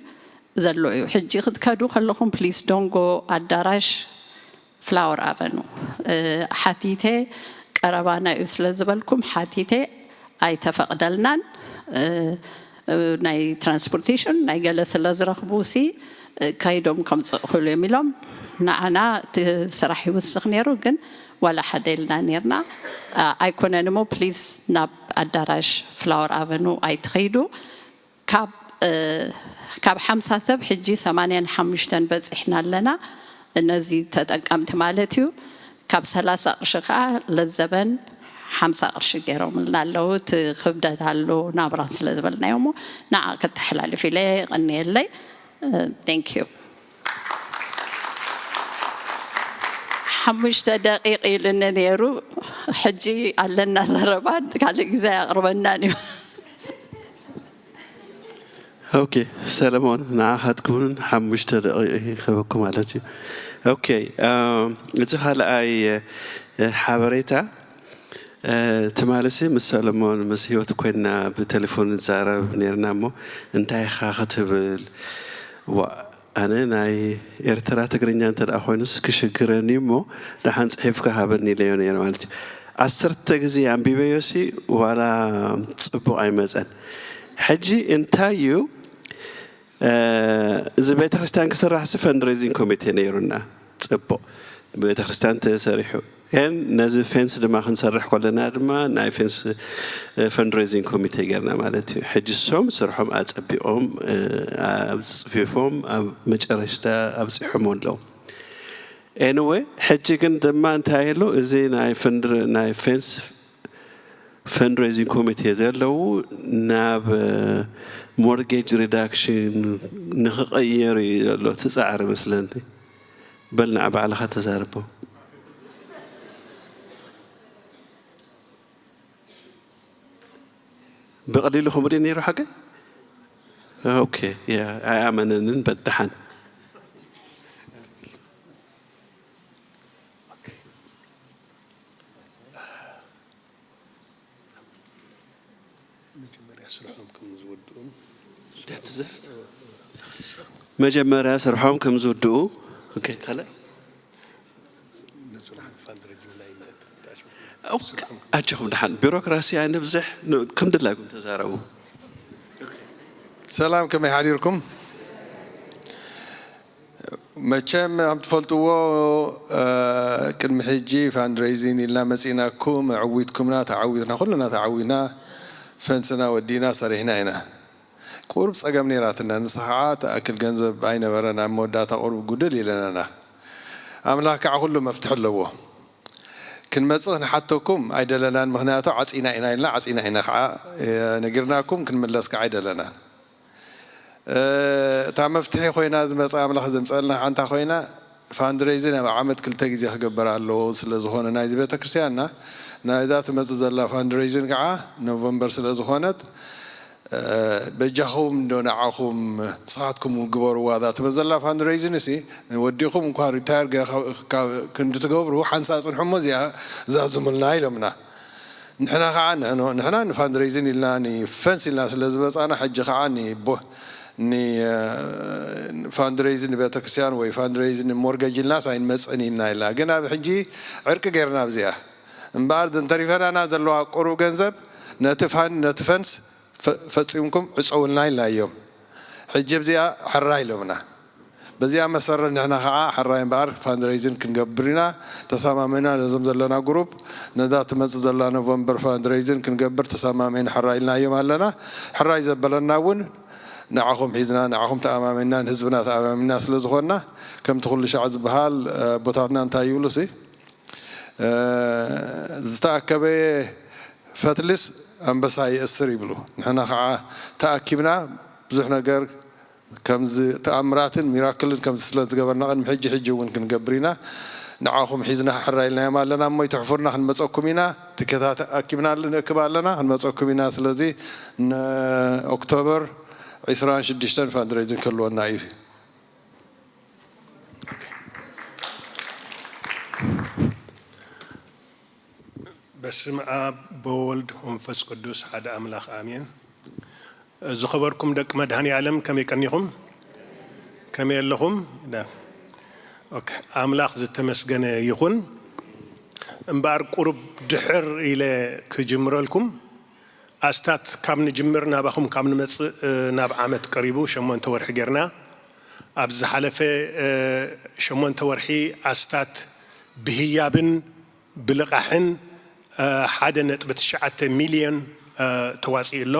ዘሎ እዩ ሕጂ ክትከዱ ከለኹም ፕሊስ ዶንጎ ኣዳራሽ ፍላወር ኣቨኑ ሓቲተ ቀረባና እዩ ስለ ዝበልኩም ሓቲተ ኣይተፈቕደልናን ናይ ትራንስፖርቴሽን ናይ ገለ ስለ ዝረኽቡ ሲ ከይዶም ከምፅእ ክሉ እዮም ኢሎም ንዓና እቲ ስራሕ ይውስኽ ነይሩ ግን ዋላ ሓደ ኢልና ነርና ኣይኮነን እሞ ፕሊዝ ናብ ኣዳራሽ ፍላወር ኣቨኑ ኣይትኸይዱ ካብ ካብ ሓምሳ ሰብ ሕጂ ሰማንያን ሓሙሽተን በፂሕና ኣለና ነዚ ተጠቀምቲ ማለት እዩ ካብ ሰላሳ ቅርሺ ከዓ ለዘበን ሓምሳ ቅርሺ ገይሮምልና ኣለዉ። እቲ ክብደት ኣሎ ናብራ ስለ ዝበልናዮ እሞ ንዓ ከተሕላልፍ ኢለ። የቐንየለይ። Thank you። ሓሙሽተ ደቂቕ ኢሉኒ ነይሩ። ሕጂ ኣለና ዘረባ፣ ካልእ ግዜ ኣቕርበናን እዩ። ኦኬ ሰለሞን፣ ንዓኻ ትኩን ሓሙሽተ ደቂቕ ይህበኩ ማለት እዩ። ኦኬ፣ እቲ ካልኣይ ሓበሬታ ትማልሲ ምስ ሰለሞን ምስ ህይወት ኮይንና ብቴሌፎን ንዛረብ ነይርና እሞ እንታይ ኢኻ ክትብል? ዋ፣ ኣነ ናይ ኤርትራ ትግርኛ እንተ ደኣ ኮይኑስ ክሽግረኒ እሞ ደሓን ጽሒፍካ ሃበኒ ኢለዮ ነይረ ማለት እዩ። ዓሰርተ ግዜ ኣንቢበዮሲ ዋላ ጽቡቕ ኣይመጸን። ሕጂ እንታይ እዩ እዚ ቤተ ክርስቲያን ክስራሕሲ ፈንድሬዚንግ ኮሚቴ ነይሩና። ጽቡቕ ቤተ ክርስቲያን ተሰሪሑ ግን ነዚ ፌንስ ድማ ክንሰርሕ ከለና ድማ ናይ ፌንስ ፈንድሬዚንግ ኮሚቴ ጌርና ማለት እዩ። ሕጂ እሶም ስርሖም ኣጸቢቖም ኣብ ጽፊፎም ኣብ መጨረሽታ ኣብጺሖም ኣለዉ። ኤንወ ሕጂ ግን ድማ እንታይ ኣሎ እዚ ናይ ፈንድር ናይ ፌንስ ፈንድሬዚንግ ኮሚቴ ዘለዉ ናብ ሞርጌጅ ሪዳክሽን ንክቐየር እዩ ዘሎ እቲ ጻዕሪ መስለኒ። በል ንዓ ባዕልኻ ተዛርቦ። ብቐሊሉ ከምኡ ድዩ ነይሩ ሓቀይ? ኦኬ፣ ያ ኣይኣመነንን በል ደሓን። መጀመርያ ስርሖም ከም ዝውድኡን መጀመርያ ስርሖም ከም ዝውድኡ። ኦኬ፣ ካልእ ኣጆኹም ደሓን ቢሮክራሲ ኣይነብዝሕ፣ ከም ድላይኩም ተዛረቡ። ሰላም፣ ከመይ ሓዲርኩም? መቸም ከም ትፈልጥዎ ቅድሚ ሕጂ ፋንድሬዚን ኢልና መፂእናኩም፣ ኣዕዊትኩምና፣ ተዓዊትና፣ ኩልና ተዓዊትና፣ ፈንስና ወዲእና ሰሪሕና ኢና። ቁሩብ ፀገም ነይራትና፣ ንሳ ከዓ ትኣክል ገንዘብ ኣይነበረን፣ ኣብ መወዳእታ ቁሩብ ጉድል ኢለናና። ኣምላኽ ከዓ ኩሉ መፍትሒ ኣለዎ። ክንመፅእ ክንሓተኩም ኣይደለናን፣ ምኽንያቱ ዓፂና ኢና ኢልና፣ ዓፂና ኢና ከዓ ነጊርናኩም፣ ክንምለስ ከዓ ኣይደለናን። እታ መፍትሒ ኮይና ዝመፀ ኣምላኽ ዘምፀልና ሓንታ ኮይና ፋንድሬይዝን ኣብ ዓመት ክልተ ግዜ ክግበር ኣለዎ ስለ ዝኾነ ናይዚ ቤተ ክርስቲያንና ናይዛ ትመፅእ ዘላ ፋንድሬይዝን ከዓ ኖቨምበር ስለ ዝኾነት በጃኹም እንዶ ንዓኹም ንስኻትኩም ግበርዋ እዛ ትመፅእ ዘላ ፋንድሬይዝን እሲ ወዲኹም እንኳ ሪታየር ክንዲ ትገብሩ ሓንሳ ፅንሑ እሞ እዚኣ ዛዝሙልና ኢሎምና። ንሕና ከዓ ንሕና ንፋንድሬይዝን ኢልና ንፈንስ ኢልና ስለ ዝመፃና ሕጂ ከዓ ንቦ ንፋንድሬይዝን ንቤተክርስትያን ወይ ፋንድሬይዝን ንሞርገጅ ኢልናስ ኣይንመፅእን ኢልና ኢልና ግን ኣብ ሕጂ ዕርቂ ገይርና ኣብዚኣ እምበኣር ዘንተሪፈናና ዘለዋ ቁሩብ ገንዘብ ነቲ ፋን ነቲ ፈንስ ፈፂምኩም ዕፀውልና ኢልና እዮም ሕጂ ኣብዚኣ ሕራ ኢሎምና በዚኣ መሰረት ንሕና ከዓ ሕራይ እምበኣር ፋንድሬይዝን ክንገብር ኢና ተሰማሚዕና ነዞም ዘለና ግሩፕ ነዛ ትመፅእ ዘላ ኖቨምበር ፋንድሬይዝን ክንገብር ተሰማሚዕና ሕራይ ኢልናዮም ኣለና ሕራይ ዘበለና እውን ንዓኹም ሒዝና ንዓኹም ተኣማሚንና ንህዝብና ተኣማሚንና ስለ ዝኾንና ከምቲ ኩሉ ሻዕ ዝበሃል ኣቦታትና እንታይ ይብሉ ሲ ዝተኣከበ ፈትልስ ኣንበሳ ይእስር ይብሉ ንሕና ከዓ ተኣኪብና ብዙሕ ነገር ከምዚ ተኣምራትን ሚራክልን ከምዚ ስለ ዝገበርና ቅድሚ ሕጂ ሕጂ እውን ክንገብር ኢና ንዓኹም ሒዝና ሕራ ኢልናዮም ኣለና እሞ ይትሕፉርና ክንመፀኩም ኢና ትኬታት ኣኪብና ንእክብ ኣለና ክንመፀኩም ኢና ስለዚ ንኦክቶበር ዕስራን ሽዱሽተን ፋንድሬዝን ክህልወና እዩ በስም ኣብ በወልድ መንፈስ ቅዱስ ሓደ ኣምላኽ ኣሜን። ዝኸበርኩም ደቂ መድሃኒ ዓለም ከመይ ቀኒኹም? ከመይ ኣለኹም? ኣምላኽ ዝተመስገነ ይኹን። እምበኣር ቁሩብ ድሕር ኢለ ክጅምረልኩም ኣስታት ካብ ንጅምር ናባኹም ካብ ንመፅእ ናብ ዓመት ቀሪቡ ሸሞንተ ወርሒ ጌርና ኣብ ዝሓለፈ ሸሞንተ ወርሒ ኣስታት ብህያብን ብልቓሕን ሓደ ነጥቢ ትሽዓተ ሚልዮን ተዋፂኡ ኣሎ።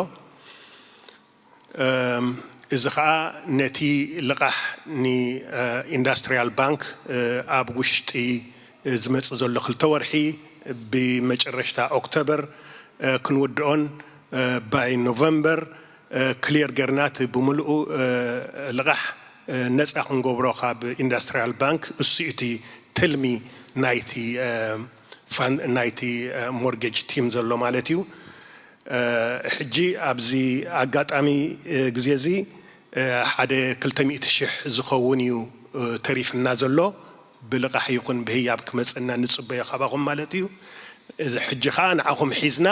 እዚ ከዓ ነቲ ልቓሕ ንኢንዳስትሪያል ባንክ ኣብ ውሽጢ ዝመፅእ ዘሎ ክልተ ወርሒ ብመጨረሽታ ኦክቶበር ክንውድኦን ባይ ኖቨምበር ክሊር ገርና እቲ ብምልኡ ልቓሕ ነፃ ክንገብሮ ካብ ኢንዳስትሪያል ባንክ፣ እሱ እቲ ትልሚ ናይቲ ናይቲ ሞርጌጅ ቲም ዘሎ ማለት እዩ። ሕጂ ኣብዚ ኣጋጣሚ ግዜ እዚ ሓደ ክልተ ሚእቲ ሽሕ ዝኸውን እዩ ተሪፍና ዘሎ። ብልቓሕ ይኹን ብህያብ ክመፀና ንፅበዮ ካባኹም ማለት እዩ። እዚ ሕጂ ከዓ ንዓኹም ሒዝና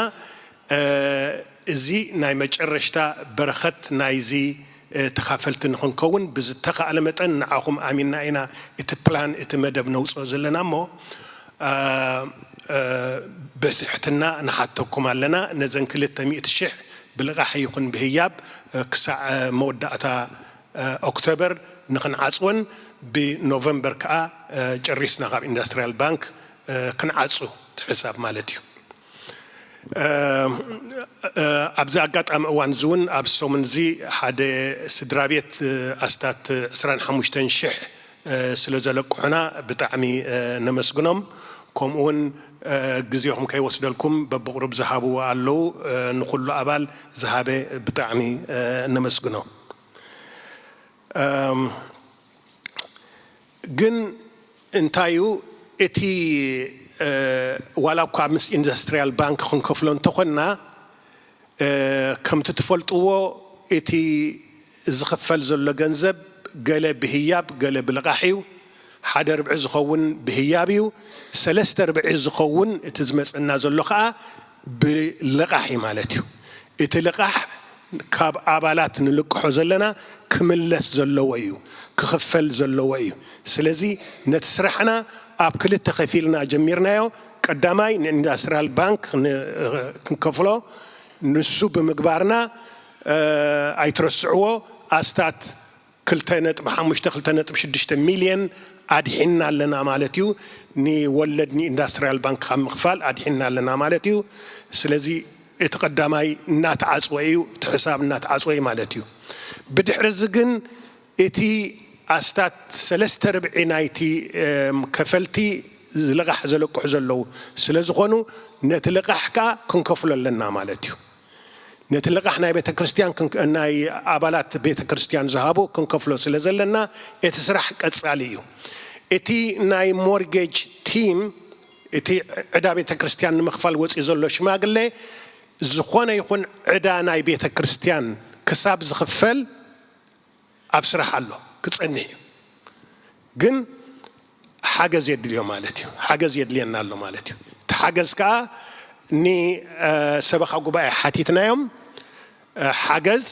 እዚ ናይ መጨረሽታ በረኸት ናይዚ ተኻፈልቲ ንኽንከውን ብዝተኻእለ መጠን ንዓኹም ኣሚንና ኢና እቲ ፕላን እቲ መደብ ነውፅኦ ዘለና እሞ ብትሕትና ንሓተኩም ኣለና። ነዘን ክልተ ሚእቲ ሽሕ ብልቓሕ ይኹን ብህያብ ክሳዕ መወዳእታ ኦክቶበር ንኽንዓፅወን ብኖቨምበር ከዓ ጨሪስና ካብ ኢንዳስትሪያል ባንክ ክንዓፁ ትሕሳብ ማለት እዩ። ኣብዚ ኣጋጣሚ እዋን እዚ እውን ኣብ ሰሙን እዚ ሓደ ስድራ ቤት ኣስታት ዕስራን ሓሙሽተን ሽሕ ስለ ዘለቅሑና ብጣዕሚ ነመስግኖም። ከምኡ እውን ግዜኹም ከይወስደልኩም በብቕሩብ ዝሃብዎ ኣለዉ። ንኩሉ ኣባል ዝሃበ ብጣዕሚ ነመስግኖ። ግን እንታይ እዩ እቲ ዋላ እኳ ምስ ኢንዳስትሪያል ባንክ ክንከፍሎ እንተኾንና ከምቲ ትፈልጥዎ እቲ ዝኽፈል ዘሎ ገንዘብ ገለ ብህያብ ገለ ብልቓሕ እዩ። ሓደ ርብዒ ዝኸውን ብህያብ እዩ። ሰለስተ ርብዒ ዝኸውን እቲ ዝመፀና ዘሎ ከዓ ብልቓሕ እዩ ማለት እዩ። እቲ ልቓሕ ካብ ኣባላት ንልቅሖ ዘለና ክምለስ ዘለዎ እዩ፣ ክኽፈል ዘለዎ እዩ። ስለዚ ነቲ ስራሕና ኣብ ክልተ ከፊልና ጀሚርናዮ። ቀዳማይ ንኢንዳስትሪያል ባንክ ክንከፍሎ፣ ንሱ ብምግባርና ኣይትረስዕዎ፣ ኣስታት ክልተ ነጥቢ ሓሙሽተ ክልተ ነጥቢ ሽዱሽተ ሚልዮን ኣድሒንና ኣለና ማለት እዩ። ንወለድ ንኢንዳስትሪያል ባንክ ካብ ምኽፋል ኣድሒንና ኣለና ማለት እዩ። ስለዚ እቲ ቀዳማይ እናተዓፅወ እዩ፣ እቲ ሕሳብ እናተዓፅወ እዩ ማለት እዩ። ብድሕሪ እዚ ግን እቲ ኣስታት ሰለስተ ርብዒ ናይቲ ከፈልቲ ዝልቓሕ ዘለቅሑ ዘለዉ ስለ ዝኾኑ ነቲ ልቓሕ ከዓ ክንከፍሎ ኣለና ማለት እዩ። ነቲ ልቓሕ ናይ ቤተ ክርስቲያን ናይ ኣባላት ቤተ ክርስቲያን ዝሃቡ ክንከፍሎ ስለ ዘለና እቲ ስራሕ ቀጻሊ እዩ። እቲ ናይ ሞርጌጅ ቲም እቲ ዕዳ ቤተ ክርስቲያን ንምኽፋል ወፂኡ ዘሎ ሽማግሌ ዝኾነ ይኹን ዕዳ ናይ ቤተ ክርስቲያን ክሳብ ዝኽፈል ኣብ ስራሕ ኣሎ፣ ክጸንሕ እዩ። ግን ሓገዝ የድልዮ ማለት እዩ። ሓገዝ የድልየና ኣሎ ማለት እዩ። እቲ ሓገዝ ከዓ ንሰበኻ ጉባኤ ሓቲትናዮም። ሓገዝ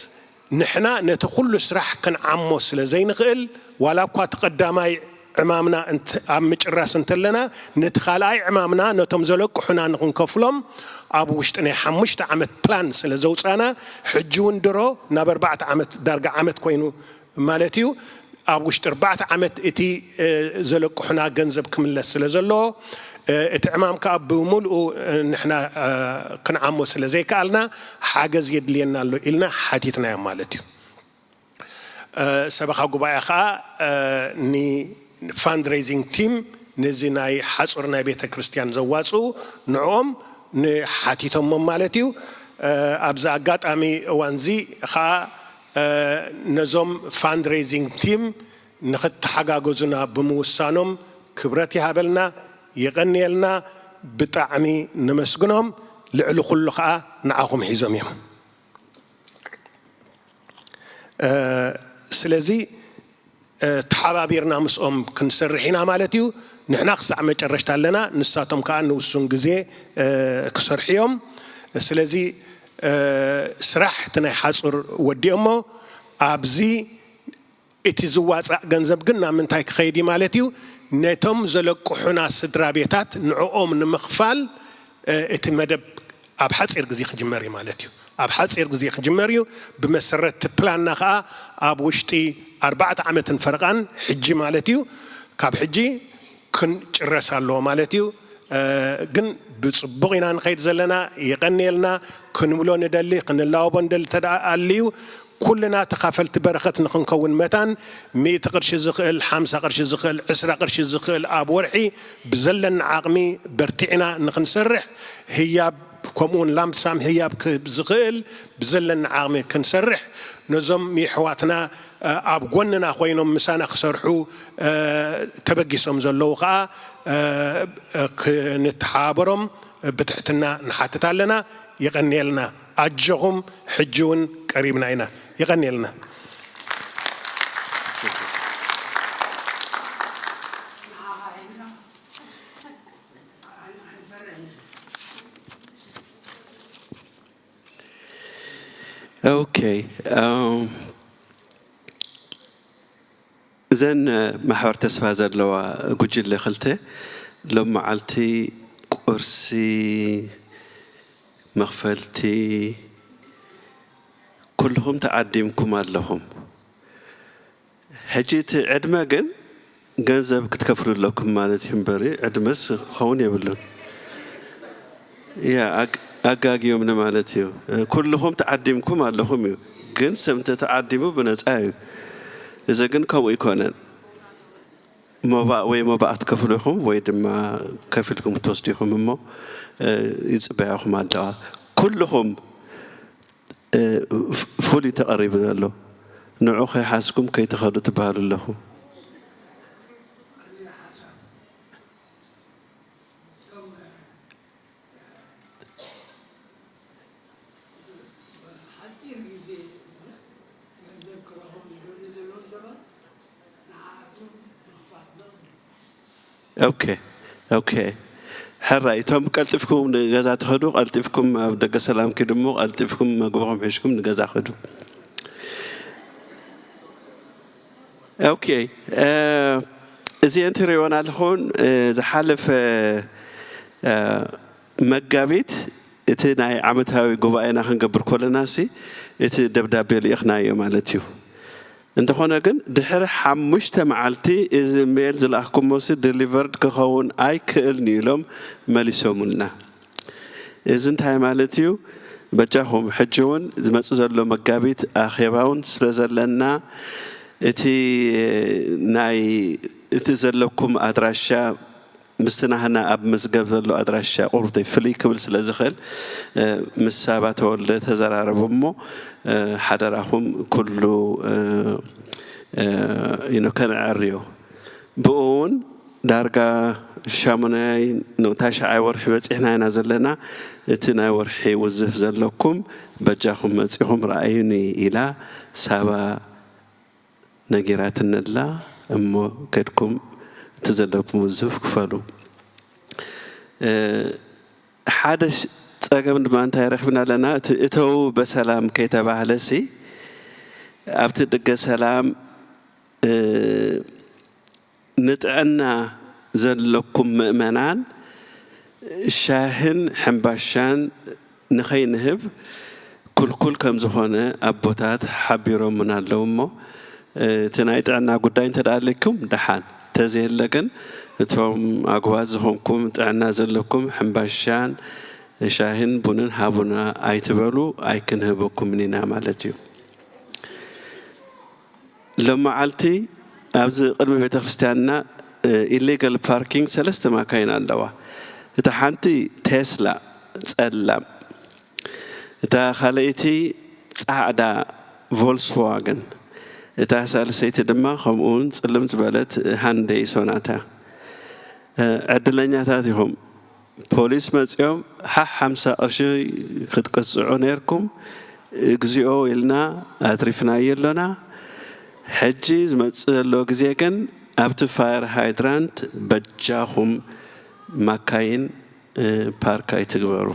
ንሕና ነቲ ኩሉ ስራሕ ክንዓሞ ስለ ዘይንኽእል፣ ዋላ እኳ እቲ ቀዳማይ ዕማምና ኣብ ምጭራስ እንተለና፣ ነቲ ካልኣይ ዕማምና ነቶም ዘለቅሑና ንኽንከፍሎም ኣብ ውሽጢ ናይ ሓሙሽተ ዓመት ፕላን ስለ ዘውፃና፣ ሕጂ እውን ድሮ ናብ ኣርባዕተ ዓመት፣ ዳርጋ ዓመት ኮይኑ ማለት እዩ። ኣብ ውሽጢ ኣርባዕተ ዓመት እቲ ዘለቅሑና ገንዘብ ክምለስ ስለ ዘለዎ፣ እቲ ዕማም ከዓ ብምሉኡ ንሕና ክንዓሞ ስለ ዘይከኣልና ሓገዝ የድልየና ኣሎ ኢልና ሓቲትናዮም ማለት እዩ። ሰበኻ ጉባኤ ከዓ ንፋንድሬዚንግ ቲም ነዚ ናይ ሓፁር ናይ ቤተ ክርስቲያን ዘዋፅኡ ንዕኦም ንሓቲቶሞም ማለት እዩ። ኣብዚ ኣጋጣሚ እዋን እዚ ከዓ ነዞም ፋንድሬዚንግ ቲም ንኽተሓጋገዙና ብምውሳኖም ክብረት ይሃበልና፣ የቐንየልና፣ ብጣዕሚ ነመስግኖም። ልዕሊ ኩሉ ከዓ ንዓኹም ሒዞም እዮም። ስለዚ ተሓባቢርና ምስኦም ክንሰርሕ ኢና ማለት እዩ። ንሕና ክሳዕ መጨረሽታ ኣለና፣ ንሳቶም ከዓ ንውሱን ግዜ ክሰርሑ እዮም። ስለዚ ስራሕ እቲ ናይ ሓፁር ወዲኦሞ ኣብዚ እቲ ዝዋፃእ ገንዘብ ግን ናብ ምንታይ ክኸይድ እዩ ማለት እዩ? ነቶም ዘለቅሑና ስድራ ቤታት ንዕኦም ንምኽፋል እቲ መደብ ኣብ ሓፂር ግዜ ክጅመር እዩ ማለት እዩ። ኣብ ሓፂር ግዜ ክጅመር እዩ። ብመሰረት እቲ ፕላንና ከዓ ኣብ ውሽጢ ኣርባዕተ ዓመትን ፈረቓን ሕጂ ማለት እዩ፣ ካብ ሕጂ ክንጭረስ ኣለዎ ማለት እዩ። ግን ብፅቡቕ ኢና ንኸይድ ዘለና። የቐንየልና። ክንብሎ ንደሊ፣ ክንላወቦ ንደሊ ተደኣ ኣልዩ ኩልና ተኻፈልቲ በረኸት ንኽንከውን መታን፣ ሚእቲ ቅርሺ ዝኽእል፣ ሓምሳ ቅርሺ ዝኽእል፣ ዕስራ ቅርሺ ዝኽእል ኣብ ወርሒ ብዘለና ዓቕሚ በርቲዕና ንኽንሰርሕ፣ ህያብ ከምኡውን ላምፕሳም ህያብ ክህብ ዝኽእል ብዘለና ዓቕሚ ክንሰርሕ፣ ነዞም የሕዋትና ኣብ ጎንና ኮይኖም ምሳና ክሰርሑ ተበጊሶም ዘለዉ ኸኣ ክንተሓባበሮም ብትሕትና ንሓትት ኣለና። የቐንየልና። ኣጆኹም፣ ሕጂ እውን ቀሪብና ኢና። የቐንየልና። ኦኬ። እዘን ማሕበር ተስፋ ዘለዋ ጉጅለ ክልተ ሎም መዓልቲ ቁርሲ፣ መኽፈልቲ፣ ኩልኹም ተዓዲምኩም ኣለኹም። ሕጂ እቲ ዕድመ ግን ገንዘብ ክትከፍሉ ኣለኩም ማለት እዩ እምበሪ ዕድመስ ክኸውን የብሉን። ያ ኣጋግዮምኒ ማለት እዩ። ኩልኹም ተዓዲምኩም ኣለኹም እዩ፣ ግን ሰምተ ተዓዲሙ ብነፃ እዩ። እዚ ግን ከምኡ ይኮነን። ሞባእ ወይ ሞባእ ክትከፍሉ ኢኹም ወይ ድማ ከፊልኩም ክትወስዱ ኢኹም እሞ ይፅበያኹም ኣለዋ። ኩልኹም ፍሉይ ተቐሪቡ ዘሎ ንዑ ከይሓዝኩም ከይትኸዱ ትበሃሉ ኣለኹም። ኦኬ ኦኬ። ሕራይ እቶም ቀልጢፍኩም ንገዛ ትኸዱ ቀልጢፍኩም ኣብ ደገ ሰላም ኪዱ እሞ ቀልጢፍኩም መግብኹም ሒዝኩም ንገዛ ኸዱ። ኦኬ። እዚ እንትሪእዎን ኣለኹን ዝሓለፈ መጋቢት እቲ ናይ ዓመታዊ ጉባኤና ክንገብር ከለና ሲ እቲ ደብዳቤ ልኢኽናዮ ማለት እዩ። እንተኾነ ግን ድሕሪ ሓሙሽተ መዓልቲ እዚ ሜል ዝለኣኽኩሞ ሲ ዲሊቨርድ ክኸውን ኣይክእልን እዩ ኢሎም መሊሶምልና። እዚ እንታይ ማለት እዩ? በጃኹም ሕጂ እውን ዝመፅእ ዘሎ መጋቢት ኣኼባ እውን ስለ ዘለና እቲ ናይ እቲ ዘለኩም ኣድራሻ ምስቲ ናህና ኣብ መዝገብ ዘሎ ኣድራሻ ቁሩብተይ ፍልይ ክብል ስለ ዝኽእል ምስ ሳባ ተወልደ ተዘራረቡ እሞ ሓደራኹም ኩሉ ከነዐርዮ። ብኡ እውን ዳርጋ ሻሙናይ ታሽዓይ ወርሒ በፂሕና ኢና ዘለና። እቲ ናይ ወርሒ ውዝፍ ዘለኩም በጃኹም መፂኹም ረኣዩኒ ኢላ ሳባ ነጊራትኒ ኣላ እሞ ከድኩም እቲ ዘለኩም ውዝፍ ክፈሉ። ሓደ ጸገም ድማ እንታይ ረኺብና ኣለና፣ እቲ እተው በሰላም ከይተባህለ ሲ ኣብቲ ድገ ሰላም ንጥዕና ዘለኩም ምእመናን ሻህን ሕምባሻን ንኸይንህብ ክልኩል ከም ዝኾነ ኣቦታት ሓቢሮምና ኣለዉ እሞ እቲ ናይ ጥዕና ጉዳይ እንተ ደኣ ኣልኩም ደሓን፣ እንተዘየለ ግን እቶም ኣጉባዝ ዝኾንኩም ጥዕና ዘለኩም ሕምባሻን ሻሂን ቡንን ሃቡና ኣይትበሉ ኣይክንህበኩምን ኢና ማለት እዩ። ሎመዓልቲ ኣብዚ ቅድሚ ቤተ ክርስቲያንና ኢሌጋል ፓርኪንግ ሰለስተ ማካይን ኣለዋ። እታ ሓንቲ ቴስላ ጸላም፣ እታ ካልኣይቲ ጻዕዳ ቮልስዋገን፣ እታ ሳልሰይቲ ድማ ከምኡ እውን ጽልም ዝበለት ሃንደይ ሶናታ። ዕድለኛታት ኢኹም። ፖሊስ መጺኦም ሓሕ ሓምሳ ቅርሺ ክትቅጽዑ ነይርኩም፣ እግዚኦ ኢልና ኣትሪፍናዮ ኣሎና። ሕጂ ዝመጽእ ዘሎ ግዜ ግን ኣብቲ ፋየር ሃይድራንት በጃኹም ማካይን ፓርክ ኣይትግበሩ።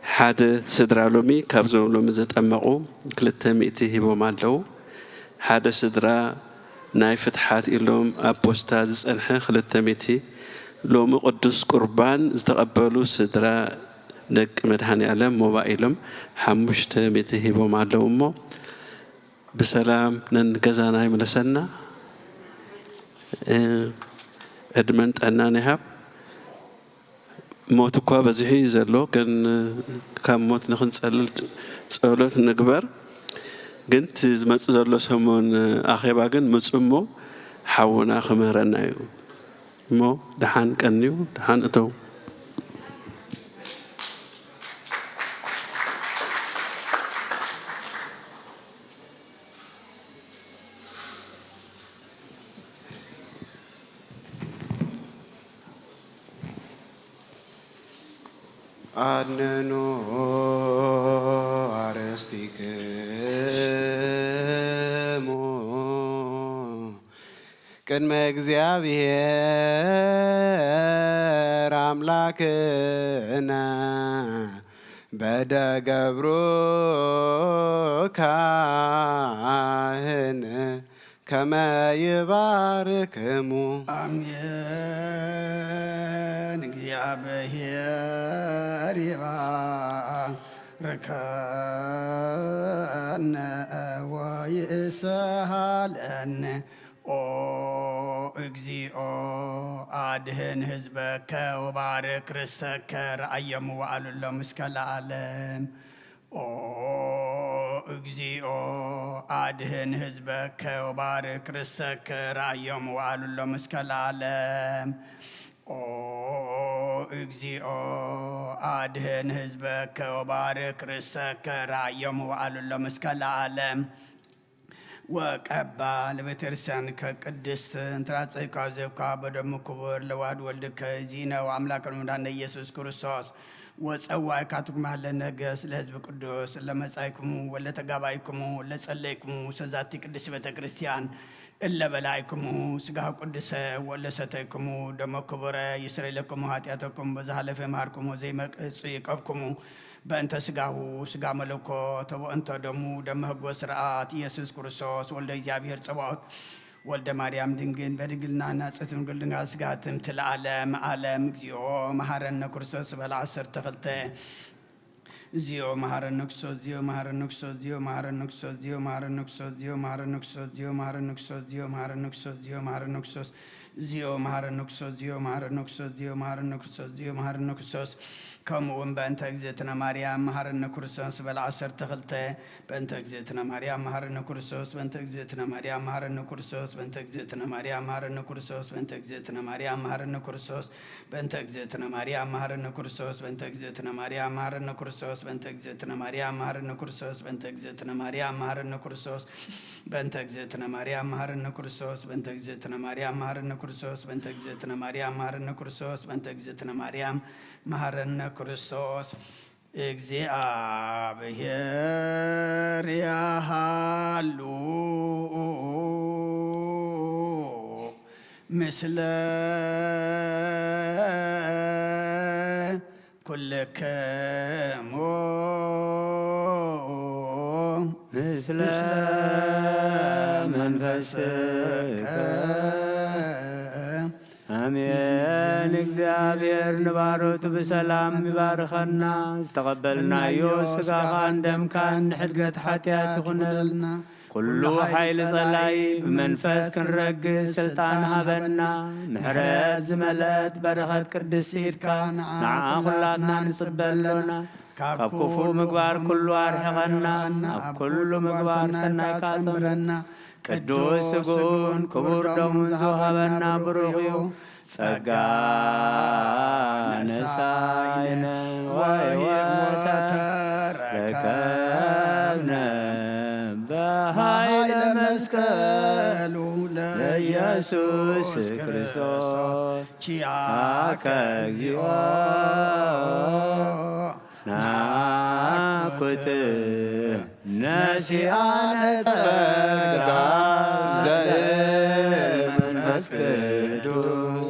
ሓደ ስድራ ሎሚ ካብዞም ሎሚ ዘጠመቑ ክልተ ሚእቲ ሂቦም ኣለዉ። ሓደ ስድራ ናይ ፍትሓት ኢሎም ኣብ ፖስታ ዝጸንሐ ክልተ ሚእቲ፣ ሎሚ ቅዱስ ቁርባን ዝተቐበሉ ስድራ ደቂ መድሃኔ ኣለም ሞባይሎም ሓሙሽተ ሚእቲ ሂቦም ኣለዉ እሞ ብሰላም ነንገዛና ይምለሰና። ዕድመን ጥዕናን ይሃብ። ሞት እኳ በዚሑ እዩ ዘሎ፣ ግን ካብ ሞት ንኽንጸልል ጸሎት ንግበር። ግን እቲ ዝመጽእ ዘሎ ሰሙን ኣኼባ ግን ምጹ እሞ ሓውና ክምህረና እዩ። እሞ ደሓን ቀንዩ፣ ደሓን እተው። ኣድንኑ ኣርእስቲክሙ ቅድመ እግዚኣብሔር ኣምላክነ በደ ገብሩ ካህን ከመ ይባርክሙ። ኣሜን። እግዚኣብሔር ይባርከነ ወይስሃለነ። ኦ እግዚኦ፣ ኣድህን ህዝበከ ወባርክ ርስተከ፣ ረኣዮም ወኣሉሎም እስከ ለዓለም። ኦ እግዚኦ፣ ኣድህን ህዝበከ ወባርክ ርስተከ፣ ረኣዮም ወኣሉሎም እስከ ለዓለም። ኦ እግዚኦ፣ ኣድህን ህዝበከ ወባርክ ርስተከ፣ ረኣዮም ወኣሉሎም እስከ ለዓለም። ወቀባ ለቤተክርስቲያን ከቅድስት እንተ ራጸይካ ዘብካ በደሙ ክቡር ለዋድ ወልድከ ዚነ ወአምላክ ለመድኃኒነ ኢየሱስ ክርስቶስ ወጸዋዕካ ትጉማ ለነገስ ለህዝብ ቅዱስ ለመጻይክሙ ወለተጋባይክሙ ለጸለይክሙ ሰዛቲ ቅድስት ቤተክርስቲያን እለ በላይክሙ ስጋሁ ቅዱሰ ወለ ሰተይክሙ ደሞ ክቡረ ይስረይ ለክሙ ኃጢአተኩም በዛሃለፈ መሃርክሙ ዘይመቅጽ ይቀብክሙ በእንተ ስጋሁ ስጋ መለኮት ወበእንተ ደሙ ደመ ህጎ ስርዓት ኢየሱስ ክርስቶስ ወልደ እግዚኣብሔር ጸባኦት ወልደ ማርያም ድንግል በድንግልና ናጽት ድንግል ድንግል ስጋ ትምት ለዓለም ዓለም። እግዚኦ መሐረነ ክርስቶስ በል ዓሰርተ ክልተ። እዚኦ መሐረነ ክርስቶስ፣ እዚኦ መሐረነ ክርስቶስ፣ እዚኦ መሐረነ ክርስቶስ፣ እዚኦ መሐረነ ክርስቶስ፣ እዚኦ መሐረነ ክርስቶስ፣ እዚኦ መሐረነ ክርስቶስ፣ እዚኦ መሐረነ ክርስቶስ፣ እዚኦ መሐረነ ክርስቶስ፣ እዚኦ መሐረነ ክርስቶስ፣ እዚኦ መሐረነ ክርስቶስ፣ እዚኦ መሐረነ ክርስቶስ። ከምኡ እውን በእንተ እግዝእትነ ማርያም መሐረነ ክርስቶስ በል ዓሰርተ ክልተ። በእንተ እግዝእትነ ማርያም መሐረነ ክርስቶስ፣ በእንተ እግዝእትነ ማርያም መሐረነ ክርስቶስ፣ በእንተ እግዝእትነ ማርያም መሐረነ ክርስቶስ፣ በእንተ እግዝእትነ ማርያም መሐረነ ክርስቶስ፣ በእንተ እግዝእትነ ማርያም መሐረነ ክርስቶስ፣ በእንተ እግዝእትነ ማርያም መሐረነ ክርስቶስ፣ በእንተ እግዝእትነ ማርያም መሐረነ ክርስቶስ፣ በእንተ እግዝእትነ ማርያም መሐረነ ክርስቶስ፣ በእንተ እግዝእትነ ማርያም መሐረነ ክርስቶስ፣ በእንተ እግዝእትነ ማርያም መሐረነ ክርስቶስ፣ በእንተ እግዝእትነ ማርያም መሐረነ ክርስቶስ፣ በእንተ እግዝእትነ ማርያም መሐረነ ክርስቶስ። እግዚኣብሔር ያሃሉ ምስለ ኩልክሙ ምስለ መንፈስከ። ኣሜን። እግዚኣብሔር ንባሮቱ ብሰላም ይባርኸና። ዝተቐበልናዮ ስጋኻን ደምካን ንሕድገት ሓጢኣት ይኹነልና። ኩሉ ሓይሊ ጸላኢ ብመንፈስ ክንረግጽ ስልጣን ሃበና። ምሕረት ዝመልአት በረኸት ቅድስቲ ኢድካ ንዓ ኩላትና ንጽበ ኣሎና። ካብ ክፉእ ምግባር ኩሉ ኣርሕቐና። ኣብ ኩሉ ምግባር ሰናይካ ጸምረና። ቅዱስ ስግኡን ክቡር ደሙን ዝወሃበና ብሩኽ እዩ። ጸጋ ነሳይነ ወሕይወተ ረከብነ በኃይለ መስቀሉ ለኢየሱስ ክርስቶስ ኪያከ እግዚኦ ናኩት ነሲኣነ ጸጋ ዘእመንፈስ ቅዱስ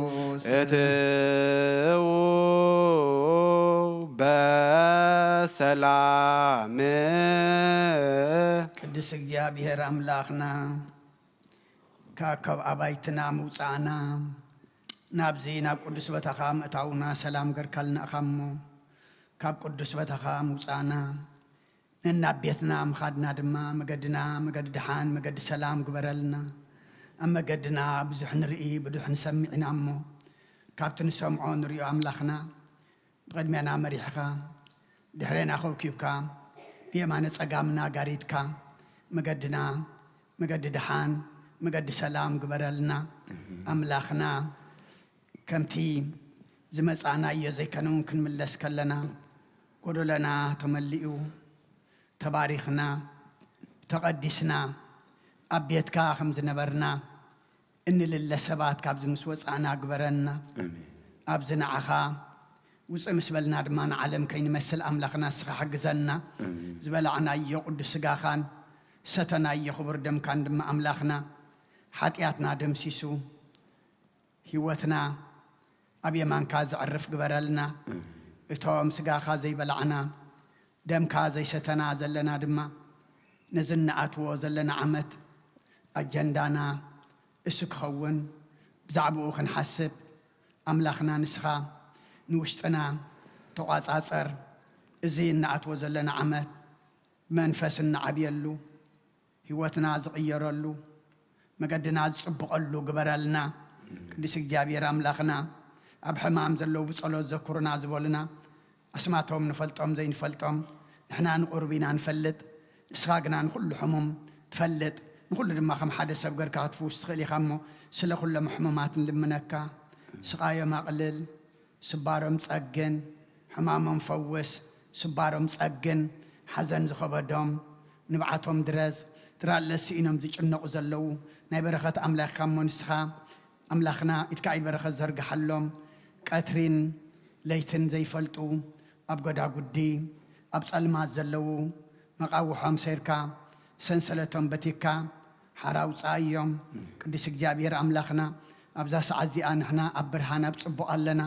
እትዉ በሰላም። ቅዱስ እግዚኣብሔር ኣምላኽና ካብ ካብ ኣባይትና ምውፃእና ናብዚ ናብ ቅዱስ ቦታኻ ምእታውና ሰላም ገርካልና ኢኻ እሞ ካብ ቅዱስ ቦታኻ ምውፃእና ነናብ ቤትና ምኻድና ድማ መገድና መገዲ ደሓን መገዲ ሰላም ግበረልና። ኣብ መገድና ብዙሕ ንርኢ ብዙሕ ንሰምዕ ኢና እሞ ካብቲ ንሰምዖ ንሪኦ ኣምላኽና ብቕድሜና መሪሕኻ፣ ድሕሬና ኸውኪብካ፣ ብየማነ ጸጋምና ጋሪድካ፣ መገድና መገዲ ደሓን፣ መገዲ ሰላም ግበረልና። ኣምላኽና፣ ከምቲ ዝመጻእናዮ ዘይከነውን ክንምለስ ከለና፣ ጎደሎና ተመሊኡ፣ ተባሪኽና፣ ተቐዲስና፣ ኣብ ቤትካ ከም ዝነበርና እንልለ ሰባት ካብዚ ምስ ወጻእና ግበረና። ኣሜን። ኣብዚ ንዓኻ ውጽእ ምስ በልና ድማ ንዓለም ከይንመስል ኣምላኽና ንስኻ ሓግዘና። ኣሜን። ዝበላዕናዮ ቅዱስ ስጋኻን ሰተናዮ ክቡር ደምካን ድማ ኣምላኽና ሓጢኣትና ደምሲሱ ህይወትና ኣብ የማንካ ዘዕርፍ ግበረልና። ኣሜን። እቶም ስጋኻ ዘይበላዕና ደምካ ዘይሰተና ዘለና ድማ ነዚ እንኣትዎ ዘለና ዓመት ኣጀንዳና እሱ ክኸውን ብዛዕባኡ ክንሓስብ ኣምላኽና ንስኻ ንውሽጥና ተቋጻጸር። እዚ እንኣትዎ ዘለና ዓመት ብመንፈስ እንዓብየሉ፣ ህይወትና ዝቕየረሉ፣ መገድና ዝጽብቐሉ ግበረልና። ቅዱስ እግዚኣብሔር ኣምላኽና፣ ኣብ ሕማም ዘለዉ ብጸሎት ዘክሩና ዝበሉና ኣስማቶም ንፈልጦም ዘይንፈልጦም ንሕና ንቑሩብ ኢና ንፈልጥ፣ ንስኻ ግና ንኹሉ ሕሙም ትፈልጥ። ንኹሉ ድማ ከም ሓደ ሰብ ገርካ ክትፍውስ ትኽእል ኢኻ እሞ ስለ ኩሎም ሕሙማት ንልምነካ። ስቓዮም ኣቕልል፣ ስባሮም ጸግን፣ ሕማሞም ፈውስ፣ ስባሮም ጸግን፣ ሓዘን ዝኸበዶም ንብዓቶም ድረስ፣ ድራለ ስኢኖም ዝጭነቑ ዘለዉ ናይ በረኸት ኣምላኽ ኢኻ እሞ ንስኻ ኣምላኽና ኢድካ ኢድ በረኸት ዘርግሓሎም። ቀትሪን ለይትን ዘይፈልጡ ኣብ ጎዳጉዲ ኣብ ጸልማት ዘለዉ መቓውሖም ሰይርካ ሰንሰለቶም በቲካ ሓራ ኣውጽኣዮም። ቅዱስ እግዚኣብሔር ኣምላኽና ኣብዛ ሰዓት እዚኣ ንሕና ኣብ ብርሃን ኣብ ጽቡቕ ኣለና።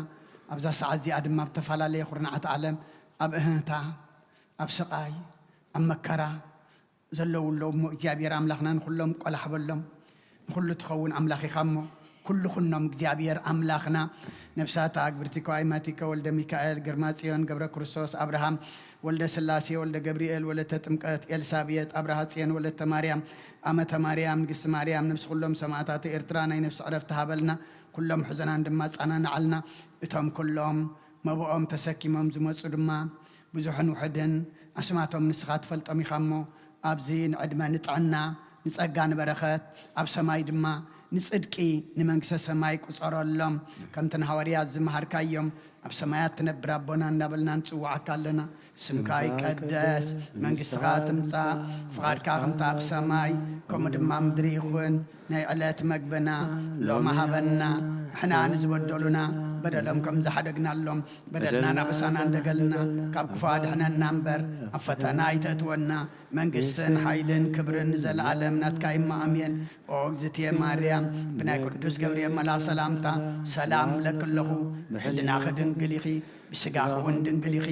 ኣብዛ ሰዓት እዚኣ ድማ ኣብ ተፈላለየ ኩርናዓት ዓለም ኣብ እህህታ ኣብ ስቓይ ኣብ መከራ ዘለዉ ኣለዉ እሞ እግዚኣብሔር ኣምላኽና ንኹሎም ቆላሕ በሎም። ንኹሉ ትኸውን ኣምላኽ ኢኻ እሞ ኩሉ ኩኖም እግዚኣብሔር ኣምላኽና። ነብሳታ ኣግብርቲኮ ኣይማቲኮ ወልደ ሚካኤል ግርማ ጽዮን ገብረ ክርስቶስ ኣብርሃም ወልደ ስላሴ ወልደ ገብርኤል ወለተ ጥምቀት ኤልሳቤጥ ኣብርሃ ጽዮን ወለተ ማርያም ኣመተ ማርያም ንግስቲ ማርያም ነብሲ ኩሎም ሰማእታት ኤርትራ ናይ ነብሲ ዕረፍቲ ሃበልና። ኩሎም ሕዘናን ድማ ጻናናዓልና። እቶም ኩሎም መብኦም ተሰኪሞም ዝመጹ ድማ ብዙሕን ውሑድን ኣስማቶም ንስኻ ትፈልጦም ኢኻ እሞ፣ ኣብዚ ንዕድመ ንጥዕና ንጸጋ ንበረኸት ኣብ ሰማይ ድማ ንጽድቂ ንመንግስተ ሰማይ ቁጸረሎም። ከምቲ ንሃዋርያት ዝመሃርካዮም ኣብ ሰማያት ትነብር ኣቦና እንዳበልና ንጽውዓካ ኣለና። ስምካ ይቀደስ፣ መንግስትኻ ትምጻእ፣ ፍቓድካ ከምታ ኣብ ሰማይ ከምኡ ድማ ምድሪ ይኹን። ናይ ዕለት መግብና ሎሚ ሃበና። ንሕና ንዝበደሉና በደሎም ከም ዝሓደግናሎም በደልና ናበሳና እንደገልና ካብ ክፉ ኣድሕነና እምበር ኣብ ፈተና ኣይተእትወና። መንግስትን ሓይልን ክብርን ንዘለኣለም ናትካ እሞ ኣሜን። ኦ እግዝእትየ ማርያም ብናይ ቅዱስ ገብርኤል መልኣኽ ሰላምታ ሰላም እብለኪ ኣለኹ። ብሕልናኺ ድንግል ኢኺ፣ ብስጋኺ እውን ድንግል ኢኺ።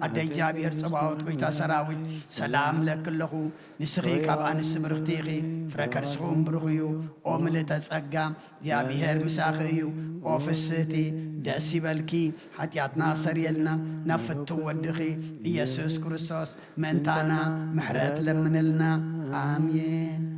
ኣደ እግዚኣብሔር ጸባኦት ጎይታ ሰራዊት ሰላም እብለኪ ኣለኹ። ንስኺ ካብ ኣንስቲ ብርኽቲ ኢኺ፣ ፍረ ከርስኺ እውን ብሩኽ እዩ። ኦ ምልእተ ጸጋ እግዚኣብሔር ምሳኺ እዩ። ኦ ፍስህቲ ደስ ይበልኪ። ሓጢኣትና ሰሪየልና ናብ ፍትው ወድኺ ኢየሱስ ክርስቶስ ምእንታና ምሕረት ለምንልና። ኣሜን።